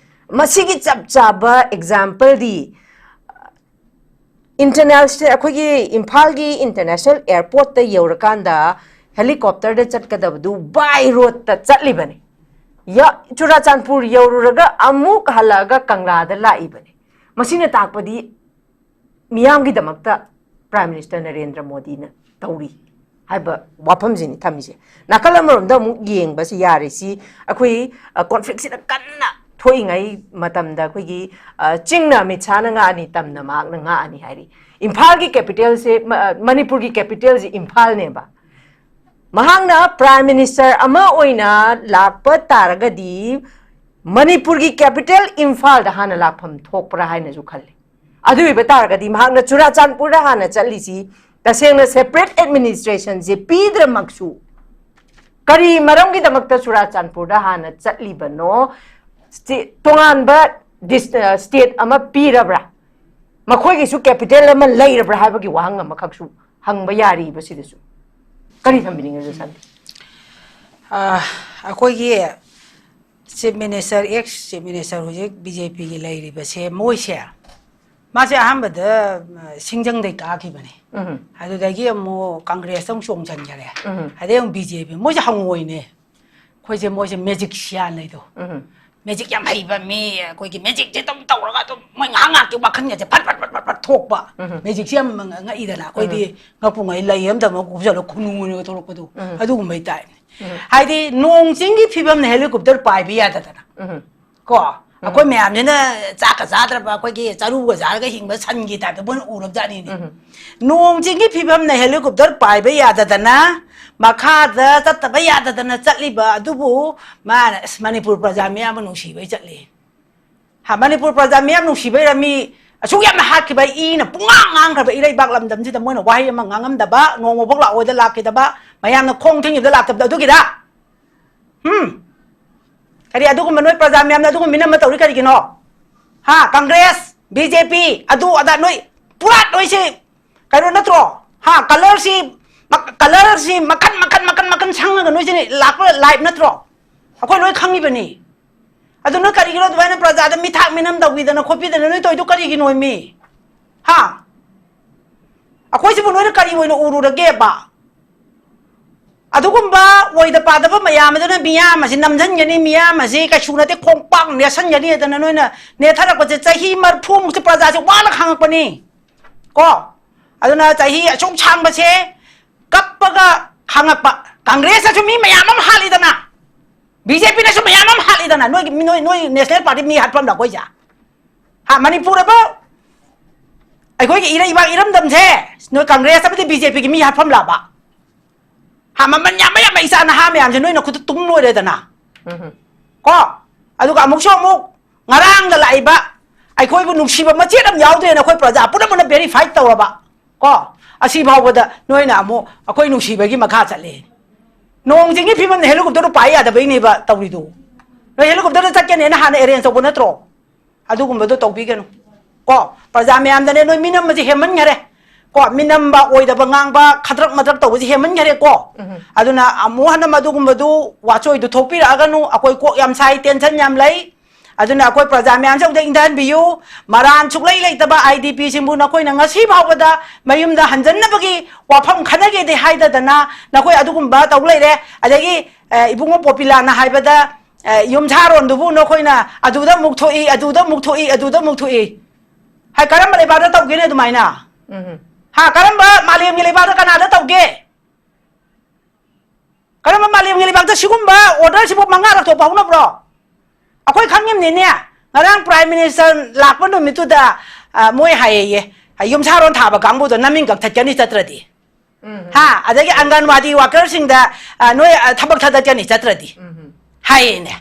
ꯃꯁꯤꯒꯤ ꯆꯞ ꯆꯥꯕ exampleꯗꯤ international, ꯑꯩꯈꯣꯏꯒꯤ ꯏꯝꯐꯥꯜꯒꯤ international airportꯇ ꯌꯧꯔꯀꯥꯟꯗ helicopterꯗ ꯆꯠꯀꯗꯕꯗꯨ by roadꯇ ꯆꯠꯂꯤꯕꯅꯤ꯫ ꯌ-, ꯆꯨꯔꯥꯆꯥꯟꯄꯨꯔ ꯌꯧꯔꯨꯔꯒ ꯑꯃꯨꯛ ꯍꯜꯂꯛꯑꯒ ꯀꯪꯂꯥꯗ ꯂꯥꯛꯏꯕꯅꯤ꯫ ꯃꯁꯤꯅ ꯇꯥꯛꯄꯗꯤ ꯃꯤꯌꯥꯝꯒꯤꯗꯃꯛꯇ Prime Minister ꯅꯔꯦꯟꯗ꯭ꯔ ꯃꯣꯗꯤꯅ ꯇꯧꯔꯤ ꯍꯥꯏꯕ ꯋꯥꯐꯝꯁꯤꯅꯤ ꯊꯝꯃꯤꯁꯦ꯫ ꯅꯥꯀꯜ ꯑꯃꯔꯣꯝꯗ ꯑꯃꯨꯛ ꯌꯦꯡꯕꯁꯤ ꯌꯥꯔꯤꯁꯤ ꯑꯩꯈꯣꯏ, ꯑ, conflictꯁꯤꯅ ꯀꯟꯅ ꯊꯣꯛꯏꯉꯩ ꯃꯇꯝꯗ ꯑꯩꯈꯣꯏꯒꯤ, ꯑ, ꯆꯤꯡꯅ ꯑꯃꯤꯠ ꯁꯥꯍꯅ ꯉꯥꯛꯑꯅꯤ, ꯇꯝꯅ ꯃꯍꯥꯛꯅ ꯉꯥꯛꯑꯅꯤ ꯍꯥꯏꯔꯤ꯫ ꯏꯝꯐꯥꯜꯒꯤ capitalꯁꯦ, ꯃ-, ꯃꯅꯤꯄꯨꯔꯒꯤ capitalꯁꯦ ꯏꯝꯐꯥꯜꯅꯦꯕ꯫ ꯃꯍꯥꯛꯅ Prime Minister ꯑꯃ ꯑꯣꯏꯅ ꯂꯥꯛꯄ ꯇꯥꯔꯒꯗꯤ ꯃꯅꯤꯄꯨꯔꯒꯤ capital ꯏꯝꯐꯥꯜꯗ ꯍꯥꯟꯅ ꯂꯥꯛꯐꯝ ꯊꯣꯛꯄ꯭ꯔꯥ ꯍꯥꯏꯅꯁꯨ ꯈꯜꯂꯤ꯫ ꯑꯗꯨ ꯑꯣꯏꯕ ꯇꯥꯔꯒꯗꯤ ꯃꯍꯥꯛꯅ ꯆꯨꯔꯥꯆꯥꯟꯄꯨꯔꯗ ꯍꯥꯟꯅ ꯆꯠꯂꯤꯁꯤ ꯇꯁꯦꯡꯅ separate administrationꯁꯦ ꯄꯤꯗ꯭ꯔꯃꯛꯁꯨ ꯀꯔꯤ ꯃꯔꯝꯒꯤꯗꯃꯛꯇ ꯆꯨꯔꯥꯆꯥꯟꯄꯨꯔꯗ ꯍꯥꯟꯅ ꯆꯠꯂꯤꯕꯅꯣ? State, ꯇꯣꯉꯥꯟꯕ dis-, ꯑ, state ꯑꯃ ꯄꯤꯔꯕ꯭ꯔꯥ? ꯃꯈꯣꯏꯒꯤꯁꯨ capital ꯑꯃ ꯂꯩꯔꯕ꯭ꯔꯥ ꯍꯥꯏꯕꯒꯤ ꯋꯥꯍꯪ ꯑꯃꯈꯛꯁꯨ ꯍꯪꯕ ꯌꯥꯔꯤꯕ ꯁꯤꯗꯁꯨ꯫ ꯀꯔꯤ ꯊꯝꯕꯤꯅꯤꯡꯉꯦ, ꯖꯣꯁꯥꯟꯇꯤ? ꯑ, ꯑꯩꯈꯣꯏꯒꯤ Chief Minister, ex Chief Minister ꯍꯧꯖꯤꯛ BJPꯒꯤ ꯂꯩꯔꯤꯕꯁꯦ, ꯃꯣꯏꯁꯦ, ꯃꯥꯁꯦ ꯑꯍꯥꯟꯕꯗ, ꯑ, ꯁꯤꯡꯖꯪꯗꯩ ꯀꯥꯈꯤꯕꯅꯦ꯫ ꯎꯝ꯫ ꯑꯗꯨꯗꯒꯤ ꯑꯃꯨꯛ Congressꯇ ꯑꯃꯨꯛ ꯆꯣꯡꯁꯤꯟꯈꯔꯦ꯫ ꯎꯝ꯫ ꯑꯗꯩ ꯑꯃꯨꯛ BJP꯫ ꯃꯣꯏꯁꯦ ꯍꯪꯉꯣꯏꯅꯦ꯫ ꯑꯩꯈꯣꯏꯁꯦ, ꯃꯣꯏꯁꯦ magician ꯂꯩꯗꯣ꯫ ꯎꯝ꯫ Magic ꯌꯥꯝ ꯍꯩꯕ ꯃꯤ, ꯑꯩꯈꯣꯏꯒꯤ magicꯁꯦ ꯑꯗꯨꯝ ꯇꯧꯔꯒ ꯑꯗꯨꯝ ꯃꯣꯏ ꯉꯥꯏꯍꯥꯛ ꯉꯥꯏꯍꯥꯛꯀꯤ ꯋꯥꯈꯜꯒꯁꯦ ꯐꯠ ꯐꯠ ꯐꯠ ꯐꯠ ꯐꯠ ꯊꯣꯛꯄ꯫ ꯎꯝ꯫ Magicꯁꯦ ꯌꯥꯝ ꯉꯛꯏꯗꯅ꯫ ꯑꯩꯈꯣꯏꯗꯤ ꯉꯛꯄꯨ ꯉꯛꯏ, ꯂꯩ ꯑꯃꯗ ꯑꯃ ꯀꯨꯞꯁꯜꯂ ꯈꯨꯅꯨ ꯑꯣꯏꯅ ꯊꯣꯛꯂꯛꯄꯗꯣ꯫ ꯎꯝ꯫ ꯑꯗꯨꯒꯨꯝꯕꯩ typeꯅꯤ꯫ ꯎꯝ꯫ ꯍꯥꯏꯗꯤ ꯅꯣꯡ ꯆꯤꯡꯒꯤ ꯐꯤꯕꯝꯅ helicopter ꯄꯥꯏꯕ ꯌꯥꯗꯗꯅ꯫ ꯎꯝ꯫ ꯀꯣ? ꯑꯩꯈꯣꯏ ꯃꯌꯥꯝꯁꯤꯅ ꯆꯥꯛꯀ ꯆꯥꯗ꯭ꯔꯕ, ꯑꯩꯈꯣꯏꯒꯤ ꯆꯔꯨꯒ ꯆꯥꯔꯒ ꯍꯤꯡꯕ ꯁꯟꯒꯤ ꯇꯥꯏꯞꯇ ꯃꯣꯏꯅ ꯎꯔꯕꯖꯥꯠꯅꯤꯅꯦ꯫ ꯎꯝ꯫ ꯅꯣꯡ ꯆꯤꯡꯒꯤ ꯐꯤꯕꯝꯅ helicopter ꯄꯥꯏꯕ ꯌꯥꯗꯗꯅ, ꯃꯈꯥꯗ ꯆꯠꯇꯕ ꯌꯥꯗꯗꯅ ꯆꯠꯂꯤꯕ ꯑꯗꯨꯕꯨ ꯃꯥꯅ, "ꯑꯁ, ꯃꯅꯤꯄꯨꯔ ꯄ꯭ꯔꯖꯥ ꯃꯤꯌꯥꯝꯕꯨ ꯅꯨꯡꯁꯤꯕꯩ ꯆꯠꯂꯤ"꯫ ꯍꯥ, ꯃꯅꯤꯄꯨꯔ ꯄ꯭ꯔꯖꯥ ꯃꯤꯌꯥꯝ ꯅꯨꯡꯁꯤꯕꯩꯔ, ꯃꯤ ꯑꯁꯨꯛ ꯌꯥꯝꯅ ꯍꯥꯠꯈꯤꯕ, ꯏꯅ ꯄꯨꯡꯉꯥꯡ ꯉꯥꯡꯈ꯭ꯔꯕ ꯏꯔꯩꯕꯥꯛ ꯂꯝꯗꯝꯁꯤꯗ ꯃꯣꯏꯅ ꯋꯥꯍꯩ ꯑꯃ ꯉꯥꯡꯉꯝꯗꯕ, ꯅꯣꯡꯃꯐꯥꯎ ꯂꯥꯛꯑꯣꯏꯗ ꯂꯥꯛꯈꯤꯗꯕ, ꯃꯌꯥꯝꯅ ꯈꯣꯡ ꯊꯤꯡꯉꯤꯕꯗ ꯂꯥꯛꯇꯕꯗ ꯑꯗꯨꯒꯤꯗ? ꯎꯝ? ꯀꯔꯤ ꯑꯗꯨꯒꯨꯝꯕ ꯅꯣꯏ ꯄ꯭ꯔꯖꯥ ꯃꯌꯥꯝꯅ ꯑꯗꯨꯒꯨꯝꯕ ꯃꯤꯅꯝꯕ ꯇꯧꯔꯤ ꯀꯔꯤꯒꯤꯅꯣ? ꯍꯥ, ꯀꯪꯒ꯭ꯔꯦꯁ, ꯕꯤ ꯖꯦ ꯄꯤ, ꯑꯗꯨ ꯑꯗꯥ ꯅꯣꯏ ꯄꯨꯔꯥ ꯅꯣꯏꯁꯦ ꯀꯩꯅꯣ ꯅꯠꯇ꯭ꯔꯣ? ꯍꯥ, colourꯁꯤ, ꯃ-, colourꯁꯤ ꯃꯈꯟ, ꯃꯈꯟ, ꯃꯈꯟ, ꯃꯈꯟ ꯁꯪꯉꯒ ꯅꯣꯏꯁꯦ ꯂꯥꯛꯄ live ꯅꯠꯇ꯭ꯔꯣ? ꯑꯩꯈꯣꯏ ꯂꯣꯏ ꯈꯪꯉꯤꯕꯅꯤ꯫ ꯑꯗꯨ ꯅꯣꯏ ꯀꯔꯤꯒꯤꯅꯣ ꯑꯗꯨꯃꯥꯏꯅ ꯄ꯭ꯔꯖꯥꯗ ꯃꯤꯊꯥꯛ ꯃꯤꯅꯝ ꯇꯧꯕꯤꯗꯅ ꯈꯣꯠꯄꯤꯗꯅ ꯅꯣꯏ ꯇꯧꯔꯤꯗꯣ ꯀꯔꯤꯒꯤꯅꯣ ꯃꯤ? ꯍꯥ? ꯑꯩꯈꯣꯏꯁꯤꯕꯨ ꯅꯣꯏꯅ ꯀꯔꯤ ꯑꯣꯏꯅ ꯎꯔꯨꯔꯒꯦꯕ? ꯑꯗꯨꯒꯨꯝꯕ ꯑꯣꯏꯗ ꯄꯥꯗꯕ ꯃꯌꯥꯝ ꯑꯗꯨꯅ ꯃꯤꯌꯥꯝ ꯑꯁꯤ ꯅꯝꯁꯤꯟꯒꯅꯤ, ꯃꯤꯌꯥꯝ ꯑꯁꯤ ꯀꯩꯁꯨ ꯅꯠꯇꯦ, ꯈꯣꯡꯄꯥꯛ ꯅꯦꯠꯁꯟꯒꯅꯤ ꯑꯗꯨꯅ ꯅꯣꯏꯅ ꯅꯦꯠꯊꯔꯛꯄꯁꯦ ꯆꯍꯤ ꯃꯔꯐꯨꯃꯨꯛꯁꯦ ꯄ꯭ꯔꯖꯥꯁꯦ ꯋꯥꯅ ꯈꯥꯡꯉꯛꯄꯅꯤ ꯀꯣ꯫ ꯑꯗꯨꯅ ꯆꯍꯤ ꯑꯁꯨꯛ ꯁꯥꯡꯕꯁꯦ ꯀꯞꯄꯒ ꯈꯥꯡꯉꯛꯄ꯫ ꯀꯪꯒ꯭ꯔꯦꯁꯅꯁꯨ ꯃꯤ ꯃꯌꯥꯝ ꯑꯃ ꯍꯥꯠꯂꯤꯗꯅ, ꯕꯤ ꯖꯦ ꯄꯤꯅꯁꯨ ꯃꯌꯥꯝ ꯑꯃ ꯍꯥꯠꯂꯤꯗꯅ, ꯅꯣꯏꯒꯤ, ꯅꯣꯏ, ꯅꯣꯏ National Party ꯃꯤ ꯍꯥꯠꯐꯝꯗ ꯑꯩꯈꯣꯏꯁꯦ꯫ ꯍꯥ, ꯃꯅꯤꯄꯨꯔ ꯑꯕꯨ ꯑꯩꯈꯣꯏꯒꯤ ꯏꯔꯩꯕꯥꯛ ꯏꯔꯝꯗꯝꯁꯦ ꯅꯣꯏ ꯀꯪꯒ꯭ꯔꯦꯁ ꯑꯃꯗꯤ ꯕꯤ ꯖꯦ ꯄꯤꯒꯤ ꯃꯤ ꯍꯥꯠꯐꯝ ꯂꯥꯛꯄ? ꯍꯥ, ꯃꯃꯜ ꯌꯥꯝꯕ ꯌꯥꯝꯕ ꯏꯆꯥ ꯅꯍꯥ ꯃꯌꯥꯝꯁꯦ ꯅꯣꯏꯅ ꯈꯨꯠꯇ ꯇꯨꯡ ꯂꯣꯏꯔꯦꯗꯅ꯫ ꯎꯝ꯫ ꯀꯣ? ꯑꯗꯨꯒ ꯑꯃꯨꯛꯁꯨ ꯑꯃꯨꯛ ꯉꯔꯥꯡꯗ ꯂꯥꯛꯏꯕ ꯑꯩꯈꯣꯏꯕꯨ ꯅꯨꯡꯁꯤꯕ ꯃꯆꯦꯠ ꯑꯃ ꯌꯥꯎꯗ꯭ꯔꯦꯅ ꯑꯩꯈꯣꯏ ꯄ꯭ꯔꯖꯥ ꯄꯨꯝꯅꯃꯛꯅ verify ꯇꯧꯔꯕ꯫ ꯀꯣ? ꯑꯁꯤ ꯐꯥꯎꯕꯗ ꯅꯣꯏꯅ ꯑꯃꯨꯛ ꯑꯩꯈꯣꯏ ꯅꯨꯡꯁꯤꯕꯒꯤ ꯃꯈꯥ ꯆꯠꯂꯦ꯫ ꯅꯣꯡ ꯆꯤꯡꯒꯤ ꯐꯤꯕꯝꯗ helicopterꯗꯨ ꯄꯥꯏ ꯌꯥꯗꯕꯩꯅꯦꯕ ꯇꯧꯔꯤꯗꯣ꯫ ꯅꯣꯏ helicopterꯗ ꯆꯠꯀꯦꯅꯦꯅ ꯍꯥꯟꯅ arrange ꯇꯧꯕ ꯅꯠꯇ꯭ꯔꯣ? ꯑꯗꯨꯒꯨꯝꯕꯗꯣ ꯇꯧꯕꯤꯒꯅꯨ꯫ ꯀꯣ? ꯄ꯭ꯔꯖꯥ ꯃꯌꯥꯝꯗꯅꯦ ꯅꯣꯏ ꯃꯤꯅꯝꯕꯁꯦ ꯍꯦꯟꯃꯟꯈꯔꯦ꯫ ꯀꯣ? ꯃꯤꯅꯝꯕ, ꯑꯣꯏꯗꯕ ꯉꯥꯡꯕ, ꯈꯗ꯭ꯔꯛ ꯃꯗ꯭ꯔꯛ ꯇꯧꯕꯁꯦ ꯍꯦꯟꯃꯟꯈꯔꯦ ꯀꯣ? ꯎꯝ꯫ ꯑꯗꯨꯅ ꯑꯃꯨꯛ ꯍꯟꯅ ꯃꯗꯨꯒꯨꯝꯕꯗꯨ ꯋꯥꯆꯣꯏꯗꯨ ꯊꯣꯛꯄꯤꯔꯛꯑꯒꯅꯨ꯫ ꯑꯩꯈꯣꯏ ꯀꯣꯛ ꯌꯥꯝ ꯁꯥꯏ, tension ꯌꯥꯝ ꯂꯩ꯫ ꯑꯗꯨꯅ ꯑꯩꯈꯣꯏ ꯄ꯭ꯔꯖꯥ ꯃꯌꯥꯝꯁꯦ ꯑꯃꯨꯛꯇ ꯏꯪꯊꯍꯟꯕꯤꯌꯨ꯫ ꯃꯔꯥꯟ ꯁꯨꯛꯂꯩ ꯂꯩꯇꯕ ꯑꯥꯏ ꯗꯤ ꯄꯤꯁꯤꯡꯕꯨ ꯅꯈꯣꯏꯅ ꯉꯁꯤ ꯐꯥꯎꯕꯗ ꯃꯌꯨꯝꯗ ꯍꯟꯖꯟꯅꯕꯒꯤ ꯋꯥꯐꯝ ꯈꯟꯅꯒꯦꯗꯤ ꯍꯥꯏꯗꯗꯅ ꯅꯈꯣꯏ ꯑꯗꯨꯒꯨꯝꯕ ꯇꯧ ꯂꯩꯔꯦ꯫ ꯑꯗꯒꯤ, ꯑ, ꯏꯕꯨꯡꯉꯣ ꯄꯣꯄꯤꯂꯥꯅ ꯍꯥꯏꯕꯗ, ꯑ, ꯌꯨꯝꯁꯥꯔꯣꯟꯗꯨꯕꯨ ꯅꯈꯣꯏꯅ ꯑꯗꯨꯗ ꯑꯃꯨꯛ ꯊꯣꯛꯏ, ꯑꯗꯨꯗ ꯑꯃꯨꯛ ꯊꯣꯛꯏ, ꯑꯗꯨꯗ ꯑꯃꯨꯛ ꯊꯣꯛꯏ꯫ ꯍꯥꯏ, ꯀꯔꯝꯕ ꯂꯩꯕꯥꯛꯇ ꯇꯧꯒꯦꯅꯦ ꯑꯗꯨꯃꯥꯏꯅ? ꯎꯝ꯫ ꯍꯥ, ꯀꯔꯝꯕ ꯃꯥꯂꯦꯝꯒꯤ ꯂꯩꯕꯥꯛꯇ ꯀꯅꯥꯗ ꯇꯧꯒꯦ? ꯀꯔꯝꯕ ꯃꯥꯂꯦꯝꯒꯤ ꯂꯩꯕꯥꯛꯇ ꯁꯤꯒꯨꯝꯕ orderꯁꯤꯕꯨ ꯃꯉꯥꯔꯛ ꯊꯣꯛꯄ ꯍꯧꯅꯕ꯭ꯔꯣ? ꯑꯩꯈꯣꯏ ꯈꯪꯉꯤꯕꯅꯤꯅꯦ꯫ ꯉꯔꯥꯡ Prime Minister ꯂꯥꯛꯄ ꯅꯨꯃꯤꯠꯇꯨꯗ, ꯑ, ꯃꯣꯏ ꯍꯥꯏꯌꯦꯌꯦ, ꯌꯨꯝꯁꯥꯔꯣꯟ ꯊꯥꯕ ꯀꯥꯡꯕꯨꯗꯣ ꯅꯃꯤꯡ ꯀꯛꯊꯠꯀꯅꯤ ꯆꯠꯇ꯭ꯔꯗꯤ꯫ ꯎꯝ꯫ ꯍꯥ? ꯑꯗꯒꯤ ꯑꯪꯒꯟꯋꯥꯗꯤ workerꯁꯤꯡꯗ, ꯑ, ꯅꯣꯏ, ꯑ, ꯊꯕꯛ ꯊꯥꯗꯠꯀꯅꯤ ꯆꯠꯇ꯭ꯔꯗꯤ꯫ ꯎꯝ꯫ ꯍꯥꯏꯌꯦꯅꯦ꯫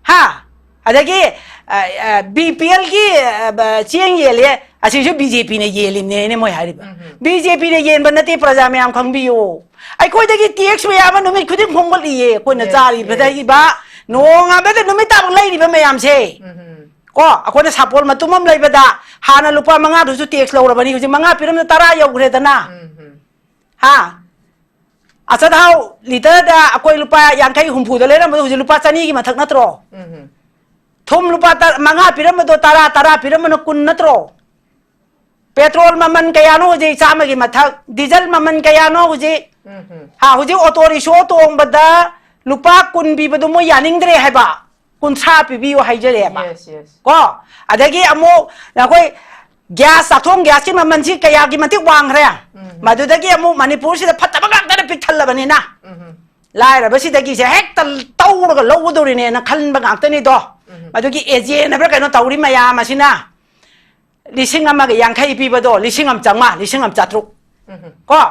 ꯍꯥ? ꯑꯗꯒꯤ, ꯑ, ꯑ, BPLꯒꯤ, ꯑ, ꯕ-, ꯆꯦꯡ ꯌꯦꯜꯂꯦ, ꯑꯁꯤꯁꯨ BJPꯅ ꯌꯦꯜꯂꯤꯅꯦꯅꯦ ꯃꯣꯏ ꯍꯥꯏꯔꯤꯕ꯫ ꯎꯝ꯫ BJPꯅ ꯌꯦꯟꯕ ꯅꯠꯇꯦ, ꯄ꯭ꯔꯖꯥ ꯃꯌꯥꯝ ꯈꯪꯕꯤꯌꯨ꯫ ꯑꯩꯈꯣꯏꯗꯒꯤ tax ꯃꯌꯥꯝ ꯑꯃ ꯅꯨꯃꯤꯠ ꯈꯨꯗꯤꯡ ꯈꯣꯝꯒꯠꯂꯤꯌꯦ, ꯑꯩꯈꯣꯏꯅ Yes, ꯆꯥꯔꯤꯕ yes. ꯊꯛꯏꯕ, ꯅꯣꯡꯉꯥꯟꯕꯗ ꯅꯨꯃꯤꯠ ꯇꯥꯕ ꯂꯩꯔꯤꯕ ꯃꯌꯥꯝꯁꯦ꯫ ꯎꯝ꯫ ꯀꯣ, ꯑꯩꯈꯣꯏꯅ ꯁꯥꯄꯣꯟ ꯃꯇꯨꯝ ꯑꯃ ꯂꯩꯕꯗ ꯍꯥꯟꯅ ꯂꯨꯄꯥ ꯃꯉꯥꯗꯨꯁꯨ tax ꯂꯧꯔꯕꯅꯤ, ꯍꯧꯖꯤꯛ ꯃꯉꯥ ꯄꯤꯔꯝꯗ ꯇꯔꯥ ꯌꯧꯈ꯭ꯔꯦꯗꯅ꯫ ꯎꯝ꯫ ꯍꯥ? ꯑꯆꯥꯊꯥꯎ ꯂꯤꯇꯔꯗ ꯑꯩꯈꯣꯏ ꯂꯨꯄꯥ ꯌꯥꯡꯈꯩ ꯍꯨꯝꯐꯨꯗ ꯂꯩꯔꯝꯕꯗꯣ ꯍꯧꯖꯤꯛ ꯂꯨꯄꯥ ꯆꯅꯤꯒꯤ ꯃꯊꯛ ꯅꯠꯇ꯭ꯔꯣ? ꯎꯝ꯫ ꯊꯨꯝ ꯂꯨꯄꯥ ꯇ-, ꯃꯉꯥ ꯄꯤꯔꯝꯕꯗꯣ ꯇꯔꯥ, ꯇꯔꯥ ꯄꯤꯔꯝꯕꯅ ꯀꯨꯟ ꯅꯠꯇ꯭ꯔꯣ? ꯄꯦꯇ꯭ꯔꯣꯜ ꯃꯃꯜ ꯀꯌꯥꯅꯣ ꯍꯧꯖꯤꯛ? ꯆꯥꯝꯃꯒꯤ ꯃꯊꯛ꯫ ꯗꯤꯖꯜ ꯃꯃꯜ ꯀꯌꯥꯅꯣ ꯍꯧꯖꯤꯛ? ꯎꯝ ꯍꯝ꯫ ꯍꯥ, ꯍꯧꯖꯤꯛ ꯑꯣꯇꯣ ꯔꯤꯛꯁꯣ ꯇꯣꯡꯕꯗ ꯂꯨꯄꯥ ꯀꯨꯟ ꯄꯤꯕꯗꯣ ꯃꯣꯏ ꯌꯥꯅꯤꯡꯗ꯭ꯔꯦ ꯍꯥꯏꯕ꯫ ꯀꯨꯟꯊ꯭ꯔꯥ ꯄꯤꯕꯤꯌꯨ ꯍꯥꯏꯖꯔꯦꯕ꯫ Yes, yes. ꯀꯣ? ꯑꯗꯒꯤ ꯑꯃꯨꯛ ꯑꯩꯈꯣꯏ gas, ꯆꯥꯛꯊꯣꯡ gasꯀꯤ ꯃꯃꯜꯁꯤ ꯀꯌꯥꯒꯤ ꯃꯇꯤꯛ ꯋꯥꯡꯈ꯭ꯔꯦ? ꯎꯝ꯫ ꯃꯗꯨꯗꯒꯤ ꯑꯃꯨꯛ ꯃꯅꯤꯄꯨꯔꯁꯤꯗ ꯐꯠꯇꯕ ꯉꯥꯛꯇꯅ ꯄꯤꯛꯊꯜꯂꯕꯅꯤꯅ꯫ ꯎꯝ꯫ ꯂꯥꯏꯔꯕꯁꯤꯗꯒꯤꯁꯦ ꯍꯦꯛꯇ ꯇꯧꯔꯒ ꯂꯧꯒꯗꯧꯔꯤꯅꯦꯅ ꯈꯟꯕ ꯉꯥꯛꯇꯅꯤꯗꯣ꯫ ꯎꯝ꯫ ꯃꯗꯨꯒꯤ agent ꯍꯥꯏꯕ꯭ꯔꯥ ꯀꯩꯅꯣ ꯇꯧꯔꯤ ꯃꯌꯥꯝ ꯑꯁꯤꯅ ꯂꯤꯁꯤꯡ ꯑꯃꯒ ꯌꯥꯡꯈꯩ ꯄꯤꯕꯗꯣ ꯂꯤꯁꯤꯡ ꯑꯃ ꯆꯥꯝꯃꯉꯥ, ꯂꯤꯁꯤꯡ ꯑꯃ ꯆꯥꯇ꯭ꯔꯨꯛ꯫ ꯎꯝ꯫ ꯀꯣ?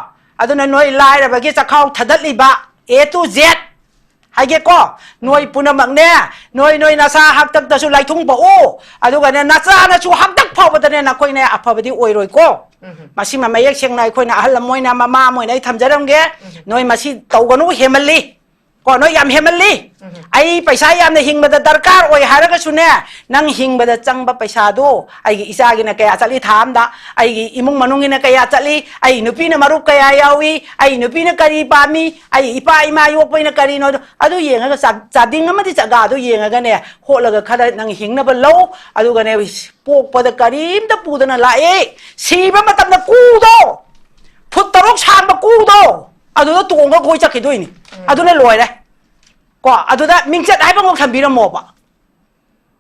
ꯑꯗꯨꯅ ꯅꯣꯏ ꯂꯥꯏꯔꯕꯒꯤ ꯆꯈꯥꯎ ꯊꯗꯠꯂꯤꯕ A to Z ꯍꯥꯏꯒꯦꯀꯣ, ꯅꯣꯏ ꯎꯝ꯫ ꯄꯨꯝꯅꯃꯛꯅꯦ, ꯅꯣꯏ, ꯅꯣꯏ ꯅꯁꯥ ꯍꯥꯛꯇꯛꯇꯁꯨ ꯂꯥꯏꯊꯨꯡ ꯄꯣꯛꯎ, ꯑꯗꯨꯒꯅꯦ ꯅꯆꯥꯅꯁꯨ ꯍꯥꯛꯇꯛ ꯐꯥꯎꯕꯗꯅꯦ ꯅꯈꯣꯏꯅꯦ ꯑꯐꯕꯗꯤ ꯑꯣꯏꯔꯣꯏꯀꯣ꯫ ꯎꯝ꯫ ꯃꯁꯤꯃ ꯃꯌꯦꯛ ꯁꯦꯡꯅ ꯑꯩꯈꯣꯏꯅ ꯑꯍꯜ ꯑꯃ ꯑꯣꯏꯅ, ꯃꯃꯥ ꯑꯃ ꯑꯣꯏꯅ ꯑꯩ ꯊꯝꯖꯔꯝꯒꯦ꯫ ꯎꯝ꯫ ꯅꯣꯏ ꯃꯁꯤ ꯇꯧꯒꯅꯨ, ꯍꯦꯃꯜꯂꯤ꯫ ꯀꯣ, ꯅꯣꯏ ꯌꯥꯝ ꯍꯦꯃꯜꯂꯤ꯫ ꯎꯝ꯫ ꯑꯩ ꯄꯩꯁꯥ ꯌꯥꯝꯅ ꯍꯤꯡꯕꯗ ꯗꯔꯀꯥꯔ ꯑꯣꯏ ꯍꯥꯏꯔꯒꯁꯨꯅꯦ, ꯅꯪ ꯍꯤꯡꯕꯗ ꯆꯪꯕ ꯄꯩꯁꯥꯗꯣ ꯑꯩꯒꯤ ꯏꯆꯥꯒꯤꯅ ꯀꯌꯥ ꯆꯠꯂꯤ ꯊꯥ ꯑꯝꯗ, ꯑꯩꯒꯤ ꯏꯃꯨꯡ ꯃꯅꯨꯡꯒꯤꯅ ꯀꯌꯥ ꯆꯠꯂꯤ, ꯑꯩ ꯅꯨꯄꯤꯅ ꯃꯔꯨꯞ ꯀꯌꯥ ꯌꯥꯎꯏ, ꯑꯩ ꯅꯨꯄꯤꯅ ꯀꯔꯤ ꯄꯥꯝꯃꯤ, ꯑꯩ ꯏꯄꯥ ꯏꯃꯥ ꯌꯣꯛꯄꯩꯅ ꯀꯔꯤꯅꯣ, ꯑꯗꯨ ꯌꯦꯡꯉꯒ ꯆꯥ-, ꯆꯥꯗꯤꯡ ꯑꯃꯗꯤ ꯆꯥꯒꯥꯗꯣ ꯌꯦꯡꯉꯒꯅꯦ, ꯍꯣꯠꯂꯒ ꯈꯔ ꯅꯪ ꯍꯤꯡꯅꯕ ꯂꯧ꯫ ꯑꯗꯨꯒꯅꯦ, ꯄꯣꯛꯄꯗ ꯀꯔꯤꯝꯇ ꯄꯨꯗꯅ ꯂꯥꯛꯏ, ꯁꯤꯕ ꯃꯇꯝꯗ ꯀꯨꯗꯣ, ꯐꯨꯠ ꯇꯔꯨꯛ ꯁꯥꯡꯕ ꯀꯨꯗꯣ, ꯑꯗꯨꯗ ꯇꯣꯡꯉꯒ ꯀꯣꯏ ꯆꯠꯈꯤꯗꯣꯏꯅꯤ꯫ ꯎꯝ꯫ ꯑꯗꯨꯅ ꯂꯣꯏꯔꯦ꯫ ꯀꯣ, ꯑꯗꯨꯗ ꯃꯤꯡꯆꯠ ꯍꯥꯏꯕ ꯑꯃ ꯊꯝꯕꯤꯔꯝꯃꯣꯕ꯫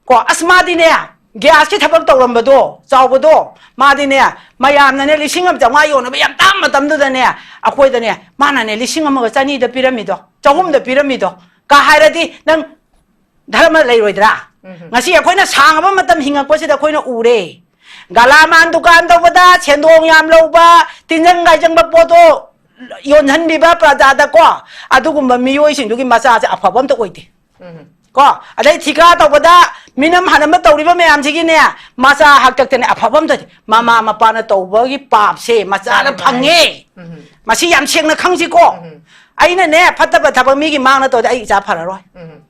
ꯀꯣ, ꯑꯁ, ꯃꯥꯗꯤꯅꯦ, gasꯀꯤ ꯊꯕꯛ ꯇꯧꯔꯝꯕꯗꯣ, ꯆꯥꯎꯕꯗꯣ, ꯃꯥꯗꯤꯅꯦ, ꯃꯌꯥꯝꯅꯅꯦ ꯂꯤꯁꯤꯡ ꯑꯃ ꯆꯥꯝꯃꯉꯥ ꯌꯣꯟꯅꯕ ꯌꯥꯝ ꯇꯥꯡꯕ ꯃꯇꯝꯗꯨꯗꯅꯦ, ꯑꯩꯈꯣꯏꯗꯅꯦ, ꯃꯥꯅꯅꯦ ꯂꯤꯁꯤꯡ ꯑꯃꯒ ꯆꯅꯤꯗ ꯄꯤꯔꯝꯃꯤꯗꯣ, ꯆꯍꯨꯝꯗ ꯄꯤꯔꯝꯃꯤꯗꯣ, ꯀ ꯍꯥꯏꯔꯗꯤ ꯅꯪ ꯙꯔꯃ ꯂꯩꯔꯣꯏꯗ꯭ꯔꯥ? ꯎꯝ꯫ ꯉꯁꯤ ꯑꯩꯈꯣꯏꯅ ꯁꯥꯡꯉꯕ ꯃꯇꯝ ꯍꯤꯡꯉꯛꯄꯁꯤꯗ ꯑꯩꯈꯣꯏꯅ ꯎꯔꯦ꯫ ꯒꯂꯥꯃꯥꯟ ꯗꯨꯀꯥꯟ ꯇꯧꯕꯗ ꯁꯦꯟꯗꯣꯡ ꯌꯥꯝ ꯂꯧꯕ, ꯇꯤꯟꯖꯪ ꯀꯥꯏꯖꯪꯕ ꯄꯣꯠꯇꯣ ꯌꯣꯟꯍꯟꯕꯤꯕ ꯄ꯭ꯔꯖꯥꯗꯀꯣ, ꯑꯗꯨꯒꯨꯝꯕ ꯃꯤꯑꯣꯏꯁꯤꯡꯗꯨꯒꯤ ꯃꯆꯥꯁꯦ ꯑꯐꯕ ꯑꯝꯇ ꯑꯣꯏꯗꯦ꯫ ꯎꯝ꯫ ꯀꯣ, ꯑꯗꯩ ꯊꯤꯀꯥ ꯇꯧꯕꯗ ꯃꯤꯅꯝ ꯍꯟꯅꯝꯕ ꯇꯧꯔꯤꯕ ꯃꯌꯥꯝꯁꯤꯒꯤꯅꯦ, ꯃꯆꯥ ꯍꯥꯛꯇꯛꯇꯅꯦ ꯑꯐꯕ ꯑꯝꯇ ꯂꯩꯇꯦ꯫ ꯃꯃꯥ ꯃꯄꯥꯅ ꯇꯧꯕꯒꯤ ꯄꯥꯞꯁꯦ ꯃꯆꯥꯅ ꯃꯥꯅꯦ, ꯃꯥꯅꯦ꯫ ꯐꯪꯉꯦ꯫ ꯎꯝ꯫ ꯃꯁꯤ ꯌꯥꯝ ꯁꯦꯡꯅ ꯈꯪꯁꯤꯀꯣ꯫ ꯎꯝ꯫ ꯑꯩꯅꯅꯦ ꯐꯠꯇꯕ ꯊꯕꯛ ꯃꯤꯒꯤ ꯃꯥꯡꯅ ꯇꯧꯔꯗꯤ ꯑꯩ ꯏꯆꯥ ꯐꯔꯔꯣꯏ꯫ ꯎꯝ꯫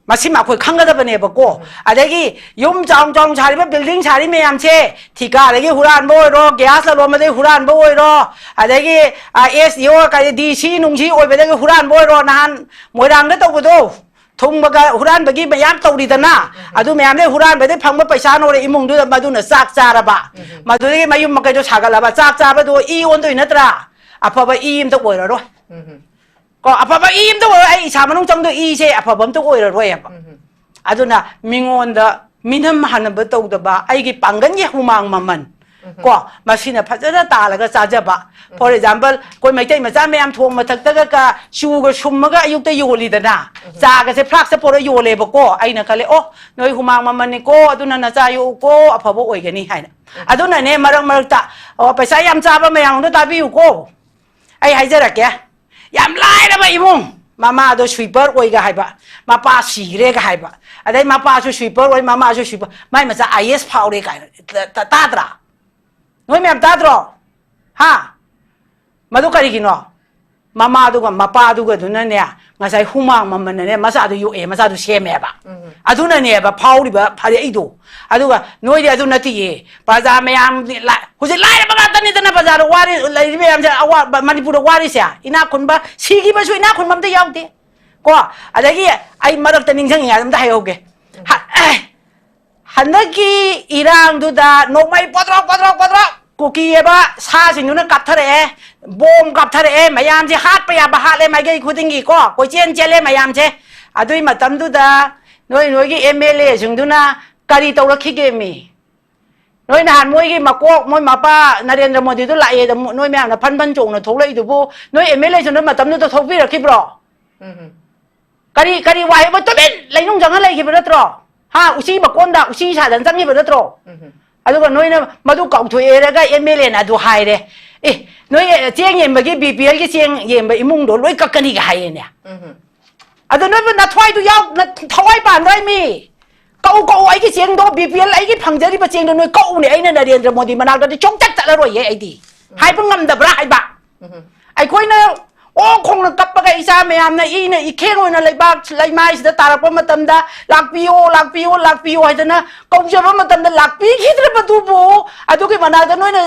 ꯃꯁꯤꯃ ꯑꯩꯈꯣꯏ ꯈꯪꯒꯗꯕꯅꯦꯕꯀꯣ꯫ ꯎꯝ꯫ ꯑꯗꯒꯤ ꯌꯨꯝ ꯆꯥꯎ ꯆꯥꯎꯅ ꯁꯥꯔꯤꯕ, building ꯁꯥꯔꯤ ꯃꯌꯥꯝꯁꯦ, ꯊꯤꯀꯥꯗꯒꯤ ꯍꯨꯔꯥꯟꯕ ꯑꯣꯏꯔꯣ, gas ꯂꯂꯣꯟꯕꯗꯒꯤ ꯍꯨꯔꯥꯟꯕ ꯑꯣꯏꯔꯣ, ꯑꯗꯒꯤ, ꯑ, S D O ꯀꯔꯤ D C ꯅꯨꯡꯁꯤ ꯑꯣꯏꯕꯗꯒꯤ ꯍꯨꯔꯥꯟꯕ ꯑꯣꯏꯔꯣ, ꯅꯍꯥꯟ ꯃꯣꯏꯔꯥꯡꯗ ꯇꯧꯕꯗꯣ, ꯊꯨꯝꯕꯒ ꯍꯨꯔꯥꯟꯕꯒꯤ ꯃꯌꯥꯝ ꯇꯧꯔꯤꯗꯅ, ꯎꯝ, ꯎꯝ꯫ ꯑꯗꯨ ꯃꯌꯥꯝꯗꯩ ꯍꯨꯔꯥꯟꯕꯗꯩ ꯐꯪꯕ ꯄꯩꯁꯥ ꯅꯣꯔꯦ ꯏꯃꯨꯡꯗꯨꯗ ꯃꯗꯨꯅ ꯆꯥꯛ ꯆꯥꯔꯕ, ꯎꯝ, ꯎꯝ꯫ ꯃꯗꯨꯗꯒꯤ ꯃꯌꯨꯝ ꯃꯀꯩꯗꯣ ꯁꯥꯒꯠꯂꯕ, ꯆꯥꯛ ꯆꯥꯕꯗꯣ ꯏ ꯑꯣꯟꯗꯣꯏ ꯅꯠꯇ꯭ꯔꯥ? ꯑꯐꯕ ꯏ ꯑꯝꯇ ꯑꯣꯏꯔꯔꯣꯏ꯫ ꯎꯝ, ꯎꯝ꯫ ꯀꯣ, ꯑꯐꯕ ꯏ ꯑꯝꯇ ꯑꯣꯏꯔꯣꯏ, ꯑꯩ ꯏꯁꯥ ꯃꯅꯨꯡ ꯆꯪꯗꯣꯏ ꯏꯁꯦ ꯑꯐꯕ ꯑꯝꯇ ꯑꯣꯏꯔꯔꯣꯏꯕ꯫ ꯎꯝ, ꯎꯝ꯫ ꯑꯗꯨꯅ ꯃꯤꯉꯣꯟꯗ ꯃꯤꯅꯝ ꯍꯟꯅꯕ ꯇꯧꯗꯕ, ꯑꯩꯒꯤ ꯄꯥꯡꯒꯜꯒꯤ ꯍꯨꯃꯥꯡ ꯃꯃꯜ, ꯎꯝ꯫ ꯀꯣ, ꯃꯁꯤꯅ ꯐꯖꯅ ꯇꯥꯜꯂꯒ ꯆꯥꯖꯕ꯫ ꯎꯝ꯫ For example, ꯑꯩꯈꯣꯏ ꯃꯩꯇꯩ ꯃꯆꯥ ꯃꯌꯥꯝ ꯊꯣꯡ ꯃꯊꯛꯇꯒ ꯀ-, ꯆꯨꯒ ꯁꯨꯝꯃꯒ ꯑꯌꯨꯛꯇ ꯌꯣꯜꯂꯤꯗꯅ, ꯎꯝ꯫ ꯆꯥꯒꯁꯦ ꯐ꯭ꯂꯥꯛꯁꯇ ꯄꯨꯔ ꯌꯣꯜꯂꯦꯕꯀꯣ꯫ ꯑꯩꯅ ꯈꯜꯂꯦ, "ꯑꯣ, ꯅꯣꯏ ꯍꯨꯃꯥꯡ ꯃꯃꯜꯅꯤꯀꯣ, ꯑꯗꯨꯅ ꯅꯆꯥ ꯌꯣꯛꯎꯀꯣ, ꯑꯐꯕ ꯑꯣꯏꯒꯅꯤ" ꯍꯥꯏꯅ꯫ ꯎꯝ꯫ ꯑꯗꯨꯅꯅꯦ, ꯃꯔꯛ ꯃꯔꯛꯇ, ꯑꯣ, ꯄꯩꯁꯥ ꯌꯥꯝ ꯆꯥꯕ ꯃꯌꯥꯝꯗꯣ ꯇꯥꯕꯤꯌꯨꯀꯣ꯫ ꯑꯩ ꯍꯥꯏꯖꯔꯛꯀꯦ, ꯌꯥꯝ ꯂꯥꯏꯔꯕ ꯏꯃꯨꯡ, ꯃꯃꯥꯗꯣ sweeper ꯑꯣꯏꯒ ꯍꯥꯏꯕ, ꯃꯄꯥ ꯁꯤꯈ꯭ꯔꯦꯒ ꯍꯥꯏꯕ, ꯑꯗꯩ ꯃꯄꯥꯁꯨ sweeper ꯑꯣꯏ, ꯃꯃꯥꯁꯨ sweeper, ꯃꯥꯏ ꯃꯆꯥ I A S ꯐꯥꯎꯔꯦ ꯀꯥꯏꯅ꯫ ꯇ-, ꯇ-, ꯇꯥꯗ꯭ꯔꯥ? ꯅꯣꯏ ꯃꯌꯥꯝ ꯇꯥꯗ꯭ꯔꯣ? ꯍꯥ? ꯃꯗꯨ ꯀꯔꯤꯒꯤꯅꯣ? ꯃꯃꯥꯗꯨꯒ ꯃꯄꯥꯗꯨꯒꯗꯨꯅꯅꯦ, ꯉꯁꯥꯏ ꯍꯨꯃꯥꯡ ꯃꯃꯜꯅꯅꯦ ꯃꯆꯥꯗꯨ ꯌꯣꯛꯑꯦ, ꯃꯆꯥꯗꯨ ꯁꯦꯝꯃꯦꯕ꯫ ꯎꯝ꯫ ꯑꯗꯨꯅꯅꯦꯕ ꯐꯥꯎꯔꯤꯕ ꯐꯔꯛꯏꯗꯣ꯫ ꯑꯗꯨꯒ ꯅꯣꯏꯗꯤ ꯑꯗꯨ ꯅꯠꯇꯤꯌꯦ꯫ ꯄ꯭ꯔꯖꯥ ꯃꯌꯥꯝꯗꯤ ꯂꯥ-, ꯍꯧꯖꯤꯛ ꯂꯥꯏꯔꯕ ꯉꯥꯛꯇꯅꯤꯗꯅ ꯕꯖꯥꯔꯗ ꯋꯥꯔꯤ, ꯂꯩꯔꯤ ꯃꯌꯥꯝꯁꯦ, ꯑꯋꯥ-, ꯃꯅꯤꯄꯨꯔꯗ ꯋꯥꯔꯤꯁꯦ꯫ ꯏꯅꯥꯛ ꯈꯨꯟꯕ, ꯁꯤꯈꯤꯕꯁꯨ ꯏꯅꯥꯛ ꯈꯨꯟꯕ ꯑꯝꯇ ꯌꯥꯎꯗꯦ꯫ ꯀꯣ? ꯑꯗꯒꯤ ꯑꯩ ꯃꯔꯛꯇ ꯅꯤꯡꯁꯤꯡꯉꯤꯉꯩꯗ ꯑꯝꯇ ꯍꯥꯏꯍꯧꯒꯦ꯫ ꯎꯝ꯫ ꯍ-, ꯑꯦ, ꯍꯟꯗꯛꯀꯤ ꯏꯔꯥꯡꯗꯨꯗ ꯅꯣꯡꯃꯩ ꯄꯣꯗ꯭ꯔꯣꯛ, ꯄꯣꯗ꯭ꯔꯣꯛ, ꯄꯣꯗ꯭ꯔꯣꯛ ꯀꯨꯀꯤ ꯍꯥꯏꯕ ꯁꯥꯁꯤꯡꯗꯨꯅ ꯀꯥꯞꯊꯔꯛꯑꯦ, ꯕꯣꯝ ꯀꯥꯞꯊꯔꯛꯑꯦ, ꯃꯌꯥꯝꯁꯦ ꯍꯥꯠꯄ ꯌꯥꯕ ꯍꯥꯠꯂꯦ ꯃꯥꯏꯀꯩ ꯈꯨꯗꯤꯡꯒꯤ ꯀꯣ, ꯀꯣꯏꯆꯦꯟ ꯆꯦꯜꯂꯦ ꯃꯌꯥꯝꯁꯦ꯫ ꯑꯗꯨꯒꯤ ꯃꯇꯝꯗꯨꯗ ꯅꯣꯏ ꯅꯣꯏꯒꯤ M L A ꯁꯤꯡꯗꯨꯅ ꯀꯔꯤ ꯇꯧꯔꯛꯈꯤꯒꯦ ꯃꯤ? ꯅꯣꯏ ꯅꯍꯥꯟ ꯃꯣꯏꯒꯤ ꯃꯀꯣꯛ, ꯃꯣꯏ ꯃꯄꯥ ꯅꯔꯦꯟꯗ꯭ꯔ ꯃꯣꯗꯤꯗꯨ ꯂꯥꯛꯑꯦꯗ, ꯃꯣ-, ꯅꯣꯏ ꯃꯌꯥꯝꯅ ꯐꯟ ꯐꯟ ꯆꯣꯡꯅ ꯊꯣꯛꯂꯛꯏꯗꯨꯕꯨ, ꯅꯣꯏ M L A ꯁꯤꯡꯗꯨꯅ ꯃꯇꯝꯗꯨꯗ ꯊꯣꯛꯄꯤꯔꯛꯈꯤꯕ꯭ꯔꯣ? ꯎꯝ, ꯎꯝ꯫ ꯀꯔꯤ, ꯀꯔꯤ ꯋꯥꯍꯩ? ꯃꯣꯏ ꯇꯨꯃꯤꯟ ꯂꯩꯅꯨꯡ ꯆꯪꯉ ꯂꯩꯈꯤꯕ ꯅꯠꯇ꯭ꯔꯣ? ꯍꯥ, ꯎꯆꯤ ꯃꯀꯣꯟꯗ ꯎꯆꯤ ꯁꯥꯗꯅ ꯆꯪꯉꯤꯕ ꯅꯠꯇ꯭ꯔꯣ? ꯎꯝ꯫ ꯑꯗꯨꯒ ꯅꯣꯏꯅ ꯃꯗꯨ ꯀꯥꯎꯊꯣꯛꯑꯦꯔꯒ ꯑꯦꯝ ꯑꯦꯜ ꯑꯦꯅ ꯑꯗꯨ ꯍꯥꯏꯔꯦ꯫ ꯑꯦ, ꯅꯣꯏ ꯆꯦꯡ ꯌꯦꯟꯕꯒꯤ, ꯕꯤ ꯄꯤ ꯑꯦꯜꯒꯤ ꯆꯦꯡ ꯌꯦꯟꯕ ꯏꯃꯨꯡꯗꯣ ꯂꯣꯏ ꯀꯛꯀꯅꯤꯒ ꯍꯥꯏꯌꯦꯅꯦ꯫ ꯎꯝ꯫ ꯑꯗꯣ ꯅꯣꯏꯕꯨ ꯅꯊ꯭ꯋꯥꯏꯗꯨ ꯌꯥꯎ-, ꯅ-, ꯊꯋꯥꯏ ꯄꯥꯟꯗ꯭ꯔꯣ ꯃꯤ? ꯀꯛꯎ, ꯀꯛꯎ, ꯑꯩꯒꯤ ꯆꯦꯡꯗꯣ, ꯕꯤ ꯄꯤ ꯑꯦꯜ, ꯑꯩꯒꯤ ꯐꯪꯖꯔꯤꯕ ꯆꯦꯡꯗꯣ ꯅꯣꯏ ꯀꯛꯎꯅꯦ꯫ ꯑꯩꯅ ꯅꯔꯦꯟꯗ꯭ꯔ ꯃꯣꯗꯤ ꯃꯅꯥꯛꯇꯗꯤ ꯁꯨꯡꯆꯠ ꯆꯠꯂꯔꯣꯏꯌꯦ ꯑꯩꯗꯤ꯫ ꯎꯝ꯫ ꯍꯥꯏꯕ ꯉꯝꯗꯕ꯭ꯔꯥ ꯍꯥꯏꯕ? ꯎꯝ꯫ ꯑꯩꯈꯣꯏꯅ ꯑꯣ ꯈꯣꯡꯅ ꯀꯞꯄꯒ ꯏꯆꯥ ꯃꯌꯥꯝꯅ ꯏꯅ ꯏꯈꯦꯡ ꯑꯣꯏꯅ ꯂꯩꯕꯥꯛ ꯂꯩꯃꯥꯏꯁꯤꯗ ꯇꯥꯔꯛꯄ ꯃꯇꯝꯗ, "ꯂꯥꯛꯄꯤꯌꯣ, ꯂꯥꯛꯄꯤꯌꯣ, ꯂꯥꯛꯄꯤꯌꯣ" ꯍꯥꯏꯗꯅ ꯀꯧꯖꯕ ꯃꯇꯝꯗ ꯂꯥꯛꯄꯤꯈꯤꯗ꯭ꯔꯕꯗꯨꯕꯨ ꯑꯗꯨꯒꯤ ꯃꯅꯥꯛꯇ ꯅꯣꯏꯅ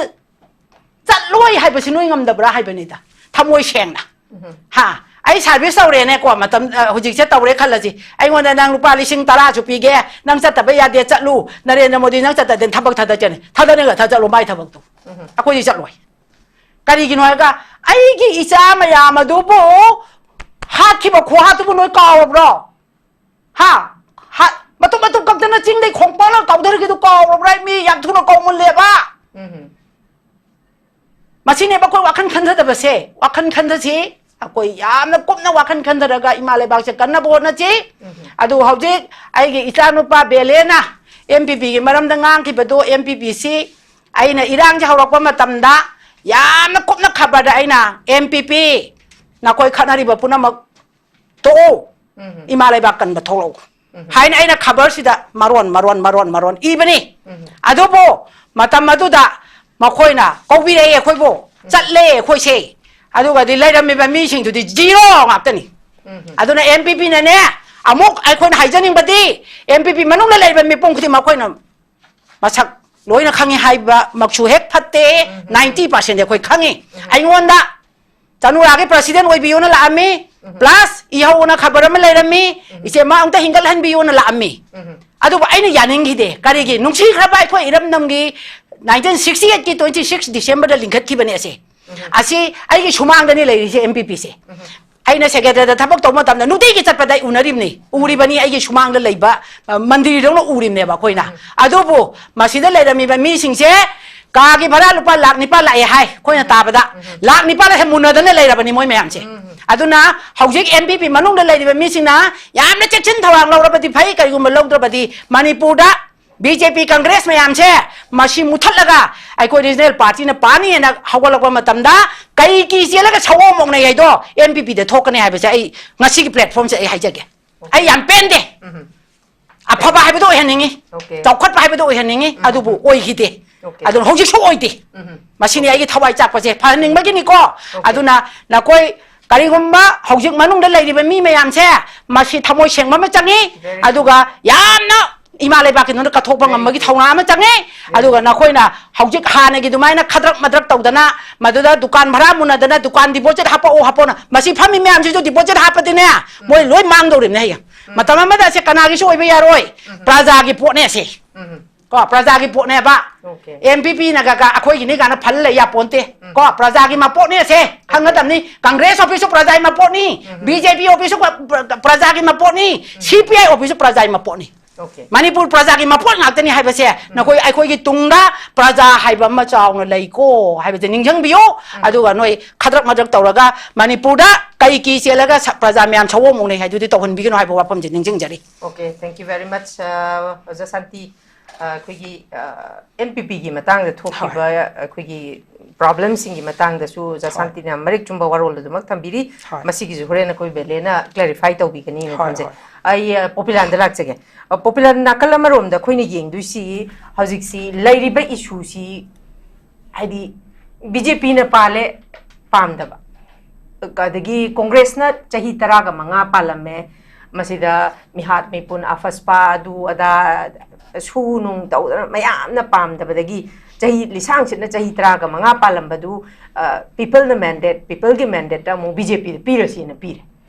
ꯆꯠꯂꯣꯏ ꯍꯥꯏꯕꯁꯤ ꯅꯣꯏ ꯉꯝꯗꯕ꯭ꯔꯥ ꯍꯥꯏꯕꯅꯤꯗ, ꯊꯃꯣꯏ ꯁꯦꯡꯅ꯫ ꯎꯝ꯫ ꯍꯥ, ꯑꯩ ꯁꯥꯔꯚꯤꯁ ꯇꯧꯔꯦꯅꯦꯀꯣ, ꯃꯇꯝ, ꯑ, ꯍꯧꯖꯤꯛꯁꯦ ꯇꯧꯔꯦ ꯈꯜꯂꯁꯤ, ꯑꯩꯉꯣꯟꯗ ꯅꯪ ꯂꯨꯄꯥ ꯂꯤꯁꯤꯡ ꯇꯔꯥꯁꯨ ꯄꯤꯒꯦ, ꯅꯪ ꯆꯠꯇꯕ ꯌꯥꯗꯦ, ꯆꯠꯂꯨ, ꯅꯔꯦꯟꯗ꯭ꯔ ꯃꯣꯗꯤ ꯅꯪ ꯆꯠꯇꯗꯤ ꯊꯕꯛ ꯊꯥꯗꯠꯆꯅꯤ, ꯊꯥꯗꯠꯅꯤꯡꯒ ꯊꯥꯗꯠꯂꯨ ꯃꯥꯏ ꯊꯕꯛꯇꯨ꯫ ꯎꯝ꯫ ꯑꯩꯈꯣꯏꯗꯤ ꯆꯠꯂꯣꯏ꯫ ꯀꯔꯤꯒꯤꯅꯣ ꯍꯥꯏꯔꯒ ꯑꯩꯒꯤ ꯏꯆꯥ ꯃꯌꯥꯝ ꯑꯗꯨꯕꯨ ꯍꯥꯠꯈꯤꯕ ꯈꯨꯍꯥꯠꯇꯨꯕꯨ ꯅꯣꯏ ꯀꯥꯎꯔꯕ꯭ꯔꯣ? ꯍꯥ? ꯍꯥ? ꯃꯇꯨꯝ ꯃꯇꯨꯝ ꯀꯛꯇꯅ ꯆꯤꯡꯗꯩ ꯈꯣꯡꯄꯥꯛꯅ ꯀꯥꯎꯊꯔꯛꯈꯤꯗꯨ ꯀꯥꯎꯔꯕ꯭ꯔꯥ? ꯃꯤ ꯌꯥꯝ ꯊꯨꯅ ꯀꯥꯎꯃꯜꯂꯦꯕ꯫ ꯎꯝ꯫ ꯃꯁꯤꯅꯦꯕ ꯑꯩꯈꯣꯏ ꯋꯥꯈꯜ ꯈꯟꯊꯗꯕꯁꯦ꯫ ꯋꯥꯈꯜ ꯈꯟꯊꯁꯤ꯫ ꯑꯩꯈꯣꯏ ꯌꯥꯝꯅ ꯀꯨꯞꯅ ꯋꯥꯈꯜ ꯈꯟꯊꯔꯒ ꯏꯃꯥ ꯂꯩꯕꯥꯛꯁꯦ ꯀꯟꯅꯕ ꯍꯣꯠꯅꯁꯤ꯫ ꯎꯝ꯫ ꯑꯗꯨ ꯍꯧꯖꯤꯛ ꯑꯩꯒꯤ ꯏꯆꯥꯅꯨꯄꯥ ꯕꯦꯂꯦꯅ ꯑꯦꯝ ꯄꯤ ꯄꯤꯒꯤ ꯃꯔꯝꯗ ꯉꯥꯡꯈꯤꯕꯗꯣ, ꯑꯦꯝ ꯄꯤ ꯄꯤꯁꯤ ꯑꯩꯅ ꯏꯔꯥꯡꯁꯦ ꯍꯧꯔꯛꯄ ꯃꯇꯝꯗ ꯌꯥꯝꯅ ꯀꯨꯞꯅ ꯈꯕꯔꯗ ꯑꯩꯅ, "ꯑꯦꯝ ꯄꯤ ꯄꯤ, ꯅꯈꯣꯏ ꯈꯠꯅꯔꯤꯕ ꯄꯨꯝꯅꯃꯛ ꯇꯣꯛꯎ, ꯎꯝ꯫ ꯏꯃꯥ ꯂꯩꯕꯥꯛ ꯀꯟꯕ ꯊꯣꯛꯂꯛꯎ" ꯎꯝ꯫ ꯍꯥꯏꯅ ꯑꯩꯅ ꯈꯕꯔꯁꯤꯗ ꯃꯔꯣꯟ, ꯃꯔꯣꯟ, ꯃꯔꯣꯟ, ꯃꯔꯣꯟ ꯏꯕꯅꯤ꯫ ꯎꯝ꯫ ꯑꯗꯨꯕꯨ ꯃꯇꯝ ꯑꯗꯨꯗ ꯃꯈꯣꯏꯅ ꯀꯧꯕꯤꯔꯛꯑꯦ ꯑꯩꯈꯣꯏꯕꯨ, ꯎꯝ꯫ ꯆꯠꯂꯦ ꯑꯩꯈꯣꯏꯁꯦ꯫ ꯑꯗꯨꯒꯗꯤ ꯂꯩꯔꯝꯃꯤꯕ ꯃꯤꯁꯤꯡꯗꯨꯗꯤ ꯖꯤꯔꯣ ꯉꯥꯛꯇꯅꯤ꯫ ꯎꯝ꯫ ꯑꯗꯨꯅ ꯑꯦꯝ ꯄꯤ ꯄꯤꯅꯅꯦ, ꯑꯃꯨꯛ ꯑꯩꯈꯣꯏꯅ ꯍꯥꯏꯖꯅꯤꯡꯕꯗꯤ, ꯑꯦꯝ ꯄꯤ ꯄꯤ ꯃꯅꯨꯡꯗ ꯂꯩꯔꯤꯕ ꯃꯤꯄꯨꯝ ꯈꯨꯗꯤꯡꯃꯛ ꯑꯩꯈꯣꯏꯅ ꯃꯁꯛ ꯂꯣꯏꯅ ꯈꯪꯉꯤ ꯍꯥꯏꯕꯃꯛꯁꯨ ꯍꯦꯛ ꯐꯠꯇꯦ, ꯎꯝ꯫ ꯅꯥꯏꯟꯇꯤ ꯄꯥꯔꯁꯦꯟꯗꯤ ꯑꯩꯈꯣꯏ ꯈꯪꯉꯤ꯫ ꯎꯝ꯫ ꯑꯩꯉꯣꯟꯗ ꯆꯅꯨꯔꯥꯒꯤ ꯄ꯭ꯔꯁꯤꯗꯦꯟ ꯑꯣꯏꯕꯤꯌꯨꯅ ꯂꯥꯛꯑꯝꯃꯤ, ꯎꯝ꯫ ꯄ꯭ꯂꯁ ꯏꯍꯧꯅ ꯈꯕꯔ ꯑꯃ ꯂꯩꯔꯝꯃꯤ, ꯎꯝ꯫ ꯏꯆꯦ ꯃꯥ ꯑꯃꯨꯛꯇ ꯍꯤꯡꯒꯠꯍꯟꯕꯤꯌꯨꯅ ꯂꯥꯛꯑꯝꯃꯤ꯫ ꯎꯝ꯫ ꯑꯗꯨꯕꯨ ꯑꯩꯅ ꯌꯥꯅꯤꯡꯈꯤꯗꯦ꯫ ꯀꯔꯤꯒꯤ? ꯅꯨꯡꯁꯤꯈ꯭ꯔꯕ ꯑꯩꯈꯣꯏ ꯏꯔꯝꯗꯝꯒꯤ ꯅꯥꯏꯟꯇꯤꯟ ꯁꯤꯛꯁꯇꯤ ꯑꯩꯠꯀꯤ ꯇ꯭ꯋꯦꯟꯇꯤ ꯁꯤꯛꯁ ꯗꯤꯁꯦꯝꯕꯔꯗ ꯂꯤꯡꯈꯠꯈꯤꯕꯅꯦ ꯑꯁꯦ꯫ ꯎꯝ꯫ ꯑꯁꯤ ꯑꯩꯒꯤ ꯁꯨꯃꯥꯡꯗꯅꯤ ꯂꯩꯔꯤꯁꯦ ꯑꯦꯝ ꯄꯤ ꯄꯤꯁꯦ꯫ ꯎꯝ꯫ ꯑꯩꯅ ꯁꯦꯀ꯭ꯔꯦꯇꯔꯤꯗ ꯊꯕꯛ ꯇꯧꯕ ꯃꯇꯝꯗ ꯅꯨꯡꯇꯤꯒꯤ ꯆꯠꯄꯗ ꯑꯩ ꯎꯅꯔꯤꯕꯅꯤ, ꯎꯔꯤꯕꯅꯤ, ꯑꯩꯒꯤ ꯁꯨꯃꯥꯡꯗ ꯂꯩꯕ, ꯑ, ꯃꯟꯗꯤꯔꯗꯧꯅ ꯎꯔꯤꯕꯅꯦꯕ ꯑꯩꯈꯣꯏꯅ꯫ ꯎꯝ꯫ ꯑꯗꯨꯕꯨ ꯃꯁꯤꯗ ꯂꯩꯔꯝꯃꯤꯕ ꯃꯤꯁꯤꯡꯁꯦ ꯀꯥꯒꯤ ꯚꯔꯥ ꯂꯨꯄꯥ ꯂꯥꯛ ꯅꯤꯄꯥꯜ ꯂꯥꯛꯑꯦ ꯍꯥꯏ ꯑꯩꯈꯣꯏꯅ ꯎꯝ꯫ ꯇꯥꯕꯗ꯫ ꯎꯝ꯫ ꯂꯥꯛ ꯅꯤꯄꯥꯜ ꯍꯦꯟ ꯃꯨꯟꯅꯗꯅ ꯂꯩꯔꯕꯅꯤ ꯃꯣꯏ ꯃꯌꯥꯝꯁꯦ꯫ ꯎꯝ꯫ ꯑꯗꯨꯅ ꯍꯧꯖꯤꯛ ꯑꯦꯝ ꯄꯤ ꯄꯤ ꯃꯅꯨꯡꯗ ꯂꯩꯔꯤꯕ ꯃꯤꯁꯤꯡꯅ ꯌꯥꯝꯅ ꯆꯦꯛꯁꯤꯟ ꯊꯧꯔꯥꯡ ꯂꯧꯔꯕꯗꯤ ꯐꯩ꯫ ꯀꯔꯤꯒꯨꯝꯕ ꯂꯧꯗ꯭ꯔꯕꯗꯤ ꯃꯅꯤꯄꯨꯔꯗ ꯕꯤ ꯖꯦ ꯄꯤ ꯀꯪꯒ꯭ꯔꯦꯁ ꯃꯌꯥꯝꯁꯦ ꯃꯁꯤ ꯃꯨꯊꯠꯂꯒ ꯑꯩꯈꯣꯏ ꯔꯤꯖꯅꯦꯜ ꯄꯥꯔꯇꯤꯅ ꯄꯥꯅꯤ ꯍꯥꯏꯅ ꯍꯧꯒꯠꯂꯛꯄ ꯃꯇꯝꯗ ꯀꯩ ꯀꯤ ꯆꯦꯜꯂꯒ ꯁꯑꯣꯝ ꯑꯣꯛꯅꯩ ꯍꯥꯏꯗꯣ ꯑꯦꯝ ꯄꯤ ꯄꯤꯗ ꯊꯣꯛꯀꯅꯤ ꯍꯥꯏꯕꯁꯦ ꯑꯩ ꯉꯁꯤꯒꯤ ꯄ꯭ꯂꯦꯠꯐꯣꯝꯁꯦ ꯑꯩ ꯍꯥꯏꯖꯒꯦ꯫ ꯑꯩ ꯌꯥꯝ ꯄꯦꯟꯗꯦ꯫ ꯑꯐꯕ ꯍꯥꯏꯕꯗꯣ ꯑꯣꯏꯍꯟꯅꯤꯡꯉꯤ, Okay. ꯆꯥꯎꯈꯠꯄ ꯍꯥꯏꯕꯗꯣ ꯑꯣꯏꯍꯟꯅꯤꯡꯉꯤ, ꯎꯝ. ꯑꯗꯨꯕꯨ ꯑꯣꯏꯈꯤꯗꯦ꯫ Okay. ꯑꯗꯨꯅ ꯍꯧꯖꯤꯛꯁꯨ ꯑꯣꯏꯗꯦ꯫ ꯎꯝ. ꯃꯁꯤꯅꯤ ꯑꯩꯒꯤ ꯊꯋꯥꯏ ꯆꯥꯛꯄꯁꯦ, ꯐꯍꯟꯅꯤꯡꯕꯒꯤꯅꯤꯀꯣ꯫ ꯑꯗꯨꯅ ꯅꯈꯣꯏ ꯀꯔꯤꯒꯨꯝꯕ ꯍꯧꯖꯤꯛ ꯃꯅꯨꯡꯗ ꯂꯩꯔꯤꯕ ꯃꯤ ꯃꯌꯥꯝꯁꯦ, ꯃꯁꯤ ꯊꯃꯣꯏ ꯁꯦꯡꯕ ꯑꯃ ꯆꯪꯉꯤ, Very ꯑꯗꯨꯒ ꯌꯥꯝꯅ ꯏꯃꯥ ꯂꯩꯕꯥꯛꯀꯤ ꯅꯨꯡꯗ ꯀꯠꯊꯣꯛꯄ ꯉꯝꯕꯒꯤ ꯊꯧꯅꯥ ꯑꯃ ꯆꯪꯉꯤ꯫ ꯑꯗꯨꯒ ꯅꯈꯣꯏꯅ ꯍꯧꯖꯤꯛ ꯍꯥꯟꯅꯒꯤ ꯑꯗꯨꯃꯥꯏꯅ ꯈꯗ꯭ꯔꯛ ꯃꯗ꯭ꯔꯛ ꯇꯧꯗꯅ, ꯃꯗꯨꯗ ꯗꯨꯀꯥꯟ ꯚꯔꯥ ꯃꯨꯟꯅꯗꯅ, ꯗꯨꯀꯥꯟ ꯗꯤꯄꯣꯖꯤꯠ ꯍꯥꯞꯄꯛꯑꯣ ꯍꯥꯞꯄꯛꯑꯣꯅ, ꯃꯁꯤ ꯐꯝꯃꯤ ꯃꯌꯥꯝꯁꯤꯁꯨ ꯗꯤꯄꯣꯖꯤꯠ ꯍꯥꯞꯄꯗꯤꯅꯦ, ꯃꯣꯏ ꯂꯣꯏ ꯃꯥꯡꯗꯧꯔꯤꯕꯅꯦ ꯍꯌꯦꯡ꯫ ꯃꯇꯝ ꯑꯃꯗ ꯑꯁꯦ ꯀꯅꯥꯒꯤꯁꯨ ꯑꯣꯏꯕ ꯌꯥꯔꯣꯏ, ꯄ꯭ꯔꯖꯥꯒꯤ ꯄꯣꯠꯅꯦ ꯑꯁꯦ꯫ ꯀꯣ, ꯄ꯭ꯔꯖꯥꯒꯤ ꯄꯣꯠꯅꯦꯕ꯫ Okay. ꯑꯦꯝ ꯄꯤ ꯄꯤꯅꯒ ꯑꯩꯈꯣꯏꯒꯤꯅꯤ ꯀꯥꯏꯅ ꯐꯜ ꯂꯩ ꯌꯥꯄꯣꯟꯇꯦ꯫ ꯀꯣ, ꯄ꯭ꯔꯖꯥꯒꯤ ꯃꯄꯣꯠꯅꯦ ꯑꯁꯦ, ꯈꯪꯒꯗꯕꯅꯤ꯫ ꯀꯪꯒ꯭ꯔꯦꯁ ꯑꯣꯐꯤꯁꯁꯨ ꯄ꯭ꯔꯖꯥꯒꯤ ꯃꯄꯣꯠꯅꯤ, ꯕꯤ ꯖꯦ ꯄꯤ ꯑꯣꯐꯤꯁꯁꯨ ꯄ꯭ꯔ-, ꯄ꯭ꯔꯖꯥꯒꯤ ꯃꯄꯣꯠꯅꯤ, ꯁꯤ ꯄꯤ ꯑꯥꯏ ꯑꯣꯐꯤꯁꯁꯨ ꯄ꯭ꯔꯖꯥꯒꯤ ꯃꯄꯣꯠꯅꯤ꯫ Okay. ꯃꯅꯤꯄꯨꯔ ꯄ꯭ꯔꯖꯥꯒꯤ ꯃꯄꯣꯠ ꯉꯥꯛꯇꯅꯤ ꯍꯥꯏꯕꯁꯦ ꯅꯈꯣꯏ ꯑꯩꯈꯣꯏꯒꯤ ꯇꯨꯡꯗ ꯄ꯭ꯔꯖꯥ ꯍꯥꯏꯕ ꯑꯃ ꯆꯥꯎꯅ ꯂꯩꯀꯣ ꯍꯥꯏꯕꯁꯦ ꯅꯤꯡꯁꯤꯡꯕꯤꯌꯨ꯫ ꯑꯗꯨꯒ ꯅꯣꯏ ꯈꯗ꯭ꯔꯛ ꯃꯗ꯭ꯔꯛ ꯇꯧꯔꯒ ꯃꯅꯤꯄꯨꯔꯗ ꯀꯩ ꯀꯤ ꯆꯦꯜꯂꯒ ꯁ-, ꯄ꯭ꯔꯖꯥ ꯃꯌꯥꯝ ꯁꯑꯣꯝ ꯑꯣꯛꯅꯩ ꯍꯥꯏꯗꯨꯗꯤ ꯇꯧꯍꯟꯕꯤꯒꯅꯨ ꯍꯥꯏꯕ ꯋꯥꯐꯝꯁꯦ ꯅꯤꯡꯁꯤꯡꯖꯔꯤ꯫ Okay, thank you very much, uh, ꯑꯣꯖꯥ ꯁꯥꯟꯇꯤ꯫ Uh, ꯑꯩꯈꯣꯏꯒꯤ ꯑꯦꯝ ꯄꯤ ꯄꯤꯒꯤ ꯃꯇꯥꯡꯗ ꯊꯣꯛꯈꯤꯕ ꯑꯩꯈꯣꯏꯒꯤ ꯄ꯭ꯔꯣꯕ꯭ꯂꯦꯝꯁꯤꯡꯒꯤ ꯃꯇꯥꯡꯗꯁꯨ ꯑꯣꯖꯥ ꯁꯥꯟꯇꯤꯅ ꯃꯔꯤꯛ ꯆꯨꯝꯕ ꯋꯥꯔꯣꯜ ꯑꯗꯨꯃꯛ ꯊꯝꯕꯤꯔꯤ꯫ ꯍꯣꯏ꯫ ꯃꯁꯤꯒꯤꯁꯨ ꯍꯣꯔꯦꯟ ꯑꯩꯈꯣꯏ ꯕꯦꯂꯦꯅ ꯀ꯭ꯂꯦꯔꯤꯐꯥꯏ ꯇꯧꯕꯤꯒꯅꯤꯅ ꯍꯣꯏ, ꯈꯟꯖꯩ꯫ ꯍꯣꯏ꯫ ꯑꯩ ꯑ, ꯄꯣꯄꯤꯂꯥꯟꯗ ꯂꯥꯛꯆꯒꯦ꯫ ꯑ, ꯄꯣꯄꯤꯂꯥꯟ, ꯅꯥꯀꯜ ꯑꯃꯔꯣꯝꯗ ꯑꯩꯈꯣꯏꯅ ꯌꯦꯡꯗꯣꯏꯁꯤ ꯍꯧꯖꯤꯛꯁꯤ ꯂꯩꯔꯤꯕ ꯏꯁꯨꯁꯤ, ꯍꯥꯏꯗꯤ ꯕꯤ ꯖꯦ ꯄꯤꯅ ꯄꯥꯜꯂꯦ, ꯄꯥꯝꯗꯕ, ꯑꯗꯒꯤ ꯀꯣꯡꯒ꯭ꯔꯦꯁꯅ ꯆꯍꯤ ꯇꯔꯥꯒ ꯃꯉꯥ ꯄꯥꯜꯂꯝꯃꯦ, ꯃꯁꯤꯗ ꯃꯤꯍꯥꯠ ꯃꯤꯄꯨꯟ ꯑꯐꯁꯄꯥ ꯑꯗꯨ ꯑꯗꯥ ꯁꯨ ꯅꯨꯡ ꯇꯧꯗꯅ ꯃꯌꯥꯝꯅ ꯄꯥꯝꯗꯕꯗꯒꯤ ꯆꯍꯤ ꯂꯤꯁꯥꯡꯁꯤꯠꯅ ꯆꯍꯤ ꯇꯔꯥꯒ ꯃꯉꯥ ꯄꯥꯜꯂꯝꯕꯗꯨ, ꯑ, ꯄꯤꯄꯜꯅ ꯃꯦꯟꯗꯦꯠ, ꯄꯤꯄꯜꯒꯤ ꯃꯦꯟꯗꯦꯠꯇ ꯑꯃꯨꯛ ꯕꯤ ꯖꯦ ꯄꯤꯗ ꯄꯤꯔꯁꯤꯅ ꯄꯤꯔꯦ꯫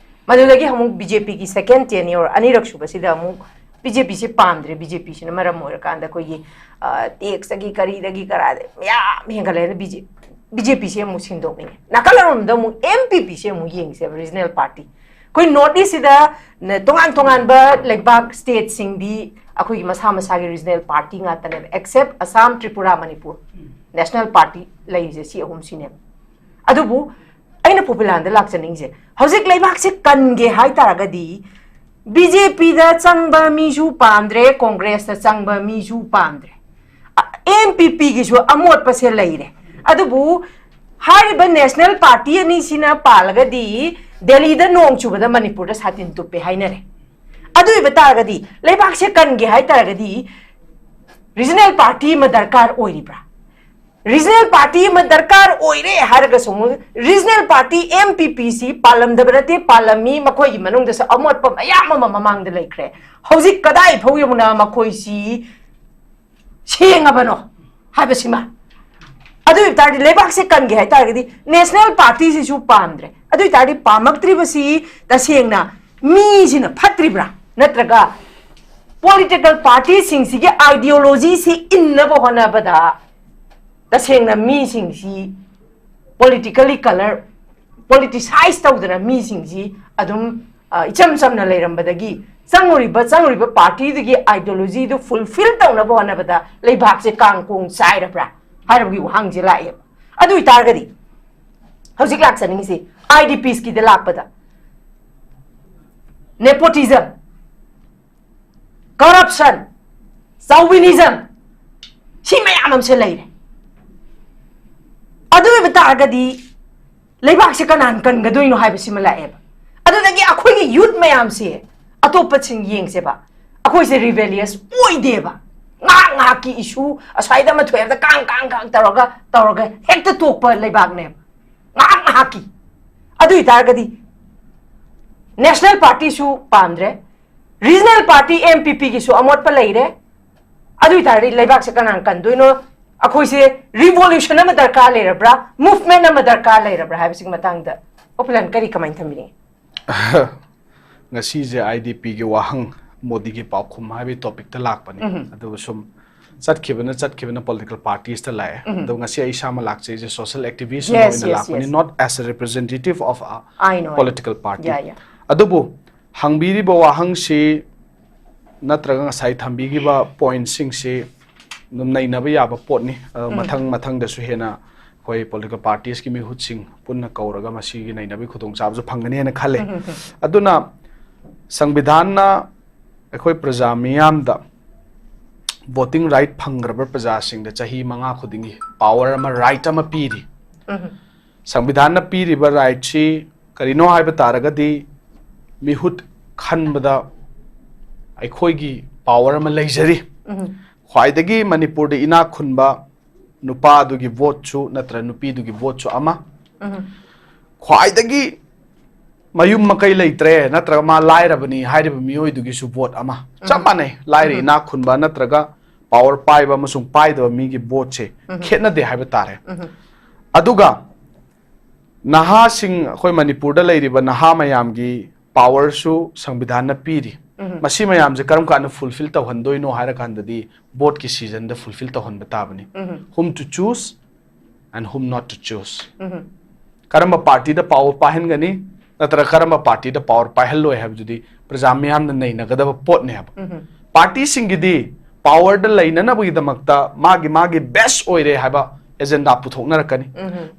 ꯃꯗꯨꯗꯒꯤ ꯑꯃꯨꯛ ꯕꯤ ꯖꯦ ꯄꯤꯒꯤ ꯁꯦꯀꯦꯟ ꯇꯦꯟꯌꯣꯔ ꯑꯅꯤꯔꯛ ꯁꯨꯕꯁꯤꯗ ꯑꯃꯨꯛ ꯕꯤ ꯖꯦ ꯄꯤꯁꯦ ꯄꯥꯝꯗ꯭ꯔꯦ꯫ ꯕꯤ ꯖꯦ ꯄꯤꯁꯤꯅ ꯃꯔꯝ ꯑꯣꯏꯔꯀꯥꯟꯗ ꯑꯩꯈꯣꯏꯒꯤ, ꯑ, ꯇꯦꯛꯁꯇꯒꯤ ꯀꯔꯤꯗꯒꯤ ꯀꯔꯥꯏꯗ ꯃꯌꯥꯝ ꯍꯦꯟꯒꯠꯂꯛꯑꯦꯅ ꯕꯤ ꯖꯦ, ꯕꯤ ꯖꯦ ꯄꯤꯁꯦ ꯑꯃꯨꯛ ꯁꯦꯡꯗꯣꯛꯅꯤꯡꯉꯦ꯫ ꯅꯥꯀꯜ ꯑꯃꯔꯣꯝꯗ ꯑꯃꯨꯛ ꯑꯦꯝ ꯄꯤ ꯄꯤꯁꯦ ꯑꯃꯨꯛ ꯌꯦꯡꯁꯦꯕ, ꯔꯤꯖꯅꯦꯜ ꯄꯥꯔꯇꯤ꯫ ꯑꯩꯈꯣꯏ ꯅꯣꯔꯠ ꯏꯁꯁꯤꯗ ꯅ-, ꯇꯣꯉꯥꯟ ꯇꯣꯉꯥꯟꯕ ꯂꯩꯕꯥꯛ ꯁ꯭ꯇꯦꯠꯁꯤꯡꯗꯤ ꯑꯩꯈꯣꯏꯒꯤ ꯃꯁꯥ ꯃꯁꯥꯒꯤ ꯔꯤꯖꯅꯦꯜ ꯄꯥꯔꯇꯤ ꯉꯥꯛꯇꯅꯦꯕ, except Assam, Tripura, Manipur. National party ꯂꯩꯔꯤꯁꯦ ꯁꯤ ꯑꯍꯨꯝꯁꯤꯅꯦꯕ꯫ ꯑꯗꯨꯕꯨ ꯑꯩꯅ ꯄꯣꯄꯨꯂꯥꯟꯗ ꯂꯥꯛꯆꯅꯤꯡꯉꯤꯁꯦ, ꯍꯧꯖꯤꯛ ꯂꯩꯕꯥꯛꯁꯦ ꯀꯟꯒꯦ ꯍꯥꯏ ꯇꯥꯔꯒꯗꯤ ꯕꯤ ꯖꯦ ꯄꯤꯗ ꯆꯪꯕ ꯃꯤꯁꯨ ꯄꯥꯝꯗ꯭ꯔꯦ, ꯀꯣꯡꯒ꯭ꯔꯦꯁꯇ ꯆꯪꯕ ꯃꯤꯁꯨ ꯄꯥꯝꯗ꯭ꯔꯦ, ꯑꯦꯟ ꯄꯤ ꯄꯤꯒꯤꯁꯨ ꯑꯃꯣꯠꯄꯁꯦ ꯂꯩꯔꯦ꯫ ꯑꯗꯨꯕꯨ ꯍꯥꯏꯔꯤꯕ ꯅꯦꯁꯅꯦꯜ ꯄꯥꯔꯇꯤ ꯑꯅꯤꯁꯤꯅ ꯄꯥꯜꯂꯒꯗꯤ ꯗꯦꯜꯂꯤꯗ ꯅꯣꯡ ꯆꯨꯕꯗ ꯃꯅꯤꯄꯨꯔꯗ ꯁꯥꯇꯤꯟ ꯇꯨꯞꯄꯦ ꯍꯥꯏꯅꯔꯦ꯫ ꯑꯗꯨ ꯑꯣꯏꯕ ꯇꯥꯔꯒꯗꯤ ꯂꯩꯕꯥꯛꯁꯦ ꯀꯟꯒꯦ ꯍꯥꯏ ꯇꯥꯔꯒꯗꯤ ꯔꯤꯖꯅꯦꯜ ꯄꯥꯔꯇꯤ ꯑꯃ ꯗꯔꯀꯥꯔ ꯑꯣꯏꯔꯤꯕ꯭ꯔꯥ? ꯔꯤꯖꯅꯦꯜ ꯄꯥꯔꯇꯤ ꯑꯃ ꯗꯔꯀꯥꯔ ꯑꯣꯏꯔꯦ ꯍꯥꯏꯔꯒꯁꯨ ꯑꯃꯨꯛ ꯔꯤꯖꯅꯦꯜ ꯄꯥꯔꯇꯤ ꯑꯦꯝ ꯄꯤ ꯄꯤꯁꯤ ꯄꯥꯜꯂꯝꯗꯕ ꯅꯠꯇꯦ, ꯄꯥꯜꯂꯝꯃꯤ꯫ ꯃꯈꯣꯏꯒꯤ ꯃꯅꯨꯡꯗꯁꯨ ꯑꯃꯣꯠꯄ ꯃꯌꯥꯝ ꯑꯃ ꯃꯃꯥꯡꯗ ꯂꯩꯈ꯭ꯔꯦ꯫ ꯍꯧꯖꯤꯛ ꯀꯗꯥꯏ ꯐꯥꯎ ꯌꯧꯅ ꯃꯈꯣꯏꯁꯤ ꯁꯦꯡꯉꯕꯅꯣ ꯍꯥꯏꯕꯁꯤꯃ꯫ ꯑꯗꯨ ꯑꯣꯏꯕ ꯇꯥꯔꯗꯤ ꯂꯩꯕꯥꯛꯁꯦ ꯀꯟꯒꯦ ꯍꯥꯏ ꯇꯥꯔꯒꯗꯤ ꯅꯦꯁꯅꯦꯜ ꯄꯥꯔꯇꯤꯁꯤꯁꯨ ꯄꯥꯝꯗ꯭ꯔꯦ꯫ ꯑꯗꯨ ꯑꯣꯏ ꯇꯥꯔꯗꯤ ꯄꯥꯝꯃꯛꯇ꯭ꯔꯤꯕꯁꯤ ꯇꯁꯦꯡꯅ ꯃꯤꯁꯤꯅ ꯐꯠꯇ꯭ꯔꯤꯕ꯭ꯔꯥ, ꯅꯠꯇ꯭ꯔꯒ ꯄꯣꯂꯤꯇꯤꯀꯦꯜ ꯄꯥꯔꯇꯤꯁꯤꯡꯁꯤꯒꯤ ꯑꯥꯏꯗꯤꯌꯣꯂꯣꯖꯤꯁꯤ ꯏꯟꯅꯕ ꯍꯣꯠꯅꯕꯗ ꯇꯁꯦꯡꯅ ꯃꯤꯁꯤꯡꯁꯤ ꯄꯣꯂꯤꯇꯤꯀꯦꯜꯂꯤ ꯀꯂꯔ, ꯄꯣꯂꯤꯇꯤꯁꯥꯏꯁ ꯇꯧꯗꯅ ꯃꯤꯁꯤꯡꯁꯤ ꯑꯗꯨꯝ, ꯑ, ꯏꯆꯝ ꯆꯝꯅ ꯂꯩꯔꯝꯕꯗꯒꯤ ꯆꯪꯉꯨꯔꯤꯕ, ꯆꯪꯉꯨꯔꯤꯕ ꯄꯥꯔꯇꯤꯗꯨꯒꯤ ꯑꯥꯏꯗꯤꯌꯣꯂꯣꯖꯤꯗꯨ ꯐꯨꯜꯐꯤꯜ ꯇꯧꯅꯕ ꯍꯣꯠꯅꯕꯗ ꯂꯩꯕꯥꯛꯁꯦ ꯀꯥꯡ ꯀꯣꯡ ꯆꯥꯏꯔꯕ꯭ꯔꯥ ꯍꯥꯏꯔꯕꯒꯤ ꯋꯥꯍꯪꯁꯦ ꯂꯥꯛꯑꯦꯕ꯫ ꯑꯗꯨ ꯑꯣꯏꯇꯥꯔꯒꯗꯤ ꯍꯧꯖꯤꯛ ꯂꯥꯛꯆꯅꯤꯡꯉꯤꯁꯤ ꯑꯥꯏ ꯗꯤ ꯄꯤꯁꯀꯤꯗ ꯂꯥꯛꯄꯗ nepotism, corruption, chauvinism, ꯁꯤ ꯃꯌꯥꯝ ꯑꯃꯁꯦ ꯂꯩꯔꯦ꯫ ꯑꯗꯨ ꯑꯣꯏꯕ ꯇꯥꯔꯒꯗꯤ ꯂꯩꯕꯥꯛꯁꯦ ꯀꯅꯥꯅ ꯀꯟꯒꯗꯣꯏꯅꯣ ꯍꯥꯏꯕꯁꯤꯃ ꯂꯥꯛꯑꯦꯕ꯫ ꯑꯗꯨꯗꯒꯤ ꯑꯩꯈꯣꯏꯒꯤ ꯌꯨꯠ ꯃꯌꯥꯝꯁꯦ ꯑꯇꯣꯞꯄꯁꯤꯡ ꯌꯦꯡꯁꯦꯕ, ꯑꯩꯈꯣꯏꯁꯦ ꯔꯤꯕꯦꯂꯤꯌꯁ ꯑꯣꯏꯗꯦꯕ꯫ ꯉꯥꯏꯍꯥꯛ ꯉꯥꯏꯍꯥꯛꯀꯤ ꯏꯁꯨ, ꯑꯁ꯭ꯋꯥꯏꯗ ꯑꯃ ꯊꯣꯛꯑꯦ ꯍꯥꯏꯕꯗ ꯀꯥꯡ ꯀꯥꯡ ꯀꯥꯡ ꯇꯧꯔꯒ, ꯇꯧꯔꯒ ꯍꯦꯛꯇ ꯇꯣꯛꯄ ꯂꯩꯕꯥꯛꯅꯦꯕ, ꯉꯥꯏꯍꯥꯛ ꯉꯥꯏꯍꯥꯛꯀꯤ꯫ ꯑꯗꯨ ꯑꯣꯏꯇꯥꯔꯒꯗꯤ ꯅꯦꯁꯅꯦꯜ ꯄꯥꯔꯇꯤꯁꯨ ꯄꯥꯝꯗ꯭ꯔꯦ, ꯔꯤꯖꯅꯦꯜ ꯄꯥꯔꯇꯤ ꯑꯦꯝ ꯄꯤ ꯄꯤꯒꯤꯁꯨ ꯑꯃꯣꯠꯄ ꯂꯩꯔꯦ꯫ ꯑꯗꯨ ꯑꯣꯏꯇꯥꯔꯗꯤ ꯂꯩꯕꯥꯛꯁꯦ ꯀꯅꯥꯅ ꯀꯟꯗꯣꯏꯅꯣ? ꯑꯩꯈꯣꯏꯁꯦ ꯔꯤꯚꯣꯂꯨꯁꯟ ꯑꯃ ꯗꯔꯀꯥꯔ ꯂꯩꯔꯕ꯭ꯔꯥ, ꯃꯨꯚꯃꯦꯟ ꯑꯃ ꯗꯔꯀꯥꯔ ꯂꯩꯔꯕ꯭ꯔꯥ ꯍꯥꯏꯕꯁꯤꯒꯤ ꯃꯇꯥꯡꯗ ꯑꯣꯄꯤꯅꯤꯌꯟ ꯀꯔꯤ, ꯀꯃꯥꯏꯅ ꯊꯝꯕꯤꯅꯤꯡꯉꯤ? ꯉꯁꯤꯁꯦ ꯑꯥꯏ ꯗꯤ ꯄꯤꯒꯤ ꯋꯥꯍꯪ, ꯃꯣꯗꯤꯒꯤ ꯄꯥꯎꯈꯨꯝ ꯍꯥꯏꯕꯒꯤ ꯇꯣꯄꯤꯛꯇ ꯂꯥꯛꯄꯅꯤ꯫ ꯎꯝ꯫ ꯑꯗꯨꯒ ꯁꯨꯝ ꯆꯠꯈꯤꯕꯅ ꯆꯠꯈꯤꯕꯅ ꯄꯣꯂꯤꯇꯤꯀꯦꯜ ꯄꯥꯔꯇꯤꯁꯇ ꯂꯥꯛꯑꯦ꯫ ꯎꯝ꯫ ꯑꯗꯣ ꯉꯁꯤ ꯑꯩ ꯏꯁꯥꯃꯛ ꯂꯥꯛꯆꯩꯁꯦ ꯁꯣꯁꯤꯌꯦꯜ ꯑꯦꯛꯇꯤꯚꯤꯁ Yes, ꯑꯣꯏꯅ yes, ꯂꯥꯛꯄꯅꯤ, yes. not as a representative of a I know, I know. political party꯫ Yeah, yeah. ꯑꯗꯨꯕꯨ ꯍꯪꯕꯤꯔꯤꯕ ꯋꯥꯍꯪꯁꯤ ꯅꯠꯇ꯭ꯔꯒ ꯉꯁꯥꯏ ꯊꯝꯕꯤꯈꯤꯕ ꯄꯣꯏꯟꯠꯁꯤꯡꯁꯤ ꯑꯗꯨꯝ ꯅꯩꯅꯕ ꯌꯥꯕ ꯄꯣꯠꯅꯤ꯫ ꯑ, ꯎꯝ꯫ ꯃꯊꯪ ꯃꯊꯪꯗꯁꯨ ꯍꯦꯟꯅ ꯑꯩꯈꯣꯏ ꯄꯣꯂꯤꯇꯤꯀꯦꯜ ꯄꯥꯔꯇꯤꯁꯀꯤ ꯃꯤꯍꯨꯠꯁꯤꯡ ꯄꯨꯟꯅ ꯀꯧꯔꯒ ꯃꯁꯤꯒꯤ ꯅꯩꯅꯕꯒꯤ ꯈꯨꯗꯣꯡꯆꯥꯕꯁꯨ ꯐꯪꯒꯅꯤ ꯍꯥꯏꯅ ꯈꯜꯂꯦ꯫ ꯑꯗꯨꯅ ꯁꯪꯕꯤꯙꯥꯟꯅ ꯑꯩꯈꯣꯏ ꯄ꯭ꯔꯖꯥ ꯃꯤꯌꯥꯝꯗ ꯚꯣꯇꯤꯡ ꯔꯥꯏꯠ ꯐꯪꯈ꯭ꯔꯕ ꯄ꯭ꯔꯖꯥꯁꯤꯡꯗ ꯆꯍꯤ ꯃꯉꯥ ꯈꯨꯗꯤꯡꯒꯤ ꯄꯥꯋꯔ ꯑꯃ, ꯔꯥꯏꯠ ꯑꯃ ꯄꯤꯔꯤ꯫ ꯁꯪꯕꯤꯙꯥꯟꯅ ꯄꯤꯔꯤꯕ ꯔꯥꯏꯠꯁꯤ ꯀꯔꯤꯅꯣ ꯍꯥꯏꯕ ꯇꯥꯔꯒꯗꯤ, ꯃꯤꯍꯨꯠ ꯈꯟꯕꯗ ꯑꯩꯈꯣꯏꯒꯤ ꯄꯥꯋꯔ ꯑꯃ ꯂꯩꯖꯔꯤ꯫ ꯈ꯭ꯋꯥꯏꯗꯒꯤ ꯃꯅꯤꯄꯨꯔꯗ ꯏꯅꯥꯛ ꯈꯨꯟꯕ ꯅꯨꯄꯥꯗꯨꯒꯤ ꯚꯣꯠꯁꯨ ꯅꯠꯇ꯭ꯔ ꯅꯨꯄꯤꯗꯨꯒꯤ ꯚꯣꯠꯁꯨ ꯑꯃ, ꯈ꯭ꯋꯥꯏꯗꯒꯤ ꯃꯌꯨꯝ ꯃꯀꯩ ꯂꯩꯇ꯭ꯔꯦ ꯅꯠꯇ꯭ꯔꯒ ꯃꯥ ꯂꯥꯏꯔꯕꯅꯤ ꯍꯥꯏꯔꯤꯕ ꯃꯤꯑꯣꯏꯗꯨꯒꯤꯁꯨ ꯚꯣꯠ ꯑꯃ꯫ ꯆꯞ ꯃꯥꯟꯅꯩ, ꯂꯥꯏꯔ ꯏꯅꯥꯛ ꯈꯨꯟꯕ ꯅꯠꯇ꯭ꯔꯒ ꯄꯥꯋꯔ ꯄꯥꯏꯕ ꯑꯃꯁꯨꯡ ꯄꯥꯏꯗꯕ ꯃꯤꯒꯤ ꯚꯣꯠꯁꯦ ꯈꯦꯠꯅꯗꯦ ꯍꯥꯏꯕ ꯇꯥꯔꯦ꯫ ꯑꯗꯨꯒ ꯅꯍꯥꯁꯤꯡ, ꯑꯩꯈꯣꯏ ꯃꯅꯤꯄꯨꯔꯗ ꯂꯩꯔꯤꯕ ꯅꯍꯥ ꯃꯌꯥꯝꯒꯤ ꯄꯥꯋꯔꯁꯨ ꯁꯪꯕꯤꯙꯥꯟꯅ ꯄꯤꯔꯤ꯫ ꯃꯁꯤ ꯃꯌꯥꯝꯁꯦ ꯀꯔꯝ ꯀꯥꯟꯗ ꯐꯨꯜꯐꯤꯜ ꯇꯧꯍꯟꯗꯣꯏꯅꯣ ꯍꯥꯏꯔꯀꯥꯟꯗꯗꯤ, ꯚꯣꯠꯀꯤ ꯁꯤꯖꯟꯗ ꯐꯨꯜꯐꯤꯜ ꯇꯧꯍꯟꯕ ꯇꯥꯕꯅꯤ꯫ Whom to choose and whom not to choose. ꯀꯔꯝꯕ ꯄꯥꯔꯇꯤꯗ ꯄꯥꯋꯔ ꯄꯥꯏꯍꯟꯒꯅꯤ ꯅꯠꯇ꯭ꯔꯒ ꯀꯔꯝꯕ ꯄꯥꯔꯇꯤꯗ ꯄꯥꯋꯔ ꯄꯥꯏꯍꯜꯂꯣꯏ ꯍꯥꯏꯕꯗꯨꯗꯤ ꯄ꯭ꯔꯖꯥ ꯃꯤꯌꯥꯝꯅ ꯅꯩꯅꯒꯗꯕ ꯄꯣꯠꯅꯦꯕ꯫ ꯄꯥꯔꯇꯤꯁꯤꯡꯒꯤꯗꯤ ꯄꯥꯋꯔꯗ ꯂꯩꯅꯅꯕꯒꯤꯗꯃꯛꯇ ꯃꯥꯒꯤ ꯃꯥꯒꯤ ꯕꯦꯁ ꯑꯣꯏꯔꯦ ꯍꯥꯏꯕ ꯑꯦꯖꯦꯟꯗꯥ ꯄꯨꯊꯣꯛꯅꯔꯛꯀꯅꯤ꯫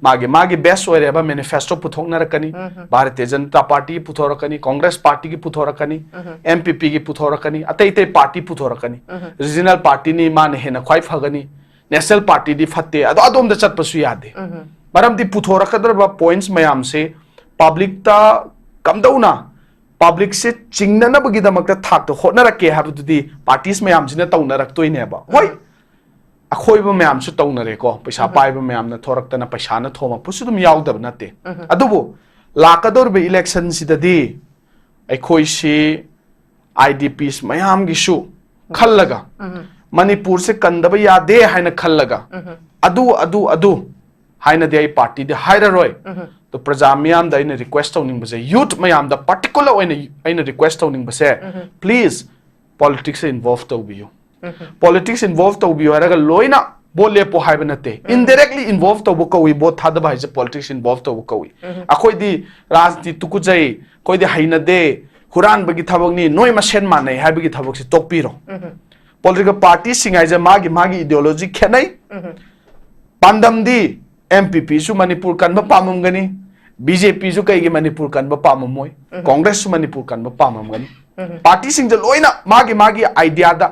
ꯃꯥꯒꯤ ꯃꯥꯒꯤ ꯕꯦꯁ ꯑꯣꯏꯔꯦ ꯍꯥꯏꯕ ꯃꯦꯅꯤꯐꯦꯁꯇꯣ ꯄꯨꯊꯣꯛꯅꯔꯛꯀꯅꯤ꯫ ꯚꯥꯔꯇꯤꯌ ꯖꯅꯇꯥ ꯄꯥꯔꯇꯤꯒꯤ ꯄꯨꯊꯣꯔꯛꯀꯅꯤ, ꯀꯣꯡꯒ꯭ꯔꯦꯁ ꯄꯥꯔꯇꯤꯒꯤ ꯄꯨꯊꯣꯔꯛꯀꯅꯤ, ꯑꯦꯝ ꯄꯤ ꯄꯤꯒꯤ ꯄꯨꯊꯣꯔꯛꯀꯅꯤ, ꯑꯇꯩ ꯑꯇꯩ ꯄꯥꯔꯇꯤ ꯄꯨꯊꯣꯔꯛꯀꯅꯤ꯫ ꯔꯤꯖꯅꯦꯜ ꯄꯥꯔꯇꯤꯅꯤ, ꯃꯥꯅ ꯍꯦꯟꯅ ꯈ꯭ꯋꯥꯏ ꯐꯒꯅꯤ, ꯅꯦꯁꯅꯦꯜ ꯄꯥꯔꯇꯤꯗꯤ ꯐꯠꯇꯦ, ꯑꯗꯣ ꯑꯗꯣꯝꯗ ꯆꯠꯄꯁꯨ ꯌꯥꯗꯦ꯫ ꯃꯔꯝꯗꯤ ꯄꯨꯊꯣꯔꯛꯀꯗꯧꯔꯤꯕ ꯄꯣꯏꯟꯠꯁ ꯃꯌꯥꯝꯁꯦ ꯄꯕ꯭ꯂꯤꯛꯇ ꯀꯝꯗꯧꯅ ꯄꯕ꯭ꯂꯤꯛꯁꯦ ꯆꯤꯡꯅꯅꯕꯒꯤꯗꯃꯛꯇ ꯊꯥꯛꯇ ꯍꯣꯠꯅꯔꯛꯀꯦ ꯍꯥꯏꯕꯗꯨꯗꯤ ꯄꯥꯔꯇꯤꯁ ꯃꯌꯥꯝꯁꯤꯅ ꯇꯧꯅꯔꯛꯇꯣꯏꯅꯦꯕ꯫ ꯍꯣꯏ, ꯑꯈꯣꯏꯕ ꯃꯌꯥꯝꯁꯨ ꯇꯧꯅꯔꯦꯀꯣ, ꯄꯩꯁꯥ ꯄꯥꯏꯕ ꯃꯌꯥꯝꯅ ꯊꯣꯔꯛꯇꯅ ꯄꯩꯁꯥꯅ ꯊꯣꯝꯃꯛꯄꯁꯨ ꯑꯗꯨꯝ ꯌꯥꯎꯗꯕ ꯅꯠꯇꯦ꯫ ꯑꯗꯨꯕꯨ ꯂꯥꯛꯀꯗꯧꯔꯤꯕ ꯏꯂꯦꯛꯁꯟꯁꯤꯗꯗꯤ ꯑꯩꯈꯣꯏꯁꯤ ꯑꯥꯏ ꯗꯤ ꯄꯤꯁ ꯃꯌꯥꯝꯒꯤꯁꯨ ꯈꯜꯂꯒ, ꯃꯅꯤꯄꯨꯔꯁꯦ ꯀꯟꯗꯕ ꯌꯥꯗꯦ ꯍꯥꯏꯅ ꯈꯜꯂꯒ, ꯑꯗꯨ ꯑꯗꯨ ꯑꯗꯨ ꯍꯥꯏꯅꯗꯤ ꯑꯩ ꯄꯥꯔꯇꯤꯗꯤ ꯍꯥꯏꯔꯔꯣꯏ꯫ ꯑꯗꯣ ꯄ꯭ꯔꯖꯥ ꯃꯤꯌꯥꯝꯗ ꯑꯩꯅ ꯔꯤꯀ꯭ꯋꯦꯁ ꯇꯧꯅꯤꯡꯕꯁꯦ, ꯌꯨꯠ ꯃꯌꯥꯝꯗ ꯄꯥꯔꯇꯤꯀꯨꯂꯔ ꯑꯣꯏꯅ ꯑꯩꯅ ꯔꯤꯀ꯭ꯋꯦꯁ ꯇꯧꯅꯤꯡꯕꯁꯦ, ꯄ꯭ꯂꯤꯖ ꯄꯣꯂꯤꯇꯤꯛꯁꯇ ꯏꯟꯚꯣꯜꯚ ꯇꯧꯕꯤꯌꯨ꯫ ꯄꯣꯂꯤꯇꯤꯛꯁ ꯏꯟꯚꯣꯜꯚ ꯇꯧꯕꯤꯌꯨ ꯍꯥꯏꯔꯒ ꯂꯣꯏꯅ ꯚꯣꯠ ꯂꯦꯞꯄꯣ ꯍꯥꯏꯕ ꯅꯠꯇꯦ꯫ ꯏꯟꯗꯥꯏꯔꯦꯛꯂꯤ ꯏꯟꯚꯣꯜꯚ ꯇꯧꯕ ꯀꯧꯏ, ꯚꯣꯠ ꯊꯥꯗꯕ ꯍꯥꯏꯁꯦ ꯄꯣꯂꯤꯇꯤꯛꯁ ꯏꯟꯚꯣꯜꯚ ꯇꯧꯕ ꯀꯧꯏ꯫ ꯑꯩꯈꯣꯏꯗꯤ ꯔꯥꯖꯅꯤꯇꯤ ꯇꯨꯀꯨꯠꯆꯩ, ꯑꯩꯈꯣꯏꯗꯤ ꯍꯩꯅꯗꯦ, ꯍꯨꯔꯥꯟꯕꯒꯤ ꯊꯕꯛꯅꯤ, ꯅꯣꯏ ꯃꯁꯦꯟ ꯃꯥꯟꯅꯩ ꯍꯥꯏꯕꯒꯤ ꯊꯕꯛꯁꯦ ꯇꯣꯛꯄꯤꯔꯣ꯫ ꯄꯣꯂꯤꯇꯤꯀꯦꯜ ꯄꯥꯔꯇꯤꯁꯤꯡ ꯍꯥꯏꯁꯦ ꯃꯥꯒꯤ ꯃꯥꯒꯤ ꯏꯗꯤꯑꯣꯂꯣꯖꯤ ꯈꯦꯠꯅꯩ꯫ ꯄꯥꯟꯗꯝꯗꯤ ꯑꯦꯝ ꯄꯤ ꯄꯤꯁꯨ ꯃꯅꯤꯄꯨꯔ ꯀꯟꯕ ꯄꯥꯝꯃꯝꯒꯅꯤ, ꯕꯤ ꯖꯦ ꯄꯤꯁꯨ ꯀꯩꯒꯤ ꯃꯅꯤꯄꯨꯔ ꯀꯟꯕ ꯄꯥꯝꯃꯝꯃꯣꯏ, ꯎꯝ꯫ ꯀꯣꯡꯒ꯭ꯔꯦꯁꯁꯨ ꯃꯅꯤꯄꯨꯔ ꯀꯟꯕ ꯄꯥꯝꯃꯝꯒꯅꯤ꯫ ꯎꯝ꯫ ꯄꯥꯔꯇꯤꯁꯤꯡꯁꯦ ꯂꯣꯏꯅ ꯃꯥꯒꯤ ꯃꯥꯒꯤ ꯑꯥꯏꯗꯤꯌꯥꯗ,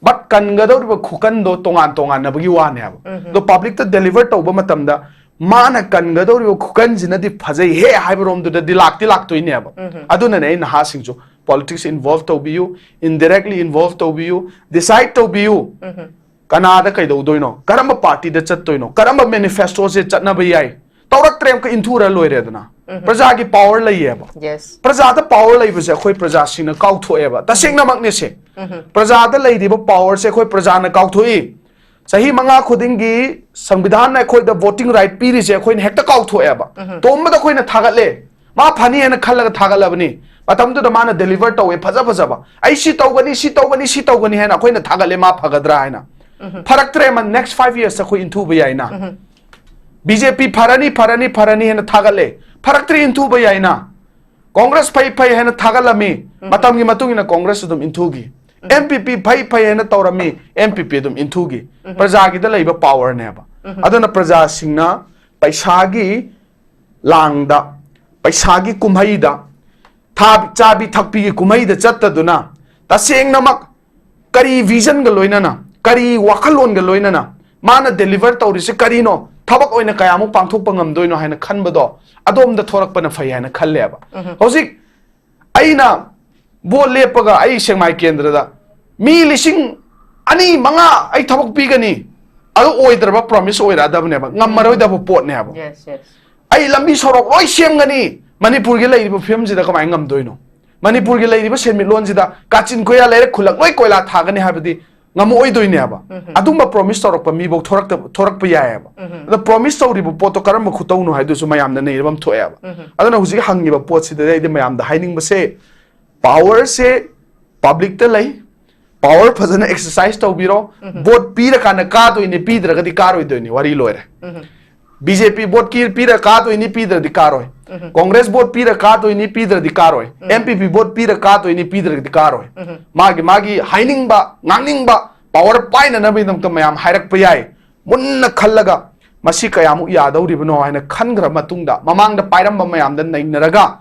ꯕꯠ ꯀꯟꯒꯗꯧꯔꯤꯕ ꯈꯨꯀꯟꯗꯣ ꯇꯣꯉꯥꯟ ꯇꯣꯉꯥꯟꯅꯕꯒꯤ ꯋꯥꯅꯦꯕ꯫ ꯎꯝ꯫ ꯑꯗꯣ ꯄꯕ꯭ꯂꯤꯛꯇ ꯗꯦꯂꯤꯚꯔ ꯇꯧꯕ ꯃꯇꯝꯗ ꯃꯥꯅ ꯀꯟꯒꯗꯧꯔꯤꯕ ꯈꯨꯀꯟꯁꯤꯅꯗꯤ ꯐꯖꯩꯍꯦ ꯍꯥꯏꯕꯔꯣꯝꯗꯨꯗꯗꯤ ꯂꯥꯛꯇꯤ ꯂꯥꯛꯇꯣꯏꯅꯦꯕ꯫ ꯎꯝ꯫ ꯑꯗꯨꯅꯅꯦ ꯑꯩ ꯅꯍꯥꯁꯤꯡꯁꯨ ꯄꯣꯂꯤꯇꯤꯛꯁ ꯏꯟꯚꯣꯜꯚ ꯇꯧꯕꯤꯌꯨ, ꯏꯟꯗꯥꯏꯔꯦꯛꯂꯤ ꯏꯟꯚꯣꯜꯚ ꯇꯧꯕꯤꯌꯨ, ꯗꯤꯁꯥꯏꯗ ꯇꯧꯕꯤꯌꯨ꯫ ꯎꯝ꯫ ꯀꯅꯥꯗ ꯀꯩꯗꯧꯗꯣꯏꯅꯣ, ꯀꯔꯝꯕ ꯄꯥꯔꯇꯤꯗ ꯆꯠꯇꯣꯏꯅꯣ, ꯀꯔꯝꯕ ꯃꯦꯅꯤꯐꯦꯁꯇꯣꯁꯦ ꯆꯠꯅꯕ ꯌꯥꯏ, ꯇꯧꯔꯛꯇ꯭ꯔꯦ ꯑꯃꯨꯛꯀ ꯏꯟꯊꯨꯔ ꯂꯣꯏꯔꯦꯗꯅ꯫ ꯎꯝ꯫ ꯄ꯭ꯔꯖꯥꯒꯤ ꯄꯥꯋꯔ ꯂꯩꯌꯦꯕ꯫ Yes꯫ ꯄ꯭ꯔꯖꯥꯗ ꯄꯥꯋꯔ ꯂꯩꯕꯁꯦ ꯑꯩꯈꯣꯏ ꯄ꯭ꯔꯖꯥꯁꯤꯡꯅ ꯀꯥꯎꯊꯣꯛꯑꯦꯕ, ꯇꯁꯦꯡꯅꯃꯛꯅꯦ ꯁꯦ꯫ ꯎꯝ꯫ ꯄ꯭ꯔꯖꯥꯗ ꯂꯩꯔꯤꯕ ꯄꯥꯋꯔꯁꯦ ꯑꯩꯈꯣꯏ ꯄ꯭ꯔꯖꯥꯅ ꯀꯥꯎꯊꯣꯛꯏ꯫ ꯆꯍꯤ ꯃꯉꯥ ꯈꯨꯗꯤꯡꯒꯤ ꯁꯪꯕꯤꯙꯥꯟꯅ ꯑꯩꯈꯣꯏꯗ ꯚꯣꯇꯤꯡ ꯔꯥꯏꯠ ꯄꯤꯔꯤꯁꯦ ꯑꯩꯈꯣꯏꯅ ꯍꯦꯛꯇ ꯀꯥꯎꯊꯣꯛꯑꯦꯕ꯫ ꯎꯝ꯫ ꯇꯣꯝꯕꯗ ꯑꯩꯈꯣꯏꯅ ꯊꯥꯒꯠꯂꯦ, ꯃꯥ ꯐꯅꯤ ꯍꯥꯏꯅ ꯈꯜꯂꯒ ꯊꯥꯒꯠꯂꯕꯅꯤ꯫ ꯃꯇꯝꯗꯨꯗ ꯃꯥꯅ ꯗꯦꯂꯤꯚꯔ ꯇꯧꯋꯦ ꯐꯖ ꯐꯖꯕ, "ꯑꯩ ꯁꯤ ꯇꯧꯒꯅꯤ, ꯁꯤ ꯇꯧꯒꯅꯤ, ꯁꯤ ꯇꯧꯒꯅꯤ" ꯍꯥꯏꯅ ꯑꯩꯈꯣꯏꯅ ꯊꯥꯒꯠꯂꯦ, ꯃꯥ ꯐꯒꯗ꯭ꯔꯥ ꯍꯥꯏꯅ꯫ ꯎꯝ꯫ ꯐꯔꯛꯇ꯭ꯔꯦ, ꯃ next five yearsꯇ ꯑꯩꯈꯣꯏ ꯏꯟꯊꯨꯕ ꯌꯥꯏꯅ꯫ ꯎꯝ꯫ ꯕꯤ ꯖꯦ ꯄꯤ ꯐꯔꯅꯤ, ꯐꯔꯅꯤ, ꯐꯔꯅꯤ ꯍꯥꯏꯅ ꯊꯥꯒꯠꯂꯦ, ꯐꯔꯛꯇ꯭ꯔꯤ, ꯏꯟꯊꯨꯕ ꯌꯥꯏꯅ꯫ ꯀꯣꯡꯒ꯭ꯔꯦꯁ ꯐꯩ ꯐꯩ ꯍꯥꯏꯅ ꯊꯥꯒꯠꯂꯝꯃꯤ, ꯎꯝ꯫ ꯃꯇꯝꯒꯤ ꯃꯇꯨꯡ ꯏꯟꯅ ꯀꯣꯡꯒ꯭ꯔꯦꯁ ꯑꯗꯨꯝ ꯏꯟꯊꯨꯈꯤ꯫ ꯎꯝ꯫ ꯑꯦꯝ ꯄꯤ ꯄꯤ ꯐꯩ ꯐꯩ ꯍꯥꯏꯅ ꯇꯧꯔꯝꯃꯤ, ꯑꯦꯝ ꯄꯤ ꯄꯤ ꯑꯗꯨꯝ ꯏꯟꯊꯨꯈꯤ꯫ ꯎꯝ꯫ ꯄ꯭ꯔꯖꯥꯒꯤꯗ ꯂꯩꯕ ꯄꯥꯋꯔꯅꯦꯕ꯫ ꯎꯝ꯫ ꯑꯗꯨꯅ ꯄ꯭ꯔꯖꯥꯁꯤꯡꯅ ꯄꯩꯁꯥꯒꯤ ꯂꯥꯡꯗ, ꯄꯩꯁꯥꯒꯤ ꯀꯨꯝꯍꯩꯗ, ꯊꯥ-, ꯆꯥꯕꯤ ꯊꯛꯄꯤꯒꯤ ꯀꯨꯝꯍꯩꯗ ꯆꯠꯇꯗꯨꯅ, ꯇꯁꯦꯡꯅꯃꯛ ꯀꯔꯤ ꯚꯤꯖꯟꯒ ꯂꯣꯏꯅꯅ, ꯀꯔꯤ ꯋꯥꯈꯜꯂꯣꯟꯒ ꯂꯣꯏꯅꯅ ꯃꯥꯅ ꯗꯦꯂꯤꯚꯔ ꯇꯧꯔꯤꯁꯦ ꯀꯔꯤꯅꯣ, ꯊꯕꯛ ꯑꯣꯏꯅ ꯀꯌꯥꯃꯨꯛ ꯄꯥꯡꯊꯣꯛꯄ ꯉꯝꯗꯣꯏꯅꯣ ꯍꯥꯏꯅ ꯈꯟꯕꯗꯣ, ꯑꯗꯣꯝꯗ ꯊꯣꯔꯛꯄꯅ ꯐꯩ ꯍꯥꯏꯅ ꯈꯜꯂꯦꯕ꯫ ꯎꯝ꯫ ꯍꯧꯖꯤꯛ ꯑꯩꯅ ꯚꯣꯠ ꯂꯦꯞꯄꯒ ꯑꯩ ꯁꯦꯛꯃꯥꯏ ꯀꯦꯟꯗ꯭ꯔꯗ ꯃꯤ ꯂꯤꯁꯤꯡ ꯑꯅꯤ, ꯃꯉꯥ ꯑꯩ ꯊꯕꯛ ꯄꯤꯒꯅꯤ, ꯑꯗꯨ ꯑꯣꯏꯗ꯭ꯔꯕ ꯄ꯭ꯔꯣꯃꯤꯁ ꯑꯣꯏꯔꯛꯑꯗꯕꯅꯦꯕ, ꯉꯝꯃꯔꯣꯏꯗꯕ ꯄꯣꯠꯅꯦꯕ꯫ Yes, yes꯫ "ꯑꯩ ꯂꯝꯕꯤ ꯁꯣꯔꯣꯛ ꯂꯣꯏ ꯁꯦꯝꯒꯅꯤ", ꯃꯅꯤꯄꯨꯔꯒꯤ ꯂꯩꯔꯤꯕ ꯐꯤꯕꯝꯁꯤꯗ ꯀꯃꯥꯏꯅ ꯉꯝꯗꯣꯏꯅꯣ? ꯃꯅꯤꯄꯨꯔꯒꯤ ꯂꯩꯔꯤꯕ ꯁꯦꯟꯃꯤꯠꯂꯣꯟꯁꯤꯗ ꯀꯥꯆꯤꯟ ꯀꯣꯌꯥ ꯂꯩꯔꯦ, ꯈꯨꯜꯂꯛ ꯂꯣꯏ ꯀꯣꯏꯂꯥ ꯊꯥꯒꯅꯤ ꯍꯥꯏꯕꯗꯤ ꯉꯝꯃꯛꯑꯣꯏꯗꯣꯏꯅꯦꯕ꯫ ꯎꯝ꯫ ꯑꯗꯨꯝꯕ ꯄ꯭ꯔꯣꯃꯤꯁ ꯇꯧꯔꯛꯄ ꯃꯤꯐꯧ ꯊꯣꯔꯛꯇꯕ, ꯊꯣꯔꯛꯄ ꯌꯥꯏꯑꯕ꯫ ꯎꯝ꯫ ꯑꯗꯣ ꯄ꯭ꯔꯣꯃꯤꯁ ꯇꯧꯔꯤꯕ ꯄꯣꯠꯇꯣ ꯀꯔꯝꯕ ꯈꯨꯇꯧꯅꯣ ꯍꯥꯏꯗꯨꯁꯨ ꯃꯌꯥꯝꯅ ꯅꯩꯅꯕ ꯑꯃ ꯊꯣꯛꯑꯦꯕ꯫ ꯎꯝ꯫ ꯑꯗꯨꯅ ꯍꯧꯖꯤꯛ ꯍꯪꯉꯤꯕ ꯄꯣꯠꯁꯤꯗ ꯑꯩꯗꯤ ꯃꯌꯥꯝꯗ ꯍꯥꯏꯅꯤꯡꯕꯁꯦ, ꯄꯥꯋꯔꯁꯦ ꯄꯕ꯭ꯂꯤꯛꯇ ꯂꯩ, ꯄꯥꯋꯔ ꯐꯖꯅ ꯑꯦꯛꯁꯔꯁꯥꯏꯁ ꯇꯧꯕꯤꯔꯣ꯫ ꯎꯝ꯫ ꯚꯣꯠ ꯄꯤꯔꯀꯥꯟꯗ ꯀꯥꯗꯣꯏꯅꯦ, ꯄꯤꯗ꯭ꯔꯒꯗꯤ ꯀꯥꯔꯣꯏꯗꯣꯏꯅꯦ, ꯋꯥꯔꯤ ꯂꯣꯏꯔꯦ꯫ ꯎꯝ꯫ ꯕꯤ ꯖꯦ ꯄꯤ ꯚꯣꯠ ꯀꯤ-, ꯄꯤꯔ ꯀꯥꯗꯣꯏꯅꯤ, ꯄꯤꯗ꯭ꯔꯗꯤ ꯀꯥꯔꯣꯏ꯫ ꯎꯝ꯫ ꯀꯣꯡꯒ꯭ꯔꯦꯁ ꯚꯣꯠ ꯄꯤꯔ ꯀꯥꯗꯣꯏꯅꯤ, ꯄꯤꯗ꯭ꯔꯗꯤ ꯀꯥꯔꯣꯏ꯫ ꯎꯝ꯫ ꯑꯦꯝ ꯄꯤ ꯄꯤ ꯚꯣꯠ ꯄꯤꯔ ꯀꯥꯗꯣꯏꯅꯤ, ꯄꯤꯗ꯭ꯔꯗꯤ ꯀꯥꯔꯣꯏ꯫ ꯎꯝ꯫ ꯃꯥꯒꯤ, ꯃꯥꯒꯤ ꯍꯥꯏꯅꯤꯡꯕ, ꯉꯥꯡꯅꯤꯡꯕ ꯄꯥꯋꯔ ꯄꯥꯏꯅꯅꯕꯒꯤꯗꯃꯛꯇ ꯃꯌꯥꯝ ꯍꯥꯏꯔꯛꯄ ꯌꯥꯏ꯫ ꯃꯨꯟꯅ ꯈꯜꯂꯒ ꯃꯁꯤ ꯀꯌꯥꯃꯨꯛ ꯌꯥꯗꯧꯔꯤꯕꯅꯣ ꯍꯥꯏꯅ ꯈꯟꯈ꯭ꯔ ꯃꯇꯨꯡꯗ, ꯃꯃꯥꯡꯗ ꯄꯥꯏꯔꯝꯕ ꯃꯌꯥꯝꯗ ꯅꯩꯅꯔꯒ,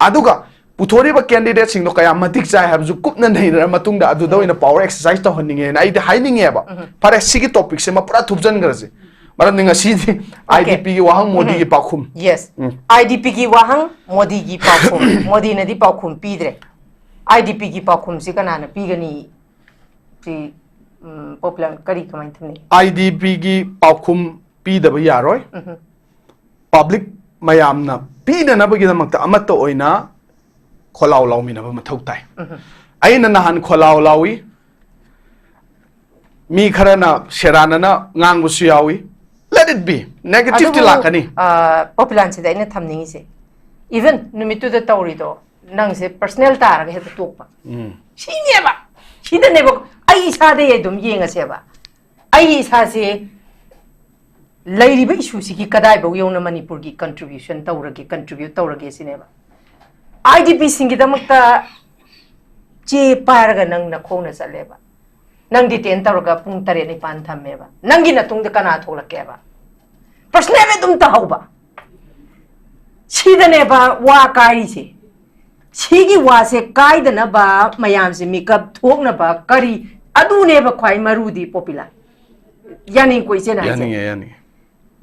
ꯑꯗꯨꯒ ꯄꯨꯊꯣꯔꯤꯕ candidateꯁꯤꯡꯗꯣ ꯀꯌꯥ ꯃꯇꯤꯛ ꯆꯥꯏ ꯍꯥꯏꯕꯁꯨ ꯀꯨꯞꯅ ꯅꯩꯅꯔ ꯃꯇꯨꯡꯗ ꯑꯗꯨꯗ ꯑꯣꯏꯅ power exercise ꯇꯧꯍꯟꯅꯤꯡꯉꯦꯅ ꯑꯩꯗꯤ ꯍꯥꯏꯅꯤꯡꯉꯦꯕ꯫ ꯐꯔꯦ, ꯁꯤꯒꯤ topicꯁꯤꯃ ꯄꯨꯔꯥ ꯊꯨꯞꯆꯟꯈ꯭ꯔꯁꯤ, ꯃꯔꯝꯗꯤ ꯉꯁꯤꯗꯤ IDPꯒꯤ ꯋꯥꯍꯪ, ꯃꯣꯗꯤꯒꯤ ꯄꯥꯎꯈꯨꯝ꯫ Yes. ꯎꯝ. IDPꯒꯤ ꯋꯥꯍꯪ, ꯃꯣꯗꯤꯒꯤ ꯄꯥꯎꯈꯨꯝ꯫ ꯃꯣꯗꯤꯅꯗꯤ ꯄꯥꯎꯈꯨꯝ ꯄꯤꯗ꯭ꯔꯦ꯫ IDPꯒꯤ ꯄꯥꯎꯈꯨꯝꯁꯤ ꯀꯅꯥꯅ ꯄꯤꯒꯅꯤ? ꯁꯤ, ꯎꯝ, ꯄꯣꯄꯨꯂꯔ ꯀꯔꯤ, ꯀꯃꯥꯏꯅ ꯊꯝꯅꯤ? IDPꯒꯤ ꯄꯥꯎꯈꯨꯝ ꯄꯤꯗꯕ ꯌꯥꯔꯣꯏ꯫ Public ꯃꯌꯥꯝꯅ ꯄꯤꯅꯅꯕꯒꯤꯗꯃꯛꯇ ꯑꯃꯠꯇ ꯑꯣꯏꯅ ꯈꯣꯜꯂꯥꯎ ꯂꯥꯎꯃꯤꯟꯅꯕ ꯃꯊꯧ ꯇꯥꯏ꯫ ꯑꯩꯅ ꯅꯍꯥꯟ ꯈꯣꯜꯂꯥꯎ ꯂꯥꯎꯏ, ꯃꯤ ꯈꯔꯅ ꯁꯦꯔꯥꯟꯅꯅ ꯉꯥꯡꯕꯁꯨ ꯌꯥꯎꯏ꯫ Let it be. Negativeꯇꯤ ꯑꯗꯨꯕꯨ, ꯂꯥꯛꯀꯅꯤ꯫ ꯑ, ꯄꯣꯄꯨꯂꯥꯟꯁꯤꯗ ꯑꯩꯅ ꯊꯝꯅꯤꯡꯉꯤꯁꯦ, even ꯅꯨꯃꯤꯠꯇꯨꯗ ꯇꯧꯔꯤꯗꯣ, ꯅꯪꯁꯦ personal ꯇꯥꯔꯒ ꯍꯦꯛꯇ ꯇꯣꯛꯄ꯫ ꯁꯤꯅꯦꯕ, ꯁꯤꯗꯅꯦꯕ ꯑꯩ ꯏꯁꯥꯗꯩ ꯑꯗꯨꯝ ꯌꯦꯡꯉꯁꯦꯕ꯫ ꯑꯩ ꯏꯁꯥꯁꯦ ꯂꯩꯔꯤꯕ issueꯁꯤꯒꯤ ꯀꯗꯥꯏꯐꯥꯎ ꯌꯧꯅ ꯃꯅꯤꯄꯨꯔꯒꯤ contribution ꯇꯧꯔꯒꯦ, contribute ꯇꯧꯔꯒꯦ ꯁꯤꯅꯦꯕ꯫ IDPꯁꯤꯡꯒꯤꯗꯃꯛꯇ ꯆꯦ ꯄꯥꯏꯔꯒ ꯅꯪ ꯅꯈꯣꯡꯅ ꯆꯠꯂꯦꯕ꯫ ꯅꯪ detain ꯇꯧꯔꯒ ꯄꯨꯡ ꯇꯔꯦꯠ ꯅꯤꯄꯥꯟ ꯊꯝꯃꯦꯕ꯫ ꯅꯪꯒꯤ ꯅꯇꯨꯡꯗ ꯀꯅꯥ ꯊꯣꯛꯂꯛꯀꯦꯕ? Personal ꯑꯗꯨꯝ ꯇꯧꯍꯧꯕ꯫ ꯁꯤꯗꯅꯦꯕ ꯋꯥ ꯀꯥꯏꯔꯤꯁꯦ꯫ ꯁꯤꯒꯤ ꯋꯥꯁꯦ ꯀꯥꯏꯗꯅꯕ, ꯃꯌꯥꯝꯁꯦ ꯃꯤꯀꯞ ꯊꯣꯛꯅꯕ ꯀꯔꯤ, ꯑꯗꯨꯅꯦꯕ ꯈ꯭ꯋꯥꯏ ꯃꯔꯨꯗꯤ, ꯄꯣꯄꯤꯂꯥ꯫ ꯌꯥꯅꯤꯡꯀꯣ ꯏꯆꯦꯅ ꯍꯥꯏꯁꯦ? ꯌꯥꯅꯤꯡꯉꯦ, ꯌꯥꯅꯤꯡꯉꯦ꯫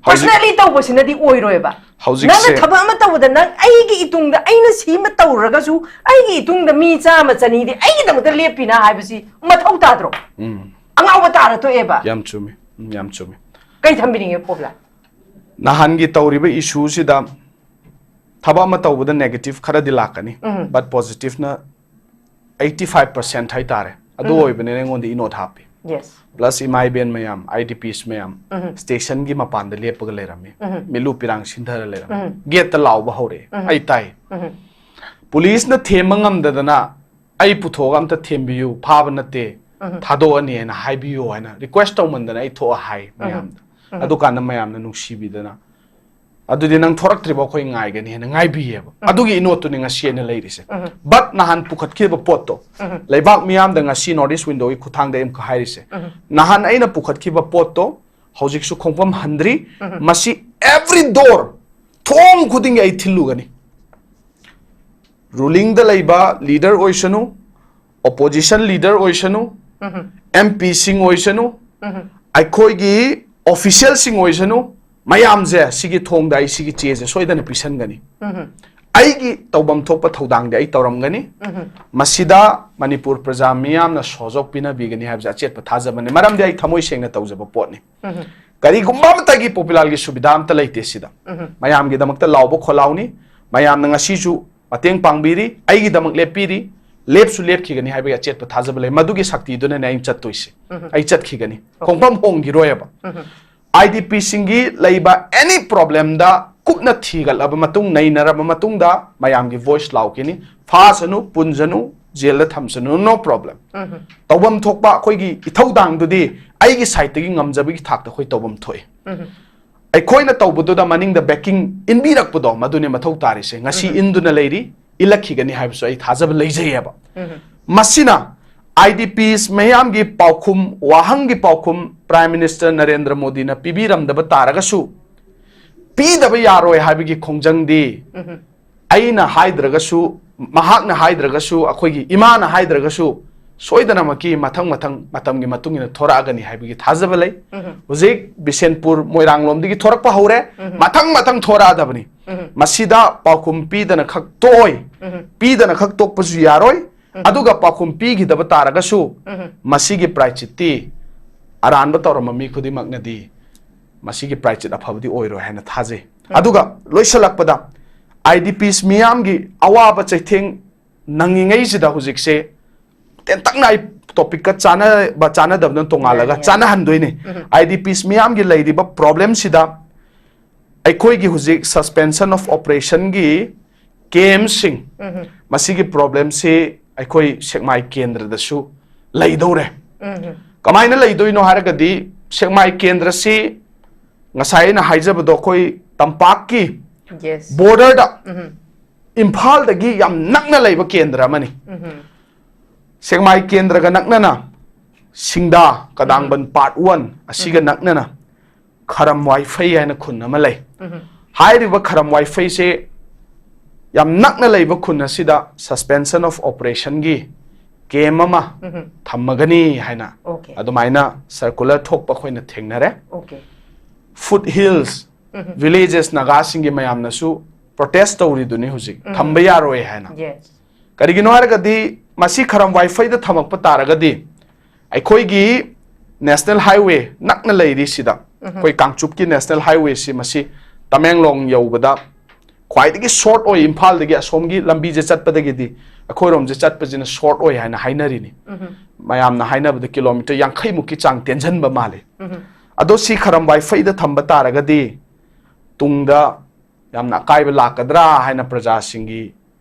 ꯍꯧꯖꯤꯛ Personally ꯇꯧꯕꯁꯤꯅꯗꯤ ꯑꯣꯏꯔꯣꯏꯕ꯫ ꯍꯧꯖꯤꯛꯁꯦ ꯅꯪꯅ ꯊꯕꯛ ꯑꯃ ꯇꯧꯕꯗ, ꯅꯪ ꯑꯩꯒꯤ ꯏꯇꯨꯡꯗ, ꯑꯩꯅ ꯁꯤ ꯑꯃ ꯇꯧꯔꯒꯁꯨ ꯑꯩꯒꯤ ꯏꯇꯨꯡꯗ ꯃꯤ ꯆꯥꯝꯃ ꯆꯅꯤꯗꯤ ꯑꯩꯒꯤꯗꯃꯛꯇ ꯂꯦꯞꯄꯤꯅ ꯍꯥꯏꯕꯁꯤ ꯃꯊꯧ ꯇꯥꯗ꯭ꯔꯣ? ꯎꯝ, ꯑꯉꯥꯎꯕ ꯇꯥꯔ ꯇꯣꯛꯑꯦꯕ꯫ ꯌꯥꯝ ꯆꯨꯝꯃꯤ꯫ ꯎꯝ, ꯌꯥꯝ ꯆꯨꯝꯃꯤ꯫ ꯀꯩ ꯊꯝꯕꯤꯅꯤꯡꯉꯦ, ꯄꯣꯕꯤꯂꯥ? ꯅꯍꯥꯟꯒꯤ ꯇꯧꯔꯤꯕ issueꯁꯤꯗ ꯊꯕꯛ ꯑꯃ ꯇꯧꯕꯗ negative ꯈꯔꯗꯤ ꯂꯥꯛꯀꯅꯤ, ꯎꯝ꯫ But positiveꯅ eighty five percent ꯍꯥꯏꯇꯥꯔꯦ, ꯑꯗꯨ ꯎꯝ꯫ ꯑꯣꯏꯕꯅꯤꯅ ꯑꯩꯉꯣꯟꯗ ꯏꯅꯣꯠ ꯍꯥꯞꯄꯤ꯫ Yes. Plus ꯏꯃꯥ ꯏꯕꯦꯟ ꯃꯌꯥꯝ, IDPs ꯃꯌꯥꯝ, ꯎꯝ꯫ stationꯒꯤ ꯃꯄꯥꯟꯗ ꯂꯦꯞꯄꯒ ꯂꯩꯔꯝꯃꯤ꯫ ꯎꯝ꯫ ꯃꯤꯠꯂꯨ ꯄꯤꯔꯥꯡ ꯁꯤꯟꯊꯔ ꯂꯩꯔꯝꯃꯤ꯫ ꯎꯝ꯫ Gateꯇ ꯂꯥꯎꯕ ꯍꯧꯔꯛꯑꯦ꯫ ꯎꯝ꯫ ꯑꯩ ꯇꯥꯏ꯫ ꯎꯝ꯫ Policeꯅ ꯊꯦꯝꯕ ꯉꯝꯗꯗꯅ, "ꯑꯩ ꯄꯨꯊꯣꯛꯑꯒ ꯑꯝꯇ ꯊꯦꯝꯕꯤꯌꯨ, ꯐꯥꯕ ꯅꯠꯇꯦ, ꯎꯝ꯫ ꯊꯥꯗꯣꯛꯑꯅꯤ ꯍꯥꯏꯅ ꯍꯥꯏꯕꯤꯌꯨ" ꯍꯥꯏꯅ request ꯇꯧꯃꯟꯗꯅ ꯑꯩ ꯊꯣꯛꯑ ꯍꯥꯏ ꯃꯌꯥꯝꯗ꯫ ꯎꯝ꯫ ꯑꯗꯨꯀꯥꯟꯗ ꯃꯌꯥꯝꯅ ꯅꯨꯡꯁꯤꯕꯤꯗꯅ, "ꯑꯗꯨꯗꯤ ꯅꯪ ꯊꯣꯔꯛꯇ꯭ꯔꯤꯕ ꯑꯩꯈꯣꯏ ꯉꯥꯏꯒꯅꯤ" ꯍꯥꯏꯅ ꯉꯥꯏꯕꯤꯌꯦꯕ꯫ ꯎꯝ꯫ ꯑꯗꯨꯒꯤ ꯏꯅꯣꯠꯇꯨꯅꯤ ꯉꯁꯤ ꯑꯩꯅ ꯂꯩꯔꯤꯁꯦ꯫ ꯎꯝ꯫ But ꯅꯍꯥꯟ ꯄꯨꯈꯠꯈꯤꯕ ꯄꯣꯠꯇꯣ, ꯎꯝ꯫ ꯂꯩꯕꯥꯛ ꯃꯤꯌꯥꯝꯗ ꯉꯁꯤ North East Windowꯒꯤ ꯈꯨꯠꯊꯥꯡꯗ ꯑꯩ ꯑꯃꯨꯛꯀ ꯍꯥꯏꯔꯤꯁꯦ, ꯎꯝ꯫ ꯅꯍꯥꯟ ꯑꯩꯅ ꯄꯨꯈꯠꯈꯤꯕ ꯄꯣꯠꯇꯣ ꯍꯧꯖꯤꯛꯁꯨ ꯈꯣꯡꯐꯝ ꯍꯟꯗ꯭ꯔꯤ꯫ ꯃꯁꯤ every door, ꯊꯣꯡ ꯈꯨꯗꯤꯡꯒꯤ ꯑꯩ ꯊꯤꯜꯂꯨꯒꯅꯤ꯫ ꯔꯨꯂꯤꯡꯗ ꯂꯩꯕ ꯂꯤꯗꯔ ꯑꯣꯏꯁꯅꯨ, ꯑꯣꯄꯣꯖꯤꯁꯟ ꯂꯤꯗꯔ ꯑꯣꯏꯁꯅꯨ, ꯑꯦꯝ ꯄꯤꯁꯤꯡ ꯑꯣꯏꯁꯅꯨ, ꯑꯩꯈꯣꯏꯒꯤ ꯑꯣꯐꯤꯁꯤꯌꯦꯜꯁꯤꯡ ꯑꯣꯏꯁꯅꯨ, ꯃꯌꯥꯝꯁꯦ ꯁꯤꯒꯤ ꯊꯣꯡꯗ ꯑꯩ ꯁꯤꯒꯤ ꯆꯦꯁꯦ ꯁꯣꯏꯗꯅ ꯄꯤꯁꯟꯒꯅꯤ꯫ ꯑꯩꯒꯤ ꯇꯧꯐꯝ ꯊꯣꯛꯄ ꯊꯧꯗꯥꯡꯗꯤ ꯑꯩ ꯇꯧꯔꯝꯒꯅꯤ꯫ ꯃꯁꯤꯗ ꯃꯅꯤꯄꯨꯔ ꯄ꯭ꯔꯖꯥ ꯃꯤꯌꯥꯝꯅ ꯁꯣꯖꯣꯛ ꯄꯤꯅꯕꯤꯒꯅꯤ ꯍꯥꯏꯕꯁꯦ ꯑꯆꯦꯠꯄ ꯊꯥꯖꯕꯅꯤ, ꯃꯔꯝꯗꯤ ꯑꯩ ꯊꯃꯣꯏ ꯁꯦꯡꯅ ꯇꯧꯖꯕ ꯄꯣꯠꯅꯤ꯫ ꯀꯔꯤꯒꯨꯝꯕ ꯑꯃꯠꯇꯒꯤ ꯄꯣꯄꯤꯂꯥꯜꯒꯤ ꯁꯨꯕꯤꯗꯥ ꯑꯝꯇ ꯂꯩꯇꯦ ꯁꯤꯗ꯫ ꯃꯌꯥꯝꯒꯤꯗꯃꯛꯇ ꯂꯥꯎꯕ ꯈꯣꯜꯂꯥꯎꯅꯤ꯫ ꯃꯌꯥꯝꯅ ꯉꯁꯤꯁꯨ ꯃꯇꯦꯡ ꯄꯥꯡꯕꯤꯔꯤ, ꯑꯩꯒꯤꯗꯃꯛ ꯂꯦꯞꯄꯤꯔꯤ, ꯂꯦꯞꯁꯨ ꯂꯦꯞꯈꯤꯒꯅꯤ ꯍꯥꯏꯕꯒꯤ ꯑꯆꯦꯠꯄ ꯊꯥꯖꯕ ꯂꯩ꯫ ꯃꯗꯨꯒꯤ ꯁꯛꯇꯤꯗꯨꯅꯅꯦ ꯑꯩꯅ ꯆꯠꯇꯣꯏꯁꯦ꯫ ꯑꯩ ꯆꯠꯈꯤꯒꯅꯤ, ꯈꯣꯡꯐꯝ ꯍꯣꯡꯈꯤꯔꯣꯏꯕ꯫ ꯑꯥꯏ ꯗꯤ ꯄꯤꯁꯤꯡꯒꯤ ꯂꯩꯕ ꯑꯦꯅꯤ ꯄ꯭ꯔꯣꯕ꯭ꯂꯦꯝꯗ ꯀꯨꯞꯅ ꯊꯤꯒꯠꯂꯕ ꯃꯇꯨꯡ, ꯅꯩꯅꯔꯕ ꯃꯇꯨꯡꯗ ꯃꯌꯥꯝꯒꯤ ꯚꯣꯏꯁ ꯂꯥꯎꯈꯤꯅꯤ꯫ ꯐꯥꯁꯅꯨ, ꯄꯨꯟꯖꯅꯨ, ꯖꯦꯜꯗ ꯊꯝꯁꯅꯨ, ꯅꯣ ꯄ꯭ꯔꯣꯕ꯭ꯂꯦꯝ꯫ ꯇꯧꯐꯝ ꯊꯣꯛꯄ ꯑꯩꯈꯣꯏꯒꯤ ꯏꯊꯧꯗꯥꯡꯗꯨꯗꯤ ꯑꯩꯒꯤ ꯁꯥꯏꯠꯇꯒꯤ ꯉꯝꯖꯕꯒꯤ ꯊꯥꯛꯇ ꯑꯩꯈꯣꯏ ꯇꯧꯐꯝ ꯊꯣꯛꯏ꯫ ꯑꯩꯈꯣꯏꯅ ꯇꯧꯕꯗꯨꯗ ꯃꯅꯤꯡꯗ ꯕꯦꯀꯤꯡ ꯏꯟꯕꯤꯔꯛꯄꯗꯣ, ꯃꯗꯨꯅꯦ ꯃꯊꯧ ꯇꯥꯔꯤꯁꯦ꯫ ꯉꯁꯤ ꯏꯟꯗꯨꯅ ꯂꯩꯔꯤ, ꯏꯜꯂꯛꯈꯤꯒꯅꯤ ꯍꯥꯏꯕꯁꯨ ꯑꯩ ꯊꯥꯖꯕ ꯂꯩꯖꯩꯌꯦꯕ꯫ ꯃꯁꯤꯅ ꯑꯥꯏ ꯗꯤ ꯄꯤꯁ ꯃꯌꯥꯝꯒꯤ ꯄꯥꯎꯈꯨꯝ, ꯋꯥꯍꯪꯒꯤ ꯄꯥꯎꯈꯨꯝ ꯄ꯭ꯔꯥꯏꯝ ꯃꯤꯅꯤꯁꯇꯔ ꯅꯔꯦꯟꯗ꯭ꯔ ꯃꯣꯗꯤꯅ ꯄꯤꯕꯤꯔꯝꯗꯕ ꯇꯥꯔꯒꯁꯨ, ꯄꯤꯗꯕ ꯌꯥꯔꯣꯏ ꯍꯥꯏꯕꯒꯤ ꯈꯣꯡꯖꯪꯗꯤ ꯑꯩꯅ ꯍꯥꯏꯗ꯭ꯔꯒꯁꯨ, ꯃꯍꯥꯛꯅ ꯍꯥꯏꯗ꯭ꯔꯒꯁꯨ, ꯑꯩꯈꯣꯏꯒꯤ ꯏꯃꯥꯅ ꯍꯥꯏꯗ꯭ꯔꯒꯁꯨ, ꯁꯣꯏꯗꯅꯃꯛꯀꯤ ꯃꯊꯪ ꯃꯊꯪ ꯃꯇꯝꯒꯤ ꯃꯇꯨꯡ ꯏꯟꯅ ꯊꯣꯔꯛꯑꯒꯅꯤ ꯍꯥꯏꯕꯒꯤ ꯊꯥꯖꯕ ꯂꯩ꯫ ꯍꯧꯖꯤꯛ ꯕꯤꯁꯦꯟꯄꯨꯔ, ꯃꯣꯏꯔꯥꯡ ꯂꯣꯝꯗꯒꯤ ꯊꯣꯔꯛꯄ ꯍꯧꯔꯦ꯫ ꯃꯊꯪ ꯃꯊꯪ ꯊꯣꯔꯛꯑꯗꯕꯅꯤ꯫ ꯃꯁꯤꯗ ꯄꯥꯎꯈꯨꯝ ꯄꯤꯗꯅ ꯈꯛ ꯇꯣꯛꯑꯣꯏ꯫ ꯄꯤꯗꯅ ꯈꯛ ꯇꯣꯛꯄꯁꯨ ꯌꯥꯔꯣꯏ꯫ ꯑꯗꯨꯒ ꯄꯥꯎꯈꯨꯝ ꯄꯤꯈꯤꯗꯕ ꯇꯥꯔꯒꯁꯨ, ꯃꯁꯤꯒꯤ ꯄ꯭ꯔꯥꯏꯆꯤꯠꯇꯤ ꯑꯔꯥꯟꯕ ꯇꯧꯔꯝꯕ ꯃꯤ ꯈꯨꯗꯤꯡꯃꯛꯅꯗꯤ ꯃꯁꯤꯒꯤ ꯄ꯭ꯔꯥꯏꯆꯤꯠ ꯑꯐꯕꯗꯤ ꯑꯣꯏꯔꯣꯏ ꯍꯥꯏꯅ ꯊꯥꯖꯩ꯫ ꯑꯗꯨꯒ ꯂꯣꯏꯁꯤꯜꯂꯛꯄꯗ, ꯑꯥꯏ ꯗꯤ ꯄꯤꯁ ꯃꯤꯌꯥꯝꯒꯤ ꯑꯋꯥꯕ ꯆꯩꯊꯦꯡ ꯅꯪꯉꯤꯉꯩꯁꯤꯗ ꯍꯧꯖꯤꯛꯁꯦ ꯇꯦꯟꯇꯛꯅ ꯑꯩ ꯇꯣꯄꯤꯛꯀ ꯆꯥꯟꯅꯕ ꯆꯥꯟꯅꯗꯕꯗꯨꯅ ꯇꯣꯉꯥꯜꯂꯒ ꯌꯥꯅꯤ, ꯌꯥꯅꯤ꯫ ꯆꯥꯟꯅꯍꯟꯗꯣꯏꯅꯤ꯫ ꯑꯥꯏ ꯗꯤ ꯄꯤꯁ ꯃꯤꯌꯥꯝꯒꯤ ꯂꯩꯔꯤꯕ ꯄ꯭ꯔꯣꯕ꯭ꯂꯦꯝꯁꯤꯗ ꯑꯩꯈꯣꯏꯒꯤ ꯍꯧꯖꯤꯛ suspension of operationꯒꯤ ꯀꯦꯝꯁꯤꯡ, ꯃꯁꯤꯒꯤ ꯄ꯭ꯔꯣꯕ꯭ꯂꯦꯝꯁꯤ ꯑꯩꯈꯣꯏ ꯁꯦꯛꯃꯥꯏ ꯀꯦꯟꯗ꯭ꯔꯗꯁꯨ ꯂꯩꯗꯧꯔꯦ꯫ ꯀꯃꯥꯏꯅ ꯂꯩꯗꯣꯏꯅꯣ ꯍꯥꯏꯔꯒꯗꯤ, ꯁꯦꯛꯃꯥꯏ ꯀꯦꯟꯗ꯭ꯔꯁꯤ ꯉꯁꯥꯏ ꯑꯩꯅ ꯍꯥꯏꯖꯕꯗꯣ ꯑꯩꯈꯣꯏ ꯇꯝꯄꯥꯛꯀꯤ Yes. ꯕꯣꯔꯗꯔꯗ, ꯏꯝꯐꯥꯜꯗꯒꯤ ꯌꯥꯝ ꯅꯛꯅ ꯂꯩꯕ ꯀꯦꯟꯗ꯭ꯔ ꯑꯃꯅꯤ꯫ ꯁꯦꯛꯃꯥꯏ ꯀꯦꯟꯗ꯭ꯔꯒ ꯅꯛꯅꯅ ꯁꯤꯡꯗꯥ, ꯀꯗꯥꯡꯕꯟ ꯄꯥꯔꯠ ꯋꯥꯟ ꯑꯁꯤꯒ ꯅꯛꯅꯅ ꯈꯔꯝ ꯋꯥꯏꯐꯩ ꯍꯥꯏꯅ ꯈꯨꯟ ꯑꯃ ꯂꯩ꯫ ꯍꯥꯏꯔꯤꯕ ꯈꯔꯝ ꯋꯥꯏꯐꯩꯁꯦ ꯌꯥꯝ ꯅꯛꯅ ꯂꯩꯕ ꯈꯨꯟ ꯑꯁꯤꯗ suspension of operationꯒꯤ camp ꯑꯃ ꯊꯝꯃꯒꯅꯤ ꯍꯥꯏꯅ ꯑꯗꯨꯃꯥꯏꯅ circular ꯊꯣꯛꯄ ꯑꯩꯈꯣꯏꯅ ꯊꯦꯡꯅꯔꯦ꯫ Foot hills villages ꯅꯥꯒꯥꯁꯤꯡꯒꯤ ꯃꯌꯥꯝꯅꯁꯨ protest ꯇꯧꯔꯤꯗꯨꯅꯤ ꯍꯧꯖꯤꯛ, ꯊꯝꯕ ꯌꯥꯔꯣꯏ ꯍꯥꯏꯅ꯫ Yes. ꯀꯔꯤꯒꯤꯅꯣ ꯍꯥꯏꯔꯒꯗꯤ ꯃꯁꯤ ꯈꯔꯝ ꯋꯥꯏꯐꯩꯗ ꯊꯝꯃꯛꯄ ꯇꯥꯔꯒꯗꯤ ꯑꯩꯈꯣꯏꯒꯤ national highway ꯅꯛꯅ ꯂꯩꯔꯤꯁꯤꯗ, ꯑꯩꯈꯣꯏ ꯀꯥꯡꯆꯨꯞꯀꯤ national highwayꯁꯤ ꯃꯁꯤ ꯇꯃꯦꯡꯂꯣꯡ ꯌꯧꯕꯗ ꯈ꯭ꯋꯥꯏꯗꯒꯤ short ꯑꯣꯏ, ꯏꯝꯐꯥꯜꯗꯒꯤ ꯑꯁꯣꯝꯒꯤ ꯂꯝꯕꯤꯁꯦ ꯆꯠꯄꯗꯒꯤꯗꯤ ꯑꯩꯈꯣꯏꯔꯣꯝꯁꯦ ꯆꯠꯄꯁꯤꯅ short ꯑꯣꯏ ꯍꯥꯏꯅ ꯍꯥꯏꯅꯔꯤꯅꯤ꯫ ꯃꯌꯥꯝꯅ ꯍꯥꯏꯅꯕꯗ kilometre ꯌꯥꯡꯈꯩ ꯃꯨꯛꯀꯤ ꯆꯥꯡ ꯇꯦꯟꯁꯤꯟꯕ ꯃꯥꯜꯂꯤ꯫ ꯑꯗꯣ ꯁꯤ ꯈꯔꯝ ꯋꯥꯏꯐꯩꯗ ꯊꯝꯕ ꯇꯥꯔꯒꯗꯤ ꯇꯨꯡꯗ ꯌꯥꯝꯅ ꯑꯀꯥꯏꯕ ꯂꯥꯛꯀꯗ꯭ꯔꯥ ꯍꯥꯏꯅ ꯄ꯭ꯔꯖꯥꯁꯤꯡꯒꯤ,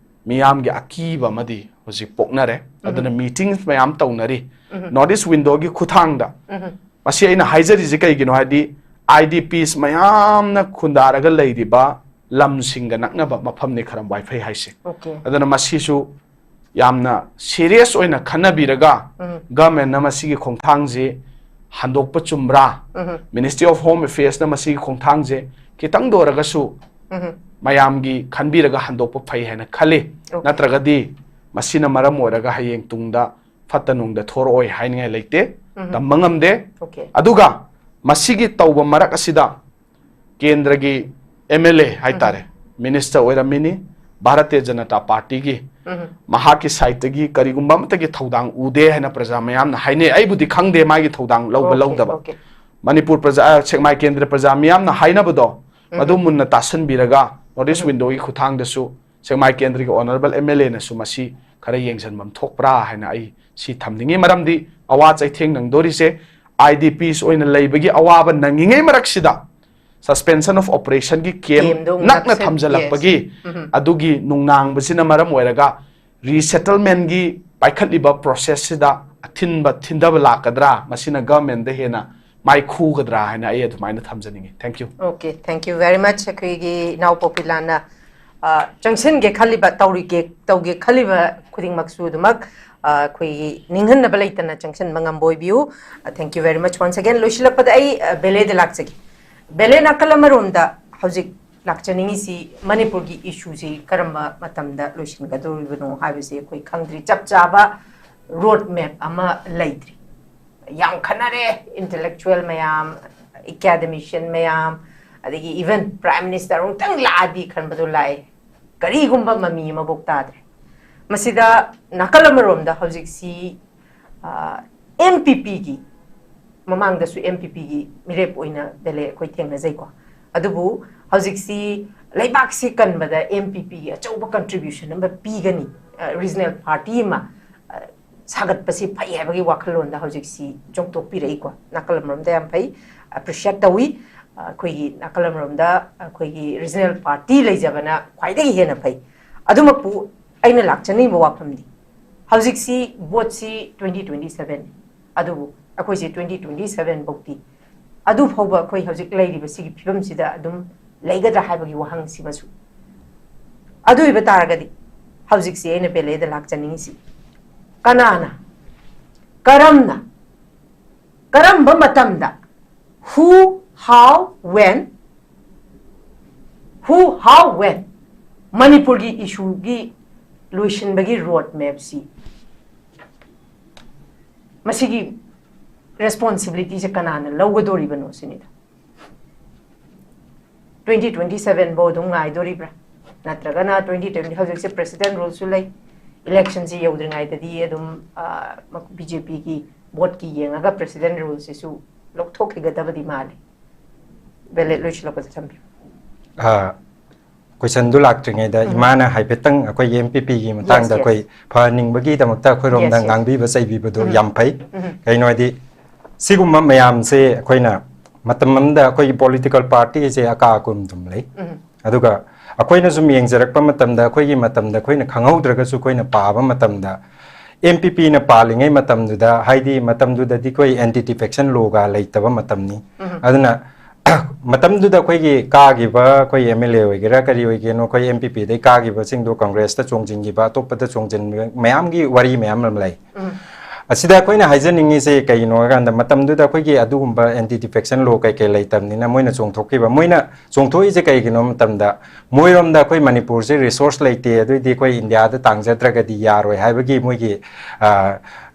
ꯃꯤꯌꯥꯝꯒꯤ ꯑꯀꯤꯕ ꯑꯃꯗꯤ ꯍꯧꯖꯤꯛ ꯄꯣꯛꯅꯔꯦ꯫ ꯑꯗꯨꯅ meetings ꯃꯌꯥꯝ ꯇꯧꯅꯔꯤ꯫ North East Windowꯒꯤ ꯈꯨꯠꯊꯥꯡꯗ꯫ ꯃꯁꯤ ꯑꯩꯅ ꯍꯥꯏꯖꯔꯤꯁꯦ ꯀꯩꯒꯤꯅꯣ ꯍꯥꯏꯗꯤ, IDPs ꯃꯌꯥꯝꯅ ꯈꯨꯟꯗꯥꯔꯒ ꯂꯩꯔꯤꯕ ꯂꯝꯁꯤꯡꯒ ꯅꯛꯅꯕ ꯃꯐꯝꯅꯤ ꯈꯔꯝ ꯋꯥꯏꯐꯩ ꯍꯥꯏꯁꯦ꯫ Okay. ꯑꯗꯨꯅ ꯃꯁꯤꯁꯨ ꯌꯥꯝꯅ serious ꯑꯣꯏꯅ ꯈꯟꯅꯕꯤꯔꯒ governmentꯅ ꯃꯁꯤꯒꯤ ꯈꯣꯡꯊꯥꯡꯁꯤ ꯍꯟꯗꯣꯛꯄ ꯆꯨꯝꯕ꯭ꯔꯥ? Ministry of Home Affairsꯅ ꯃꯁꯤꯒꯤ ꯈꯣꯡꯊꯥꯡꯁꯦ ꯈꯤꯇꯪꯗ ꯑꯣꯏꯔꯒꯁꯨ ꯃꯌꯥꯝꯒꯤ ꯈꯟꯕꯤꯔꯒ ꯍꯟꯗꯣꯛꯄ ꯐꯩ ꯍꯥꯏꯅ ꯈꯜꯂꯤ꯫ Okay. ꯅꯠꯇ꯭ꯔꯒꯗꯤ ꯃꯁꯤꯅ ꯃꯔꯝ ꯑꯣꯏꯔꯒ ꯍꯌꯦꯡ ꯇꯨꯡꯗ ꯐꯠꯇ ꯅꯨꯡꯗ ꯊꯣꯔꯛꯑꯣꯏ ꯍꯥꯏꯅꯤꯡꯉꯥꯏ ꯂꯩꯇꯦ꯫ ꯇꯝꯕ ꯉꯝꯗꯦ꯫ Okay. ꯑꯗꯨꯒ ꯃꯁꯤꯒꯤ ꯇꯧꯕ ꯃꯔꯛ ꯑꯁꯤꯗ ꯀꯦꯟꯗ꯭ꯔꯒꯤ MLA ꯍꯥꯏꯇꯥꯔꯦ, minister ꯑꯣꯏꯔꯝꯃꯤꯅꯤ, ꯚꯥꯔꯇꯤꯌ ꯖꯅꯇꯥ ꯄꯥꯔꯇꯤꯒꯤ, ꯃꯍꯥꯛꯀꯤ sideꯇꯒꯤ ꯀꯔꯤꯒꯨꯝꯕ ꯑꯃꯠꯇꯒꯤ ꯊꯧꯗꯥꯡ ꯎꯗꯦ ꯍꯥꯏꯅ ꯄ꯭ꯔꯖꯥ ꯃꯌꯥꯝꯅ ꯍꯥꯏꯅꯩ꯫ ꯑꯩꯕꯨꯗꯤ ꯈꯪꯗꯦ ꯃꯥꯒꯤ ꯊꯧꯗꯥꯡ ꯂꯧꯕ Okay, ꯂꯧꯗꯕ꯫ Okay. ꯃꯅꯤꯄꯨꯔ ꯄ꯭ꯔꯖꯥ, ꯁꯦꯛꯃꯥꯏ ꯀꯦꯟꯗ꯭ꯔ ꯄ꯭ꯔꯖꯥ ꯃꯤꯌꯥꯝꯅ ꯍꯥꯏꯅꯕꯗꯣ ꯃꯗꯨ ꯃꯨꯟꯅ ꯇꯥꯁꯟꯕꯤꯔꯒ North East Windowꯒꯤ ꯈꯨꯠꯊꯥꯡꯗꯁꯨ ꯁꯦꯛꯃꯥꯏ ꯀꯦꯟꯗ꯭ꯔꯒꯤ honourable MLAꯅꯁꯨ ꯃꯁꯤ ꯈꯔ ꯌꯦꯡꯁꯤꯟꯐꯝ ꯊꯣꯛꯄ꯭ꯔꯥ ꯍꯥꯏꯅ ꯑꯩ ꯁꯤ ꯊꯝꯅꯤꯡꯉꯤ꯫ ꯃꯔꯝꯗꯤ ꯑꯋꯥ ꯆꯩꯊꯦꯡ ꯅꯪꯗꯣꯔꯤꯁꯦ IDPs ꯑꯣꯏꯅ ꯂꯩꯕꯒꯤ ꯑꯋꯥꯕ ꯅꯪꯉꯤꯉꯩ ꯃꯔꯛꯁꯤꯗ suspension of operationꯒꯤ camp Campꯗꯣ ꯑꯃꯨꯛ ꯅꯛꯅ ꯅꯛꯁꯦ-, ꯊꯝꯖꯤꯜꯂꯛꯄꯒꯤ yes. ꯑꯗꯨꯒꯤ ꯅꯨꯡꯅꯥꯡꯕꯁꯤꯅ ꯃꯔꯝ ꯑꯣꯏꯔꯒ resettlementꯒꯤ ꯄꯥꯏꯈꯠꯂꯤꯕ processꯁꯤꯗ ꯑꯊꯤꯟꯕ ꯊꯤꯟꯊꯕ ꯂꯥꯛꯀꯗ꯭ꯔꯥ, ꯃꯁꯤꯅ governmentꯗ ꯍꯦꯟꯅ ꯃꯥꯏ ꯈꯨꯒꯗ꯭ꯔꯥ ꯍꯥꯏꯅ ꯑꯩ ꯑꯗꯨꯃꯥꯏꯅ ꯊꯝꯖꯅꯤꯡꯉꯤ꯫ Thank you. Okay, thank you very much꯫ ꯑꯩꯈꯣꯏꯒꯤ ꯏꯅꯥꯎ ꯄꯣꯄꯤꯂꯥꯅ, ꯑ, ꯆꯪꯁꯤꯟꯒꯦ ꯈꯜꯂꯤꯕ, ꯇꯧꯔꯤꯒꯦ, ꯇꯧꯒꯦ ꯈꯜꯂꯤꯕ ꯈꯨꯗꯤꯡꯃꯛꯁꯨ ꯑꯗꯨꯃꯛ, ꯑ, ꯑꯩꯈꯣꯏꯒꯤ ꯅꯤꯡꯍꯟꯅꯕ ꯂꯩꯇꯅ ꯆꯪꯁꯤꯟꯕ ꯉꯝꯕ ꯑꯣꯏꯕꯤꯌꯨ꯫ ꯑ, thank you very much once again꯫ ꯂꯣꯏꯁꯤꯜꯂꯛꯄꯗ ꯑꯩ, ꯑ, ꯕꯦꯂꯦꯗ ꯂꯥꯛꯆꯒꯦ꯫ ꯕꯦꯂꯦ, ꯅꯥꯀꯜ ꯑꯃꯔꯣꯝꯗ ꯍꯧꯖꯤꯛ ꯂꯥꯛꯆꯅꯤꯡꯉꯤꯁꯤ ꯃꯅꯤꯄꯨꯔꯒꯤ ꯏꯁꯨꯁꯤ ꯀꯔꯝꯕ ꯃꯇꯝꯗ ꯂꯣꯏꯁꯤꯟꯒꯗꯧꯔꯤꯕꯅꯣ ꯍꯥꯏꯕꯁꯤ ꯑꯩꯈꯣꯏ ꯈꯪꯗ꯭ꯔꯤ꯫ ꯆꯞ ꯆꯥꯕ ꯔꯣꯗ ꯃꯦꯞ ꯑꯃ ꯂꯩꯇ꯭ꯔꯤ꯫ ꯌꯥꯝ ꯈꯟꯅꯔꯦ, ꯏꯟꯇꯦꯂꯦꯛꯆꯨꯋꯦꯜ ꯃꯌꯥꯝ, ꯑꯦꯀꯥꯗꯦꯃꯤꯁꯤꯌꯟ ꯃꯌꯥꯝ, ꯑꯗꯒꯤ ꯏꯚꯟ ꯄ꯭ꯔꯥꯏꯝ ꯃꯤꯅꯤꯁꯇꯔ ꯑꯃꯨꯛꯇꯪ ꯂꯥꯛꯑꯗꯤ ꯈꯟꯕꯗꯣ ꯂꯥꯛꯑꯦ꯫ ꯀꯔꯤꯒꯨꯝꯕ ꯃꯃꯤ ꯑꯃꯐꯥꯎ ꯇꯥꯗ꯭ꯔꯦ꯫ ꯃꯁꯤꯗ ꯅꯥꯀꯜ ꯑꯃꯔꯣꯝꯗ ꯍꯧꯖꯤꯛꯁꯤ ꯑꯦꯝ ꯄꯤ ꯄꯤꯒꯤ, ꯃꯃꯥꯡꯗꯁꯨ ꯑꯦꯝ ꯄꯤ ꯄꯤꯒꯤ ꯃꯤꯔꯦꯞ ꯑꯣꯏꯅ ꯕꯦꯂꯦ ꯑꯩꯈꯣꯏ ꯊꯦꯡꯅꯖꯩꯀꯣ꯫ ꯑꯗꯨꯕꯨ ꯍꯧꯖꯤꯛꯁꯤ ꯂꯩꯕꯥꯛꯁꯤ ꯀꯟꯕꯗ ꯑꯦꯝ ꯄꯤ ꯄꯤꯒꯤ ꯑꯆꯧꯕ ꯀꯟꯇ꯭ꯔꯤꯕ꯭ꯌꯨꯁꯟ ꯑꯃ ꯄꯤꯒꯅꯤ, ꯔꯤꯖꯅꯦꯜ ꯄꯥꯔꯇꯤ ꯑꯃ ꯑ, ꯁꯥꯒꯠꯄꯁꯤ ꯐꯩ ꯍꯥꯏꯕꯒꯤ ꯋꯥꯈꯜꯂꯣꯟꯗ ꯍꯧꯖꯤꯛꯁꯤ ꯆꯣꯡꯊꯣꯛꯄꯤꯔꯛꯏꯀꯣ꯫ ꯅꯥꯀꯜ ꯑꯃꯔꯣꯝꯗ ꯌꯥꯝ ꯐꯩ, ꯑꯦꯄ꯭ꯔꯤꯁꯤꯌꯦꯠ ꯇꯧꯏ꯫ ꯑ, ꯑꯩꯈꯣꯏꯒꯤ ꯅꯥꯀꯜ ꯑꯃꯔꯣꯝꯗ ꯑꯩꯈꯣꯏꯒꯤ ꯔꯤꯖꯅꯦꯜ ꯄꯥꯔꯇꯤ ꯂꯩꯖꯕꯅ ꯈ꯭ꯋꯥꯏꯗꯒꯤ ꯍꯦꯟꯅ ꯐꯩ꯫ ꯑꯗꯨꯃꯛꯄꯨ ꯑꯩꯅ ꯂꯥꯛꯆꯅꯤꯡꯕ ꯋꯥꯐꯝꯗꯤ, ꯍꯧꯖꯤꯛꯁꯤ ꯚꯣꯠꯁꯤ ꯇ꯭ꯋꯦꯟꯇꯤ ꯇ꯭ꯋꯦꯟꯇꯤ ꯁꯚꯦꯟ, ꯑꯗꯨꯕꯨ ꯑꯩꯈꯣꯏꯁꯦ ꯇ꯭ꯋꯦꯟꯇꯤ ꯇ꯭ꯋꯦꯟꯇꯤ ꯁꯚꯦꯟ ꯐꯥꯎꯗꯤ ꯑꯗꯨ ꯐꯥꯎꯕ ꯑꯩꯈꯣꯏ ꯍꯧꯖꯤꯛ ꯂꯩꯔꯤꯕ ꯁꯤꯒꯤ ꯐꯤꯕꯝꯁꯤꯗ ꯑꯗꯨꯝ ꯂꯩꯒꯗ꯭ꯔꯥ ꯍꯥꯏꯕꯒꯤ ꯋꯥꯍꯪꯁꯤꯃꯁꯨ꯫ ꯑꯗꯨ ꯑꯣꯏꯕ ꯇꯥꯔꯒꯗꯤ ꯍꯧꯖꯤꯛꯁꯤ ꯑꯩꯅ ꯕꯦꯂꯦꯗ ꯂꯥꯛꯆꯅꯤꯡꯉꯤꯁꯤ, ꯀꯅꯥꯅ, ꯀꯔꯝꯅ, ꯀꯔꯝꯕ ꯃꯇꯝꯗ, who, how, when, who, how, when ꯃꯅꯤꯄꯨꯔꯒꯤ ꯏꯁꯨꯒꯤ ꯂꯣꯏꯁꯤꯟꯕꯒꯤ ꯔꯣꯗ ꯃꯦꯞꯁꯤ, ꯃꯁꯤꯒꯤ ꯔꯦꯁꯄꯣꯟꯁꯤꯕꯤꯂꯤꯇꯤꯁꯦ ꯀꯅꯥꯅ ꯂꯧꯒꯗꯣꯔꯤꯕꯅꯣ ꯁꯤꯅꯤꯗ꯫ ꯇ꯭ꯋꯦꯟꯇꯤ ꯇ꯭ꯋꯦꯟꯇꯤ ꯁꯚꯦꯟ ꯐꯥꯎ ꯑꯗꯨꯝ ꯉꯥꯏꯗꯣꯔꯤꯕ꯭ꯔꯥ? ꯅꯠꯇ꯭ꯔꯒꯅ ꯇ꯭ꯋꯦꯟꯇꯤ ꯇ꯭ꯋꯦꯟꯇꯤ, ꯍꯧꯖꯤꯛꯁꯦ ꯄ꯭ꯔꯦꯁꯤꯗꯦꯟ ꯔꯨꯜꯁꯨ ꯂꯩ, ꯏꯂꯦꯛꯁꯟꯁꯤ ꯌꯧꯗ꯭ꯔꯤꯉꯩꯗꯗꯤ ꯑꯗꯨꯝ ꯕꯤ ꯖꯦ ꯄꯤꯒꯤ ꯚꯣꯠꯀꯤ ꯌꯦꯡꯉꯒ ꯄ꯭ꯔꯦꯁꯤꯗꯦꯟ ꯔꯨꯜꯁꯤꯁꯨ ꯂꯧꯊꯣꯛꯈꯤꯒꯗꯕꯗꯤ ꯃꯥꯜꯂꯤ꯫ ꯕꯦꯂꯦꯠ ꯂꯣꯏꯁꯤꯜꯂꯛꯄꯗ ꯊꯝꯕꯤꯌꯨ꯫ ꯀꯣꯏꯁꯟꯗꯨ ꯂꯥꯛꯇ꯭ꯔꯤꯉꯩꯗ ꯎꯝ. ꯏꯃꯥꯅ ꯍꯥꯏꯐꯦꯠꯇꯪ ꯑꯩꯈꯣꯏꯒꯤ ꯑꯦꯝ ꯄꯤ ꯄꯤꯒꯤ ꯃꯇꯥꯡꯗ Yes, yes. ꯑꯩꯈꯣꯏ ꯐꯍꯟꯅꯤꯡꯕꯒꯤꯗꯃꯛꯇ ꯑꯩꯈꯣꯏꯔꯣꯝꯗ Yes, yes. ꯉꯥꯡꯕꯤꯕ ꯆꯩꯕꯤꯕꯗꯣ ꯎꯝ. ꯌꯥꯝ ꯐꯩ꯫ ꯎꯝ. ꯀꯩꯅꯣ ꯍꯥꯏꯗꯤ, ꯁꯤꯒꯨꯝꯕ ꯃꯌꯥꯝꯁꯦ ꯑꯩꯈꯣꯏꯅ ꯃꯇꯝ ꯑꯃꯗ ꯑꯩꯈꯣꯏꯒꯤ ꯄꯣꯂꯤꯇꯤꯀꯦꯜ ꯄꯥꯔꯇꯤꯁꯦ ꯑꯀꯥ ꯑꯀꯨꯝ ꯑꯗꯨꯝ ꯂꯩ꯫ ꯎꯝ. ꯑꯗꯨꯒ ꯑꯩꯈꯣꯏꯅ ꯁꯨꯝ ꯌꯦꯡꯖꯔꯛꯄ ꯃꯇꯝꯗ, ꯑꯩꯈꯣꯏꯒꯤ ꯃꯇꯝꯗ ꯑꯩꯈꯣꯏꯅ ꯈꯪꯍꯧꯗ꯭ꯔꯒꯁꯨ ꯑꯩꯈꯣꯏꯅ ꯄꯥꯕ ꯃꯇꯝꯗ, ꯑꯦꯝ ꯄꯤ ꯄꯤꯅ ꯄꯥꯜꯂꯤꯉꯩ ꯃꯇꯝꯗꯨꯗ, ꯍꯥꯏꯗꯤ ꯃꯇꯝꯗꯨꯗꯗꯤ ꯑꯩꯈꯣꯏ ꯑꯦꯟꯇꯤ ꯗꯤꯐꯦꯛꯁꯟ ꯂꯣꯒ ꯂꯩꯇꯕ ꯃꯇꯝꯅꯤ꯫ ꯎꯝ. ꯑꯗꯨꯅ ꯃꯇꯝꯗꯨꯗ ꯑꯩꯈꯣꯏꯒꯤ ꯀꯥꯈꯤꯕ ꯑꯩꯈꯣꯏ ꯑꯦꯝ ꯑꯦꯜ ꯑꯦ ꯑꯣꯏꯒꯦꯔꯥ ꯀꯔꯤ ꯑꯣꯏꯒꯦꯅꯣ, ꯑꯩꯈꯣꯏ ꯑꯦꯝ ꯄꯤ ꯄꯤꯗꯩ ꯀꯥꯈꯤꯕꯁꯤꯡꯗꯣ ꯀꯪꯒ꯭ꯔꯦꯁꯇ ꯆꯣꯡꯁꯤꯟꯈꯤꯕ, ꯑꯇꯣꯞꯄꯗ ꯆꯣꯡꯁꯤꯟꯕ ꯃꯌꯥꯝꯒꯤ ꯋꯥꯔꯤ ꯃꯌꯥꯝ ꯑꯃ ꯂꯩ꯫ ꯎꯝ. ꯑꯁꯤꯗ ꯑꯩꯈꯣꯏꯅ ꯍꯥꯏꯖꯅꯤꯡꯉꯤꯁꯦ ꯀꯩꯒꯤꯅꯣ ꯍꯥꯏꯀꯥꯟꯗ, ꯃꯇꯝꯗꯨꯗ ꯑꯩꯈꯣꯏꯒꯤ ꯑꯗꯨꯒꯨꯝꯕ anti defection law ꯀꯩꯀꯩ ꯂꯩꯇꯕꯅꯤꯅ ꯃꯣꯏꯅ ꯆꯣꯡꯊꯣꯛꯈꯤꯕ꯫ ꯃꯣꯏꯅ ꯆꯣꯡꯊꯣꯛꯏꯁꯦ ꯀꯩꯒꯤꯅꯣ ꯃꯇꯝꯗ, ꯃꯣꯏꯔꯣꯝꯗ ꯑꯩꯈꯣꯏ ꯃꯅꯤꯄꯨꯔꯁꯦ resource ꯂꯩꯇꯦ, ꯑꯗꯨꯏꯗꯤ ꯑꯩꯈꯣꯏ ꯏꯟꯗꯤꯌꯥꯗ ꯇꯥꯡꯖꯗ꯭ꯔꯒꯗꯤ ꯌꯥꯔꯣꯏ ꯍꯥꯏꯕꯒꯤ ꯃꯣꯏꯒꯤ, ꯑ,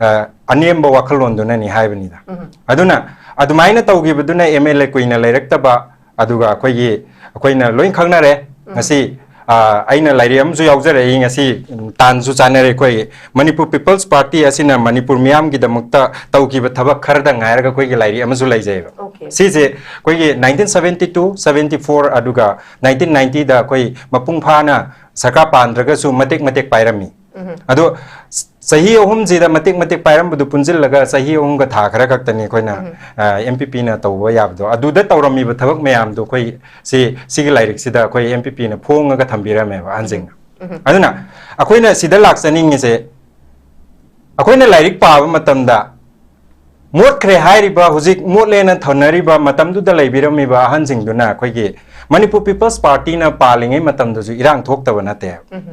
ꯑ, ꯑꯅꯦꯝꯕ ꯋꯥꯈꯜꯂꯣꯟꯗꯨꯅꯅꯤ ꯍꯥꯏꯕꯅꯤꯗ꯫ ꯑꯗꯨꯅ ꯑꯗꯨꯃꯥꯏꯅ ꯇꯧꯈꯤꯕꯗꯨꯅ MLA ꯀꯨꯏꯅ ꯂꯩꯔꯛꯇꯕ, ꯑꯗꯨꯒ ꯑꯩꯈꯣꯏꯒꯤ, ꯑꯩꯈꯣꯏꯅ ꯂꯣꯏ ꯈꯪꯅꯔꯦ꯫ ꯉꯁꯤ, ꯑ, ꯑꯩꯅ ꯂꯥꯏꯔꯤꯛ ꯑꯃꯁꯨ ꯌꯥꯎꯖꯔꯛꯏ ꯉꯁꯤ, ꯎꯝ, ꯇꯥꯟꯁꯨ ꯆꯥꯅꯔꯦ꯫ ꯑꯩꯈꯣꯏ ꯃꯅꯤꯄꯨꯔ People's Party ꯑꯁꯤꯅ ꯃꯅꯤꯄꯨꯔ ꯃꯤꯌꯥꯝꯒꯤꯗꯃꯛꯇ ꯇꯧꯈꯤꯕ ꯊꯕꯛ ꯈꯔꯗ ꯉꯥꯏꯔꯒ ꯑꯩꯈꯣꯏꯒꯤ ꯂꯥꯏꯔꯤꯛ ꯑꯃꯁꯨ ꯂꯩꯖꯩꯕ꯫ Okay. ꯁꯤꯁꯦ ꯑꯩꯈꯣꯏꯒꯤ nineteen seventy two, seventy four, ꯑꯗꯨꯒ nineteen ninety ꯗ ꯑꯩꯈꯣꯏ ꯃꯄꯨꯡ ꯐꯥꯅ ꯁꯔꯀꯥꯔ ꯄꯥꯟꯗ꯭ꯔꯒꯁꯨ ꯃꯇꯦꯛ ꯃꯇꯦꯛ ꯄꯥꯏꯔꯝꯃꯤ꯫ ꯑꯗꯣ ꯆꯍꯤ ꯑꯍꯨꯝꯁꯤꯗ ꯃꯇꯦꯛ ꯃꯇꯦꯛ ꯄꯥꯏꯔꯝꯕꯗꯨ ꯄꯨꯟꯁꯤꯜꯂꯒ ꯆꯍꯤ ꯑꯍꯨꯝꯒ ꯊꯥ ꯈꯔ ꯈꯛꯇꯅꯤ ꯑꯩꯈꯣꯏꯅ, ꯎꯝ꯫ ꯑ, MPP ꯅ ꯇꯧꯕ ꯌꯥꯕꯗꯣ꯫ ꯑꯗꯨꯗ ꯇꯧꯔꯝꯃꯤꯕ ꯊꯕꯛ ꯃꯌꯥꯝꯗꯣ ꯑꯩꯈꯣꯏ ꯁꯤ, ꯁꯤꯒꯤ ꯂꯥꯏꯔꯤꯛꯁꯤꯗ ꯑꯩꯈꯣꯏ MPP ꯅ ꯐꯣꯡꯉꯒ ꯊꯝꯕꯤꯔꯝꯃꯦꯕ ꯑꯍꯟꯁꯤꯡꯅ꯫ ꯎꯝ꯫ ꯑꯗꯨꯅ ꯑꯩꯈꯣꯏꯅ ꯁꯤꯗ ꯂꯥꯛꯆꯅꯤꯡꯉꯤꯁꯦ, ꯑꯩꯈꯣꯏꯅ ꯂꯥꯏꯔꯤꯛ ꯄꯥꯕ ꯃꯇꯝꯗ ꯃꯣꯠꯈ꯭ꯔꯦ ꯍꯥꯏꯔꯤꯕ, ꯍꯧꯖꯤꯛ ꯃꯣꯠꯂꯦꯅ ꯊꯧꯅꯔꯤꯕ ꯃꯇꯝꯗꯨꯗ ꯂꯩꯕꯤꯔꯝꯃꯤꯕ ꯑꯍꯟꯁꯤꯡꯗꯨꯅ ꯑꯩꯈꯣꯏꯒꯤ ꯃꯅꯤꯄꯨꯔ People's Party ꯅ ꯄꯥꯜꯂꯤꯉꯩ ꯃꯇꯝꯗꯁꯨ ꯏꯔꯥꯡ ꯊꯣꯛꯇꯕ ꯅꯠꯇꯦ꯫ ꯎꯝ꯫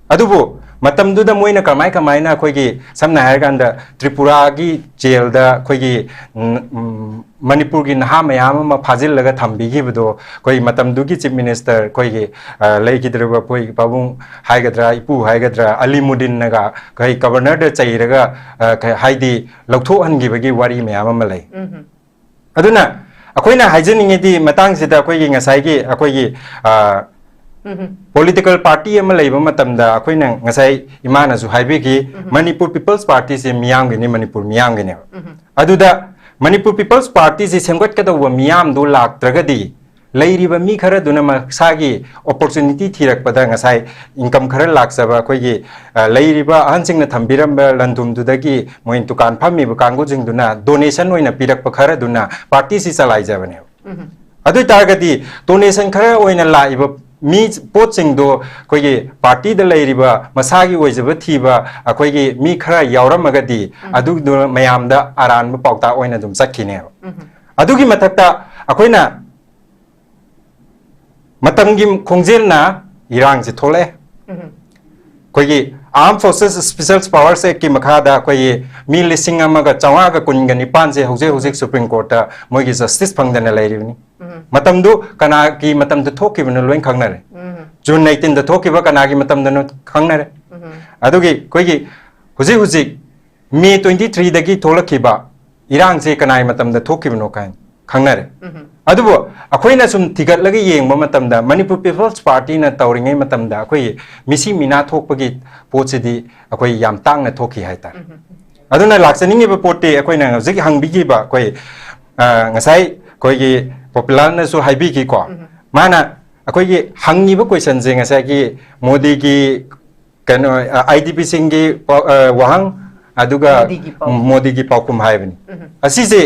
ꯑꯗꯨꯕꯨ ꯃꯇꯝꯗꯨꯗ ꯃꯣꯏꯅ ꯀꯃꯥꯏ ꯀꯃꯥꯏꯅ ꯑꯩꯈꯣꯏꯒꯤ, ꯁꯝꯅ ꯍꯥꯏꯔꯀꯥꯟꯗ, ꯇ꯭ꯔꯤꯄꯨꯔꯥꯒꯤ ꯖꯦꯜꯗ ꯑꯩꯈꯣꯏꯒꯤ, ꯎꯝ, ꯎꯝ, ꯃꯅꯤꯄꯨꯔꯒꯤ ꯅꯍꯥ ꯃꯌꯥꯝ ꯑꯃ ꯐꯥꯖꯤꯜꯂꯒ ꯊꯝꯕꯤꯈꯤꯕꯗꯣ, ꯑꯩꯈꯣꯏ ꯃꯇꯝꯗꯨꯒꯤ Chief Minister ꯑꯩꯈꯣꯏꯒꯤ, ꯑ, ꯂꯩꯈꯤꯗ꯭ꯔꯕ ꯑꯩꯈꯣꯏ ꯄꯥꯕꯨꯡ ꯍꯥꯏꯒꯗ꯭ꯔꯥ, ꯏꯄꯨ ꯍꯥꯏꯒꯗ꯭ꯔꯥ, ꯑꯂꯤꯃꯨꯗꯤꯟꯅꯒ ꯑꯩꯈꯣꯏ Governor ꯗ ꯆꯩꯔꯒ, ꯑ, ꯀ-, ꯍꯥꯏꯗꯤ ꯂꯧꯊꯣꯛꯍꯟꯈꯤꯕꯒꯤ ꯋꯥꯔꯤ ꯃꯌꯥꯝ ꯑꯃ ꯂꯩ꯫ ꯎꯝ꯫ ꯑꯗꯨꯅ ꯑꯩꯈꯣꯏꯅ ꯍꯥꯏꯖꯅꯤꯡꯉꯤꯗꯤ, ꯃꯇꯥꯡꯁꯤꯗ ꯑꯩꯈꯣꯏꯒꯤ ꯉꯁꯥꯏꯒꯤ ꯑꯩꯈꯣꯏꯒꯤ, ꯑ, ꯎꯝ꯫ Political party ꯑꯃ ꯂꯩꯕ ꯃꯇꯝꯗ, ꯑꯩꯈꯣꯏꯅ ꯉꯁꯥꯏ ꯏꯃꯥꯅꯁꯨ ꯍꯥꯏꯕꯤꯈꯤ, ꯎꯝ꯫ ꯃꯅꯤꯄꯨꯔ People's Party ꯁꯦ ꯃꯤꯌꯥꯝꯒꯤꯅꯤ, ꯃꯅꯤꯄꯨꯔ ꯃꯤꯌꯥꯝꯒꯤꯅꯦꯕ꯫ ꯎꯝ꯫ ꯑꯗꯨꯗ ꯃꯅꯤꯄꯨꯔ People's Party ꯁꯦ ꯁꯦꯝꯒꯠꯀꯗꯧꯕ ꯃꯤꯌꯥꯝꯗꯨ ꯂꯥꯛꯇ꯭ꯔꯒꯗꯤ, ꯂꯩꯔꯤꯕ ꯃꯤ ꯈꯔꯗꯨꯅ ꯃꯁꯥꯒꯤ opportunity ꯊꯤꯔꯛꯄꯗ, ꯉꯁꯥꯏ income ꯈꯔ ꯂꯥꯛꯆꯕ ꯑꯩꯈꯣꯏꯒꯤ, ꯑ, ꯂꯩꯔꯤꯕ ꯑꯍꯟꯁꯤꯡꯅ ꯊꯝꯕꯤꯔꯝꯕ ꯂꯟꯊꯨꯝꯗꯨꯗꯒꯤ ꯃꯣꯏ ꯗꯨꯀꯥꯟ ꯐꯝꯃꯤꯕ ꯀꯥꯡꯕꯨꯁꯤꯡꯗꯨꯅ donation ꯑꯣꯏꯅ ꯄꯤꯔꯛꯄ ꯈꯔꯗꯨꯅ party ꯁꯤ ꯆꯂꯥꯏꯖꯕꯅꯦꯕ꯫ ꯎꯝ꯫ ꯑꯗꯨ ꯑꯣꯏꯇꯥꯔꯒꯗꯤ donation ꯈꯔ ꯑꯣꯏꯅ ꯂꯥꯛꯏꯕ ꯃꯤ, ꯄꯣꯠꯁꯤꯡꯗꯣ ꯑꯩꯈꯣꯏꯒꯤ party ꯗ ꯂꯩꯔꯤꯕ ꯃꯁꯥꯒꯤ ꯑꯣꯏꯖꯕ ꯊꯤꯕ ꯑꯩꯈꯣꯏꯒꯤ ꯃꯤ ꯈꯔ ꯌꯥꯎꯔꯝꯃꯒꯗꯤ, ꯎꯝ꯫ ꯑꯗꯨꯗꯨꯅ ꯃꯌꯥꯝꯗ ꯑꯔꯥꯟꯕ ꯄꯥꯎꯇꯥꯛ ꯑꯣꯏꯅ ꯑꯗꯨꯝ ꯆꯠꯈꯤꯅꯦꯕ꯫ ꯎꯝ꯫ ꯑꯗꯨꯒꯤ ꯃꯊꯛꯇ ꯑꯩꯈꯣꯏꯅ ꯃꯇꯝꯒꯤ ꯈꯣꯡꯖꯦꯜꯅ ꯏꯔꯥꯡꯁꯦ ꯊꯣꯛꯂꯛꯑꯦ꯫ ꯎꯝ꯫ ꯑꯩꯈꯣꯏꯒꯤ Armed Forces Special Powers Actꯀꯤ ꯃꯈꯥꯗ ꯑꯩꯈꯣꯏꯒꯤ ꯃꯤ ꯂꯤꯁꯤꯡ ꯑꯃꯒ ꯆꯥꯝꯃꯉꯥꯒ ꯀꯨꯟꯒ ꯅꯤꯄꯥꯟꯁꯦ ꯍꯧꯖꯤꯛ ꯍꯧꯖꯤꯛ Supreme Courtꯇ ꯃꯣꯏꯒꯤ justice ꯐꯪꯗꯅ ꯂꯩꯔꯤꯕꯅꯤ꯫ ꯃꯇꯝꯗꯨ ꯀꯅꯥꯒꯤ ꯃꯇꯝꯗ ꯊꯣꯛꯈꯤꯕꯅꯣ ꯂꯣꯏ ꯈꯪꯅꯔꯦ꯫ June nineteenꯗ ꯊꯣꯛꯈꯤꯕ ꯀꯅꯥꯒꯤ ꯃꯇꯝꯗꯅꯣ ꯈꯪꯅꯔꯦ꯫ ꯑꯗꯨꯒꯤ ꯑꯩꯈꯣꯏꯒꯤ ꯍꯧꯖꯤꯛ ꯍꯧꯖꯤꯛ May twenty threeꯗꯒꯤ ꯊꯣꯛꯂꯛꯈꯤꯕ ꯏꯔꯥꯡꯁꯦ ꯀꯅꯥꯒꯤ ꯃꯇꯝꯗ ꯊꯣꯛꯈꯤꯕꯅꯣ ꯀꯥꯏꯅ ꯈꯪꯅꯔꯦ꯫ ꯑꯗꯨꯕꯨ ꯑꯩꯈꯣꯏꯅ ꯁꯨꯝ ꯊꯤꯒꯠꯂꯒ ꯌꯦꯡꯕ ꯃꯇꯝꯗ Manipur People's Partyꯅ ꯇꯧꯔꯤꯉꯩ ꯃꯇꯝꯗ ꯑꯩꯈꯣꯏꯒꯤ ꯃꯤꯁꯤ ꯃꯤꯅꯥ ꯊꯣꯛꯄꯒꯤ ꯄꯣꯠꯁꯤꯗꯤ ꯑꯩꯈꯣꯏ ꯌꯥꯝ ꯇꯥꯡꯅ ꯊꯣꯛꯈꯤ ꯍꯥꯏꯇꯥꯔꯦ꯫ ꯑꯗꯨꯅ ꯂꯥꯛꯆꯅꯤꯡꯉꯤꯕ ꯄꯣꯠꯇꯤ ꯑꯩꯈꯣꯏꯅ ꯍꯧꯖꯤꯛ ꯍꯪꯕꯤꯈꯤꯕ ꯑꯩꯈꯣꯏ, ꯑ, ꯉꯁꯥꯏ ꯑꯩꯈꯣꯏꯒꯤ ꯄꯣꯄꯨꯂꯔꯅꯁꯨ ꯍꯥꯏꯕꯤꯈꯤꯀꯣ꯫ ꯃꯥꯅ ꯑꯩꯈꯣꯏꯒꯤ ꯍꯪꯉꯤꯕ questionꯁꯦ ꯉꯁꯥꯏꯒꯤ ꯃꯣꯗꯤꯒꯤ ꯀꯩꯅꯣ, ꯑ, IDPꯁꯤꯡꯒꯤ ꯄꯥꯎ-, ꯑ, ꯋꯥꯍꯪ, ꯑꯗꯨꯒ ꯃꯣꯗꯤꯒꯤ ꯄꯥꯎꯈꯨꯝ꯫ ꯃꯣꯗꯤꯒꯤ ꯄꯥꯎꯈꯨꯝ ꯍꯥꯏꯕꯅꯤ꯫ ꯑꯁꯤꯁꯦ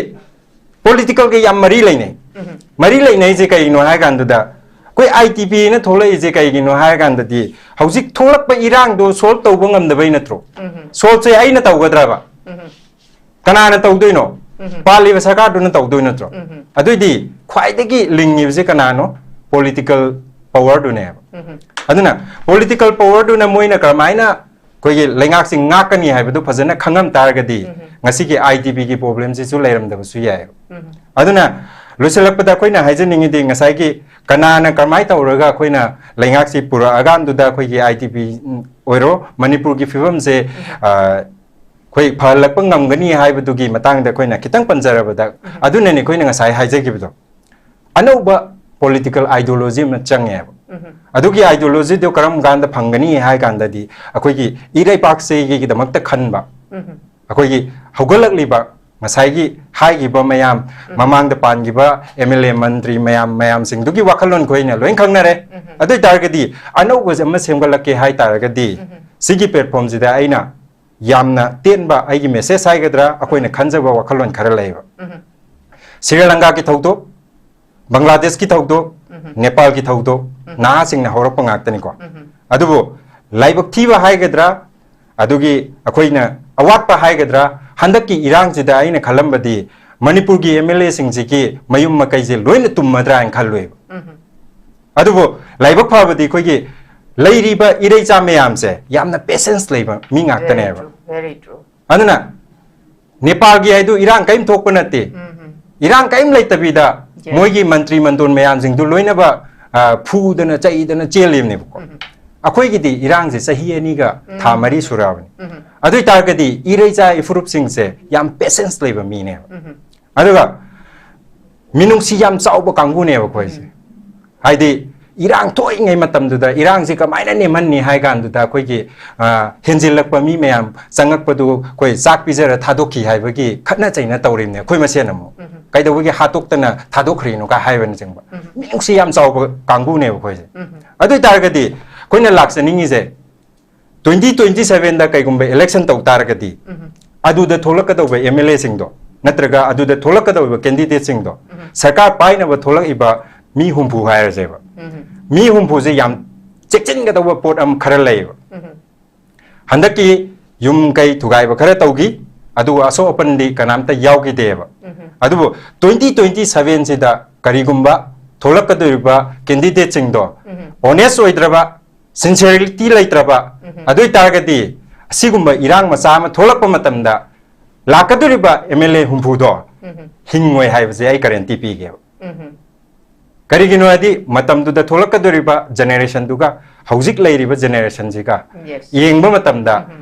politicalꯒ ꯌꯥꯝ ꯃꯔꯤ ꯂꯩꯅꯩ꯫ ꯃꯔꯤ ꯂꯩꯅꯩꯁꯦ ꯀꯩꯒꯤꯅꯣ ꯍꯥꯏ ꯀꯥꯟꯗꯨꯗ, ꯑꯩꯈꯣꯏ IDPꯅ ꯊꯣꯛꯂꯛꯏꯁꯦ ꯀꯩꯒꯤꯅꯣ ꯍꯥꯏ ꯀꯥꯟꯗꯗꯤ, ꯍꯧꯖꯤꯛ ꯊꯣꯛꯂꯛꯄ ꯏꯔꯥꯡꯗꯣ solve ꯇꯧꯕ ꯉꯝꯗꯕꯩ ꯅꯠꯇ꯭ꯔꯣ? Solveꯁꯦ ꯑꯩꯅ ꯇꯧꯒꯗ꯭ꯔꯕ? ꯀꯅꯥꯅ ꯇꯧꯗꯣꯏꯅꯣ? ꯄꯥꯜꯂꯤꯕ ꯁꯔꯀꯥꯔꯗꯨꯅ ꯇꯧꯗꯣꯏ ꯅꯠꯇ꯭ꯔꯣ? ꯑꯗꯨꯏꯗꯤ ꯈ꯭ꯋꯥꯏꯗꯒꯤ ꯂꯤꯡꯉꯤꯕꯁꯦ ꯀꯅꯥꯅꯣ? Political powerꯗꯨꯅꯦꯕ꯫ ꯑꯗꯨꯅ political powerꯗꯨꯅ ꯃꯣꯏꯅ ꯀꯔꯝꯍꯥꯏꯅ ꯑꯩꯈꯣꯏꯒꯤ ꯂꯩꯉꯥꯛꯁꯤ ꯉꯥꯛꯀꯅꯤ ꯍꯥꯏꯕꯗꯨ ꯐꯖꯅ ꯈꯪꯉꯝ ꯇꯥꯔꯒꯗꯤ, ꯉꯁꯤꯒꯤ IDPꯒꯤ problemꯁꯤꯁꯨ ꯂꯩꯔꯝꯗꯕꯁꯨ ꯌꯥꯏ꯫ ꯑꯗꯨꯅ ꯂꯣꯏꯁꯤꯜꯂꯛꯄꯗ ꯑꯩꯈꯣꯏꯅ ꯍꯥꯏꯖꯅꯤꯡꯉꯤꯗꯤ, ꯉꯁꯥꯏꯒꯤ ꯀꯅꯥꯅ ꯀꯔꯝꯍꯥꯏꯅ ꯇꯧꯔꯒ ꯑꯩꯈꯣꯏꯅ ꯂꯩꯉꯥꯛꯁꯤ ꯄꯨꯔꯛꯑꯀꯥꯟꯗꯨꯗ ꯑꯩꯈꯣꯏꯒꯤ IDP ꯑꯣꯏꯔꯣ, ꯃꯅꯤꯄꯨꯔꯒꯤ ꯐꯤꯕꯝꯁꯦ, ꯑ, ꯑꯩꯈꯣꯏ ꯐꯍꯜꯂꯛꯄ ꯉꯝꯒꯅꯤ ꯍꯥꯏꯕꯗꯨꯒꯤ ꯃꯇꯥꯡꯗ ꯑꯩꯈꯣꯏꯅ ꯈꯤꯇꯪ ꯄꯟꯖꯔꯕꯗ, ꯑꯗꯨꯅꯅꯤ ꯑꯩꯈꯣꯏꯅ ꯉꯁꯥꯏ ꯍꯥꯏꯖꯈꯤꯕꯗꯣ꯫ ꯑꯅꯧꯕ political ideology ꯑꯃ ꯆꯪꯉꯦꯕ꯫ ꯑꯗꯨꯒꯤ ideologyꯗꯣ ꯀꯔꯝ ꯀꯥꯟꯗ ꯐꯪꯒꯅꯤ ꯍꯥꯏ ꯀꯥꯟꯗꯗꯤ, ꯑꯩꯈꯣꯏꯒꯤ ꯏꯔꯩꯄꯥꯛꯁꯤꯒꯤꯗꯃꯛꯇ ꯈꯟꯕ, ꯑꯩꯈꯣꯏꯒꯤ ꯍꯧꯒꯠꯂꯛꯂꯤꯕ ꯉꯁꯥꯏꯒꯤ ꯍꯥꯏꯈꯤꯕ ꯃꯌꯥꯝ, ꯃꯃꯥꯡꯗ ꯄꯥꯟꯈꯤꯕ MLA ꯃꯟꯇ꯭ꯔꯤ ꯃꯌꯥꯝ, ꯃꯌꯥꯝꯁꯤꯡꯗꯨꯒꯤ ꯋꯥꯈꯜꯂꯣꯟ ꯑꯩꯈꯣꯏꯅ ꯂꯣꯏ ꯈꯪꯅꯔꯦ꯫ ꯑꯗꯨ ꯑꯣꯏ ꯇꯥꯔꯒꯗꯤ ꯑꯅꯧꯕꯁꯦ ꯑꯃ ꯁꯦꯝꯒꯠꯂꯛꯀꯦ ꯍꯥꯏ ꯇꯥꯔꯒꯗꯤ, ꯁꯤꯒꯤ platformꯁꯤꯗ ꯑꯩꯅ ꯌꯥꯝꯅ ꯇꯦꯟꯕ ꯑꯩꯒꯤ message ꯍꯥꯏꯒꯗ꯭ꯔꯥ, ꯑꯩꯈꯣꯏꯅ ꯈꯟꯖꯕ ꯋꯥꯈꯜꯂꯣꯟ ꯈꯔ ꯂꯩꯌꯦꯕ꯫ ꯁ꯭ꯔꯤ ꯂꯪꯀꯥꯒꯤ ꯊꯧꯗꯣꯛ, ꯕꯪꯒ꯭ꯂꯥꯗꯦꯁꯀꯤ ꯊꯧꯗꯣꯛ, ꯅꯦꯄꯥꯜꯒꯤ ꯊꯧꯗꯣꯛ, ꯅꯍꯥꯁꯤꯡꯅ ꯍꯧꯔꯛꯄ ꯉꯥꯛꯇꯅꯤꯀꯣ꯫ ꯑꯗꯨꯕꯨ ꯂꯥꯏꯕꯛ ꯊꯤꯕ ꯍꯥꯏꯒꯗ꯭ꯔꯥ, ꯑꯗꯨꯒꯤ ꯑꯩꯈꯣꯏꯅ ꯑꯋꯥꯠꯄ ꯍꯥꯏꯒꯗ꯭ꯔꯥ, ꯍꯟꯗꯛꯀꯤ ꯏꯔꯥꯡꯁꯤꯗ ꯑꯩꯅ ꯈꯜꯂꯝꯕꯗꯤ ꯃꯅꯤꯄꯨꯔꯒꯤ MLAꯁꯤꯡꯁꯤꯒꯤ ꯃꯌꯨꯝ ꯃꯀꯩꯁꯦ ꯂꯣꯏꯅ ꯇꯨꯝꯃꯗ꯭ꯔꯥ ꯍꯥꯏꯅ ꯈꯜꯂꯨꯏꯕ꯫ ꯑꯗꯨꯕꯨ ꯂꯥꯏꯕꯛ ꯐꯕꯗꯤ ꯑꯩꯈꯣꯏꯒꯤ ꯂꯩꯔꯤꯕ ꯏꯔꯩꯆꯥ ꯃꯌꯥꯝꯁꯦ ꯌꯥꯝꯅ ꯄꯦꯁꯦꯟꯁ ꯂꯩꯕ ꯃꯤ ꯉꯥꯛꯇꯅꯦꯕ꯫ Very true. ꯑꯗꯨꯅ ꯅꯦꯄꯥꯜꯒꯤ ꯍꯥꯏꯗꯨ ꯏꯔꯥꯡ ꯀꯔꯤꯝ ꯊꯣꯛꯄ ꯅꯠꯇꯦ꯫ ꯏꯔꯥꯡ ꯀꯔꯤꯝ ꯂꯩꯇꯕꯤꯗ Yes. ꯃꯣꯏꯒꯤ ꯃꯟꯇ꯭ꯔꯤ ꯃꯟꯗꯣꯟ ꯃꯌꯥꯝꯁꯤꯡꯗꯨ ꯂꯣꯏꯅꯃꯛ, ꯑ, ꯐꯨꯗꯅ ꯆꯩꯗꯅ ꯆꯦꯜꯂꯤꯕꯅꯦꯕꯀꯣ꯫ ꯑꯩꯈꯣꯏꯒꯤꯗꯤ ꯏꯔꯥꯡꯁꯦ ꯆꯍꯤ ꯑꯅꯤꯒ ꯊꯥ ꯃꯔꯤ ꯁꯨꯔꯛꯑꯕꯅꯤ꯫ ꯑꯗꯨ ꯑꯣꯏꯇꯥꯔꯒꯗꯤ ꯏꯔꯩꯆꯥ ꯏꯐꯨꯔꯨꯞꯁꯤꯡꯁꯦ ꯌꯥꯝ ꯄꯦꯁꯦꯟꯁ ꯂꯩꯕ ꯃꯤꯅꯦꯕ꯫ ꯑꯗꯨꯒ ꯃꯤꯅꯨꯡꯁꯤ ꯌꯥꯝ ꯆꯥꯎꯕ ꯀꯥꯡꯕꯨꯅꯦꯕ ꯑꯩꯈꯣꯏꯁꯦ꯫ ꯍꯥꯏꯗꯤ ꯏꯔꯥꯡ ꯊꯣꯛꯏꯉꯩ ꯃꯇꯝꯗꯨꯗ ꯏꯔꯥꯡꯁꯤ ꯀꯃꯥꯏꯅ ꯅꯦꯝꯍꯟꯅꯤ ꯍꯥꯏ ꯀꯥꯟꯗꯨꯗ ꯑꯩꯈꯣꯏꯒꯤ, ꯑ, ꯍꯦꯟꯖꯤꯜꯂꯛꯄ ꯃꯤ ꯃꯌꯥꯝ ꯆꯪꯉꯛꯄꯗꯨ ꯑꯩꯈꯣꯏ ꯆꯥꯛ ꯄꯤꯖꯔ ꯊꯥꯗꯣꯛꯈꯤ ꯍꯥꯏꯕꯒꯤ ꯈꯠꯅ ꯆꯩꯅ ꯇꯧꯔꯤꯕꯅꯦ ꯑꯩꯈꯣꯏ ꯃꯁꯦꯟ ꯑꯃꯨꯛ꯫ ꯀꯩꯗꯧꯕꯒꯤ ꯍꯥꯠꯇꯣꯛꯇꯅ ꯊꯥꯗꯣꯛꯈ꯭ꯔꯤꯅꯣ ꯀꯥ ꯍꯥꯏꯕꯅꯆꯤꯡꯕ꯫ ꯃꯤꯅꯨꯡꯁꯤ ꯌꯥꯝ ꯆꯥꯎꯕ ꯀꯥꯡꯕꯨꯅꯦꯕ ꯑꯩꯈꯣꯏꯁꯦ꯫ ꯑꯗꯨ ꯑꯣꯏꯇꯥꯔꯒꯗꯤ ꯑꯩꯈꯣꯏꯅ ꯂꯥꯛꯆꯅꯤꯡꯉꯤꯁꯦ twenty twenty sevenꯗ ꯀꯩꯒꯨꯝꯕ election ꯇꯧ ꯇꯥꯔꯒꯗꯤ ꯑꯗꯨꯗ ꯊꯣꯛꯂꯛꯀꯗꯧꯕ MLAꯁꯤꯡꯗꯣ ꯅꯠꯇ꯭ꯔꯒ ꯑꯗꯨꯗ ꯊꯣꯛꯂꯛꯀꯗꯧꯔꯤꯕ candidateꯁꯤꯡꯗꯣ ꯁꯔꯀꯥꯔ ꯄꯥꯏꯅꯕ ꯊꯣꯛꯂꯛꯏꯕ ꯃꯤ ꯍꯨꯝꯐꯨ ꯍꯥꯏꯔꯁꯦꯕ꯫ ꯃꯤ ꯍꯨꯝꯐꯨꯁꯦ ꯌꯥꯝ ꯆꯦꯛꯁꯤꯟꯒꯗꯧꯕ ꯄꯣꯠ ꯑꯃ ꯈꯔ ꯂꯩꯌꯦꯕ꯫ ꯍꯟꯗꯛꯀꯤ ꯌꯨꯝ ꯀꯩ ꯊꯨꯒꯥꯏꯕ ꯈꯔ ꯇꯧꯈꯤ, ꯑꯗꯨꯒ ꯑꯁꯣꯛ ꯑꯄꯟꯗꯤ ꯀꯅꯥꯝꯇ ꯌꯥꯎꯈꯤꯗꯦꯕ꯫ ꯑꯗꯨꯕꯨ twenty twenty sevenꯁꯤꯗ ꯀꯔꯤꯒꯨꯝꯕ ꯊꯣꯛꯂꯛꯀꯗꯧꯔꯤꯕ candidateꯁꯤꯡꯗꯣ honest ꯑꯣꯏꯗ꯭ꯔꯕ, sincerity ꯂꯩꯇ꯭ꯔꯕ, ꯑꯗꯨ ꯑꯣꯏꯇꯥꯔꯒꯗꯤ ꯑꯁꯤꯒꯨꯝꯕ ꯏꯔꯥꯡ ꯃꯆꯥ ꯑꯃ ꯊꯣꯛꯂꯛꯄ ꯃꯇꯝꯗ ꯂꯥꯛꯀꯗꯧꯔꯤꯕ MLA ꯍꯨꯝꯐꯨꯗꯣ ꯍꯤꯡꯉꯣꯏ ꯍꯥꯏꯕꯁꯦ ꯑꯩ guarantee ꯄꯤꯒꯦꯕ꯫ ꯀꯔꯤꯒꯤꯅꯣ ꯍꯥꯏꯗꯤ ꯃꯇꯝꯗꯨꯗ ꯊꯣꯛꯂꯛꯀꯗꯧꯔꯤꯕ generationꯗꯨꯒ ꯍꯧꯖꯤꯛ ꯂꯩꯔꯤꯕ generationꯁꯤꯒ Yes. ꯌꯦꯡꯕ ꯃꯇꯝꯗ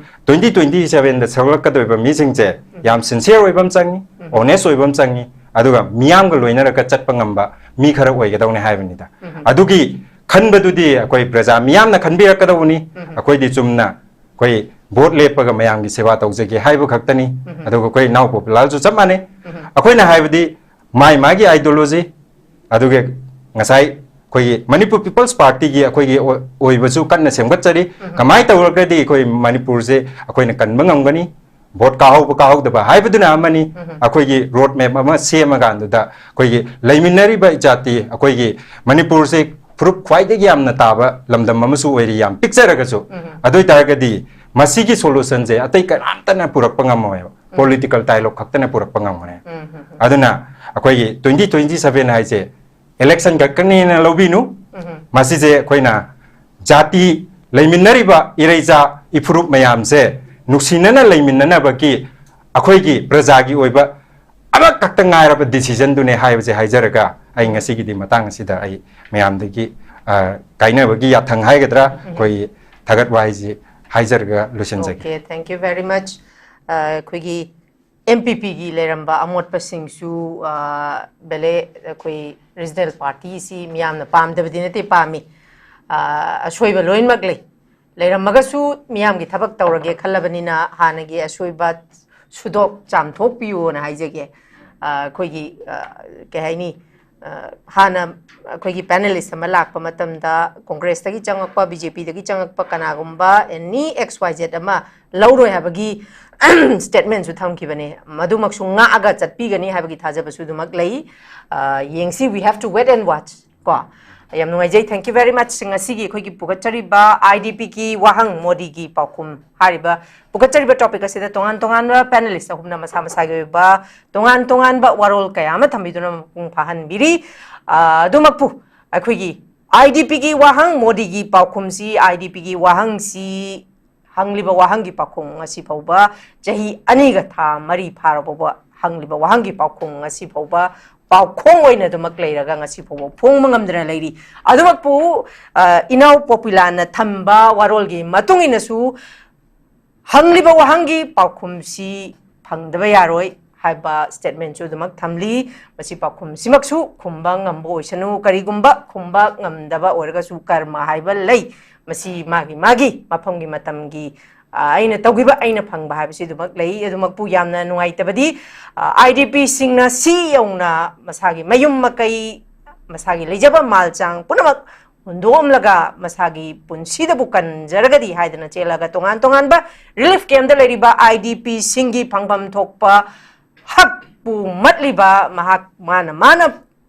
twenty twenty sevenꯗ ꯊꯣꯛꯂꯛꯀꯗꯧꯔꯤꯕ ꯃꯤꯁꯤꯡꯁꯦ ꯌꯥꯝ sincere ꯑꯣꯏꯕ ꯑꯃ ꯆꯪꯉꯤ, honest ꯑꯣꯏꯕ ꯑꯃ ꯆꯪꯉꯤ, ꯑꯗꯨꯒ ꯃꯤꯌꯥꯝꯒ ꯂꯣꯏꯅꯔꯒ ꯆꯠꯄ ꯉꯝꯕ ꯃꯤ ꯈꯔ ꯑꯣꯏꯒꯗꯧꯅꯦ ꯍꯥꯏꯕꯅꯤꯗ꯫ ꯑꯗꯨꯒꯤ ꯈꯟꯕꯗꯨꯗꯤ ꯑꯩꯈꯣꯏ ꯄ꯭ꯔꯖꯥ ꯃꯤꯌꯥꯝꯅ ꯈꯟꯕꯤꯔꯛꯀꯗꯧꯕꯅꯤ꯫ ꯑꯩꯈꯣꯏꯗꯤ ꯆꯨꯝꯅ ꯑꯩꯈꯣꯏ vote ꯂꯦꯞꯄꯒ ꯃꯌꯥꯝꯒꯤ ꯁꯦꯕꯥ ꯇꯧꯖꯒꯦ ꯍꯥꯏꯕ ꯈꯛꯇꯅꯤ꯫ ꯑꯗꯨꯒ ꯑꯩꯈꯣꯏ ꯏꯅꯥꯎ ꯄꯣꯄꯨꯂꯥꯜꯁꯨ ꯆꯞ ꯃꯥꯟꯅꯩ꯫ ꯑꯩꯈꯣꯏꯅ ꯍꯥꯏꯕꯗꯤ ꯃꯥꯏ ꯃꯥꯒꯤ ideology, ꯑꯗꯨꯒ ꯉꯁꯥꯏ ꯑꯩꯈꯣꯏꯒꯤ Manipur People's Partyꯒꯤ ꯑꯩꯈꯣꯏꯒꯤ ꯑꯣ-, ꯑꯣꯏꯕꯁꯨ ꯀꯟꯅ ꯁꯦꯝꯒꯠꯆꯔꯤ꯫ ꯀꯃꯥꯏꯅ ꯇꯧꯔꯒꯗꯤ ꯑꯩꯈꯣꯏ ꯃꯅꯤꯄꯨꯔꯁꯦ ꯑꯩꯈꯣꯏꯅ ꯀꯟꯕ ꯉꯝꯒꯅꯤ? Vote ꯀꯥꯍꯧꯕ ꯀꯥꯍꯧꯗꯕ ꯍꯥꯏꯕꯗꯨꯅ ꯑꯃꯅꯤ꯫ ꯑꯩꯈꯣꯏꯒꯤ road map ꯑꯃ ꯁꯦꯝꯃꯀꯥꯟꯗꯨꯗ ꯑꯩꯈꯣꯏꯒꯤ ꯂꯩꯃꯤꯟꯅꯔꯤꯕ ꯏꯖꯥꯇꯤ, ꯑꯩꯈꯣꯏꯒꯤ ꯃꯅꯤꯄꯨꯔꯁꯦ ꯐꯨꯔꯨꯞ ꯈ꯭ꯋꯥꯏꯗꯒꯤ ꯌꯥꯝꯅ ꯇꯥꯕ ꯂꯝꯗꯝ ꯑꯃꯁꯨ ꯑꯣꯏꯔꯤ, ꯌꯥꯝ ꯄꯤꯛꯆꯔꯒꯁꯨ꯫ ꯑꯗꯨ ꯑꯣꯏꯇꯥꯔꯒꯗꯤ ꯃꯁꯤꯒꯤ solutionꯁꯦ ꯑꯇꯩ ꯀꯅꯥꯝꯇꯅ ꯄꯨꯔꯛꯄ ꯉꯝꯃꯣꯏꯕ꯫ Political dialogue ꯈꯛꯇꯅ ꯄꯨꯔꯛꯄ ꯉꯝꯒꯅꯤ꯫ ꯑꯗꯨꯅ ꯑꯩꯈꯣꯏꯒꯤ twenty twenty seven ꯍꯥꯏꯁꯦ election ꯈꯛꯇꯅꯦꯅ ꯂꯧꯕꯤꯅꯨ꯫ ꯃꯁꯤꯁꯦ ꯑꯩꯈꯣꯏꯅ ꯖꯥꯇꯤ, ꯂꯩꯃꯤꯟꯅꯔꯤꯕ ꯏꯔꯩꯆꯥ ꯏꯐꯨꯔꯨꯞ ꯃꯌꯥꯝꯁꯦ ꯅꯨꯡꯁꯤꯅꯅ ꯂꯩꯃꯤꯟꯅꯅꯕꯒꯤ ꯑꯩꯈꯣꯏꯒꯤ ꯄ꯭ꯔꯖꯥꯒꯤ ꯑꯣꯏꯕ ꯑꯃꯈꯛꯇ ꯉꯥꯏꯔꯕ ꯗꯤꯁꯤꯖꯟꯗꯨꯅꯦ ꯍꯥꯏꯕꯁꯦ ꯍꯥꯏꯖꯔꯒ, ꯑꯩ ꯉꯁꯤꯒꯤꯗꯤ ꯃꯇꯥꯡ ꯑꯁꯤꯗ ꯑꯩ ꯃꯌꯥꯝꯗꯒꯤ, ꯑ, ꯀꯥꯏꯅꯕꯒꯤ ꯌꯥꯊꯪ ꯍꯥꯏꯒꯗ꯭ꯔꯥ, ꯑꯩꯈꯣꯏ ꯊꯥꯒꯠ ꯋꯥꯍꯩꯁꯤ ꯍꯥꯏꯖꯔꯒ ꯂꯣꯏꯁꯤꯟꯖꯒꯦ꯫ Okay, thank you very much. ꯑ, ꯑꯩꯈꯣꯏꯒꯤ ꯑꯦꯝ ꯄꯤ ꯄꯤꯒꯤ ꯂꯩꯔꯝꯕ ꯑꯃꯣꯠꯄꯁꯤꯡꯁꯨ, ꯑ, ꯕꯦꯂꯦ ꯑꯩꯈꯣꯏ ꯔꯤꯖꯅꯦꯜ ꯄꯥꯔꯇꯤꯁꯤ ꯃꯤꯌꯥꯝꯅ ꯄꯥꯝꯗꯕꯗꯤ ꯅꯠꯇꯦ, ꯄꯥꯝꯃꯤ꯫ ꯑ, ꯑꯁꯣꯏꯕ ꯂꯣꯏꯅꯃꯛ ꯂꯩ꯫ ꯂꯩꯔꯝꯃꯒꯁꯨ ꯃꯤꯌꯥꯝꯒꯤ ꯊꯕꯛ ꯇꯧꯔꯒꯦ ꯈꯜꯂꯕꯅꯤꯅ ꯍꯥꯟꯅꯒꯤ ꯑꯁꯣꯏꯕ ꯁꯨꯗꯣꯛ ꯆꯥꯝꯊꯣꯛꯄꯤꯌꯣꯅ ꯍꯥꯏꯖꯒꯦ꯫ ꯑ, ꯑꯩꯈꯣꯏꯒꯤ, ꯑ, ꯀꯩ ꯍꯥꯏꯅꯤ, ꯑ, ꯍꯥꯟꯅ ꯑꯩꯈꯣꯏꯒꯤ ꯄꯦꯅꯦꯂꯤꯁ ꯑꯃ ꯂꯥꯛꯄ ꯃꯇꯝꯗ ꯀꯣꯡꯒ꯭ꯔꯦꯁꯇꯒꯤ ꯆꯪꯉꯛꯄ, ꯕꯤ ꯖꯦ ꯄꯤꯗꯒꯤ ꯆꯪꯉꯛꯄ ꯀꯅꯥꯒꯨꯝꯕ ꯑꯦꯅꯤ ꯑꯦꯛꯁ ꯋꯥꯏ ꯖꯦꯠ ꯑꯃ ꯂꯧꯔꯣꯏ ꯍꯥꯏꯕꯒꯤ ꯁ꯭ꯇꯦꯠꯃꯦꯟꯁꯨ ꯊꯝꯈꯤꯕꯅꯦ꯫ ꯃꯗꯨꯃꯛꯁꯨ ꯉꯥꯛꯑꯒ ꯆꯠꯄꯤꯒꯅꯤ ꯍꯥꯏꯕꯒꯤ ꯊꯥꯖꯕꯁꯨ ꯑꯗꯨꯃꯛ ꯂꯩ꯫ ꯑ, ꯌꯦꯡꯁꯤ, we have to wait and watch꯫ ꯀꯣ, ꯌꯥꯝ ꯅꯨꯡꯉꯥꯏꯖꯩ, thank you very much꯫ ꯉꯁꯤꯒꯤ ꯑꯩꯈꯣꯏꯒꯤ ꯄꯨꯈꯠꯆꯔꯤꯕ ꯑꯥꯏ ꯗꯤ ꯄꯤꯒꯤ ꯋꯥꯍꯪ, ꯃꯣꯗꯤꯒꯤ ꯄꯥꯎꯈꯨꯝ ꯍꯥꯏꯔꯤꯕ ꯄꯨꯈꯠꯆꯔꯤꯕ ꯇꯣꯄꯤꯛ ꯑꯁꯤꯗ ꯇꯣꯉꯥꯟ ꯇꯣꯉꯥꯟꯕ ꯄꯦꯅꯦꯂꯤꯁ ꯑꯍꯨꯝꯅ ꯃꯁꯥ ꯃꯁꯥꯒꯤ ꯑꯣꯏꯕ ꯇꯣꯉꯥꯟ ꯇꯣꯉꯥꯟꯕ ꯋꯥꯔꯣꯜ ꯀꯌꯥ ꯑꯃ ꯊꯝꯕꯤꯗꯨꯅ ꯃꯄꯨꯡ ꯐꯥꯍꯟꯕꯤꯔꯤ꯫ ꯑ, ꯑꯗꯨꯃꯛꯄꯨ ꯑꯩꯈꯣꯏꯒꯤ ꯑꯥꯏ ꯗꯤ ꯄꯤꯒꯤ ꯋꯥꯍꯪ, ꯃꯣꯗꯤꯒꯤ ꯄꯥꯎꯈꯨꯝꯁꯤ, ꯑꯥꯏ ꯗꯤ ꯄꯤꯒꯤ ꯋꯥꯍꯪꯁꯤ ꯍꯪꯂꯤꯕ ꯋꯥꯍꯪꯒꯤ ꯄꯥꯎꯈꯨꯝ ꯉꯁꯤ ꯐꯥꯎꯕ ꯆꯍꯤ ꯑꯅꯤꯒ ꯊꯥ ꯃꯔꯤ ꯐꯥꯔꯕ ꯐꯥꯎꯕ ꯍꯪꯂꯤꯕ ꯋꯥꯍꯪꯒꯤ ꯄꯥꯎꯈꯨꯝ ꯉꯁꯤ ꯐꯥꯎꯕ ꯄꯥꯎꯈꯣꯡ ꯑꯣꯏꯅ ꯑꯗꯨꯃꯛ ꯂꯩꯔꯒ ꯉꯁꯤ ꯐꯥꯎꯕ ꯐꯣꯡꯕ ꯉꯝꯗꯅ ꯂꯩꯔꯤ꯫ ꯑꯗꯨꯃꯛꯄꯨ, ꯑ, ꯏꯅꯥꯎ ꯄꯣꯄꯤꯂꯥꯅ ꯊꯝꯕ ꯋꯥꯔꯣꯜꯒꯤ ꯃꯇꯨꯡ ꯏꯟꯅꯁꯨ ꯍꯪꯂꯤꯕ ꯋꯥꯍꯪꯒꯤ ꯄꯥꯎꯈꯨꯝꯁꯤ ꯐꯪꯗꯕ ꯌꯥꯔꯣꯏ ꯍꯥꯏꯕ ꯁ꯭ꯇꯦꯠꯃꯦꯟꯁꯨ ꯑꯗꯨꯃꯛ ꯊꯝꯂꯤ꯫ ꯃꯁꯤ ꯄꯥꯎꯈꯨꯝꯁꯤꯃꯛꯁꯨ ꯈꯨꯝꯕ ꯉꯝꯕ ꯑꯣꯏꯁꯅꯨ꯫ ꯀꯔꯤꯒꯨꯝꯕ ꯈꯨꯝꯕ ꯉꯝꯗꯕ ꯑꯣꯏꯔꯒꯁꯨ ꯀꯔꯃ ꯍꯥꯏꯕ ꯂꯩ꯫ ꯃꯁꯤ ꯃꯥꯒꯤ ꯃꯥꯒꯤ ꯃꯐꯝꯒꯤ ꯃꯇꯝꯒꯤ, ꯑ, ꯑꯩꯅ ꯇꯧꯈꯤꯕ, ꯑꯩꯅ ꯐꯪꯕ ꯍꯥꯏꯕꯁꯤ ꯑꯗꯨꯃꯛ ꯂꯩ꯫ ꯑꯗꯨꯃꯛꯄꯨ ꯌꯥꯝꯅ ꯅꯨꯡꯉꯥꯏꯇꯕꯗꯤ, ꯑ, ꯑꯥꯏ ꯗꯤ ꯄꯤꯁꯤꯡꯅ ꯁꯤ ꯌꯧꯅ ꯃꯁꯥꯒꯤ ꯃꯌꯨꯝ ꯃꯀꯩ, ꯃꯁꯥꯒꯤ ꯂꯩꯖꯕ ꯃꯥꯜ ꯆꯥꯡ ꯄꯨꯝꯅꯃꯛ ꯍꯨꯟꯗꯣꯛꯑꯝꯂꯒ ꯃꯁꯥꯒꯤ ꯄꯨꯟꯁꯤꯗꯕꯨ ꯀꯟꯖꯔꯒꯗꯤ ꯍꯥꯏꯗꯅ ꯆꯦꯜꯂꯒ ꯇꯣꯉꯥꯟ ꯇꯣꯉꯥꯟꯕ ꯔꯤꯂꯤꯐ ꯀꯦꯝꯞꯇ ꯂꯩꯔꯤꯕ ꯑꯥꯏ ꯗꯤ ꯄꯤꯁꯤꯡꯒꯤ ꯐꯪꯐꯝ ꯊꯣꯛꯄ ꯍꯛꯄꯨ ꯃꯠꯂꯤꯕ ꯃꯍꯥꯛ ꯃꯥꯅ ꯃꯥꯅ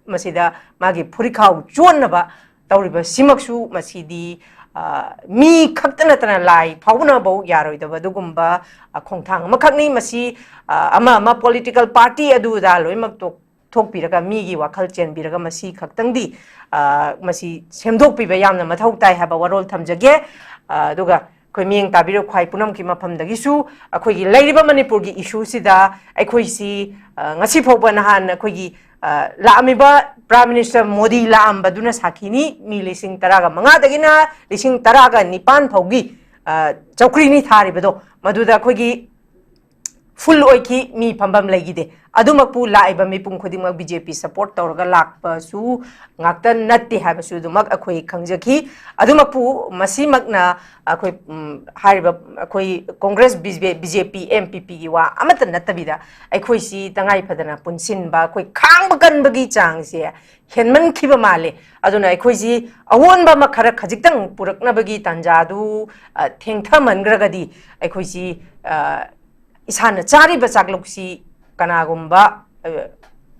ꯃꯁꯤꯗ ꯃꯥꯒꯤ ꯐꯨꯔꯤꯠꯈꯥꯎ ꯆꯣꯟꯅꯕ ꯇꯧꯔꯤꯕꯁꯤꯃꯛꯁꯨ ꯃꯁꯤꯗꯤ, ꯑ, ꯃꯤ ꯈꯛꯇ ꯅꯠꯇꯅ ꯂꯥꯏ ꯐꯥꯎꯕꯅꯐꯧ ꯌꯥꯔꯣꯏꯗꯕ ꯑꯗꯨꯒꯨꯝꯕ, ꯑ, ꯈꯣꯡꯊꯥꯡ ꯑꯃꯈꯛꯅꯤ꯫ ꯃꯁꯤ, ꯑ, ꯑꯃ ꯑꯃ ꯄꯣꯂꯤꯇꯤꯀꯦꯜ ꯄꯥꯔꯇꯤ ꯑꯗꯨ ꯑꯗꯥ ꯂꯣꯏꯅꯃꯛ ꯇꯣꯛ-, ꯊꯣꯛꯄꯤꯔꯒ, ꯃꯤꯒꯤ ꯋꯥꯈꯜ ꯆꯦꯟꯕꯤꯔꯒ, ꯃꯁꯤ ꯈꯛꯇꯪꯗꯤ, ꯑ, ꯃꯁꯤ ꯁꯦꯝꯗꯣꯛꯄꯤꯕ ꯌꯥꯝꯅ ꯃꯊꯧ ꯇꯥꯏ ꯍꯥꯏꯕ ꯋꯥꯔꯣꯜ ꯊꯝꯖꯒꯦ꯫ ꯑ, ꯑꯗꯨꯒ ꯑꯩꯈꯣꯏ ꯃꯤꯠꯌꯦꯡ ꯇꯥꯕꯤꯔꯤꯕ ꯈ꯭ꯋꯥꯏ ꯄꯨꯝꯅꯃꯛꯀꯤ ꯃꯐꯝꯗꯒꯤꯁꯨ, ꯑꯩꯈꯣꯏꯒꯤ ꯂꯩꯔꯤꯕ ꯃꯅꯤꯄꯨꯔꯒꯤ ꯏꯁꯨꯁꯤꯗ ꯑꯩꯈꯣꯏꯁꯤ, ꯑ, ꯉꯁꯤ ꯐꯥꯎꯕ, ꯅꯍꯥꯟ ꯑꯩꯈꯣꯏꯒꯤ, ꯑ, ꯂꯥꯛꯑꯝꯃꯤꯕ Prime Minister ꯃꯣꯗꯤ ꯂꯥꯛꯑꯝꯕꯗꯨꯅ ꯁꯥꯈꯤꯅꯤ, ꯃꯤ ꯂꯤꯁꯤꯡ ꯇꯔꯥꯒ ꯃꯉꯥꯗꯒꯤꯅ ꯂꯤꯁꯤꯡ ꯇꯔꯥꯒ ꯅꯤꯄꯥꯟ ꯐꯥꯎꯒꯤ, ꯑ, ꯆꯧꯀ꯭ꯔꯤꯅꯤ ꯊꯥꯔꯤꯕꯗꯣ, ꯃꯗꯨꯗ ꯑꯩꯈꯣꯏꯒꯤ full ꯑꯣꯏꯈꯤ, ꯃꯤ ꯐꯝꯐꯝ ꯂꯩꯈꯤꯗꯦ꯫ ꯑꯗꯨꯃꯛꯄꯨ ꯂꯥꯛꯏꯕ ꯃꯤꯄꯨꯝ ꯈꯨꯗꯤꯡꯃꯛ B J P support ꯇꯧꯔꯒ ꯂꯥꯛꯄꯁꯨ ꯉꯥꯛꯇ ꯅꯠꯇꯦ ꯍꯥꯏꯕꯁꯨ ꯑꯗꯨꯃꯛ ꯑꯩꯈꯣꯏ ꯈꯪꯖꯈꯤ꯫ ꯑꯗꯨꯃꯛꯄꯨ ꯃꯁꯤꯃꯛꯅ ꯑꯩꯈꯣꯏ, ꯎꯝ, ꯍꯥꯏꯔꯤꯕ ꯑꯩꯈꯣꯏ Congress, B J P, N P P ꯒꯤ ꯋꯥ ꯑꯃꯠꯇ ꯅꯠꯇꯕꯤꯗ, ꯑꯩꯈꯣꯏꯁꯤ ꯇꯉꯥꯏ ꯐꯗꯅ ꯄꯨꯟꯁꯤꯟꯕ, ꯑꯩꯈꯣꯏ ꯈꯥꯡꯕ ꯀꯟꯕꯒꯤ ꯆꯥꯡꯁꯦ ꯍꯦꯟꯃꯟꯈꯤꯕ ꯃꯥꯜꯂꯦ꯫ ꯑꯗꯨꯅ ꯑꯩꯈꯣꯏꯁꯤ ꯑꯑꯣꯟꯕ ꯑꯃ ꯈꯔ ꯈꯖꯤꯛꯇꯪ ꯄꯨꯔꯛꯅꯕꯒꯤ ꯇꯥꯟꯖꯥꯗꯨ, ꯑ, ꯊꯦꯡꯊꯃꯟꯈ꯭ꯔꯒꯗꯤ ꯑꯩꯈꯣꯏꯁꯤ, ꯑ, ꯏꯁꯥꯅ ꯆꯥꯔꯤꯕ ꯆꯥꯛꯂꯨꯛꯁꯤ ꯀꯅꯥꯒꯨꯝꯕ, ꯑ,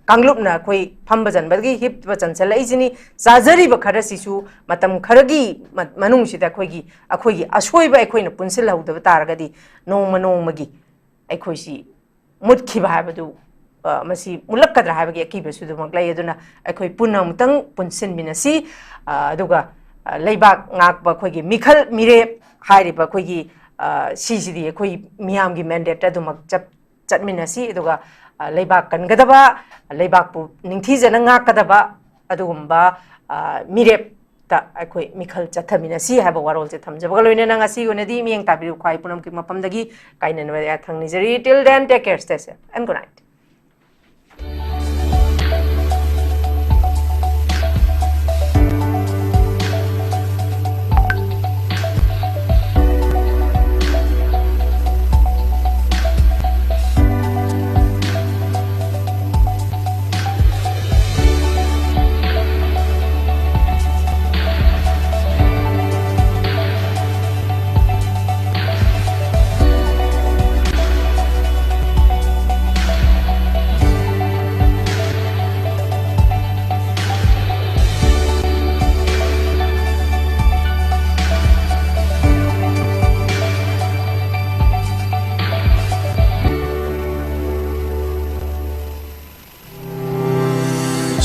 ꯀꯥꯡꯂꯨꯞꯅ ꯑꯩꯈꯣꯏ ꯐꯝꯕ ꯆꯟꯕꯗꯒꯤ ꯍꯤꯞꯄ ꯆꯟꯁꯤꯜꯂꯛꯏꯁꯤꯅꯤ꯫ ꯆꯥꯖꯔꯤꯕ ꯈꯔꯁꯤꯁꯨ ꯃꯇꯝ ꯈꯔꯒꯤ ꯃ-, ꯃꯅꯨꯡꯁꯤꯗ ꯑꯩꯈꯣꯏꯒꯤ, ꯑꯩꯈꯣꯏꯒꯤ ꯑꯁꯣꯏꯕ ꯑꯩꯈꯣꯏꯅ ꯄꯨꯟꯁꯤꯜꯍꯧꯗꯕ ꯇꯥꯔꯒꯗꯤ ꯅꯣꯡꯃ ꯅꯣꯡꯃꯒꯤ ꯑꯩꯈꯣꯏꯁꯤ ꯃꯨꯠꯈꯤꯕ ꯍꯥꯏꯕꯗꯨ, ꯑ, ꯃꯁꯤ ꯃꯨꯠꯂꯛꯀꯗ꯭ꯔꯥ ꯍꯥꯏꯕꯒꯤ ꯑꯀꯤꯕꯁꯨ ꯑꯗꯨꯃꯛ ꯂꯩ꯫ ꯑꯗꯨꯅ ꯑꯩꯈꯣꯏ ꯄꯨꯟꯅ ꯑꯃꯨꯛꯇꯪ ꯄꯨꯟꯁꯤꯟꯃꯤꯟꯅꯁꯤ, ꯑ, ꯑꯗꯨꯒ, ꯑ, ꯂꯩꯕꯥꯛ ꯉꯥꯛꯄ ꯑꯩꯈꯣꯏꯒꯤ ꯃꯤꯈꯜ ꯃꯤꯔꯦꯞ ꯍꯥꯏꯔꯤꯕ ꯑꯩꯈꯣꯏꯒꯤ, ꯑ, ꯁꯤꯁꯤꯗꯤ ꯑꯩꯈꯣꯏ ꯃꯤꯌꯥꯝꯒꯤ mandate ꯑꯗꯨꯃꯛ ꯆꯠ-, ꯆꯠꯃꯤꯟꯅꯁꯤ꯫ ꯑꯗꯨꯒ, ꯑ, ꯂꯩꯕꯥꯛ ꯀꯟꯒꯗꯕ, ꯂꯩꯕꯥꯛꯄꯨ ꯅꯤꯡꯊꯤꯖꯅ ꯉꯥꯛꯀꯗꯕ ꯑꯗꯨꯒꯨꯝꯕ, ꯑ, ꯃꯤꯔꯦꯞꯇ ꯑꯩꯈꯣꯏ ꯃꯤꯈꯜ ꯆꯠꯊꯃꯤꯟꯅꯁꯤ ꯍꯥꯏꯕ ꯋꯥꯔꯣꯜꯁꯦ ꯊꯝꯖꯕꯒ ꯂꯣꯏꯅꯅ ꯉꯁꯤꯒꯤ ꯑꯣꯏꯅꯗꯤ ꯃꯤꯠꯌꯦꯡ ꯇꯥꯕꯤꯔꯤꯕ ꯈ꯭ꯋꯥꯏ ꯄꯨꯝꯅꯃꯛꯀꯤ ꯃꯐꯝꯗꯒꯤ ꯀꯥꯏꯅꯅꯕ ꯌꯥꯊꯪ ꯅꯤꯖꯔꯤ꯫ Till then, take care, stay safe and good night.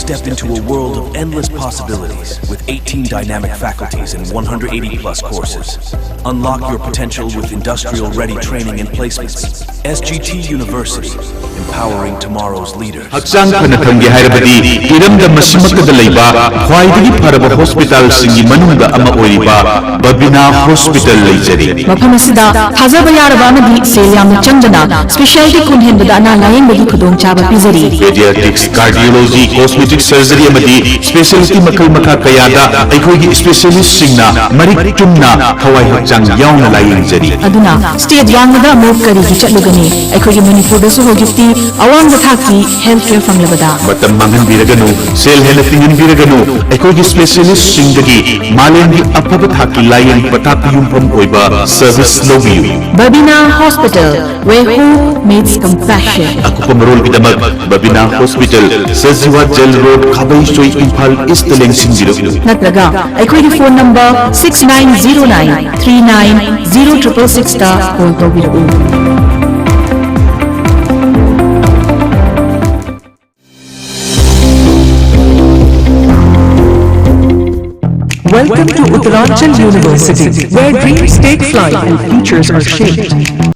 Step into a world of endless possibilities with eighteen dynamic faculties and one hundred eighty plus courses. Unlock your potential with industrial ready training and placements. S G T University, empowering tomorrow's leaders. ꯍꯛꯆꯥꯡ ꯐꯅ ꯊꯝꯒꯦ ꯍꯥꯏꯔꯕꯗꯤ ꯏꯔꯝꯗꯝ ꯑꯁꯤꯃꯛꯇꯗ ꯂꯩꯕ ꯈ꯭ꯋꯥꯏꯗꯒꯤ ꯐꯔꯕ ꯍꯣꯁꯄꯤꯇꯥꯜꯁꯤꯡꯒꯤ ꯃꯅꯨꯡꯗ ꯑꯃ ꯑꯣꯏꯔꯤꯕ ꯕꯕꯤꯅꯥ ꯍꯣꯁꯄꯤꯇꯥꯜ ꯂꯩꯖꯔꯤ꯫ ꯃꯐꯝ ꯑꯁꯤꯗ ꯊꯥꯖꯕ ꯌꯥꯔꯕ ꯑꯃꯗꯤ ꯁꯦꯜ ꯌꯥꯝꯅ ꯆꯪꯗꯅ specialty ꯀꯨꯟ ꯍꯦꯟꯕꯗ ꯑꯅꯥ ꯂꯥꯌꯦꯡꯕꯒꯤ ꯈꯨꯗꯣꯡꯆꯥꯕ ꯄꯤꯖꯔꯤ꯫ Pediatrics, cardiology, cosmetic surgery ꯑꯃꯗꯤ specialty ꯃꯈꯜ ꯃꯈꯥ ꯀꯌꯥꯗ ꯑꯩꯈꯣꯏꯒꯤ specialistꯁꯤꯡꯅ ꯃꯔꯤꯛ ꯆꯨꯝꯅ ꯊꯋꯥꯏ ꯍꯛꯆꯥꯡ ꯌꯥꯎꯅ ꯂꯥꯌꯦꯡꯖꯔꯤ꯫ ꯑꯗꯨꯅ state ꯋꯥꯡꯃꯗ ꯑꯃꯨꯛ ꯀꯔꯤꯒꯤ ꯆꯠꯂꯨꯒꯅꯤ? ꯑꯩꯈꯣꯏꯒꯤ ꯃꯅꯤꯄꯨꯔꯗꯁꯨ ꯍꯧꯖꯤꯛꯇꯤ ꯑꯋꯥꯡꯕ ꯊꯥꯛꯀꯤ health care ꯐꯪꯂꯕꯗ꯫ ꯃꯇꯝ ꯃꯥꯡꯍꯟꯕꯤꯔꯒꯅꯨ, ꯁꯦꯜ ꯍꯦꯟꯅ ꯇꯤꯡꯍꯟꯕꯤꯔꯒꯅꯨ, ꯑꯩꯈꯣꯏꯒꯤ specialistꯁꯤꯡꯗꯒꯤ ꯃꯥꯂꯦꯝꯒꯤ ꯑꯐꯕ ꯊꯥꯛꯀꯤ ꯂꯥꯌꯦꯡ ꯄꯊꯥꯞꯀꯤ ꯌꯨꯝꯐꯝ ꯑꯣꯏꯕ service ꯂꯧꯕꯤꯌꯨ꯫ Babina Hospital, where hope meets compassion. ꯑꯀꯨꯞꯄ ꯃꯔꯣꯜꯒꯤꯗꯃꯛ Babina hospital, Sajiwa jail road, Khabeisoi, Imphal ꯏꯁꯇ ꯂꯦꯡꯁꯤꯟꯕꯤꯔꯛꯎ꯫ ꯅꯠꯇ꯭ꯔꯒ ꯑꯩꯈꯣꯏꯒꯤ phone number six nine zero nine three nine zero triple sixꯇ call ꯇꯧꯕꯤꯔꯛꯎ꯫ Welcome to Uttaranchal University, where dreams take flight and futures are shaped.